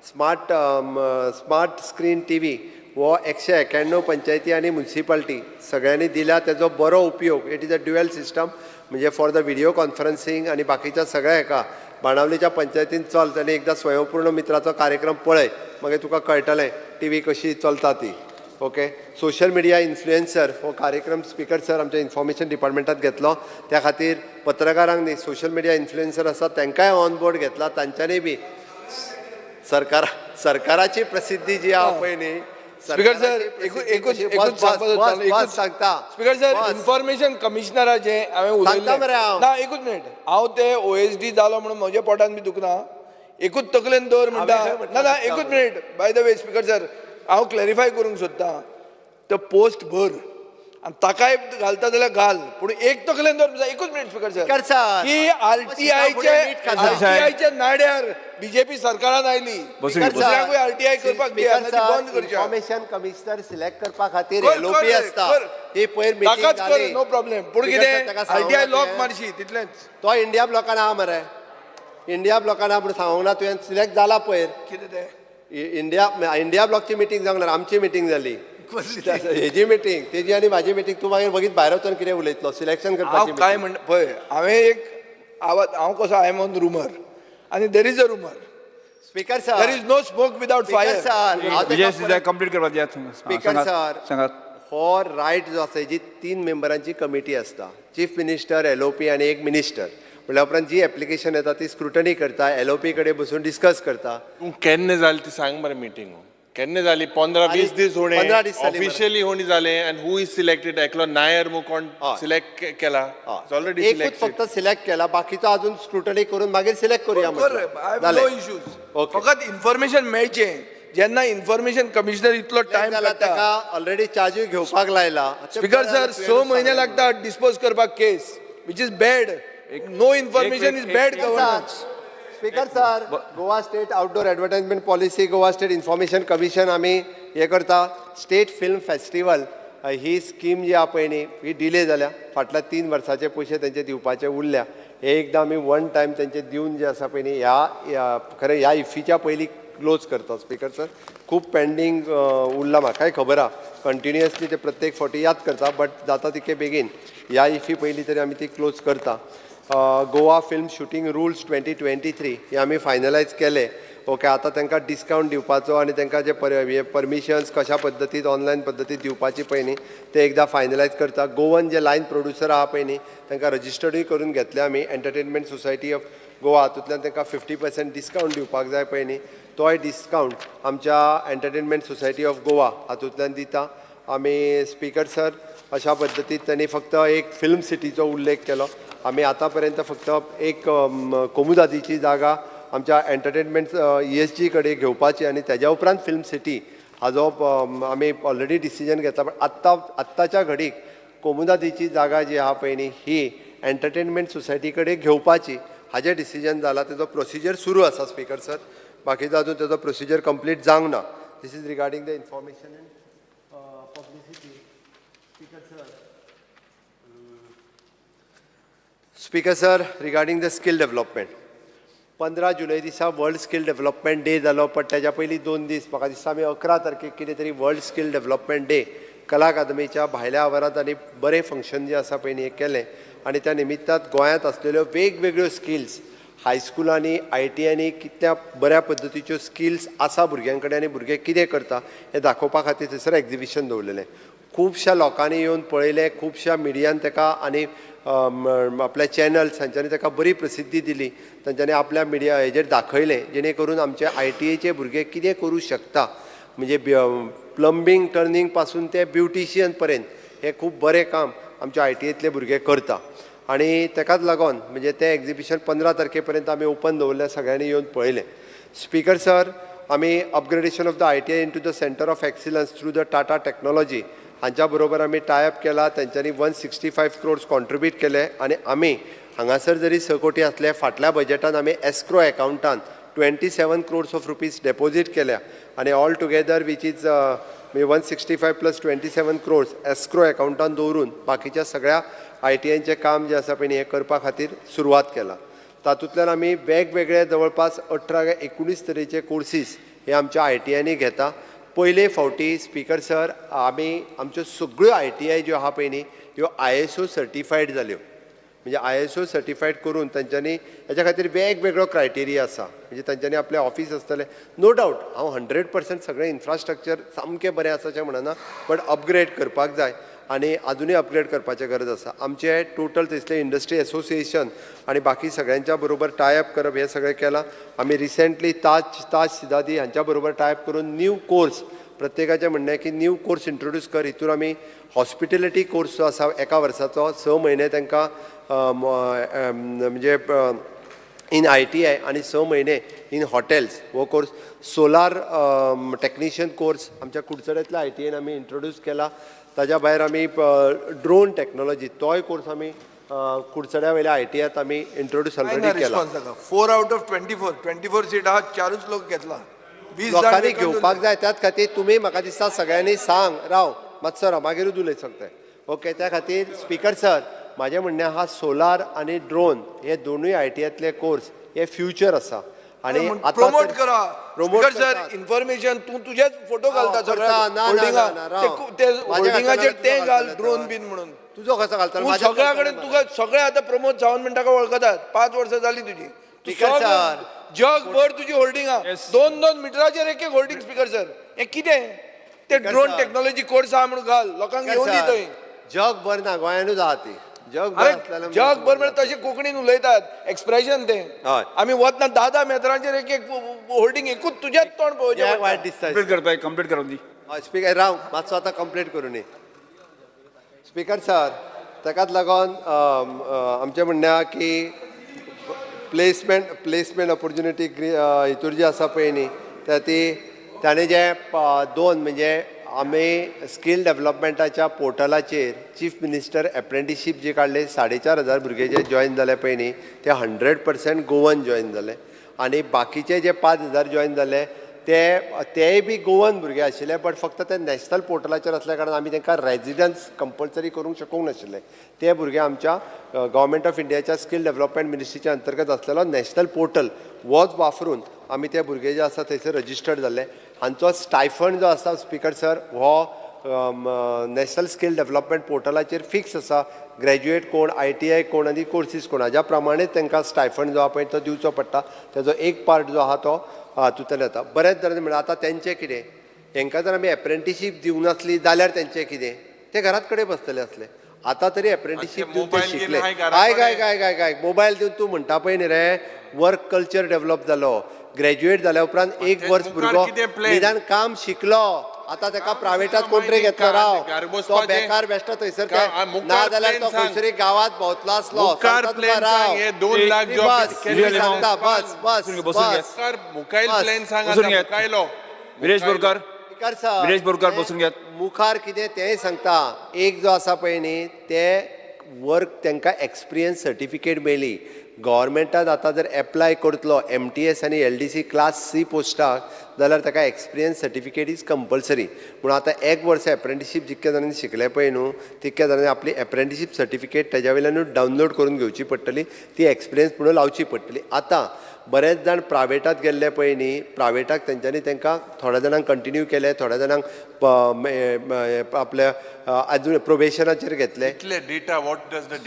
स्मार्ट स्क्रीन टीव्ही हो 191 पंचायती आनी मुन्सिपाल्टी सगळ्यांनी दिला. तेजो बरो उपयोग, it is a dual system, म्हणजे फॉर the video conferencing आनी बाकीच्या सगळ्या हेका. बाणावलीच्या पंचायतीन चल आनी एकदां स्वयंपूर्ण मित्राचो कार्यक्रम पळय, मागीर तुका कळटलें टीव्ही कशी चलता ती. Okay, social media influencer हो कार्यक्रम स्पीकर सर आमच्या इन्फॉर्मेशन डिपार्टमेंटात घेतलो. त्या खातीर पत्रकारांक न्ही, सोशल मिडिया इन्फ्लुएन्सर आसा तांकांय ऑन बोर्ड घेतला. तांच्यांनी बी सरकार सरकाराची प्रसिद्धी जी आहा पळय न्ही. स्पीकर सर, सरकाराची एकूच प्रसिद्धी एकूच कशी- एकूच बस, बस, सांगपाक सोदतालो, बस, एकूच बस सांगता. स्पीकर सर, बस. इन्फॉर्मेशन कमिशनराचें हांवें सांगता मरे उलयलें हांव. ना. एकूच मिनिट, हांव ते ओएसडी जालो म्हणून म्हज्या पोटान बी दुखना. एकूच तकलेन दवर म्हणटा. हांवें खंय ना ना, म्हटलें? एकूच minute. By the way, speaker sir, हांव क्लॅरिफाय करूंक सोदतां. तो पोस्ट भर आनी ताकाय घालता जाल्यार घाल, पूण एक तकलेन दवर म्हणटा. एकूच minute speaker sir. Speaker sir, की आरटीआयचे मीठ खाता. आरटीआयच्या नाड्यार बीजेपी सरकारान आयली. बसून घे, दुसऱ्यांकूय आरटीआय करपाक दिया, ना ती बंद करची. इन्फॉर्मेशन कमिशनर सिलेक्ट करपा खातीर कर, कर एलओपी रे, आसता. कर. ती पयर मिटींग ताकाच कर. जाली. नो प्रॉब्लेम, पूण स्पीकर कितें सर, ताका सांगूंक आरटीआय ना लॉक तुवें? मारशी तितलेंच. तो इंडिया ब्लॉकान आहा मरे, इंडिया ब्लॉकान आहा म्हूण सांगूंक ना तुवें? सिलेक्ट जाला पयर. कितें तें? इंडिया इंडिया ब्लॉकची मिटींग जावंक ना, आमची मिटींग जाली. हेजी मिटींग, तेजी आनी म्हाजी मिटींग. तूं मागीर बगीत भायर वचून कितें उलयतलो? सिलेक्शन हांव करपाची काय meeting. म्हण पळय, हांवें एक आवाज, हांव कसो, I am on rumour आनी there is a rumour. Speaker sir, there is no smoke without speaker fire. Sir, हांव विजय ताका सरदेसाय, कंप्लीट करपाक दियात. हां, स्पीकर सांगात, सर. सांगात. हो रायट जो आसा, हेजी तीन मेंबरांची कमिटी आसता, चीफ मिनिस्टर, एलओपी आनी एक मिनिस्टर. म्हणल्या उपरांत जी एप्लिकेशन येता ती स्क्रुटनी करता, एलओपी कडेन बसून डिस्कस करता. तूं केन्ना जाली ती सांग मरे. मिटींग केन्ना जाली? 15 20 दीस होणे. 15 दीस जाली मरे. ऑफिशियली होणी जाले आनी who is selected? एकलो नायर मु कोण सिलेक्ट केला? ऑलरेडी एकूच सिलेक्टेड. फक्त सिलेक्ट केला, बाकीचो अजून स्क्रुटनी करून मागीर सिलेक्ट करूया कर. म्हटलं. I have जालें. No issues. Okay. फकत इन्फॉर्मेशन मेळचें. जेन्ना इन्फॉर्मेशन कमिशनर इतलो टायम जाल्यार काडटा, ताका ऑलरेडी चार्जूय घेवपाक लायला. स्पीकर सर, 6 म्हयने लागता डिस्पोज करपाक case, which is bad. No information is bad governance. Speaker sir, Goa State outdoor advertisement policy, Goa State Information Commission आमी हे करता. स्टेट फिल्म फेस्टिवल ही स्कीम जी आहा पळय न्ही, ही डिले जाल्या. फाटल्या 3 वर्साचे पयशे तेंचे दिवपाचे उरल्या. हे एकदां आमी वन टायम तेंचे दिवन जे आसा पळय न्ही, ह्या ह्या- खरें ह्या इफ्फीच्या पयलीं क्लोज करता. स्पीकर सर, खूब पेंडींग उरला, म्हाकाय खबर आहा. कंटिन्युअसली ते प्रत्येक फावटी याद करता, बट जाता तितके बेगीन ह्या इफी पयलीं तरी आमी ती क्लोज करता. Goa Film Shooting Rules 2023 हे आमी फायनलायज केले. ओके, आतां तांकां डिस्कावंट दिवपाचो आनी तांकां जे पर हे परमिशन्स कशा पद्दतीन ऑनलायन पद्दतीन दिवपाची पळय न्ही, ते एकदां फायनलायज करता. गोवन जे लायन प्रोड्युसर आहा पळय न्ही, तांकां रजिस्टर्डूय करून घेतले आमी. एंटरटेनमेंट सोसायटी ऑफ गोवा हातूंतल्यान तांकां 50% डिस्कावंट दिवपाक जाय पळय न्ही, तोय डिस्कावंट आमच्या एंटरटेनमेंट सोसायटी ऑफ गोवा हातूंतल्यान दिता आमी. स्पीकर सर, अशा पद्दतीन त्यांनी फक्त एक फिल्म सिटीचो उल्लेख केलो. आमी आतां पर्यंत फक्त एक कोमुदादीची जागा आमच्या एंटरटेनमेंट ईएसजी कडेन घेवपाची आनी तेज्या उपरांत फिल्म सिटी हाजो आमी ऑलरेडी डिसिजन घेतला. पण आत्तां आत्ताच्या घडीक कोमुदादीची जागा जी आहा पळय न्ही, ही एंटरटेनमेंट सोसायटी कडेन घेवपाची हाजें डिसिजन जाला. तेजो प्रोसिजर सुरू आसा. स्पीकर सर, बाकीचो अजून तेजो प्रोसिजर कंप्लीट जावंक ना. This is regarding the information and publicity. Speaker sir, speaker sir, regarding the skill development, 15 जुलय दिसा वर्ल्ड स्कील डेव्हलपमेंट डे जालो, पण त्याच्या पयलीं 2 दीस, म्हाका दिसता आमी 11 तारखेक कितें तरी वर्ल्ड स्कील डेव्हलपमेंट डे कला अकादमीच्या भायल्या आवारांत आनी बरें फंक्शन जें आसा पळय न्ही, हें केलें. आनी त्या निमित्तान गोंयांत आसलेल्यो वेगवेगळ्यो स्किल्स, हायस्कुलांनी, आयटीआयनी कितल्या बऱ्या पद्दतीच्यो स्किल्स आसा भुरग्यां कडेन आनी भुरगे कितें करता हें दाखोवपा खातीर थंयसर एक्झिबिशन दवरलेलें. खुबश्या लोकांनी येवन पळयलें, खुबश्या मिडियान ताका आनी आपल्या चॅनल्स हांच्यांनी ताका बरी प्रसिद्धी दिली. तांच्यांनी आपल्या मिडिया हेजेर दाखयलें, जेणे करून आमचे आयटीआयचे भुरगे कितें करूं शकता, म्हणजे प्लंबींग टर्निंग पासून ते ब्युटिशियन पर्यंत हें खूब बरें काम आमच्या आयटीआयतले भुरगे करता. आनी ताकाच लागून म्हणजे तें एक्झिबिशन 15 तारखे पर्यंत आमी ओपन दवरलें, सगळ्यांनी येवन पळयलें. स्पीकर सर, आमी upgradation of the ITI into the centre of excellence through the Tata Technology हांच्या बरोबर आमी टायअप केला. तेंच्यांनी 165 crores contribute केले आनी आमी हांगासर जरी 6 कोटी आसले, फाटल्या बजेटान आमी escrow एकावंटान 27 crores of rupees deposit केल्या आनी all together which is म्हणजे 165 plus 27 crores escrow अकावंटान दवरून बाकीच्या सगळ्या आयटीआयचें काम जें आसा पळय न्ही, हें करपा खातीर सुरवात केला. तातूंतल्यान आमी वेगवेगळे जवळपास 18 काय 19 तरेचे कोर्सीस हे आमच्या आयटीआयनी घेता. पयले फावटी, स्पीकर सर, आमी आमच्यो सगळ्यो आयटीआय ज्यो आहा पळय न्ही, ह्यो आयएसओ सर्टिफायड जाल्यो. म्हणजे ISO certified करून तांच्यांनी हेच्या खातीर वेगवेगळो क्रायटेरिया आसा. म्हणजे तांच्यांनी आपलें ऑफीस आसतलें, नो डावट हांव 100% सगळें इन्फ्रास्ट्रक्चर सामकें बरें आसा अशें म्हणना, बट अपग्रेड करपाक जाय आनी आजुनूय अपग्रेड करपाचें गरज आसा. आमचे टोटल थंयसले इंडस्ट्री एसोसिएशन आनी बाकी सगळ्यांच्या बरोबर टायअप करप हें सगळें केलां. आमी रिसेंटली ताज सिदादी हांच्या बरोबर टायअप करून न्यू कोर्स, प्रत्येकाचें म्हणणें की न्यू कोर्स इंट्रोड्यूस कर. हितूर आमी हॉस्पिटेलिटी कोर्स जो आसा एका वर्साचो 6 म्हयने तांकां म्हणजे इन ITI आनी 6 म्हयने इन हॉटेल्स हो कोर्स, सोलार टॅक्निशियन कोर्स आमच्या कुडचड्यांतल्या ITI आमी इंट्रोड्यूस केला. ताज्या भायर आमी ड्रोन टॅक्नोलॉजी तोय कोर्स आमी कुडचड्या वयल्या ITI आमी इंट्रोड्यूस ऑलरेडी केला. 4 out of 24, 24 seat आहा, 4 लोक घेतला, 20 लोकांनी घेवपाक जाय. त्याच खातीर तुमी म्हाका दिसता सगळ्यांनी सांग, राव मातसो राव, मागीरूच उलय शकताय. ओके, त्या खातीर स्पीकर सर म्हाजें म्हणणें आहा सोलार आनी ड्रोन हे दोनूय ITI course हे फ्युचर आसा आनी प्रमोट करा. स्पीकर सर इन्फॉर्मेशन तूं तुजेच फोटो घालता सगळ्या ते घाल ड्रोन बीन म्हणून तुजो कसो घालता सगळ्या कडेन तुका सगळे आतां प्रमोद सावंत म्हणटा वळखतात, 5 वर्सां जाली तुजी, जगभर तुजी होल्डिंग आहा, 2-2 मिटराचेर एक एक होल्डिंग. स्पीकर सर हें कितें ते ड्रोन टेक्नॉलॉजी कोर्स आहा म्हणून घाल, लोकांक घेवन दी थंय. जगभर ना, गोंयानूच आहा ती. जगभर जगभर म्हळ्यार तशें कोंकणीन उलयतात एक्सप्रेशन तें. आमी वतना 10-10 मेत्रांचेर एक एक होल्डिंग, एकूच तुजेंच तोंड पळोवचें वायट दिसता. कंप्लीट करून दी. स्पीकर राव मातसो आतां कंप्लीट करूं. स्पीकर सर ताकाच लागून आमचें म्हणणें आहा की प्लेसमेंट ऑपॉर्च्युनिटी हितूर जी आसा पळय न्ही, ती ताणें जे 2 म्हणजे आमी स्कील डेवलपमेंटाच्या पोर्टलाचेर चीफ मिनिस्टर एप्रेंटिशीप जी काडले, 4,500 भुरगे जे जॉयन जाले पळय न्ही, ते 100% गोवन जॉयन जाले आनी बाकीचे जे 5,000 जॉयन जाले तेय बी गोवन भुरगे आशिल्ले, बट फक्त ते नॅशनल पोर्टलाचेर आसल्या कारणान आमी तांकां रेजिडन्स कंपल्सरी करूंक शकूंक नाशिल्ले. ते भुरगे आमच्या गव्हर्मेंट ऑफ इंडियाच्या स्कील डेवलपमेंट मिनिस्ट्रीच्या अंतर्गत आसलेलो नॅशनल पोर्टल होच वापरून आमी ते भुरगे जे आसा थंयसर रजिस्टर्ड जाल्ले. हांचो स्टायफंड जो आसा स्पीकर सर हो नॅशनल स्कील डेवलपमेंट पोर्टलाचेर फिक्स आसा. ग्रॅज्युएट कोण, ITI कोण आनी कोर्सीस कोण हाज्या प्रमाणे तांकां स्टायफंड जो आहा पळय तो दिवचो पडटा. तेजो एक पार्ट जो आहा तो हातूंतल्यान येता. बऱ्याच जाणांनी म्हणल्यार आतां तेंचें कितें, हेंकां जर आमी एप्रेंटिशीप दिवंक नासली जाल्यार तेंचें कितें, ते घरात कडेन बसतले आसले. आतां तरी एप्रेंटिशीप दिवन ते शिकले. आयक आयक आयक आयक आयक, मोबायल दिवन तूं म्हणटा पळय न्ही रे, वर्क कल्चर डेवलप जालो. ग्रॅज्युएट जाल्या उपरांत 1 वर्स भुरगो निदान काम शिकलो, आतां ताका प्रायवेटात कोण तरी घेतलो राव, तो बेकार बेश्टो थंयसर ना जाल्यार तो खंयसर गांवांत भोंवतलो आसलो. राव बस सांगता, बस बस बस. विरेश बोरकार, विरेश बोरकार बसून घेत. मुखार कितें तेंय सांगता. एक जो आसा पळय न्ही, ते वर्क तांकां एक्सपिरियन्स सर्टिफिकेट मेळ्ळी. गव्हर्मेंटान आतां जर एप्लाय करतलो MTS आनी LDC class C पोस्टाक जाल्यार ताका एक्सपिरियन्स सर्टिफिकेट is compulsory. म्हणून आतां 1 वर्स एप्रेंटिशीप जितक्या जाणांनी शिकले पळय न्हू, तितक्या जाणांनी आपली एप्रेंटिशीप सर्टिफिकेट तेज्या वयल्यानूच डावनलोड करून घेवची पडटली, ती एक्सपिरियन्स म्हणून लावची पडटली. आतां बरेच जाण प्रायवेटात गेल्ले पळय न्ही, प्रायवेटाक तेंच्यांनी तांकां थोड्या जाणांक कंटिन्यू केले, थोड्या जाणांक आपल्या आजून प्रोबेशनाचेर घेतले.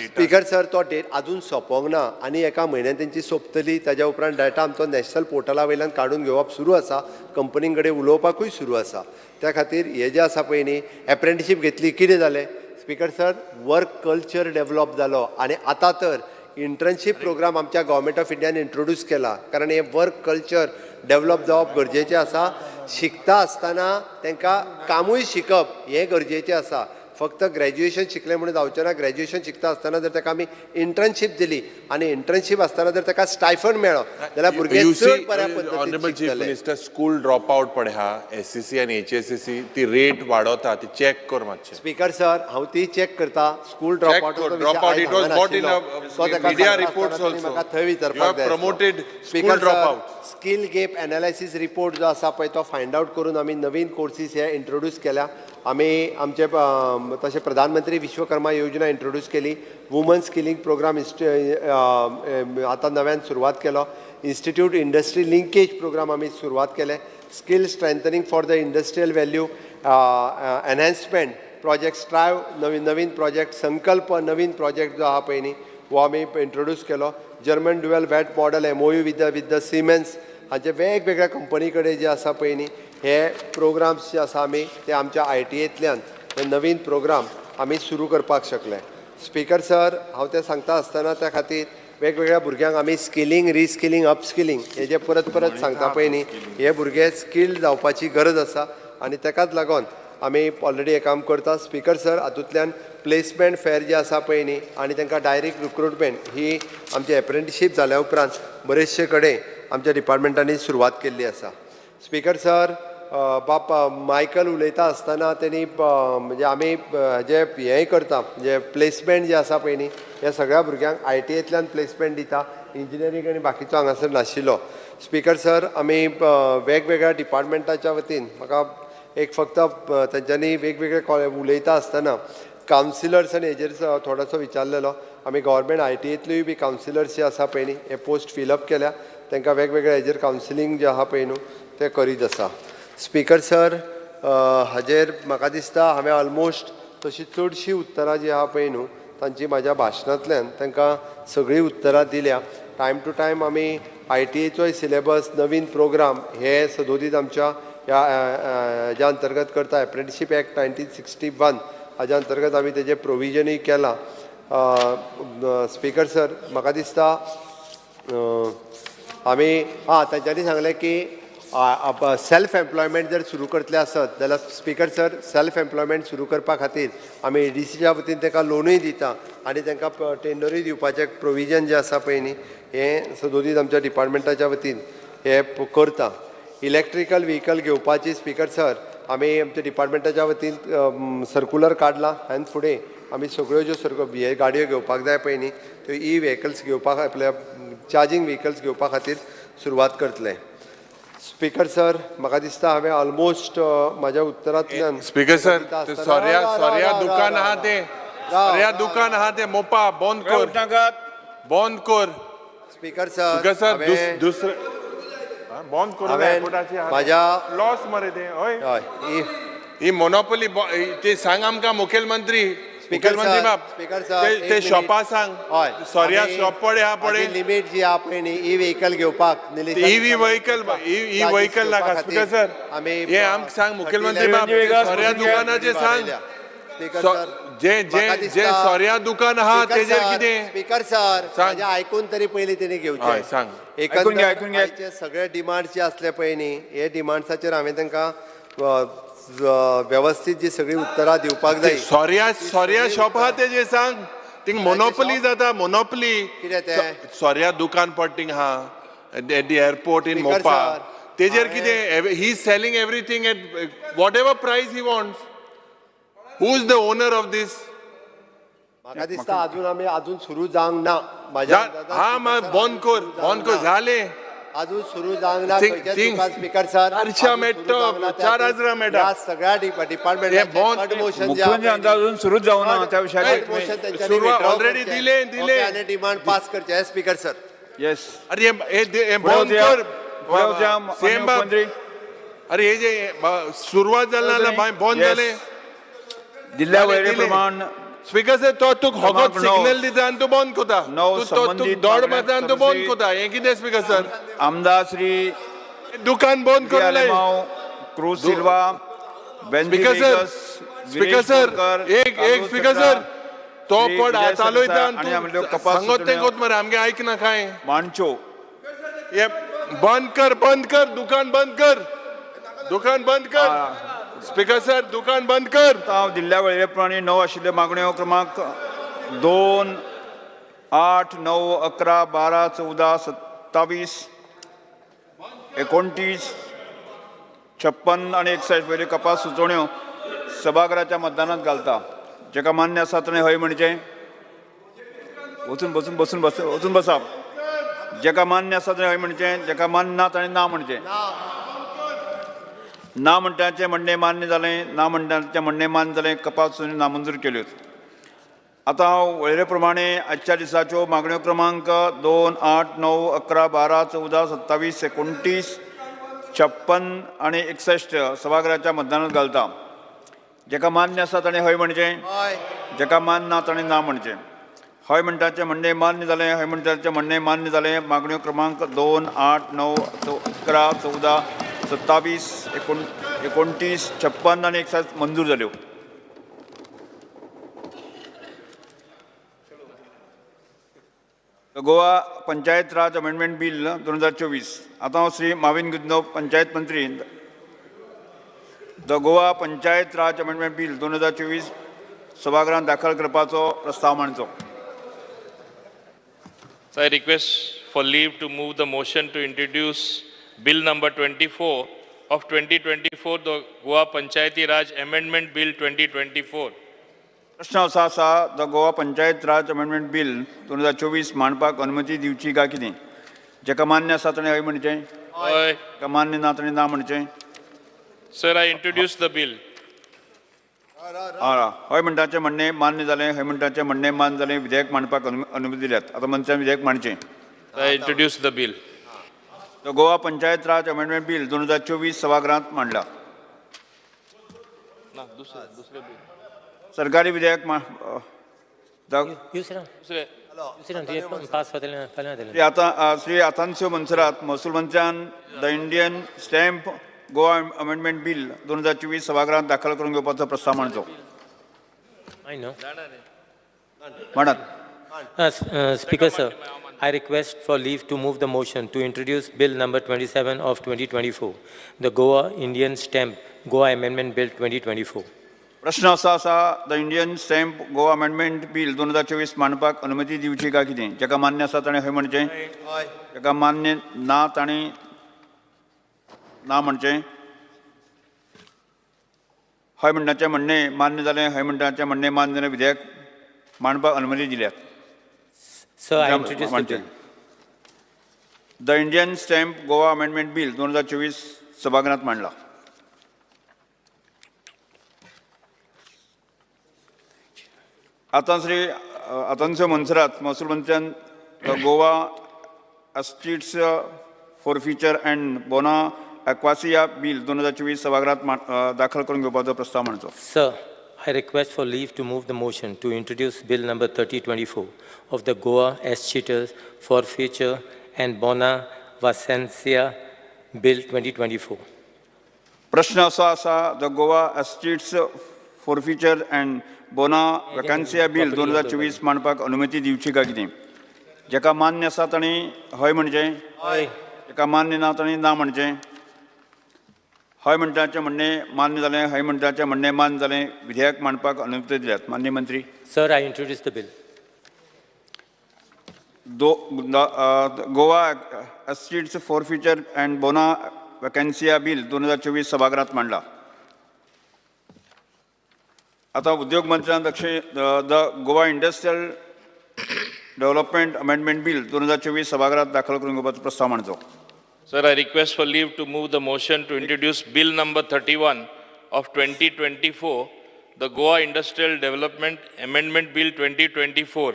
स्पीकर सर तो डेट आजून सोंपोंक ना आनी एका म्हयन्यान तेंची सोंपतली. ताज्या उपरांत डाटा आमचो नॅशनल पोर्टला वयल्यान काडून घेवप सुरू आसा, कंपनीं कडेन उलोवपाकूय सुरू आसा. त्या खातीर हे जे आसा पळय न्ही, एप्रेंटिशीप घेतली कितें जालें speaker sir, work culture develop जालो. आनी आतां तर इंटर्नशीप प्रोग्राम आमच्या गव्हर्मेंट ऑफ इंडियान इंट्रोड्यूस केला, कारण हे वर्क कल्चर डेवलप जावप गरजेचें आसा. शिकता आसतना तांकां कामूय शिकप हें गरजेचें आसा. फक्त ग्रॅज्युएशन शिकलें म्हणून जावचें ना. ग्रॅज्युएशन शिकता आसतना जर ताका आमी इंटर्नशीप दिली आनी इंटर्नशीप आसतना जर ताका स्टायफंड मेळ्ळो जाल्यार भुरगे चड बऱ्या पद्दतीन शिकतले. स्कूल ड्रॉप आउट पळय हा, SCC आनी HSCC ती रेट वाडोता, ती चॅक कर मातशें. स्पीकर सर हांव ती चॅक करता. स्कूल ड्रॉप आउट म्हाका थंय विचारपाक जाय. Speaker sir, skill gap analysis report जो आसा पळय तो फायंड आउट करून आमी नवीन कोर्सीस हे इंट्रोड्यूस केल्या. आमी आमचे तशें प्रधानमंत्री विश्वकर्मा योजना इंट्रोड्यूस केली, वुमन स्किलिंग प्रोग्राम आतां नव्यान सुरवात केलो, इन्स्टिट्यूट इंडस्ट्री लिंकेज प्रोग्राम आमी सुरवात केले, skill strengthening for the industrial value enhancement project strive नवीन नवीन प्रोजेक्ट, संकल्प नवीन प्रोजेक्ट जो आहा पळय न्ही हो आमी इंट्रोड्यूस केलो. German dual VAT model MOU with the Siemens हाचे वेगवेगळ्या कंपनी कडेन जे आसा पळय न्ही, हे प्रोग्राम्स जे आसा आमी ते आमच्या आयटीएंतल्यान हे नवीन प्रोग्राम आमी सुरू करपाक शकले. स्पीकर सर, हांव तें सांगता आसतना त्या खातीर वेगवेगळ्या भुरग्यांक आमी स्किलींग, रिस्किलींग, अपस्किलींग हे जे परत परत सांगता पळय न्ही, हे भुरगे स्किल्ड जावपाची गरज आसा आनी तेकाच लागून आमी ऑलरेडी हें काम करता. स्पीकर सर, हातूंतल्यान प्लेसमेंट फेर जे आसा पळय न्ही आनी तांकां डायरेक्ट रिक्रुटमेंट ही आमची एप्रेंटिशीप जाल्या उपरांत बरेचशे कडेन आमच्या डिपार्टमेंटांनी सुरवात केल्ली आसा. स्पीकर सर, बाप मायकल उलयता आसतना तेणी म्हणजे आमी जे हेंय करता, म्हणजे प्लेसमेंट जे आसा पळय न्ही, ह्या सगळ्या भुरग्यांक आयटीएंतल्यान प्लेसमेंट दिता. इंजिनियरींग आनी बाकीचो हांगासर नाशिल्लो. स्पीकर सर, आमी वेगवेगळ्या डिपार्टमेंटाच्या वतीन म्हाका एक फक्त तेंच्यांनी वेगवेगळे उलयता आसतना कावन्सिलर्स आनी हेजेर थोडोसो विचारलेलो. आमी गव्हर्मेंट आयटीएंतल्यूय बी कावन्सिलर्स जे आसा पळय न्ही, हे पोस्ट फिलअप केल्या. तांकां वेगवेगळ्या हेजेर कावन्सिलींग जें आहा पळय न्हू तें करीत आसा. स्पीकर सर, हाजेर म्हाका दिसता हांवें ऑलमोस्ट तशी चडशीं उत्तरां जीं आहा पळय न्हू तांची म्हाज्या भाशणांतल्यान तांकां सगळीं उत्तरां दिल्या. टायम टू टायम आमी आयटीएचोय सिलेबस, नवीन प्रोग्राम हे सदोदीत आमच्या ह्या हेज्या अंतर्गत करता. एप्रेंटिशीप एक्ट 1961 हाज्या अंतर्गत आमी तेजें प्रोविजनूय केलां. स्पीकर सर, म्हाका दिसता आमी आं तांच्यांनी सांगलें की सेल्फ एम्प्लॉयमेंट जर सुरू करतले आसत जाल्यार, स्पीकर सर, सेल्फ एम्प्लॉयमेंट सुरू करपा खातीर आमी एडीसीच्या वतीन तांकां लोनूय दिता आनी तांकां टेंडरूय दिवपाचें प्रोविजन जें आसा पळय न्ही, हें सदोदीत आमच्या डिपार्टमेंटाच्या वतीन हें करता. इलेक्ट्रिकल व्हिकल घेवपाची, स्पीकर सर, आमी आमच्या डिपार्टमेंटाच्या वतीन सर्कुलर काडलां आनी फुडें आमी सगळ्यो ज्यो सर्ग हे गाडयो घेवपाक जाय पळय न्ही, त्यो ई व्हेकल्स घेवपाक, आपल्या चार्जींग व्हिकल्स घेवपा खातीर सुरवात करतले. स्पीकर सर, म्हाका दिसता हांवें ऑलमोस्ट म्हाज्या उत्तरांतल्यान स्पीकर सर, दिता आसतना- सोऱ्या राव, राव, सोऱ्या राव, दुकान राव, आहा राव. ते, राव, सोऱ्या राव, दुकान आहा ते मोपा बंद कर, बंद कर. स्पीकर सर, स्पीकर सर, हांवें दुसरे बंद करू. हांवें एअरपोर्टाची म्हाज्या लॉस मरे ते, हय. हय ही मोनोपोली ते सांग आमकां मुखेलमंत्री. स्पीकर मुखेलमंत्री सर, बाब, स्पीकर सर, ते एक ते मिनिट. शॉपा सांग. हय, सोऱ्या शॉप पडे हा पडे. लिमीट जी आहा पळय न्ही, ई व्हेकल घेवपाक. EV vehicle, E vehicle नाका. स्पीकर सर, आमी हे आमकां सांग मुखेलमंत्री बाब, सोऱ्या दुकानाचें सांग. स्पीकर सर, जे जे जे सोऱ्या दुकान आहा तेजेर कितें? स्पीकर सर, सांग. म्हाजें आयकून तरी पयलीं तेणी हय, घेवचें. सांग. ऐकून घे, ऐकून घे. आयचे सगळे डिमांड्स जे आसले पळय न्ही, हे डिमांड्साचेर हांवें तांकां वेवस्थीत जी सगळीं उत्तरां दिवपाक जाय. सोऱ्या सोऱ्या शॉप आहा तेजेर सांग. थिंग मोनोपोली जाता, मोनोपोली. कितें तें? सोऱ्या दुकान पड थिंग आहा at the airport in Speaker Mopa. sir, तेजेर हांवें- कितें? He is selling everything at whatever price he wants. Who is the owner of this? म्हाका दिसता अजून आमी अजून सुरू जावंक ना म्हाज्या अंदाजान. हा, मा स्पीकर सर, बंद अजून कर, सुरू बंद जावंक कर. ना. जालें. अजून सुरू जावंक ना. खंयचेच दुकान, स्पीकर सर, चारशां अजून सुरू मेळटा, जावंक ना. त्या चार खातीर हजारां मेळटा. ह्या सगळ्या हे बंद- डिपार्टमेंटाचे मोशन जे मुख्यमंत्री अजून सुरूच जावना त्या विशयाचेर. मोशन त्यांच्यानी सुरवात withdraw already करचें. दिलें, दिलें. ओके, आनी डिमांड पास करचें, स्पीकर सर. येस. अरे, हे हे फुडें बंद वचया. कर. फुडें वचया, माननीय सेम बाब. मुख्यमंत्री. अरे, हे जे सुरवात जाली ना, बाय बंद Yes. जालें. दिल्ल्या जालें, वळेरे दिलें. प्रमाण स्पीकर सर, तो तुक होगोत क्रमांक णव. सिग्नल दिता आनी तूं बंद कोता. णव तूं तो तुक संबंदीत दोड मागण्या मारता आनी तूं बंद समजी- कोता. हें कितें स्पीकर सर? आमदार श्री दुकान बंद करूं लाय. Alemao, Cruz Silva, Benjy speaker sir, Vegas, speaker Viresh sir, Borkar, एक एक कार्लोस स्पीकर सट्रा, सर, तो श्री पड विजय चालयता सरदेसाय आनी आनी आमल्यो तूं कपास सांगत तें सुचोवण्यो. कोत मरे, आमगें आयकना कांय. माणचो. हे बंद कर, बंद कर, दुकान बंद कर, दुकान बंद कर. स्पीकर सर, दुकान बंद कर. आतां हांव दिल्ल्या वळेरे प्रमाणे णव आशिल्ल्यो मागण्यो क्रमांक 2, 8, 9, 11, 12, 14, 27, 29, 56 आनी 61 वयल्यो कपास सुचोवण्यो सभाघराच्या मतदानात घालता. जेका मान्य आसा ताणें हय म्हणचें. वचून बसून बसून बस, वचून बसाप. जेका मान्य आसा ताणें हय म्हणचें, जेका मान्य ना ताणें ना म्हणचें. ना म्हणटाचें म्हणणें मान्य जालें. ना म्हणटाचें म्हणणें मान्य जालें. कपास सुचोवण्यो नामंजूर केल्यो. आतां हांव वळेरे प्रमाणे आजच्या दिसाच्यो मागण्यो क्रमांक 2, 8, 9, 11, 12, 14, 27, 29, 56 आनी 61 सभाघराच्या मतदानात घालता. जेका मान्य आसा ताणें हय म्हणचें. हय. जेका मान्य ना ताणें ना म्हणचें. हय म्हणटाचें म्हणणें मान्य जालें. हय म्हणटाचें म्हणणें मान्य जालें. मागण्यो क्रमांक 2, 8, 9, 11, 14, 27, 29, 56 आनी 61 मंजूर जाल्यो. Goa Panchayat Raj amendment bill 2024. आतां हांव श्री माविन गुदिन्हो पंचायत मंत्री the Goa Panchayat Raj amendment bill 2024 सभागृहांत दाखल करपाचो प्रस्ताव मांडचो. So I request for leave to move the motion to introduce Bill number 24 of 2024, the Goa Panchayati Raj Amendment Bill 2024. प्रश्न असो आसा, the Goa Panchayat Raj amendment bill 2024 मांडपाक अनुमती दिवची काय कितें? जेका मान्य आसा ताणें हय म्हणचें, हय. जेका मान्य ना ताणें ना म्हणचें. Sir, I introduce the bill. हय म्हणटाचें म्हणणें मान्य जालें. हय म्हणटाचें म्हणणें मान्य जालें. विधेयक मांडपाक अनुमती दिल्यात. आतां मंत्र्यान विधेयक मांडचें. I introduce the bill. The Goa Panchayat Raj amendment bill 2024 सभागृहांत मांडला. सरकारी विधेयक श्री आतांस्यो मनसरात महसूल मंत्र्यान the Indian stamp Goa amendment bill 2024 सभागृहांत दाखल करून घेवपाचो प्रस्ताव मांडचो. मांडात. Speaker sir, I request for leave to move the motion to introduce Bill number 27 of 2024, the Goa Indian Stamp Goa Amendment Bill 2024. प्रश्न असो आसा, the Indian stamp Goa amendment bill 2024 मांडपाक अनुमती दिवची काय कितें? जेका मान्य आसा ताणें हय म्हणचें, जेका मान्य ना ताणें ना म्हणचें. हय म्हणटाचें म्हणणें मान्य जालें. हय म्हणटाचें म्हणणें मान्य जालें. विधेयक मांडपाक अनुमती दिल्यात. Sir, I introduce the bill. The Indian stamp Goa amendment bill 2024 सभागृहांत मांडला. आतां श्री आतांस्यो मनसरात महसूल मंत्र्यान Goa escheats forfeiture and bona vacantia bill 2024 सभागृहांत दाखल करून घेवपाचो प्रस्ताव मांडचो. Sir, I request for leave to move the motion to introduce Bill number 3024 of the Goa Escheators Forfeiture and Bona Vacantia Bill 2024. प्रश्न असो आसा, the Goa escheats forfeiture and bona vacantia bill 2024 मांडपाक अनुमती दिवची काय कितें? जेका मान्य आसा ताणें हय म्हणचें, जेका मान्य ना ताणें ना म्हणचें. हय म्हणटाचें म्हणणें मान्य जालें. हय म्हणटाचें म्हणणें मान्य जालें. विधेयक मांडपाक अनुमती दिल्यात. मान्य मंत्री. Sir, I introduce the bill. Goa escheats forfeiture and bona vacantia bill 2024 सभागृहांत मांडला. आतां उद्योग मंत्र्यान दक्षिण the Goa industrial development amendment bill 2024 सभागृहांत दाखल करून घेवपाचो प्रस्ताव मांडचो. Sir, I request for leave to move the motion to introduce Bill number 31 of 2024, the Goa Industrial Development Amendment Bill 2024.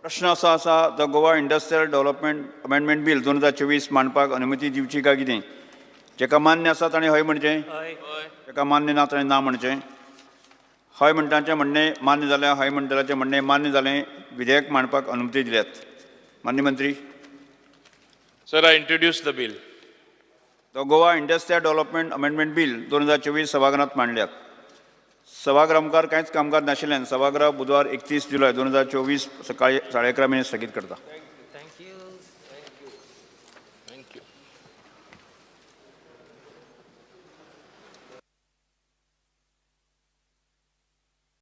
प्रश्न असो आसा, the Goa industrial development amendment bill 2024 मांडपाक अनुमती दिवची काय कितें? जेका मान्य आसा ताणें हय म्हणचें, जेका मान्य ना ताणें ना म्हणचें. हय म्हणटाचें म्हणणें मान्य जालें. हय म्हणटल्याचें म्हणणें मान्य जालें. विधेयक मांडपाक अनुमती दिल्यात. मान्य मंत्री. Sir, I introduce the bill. The Goa industrial development amendment bill 2024 सभागृहांत मांडल्यात. सभागृहा मुखार कांयच कामकाज नाशिल्ल्यान सभागृह बुधवार 31 जुलय 2024 सकाळी 11:30 मेरेन स्थगीत करता.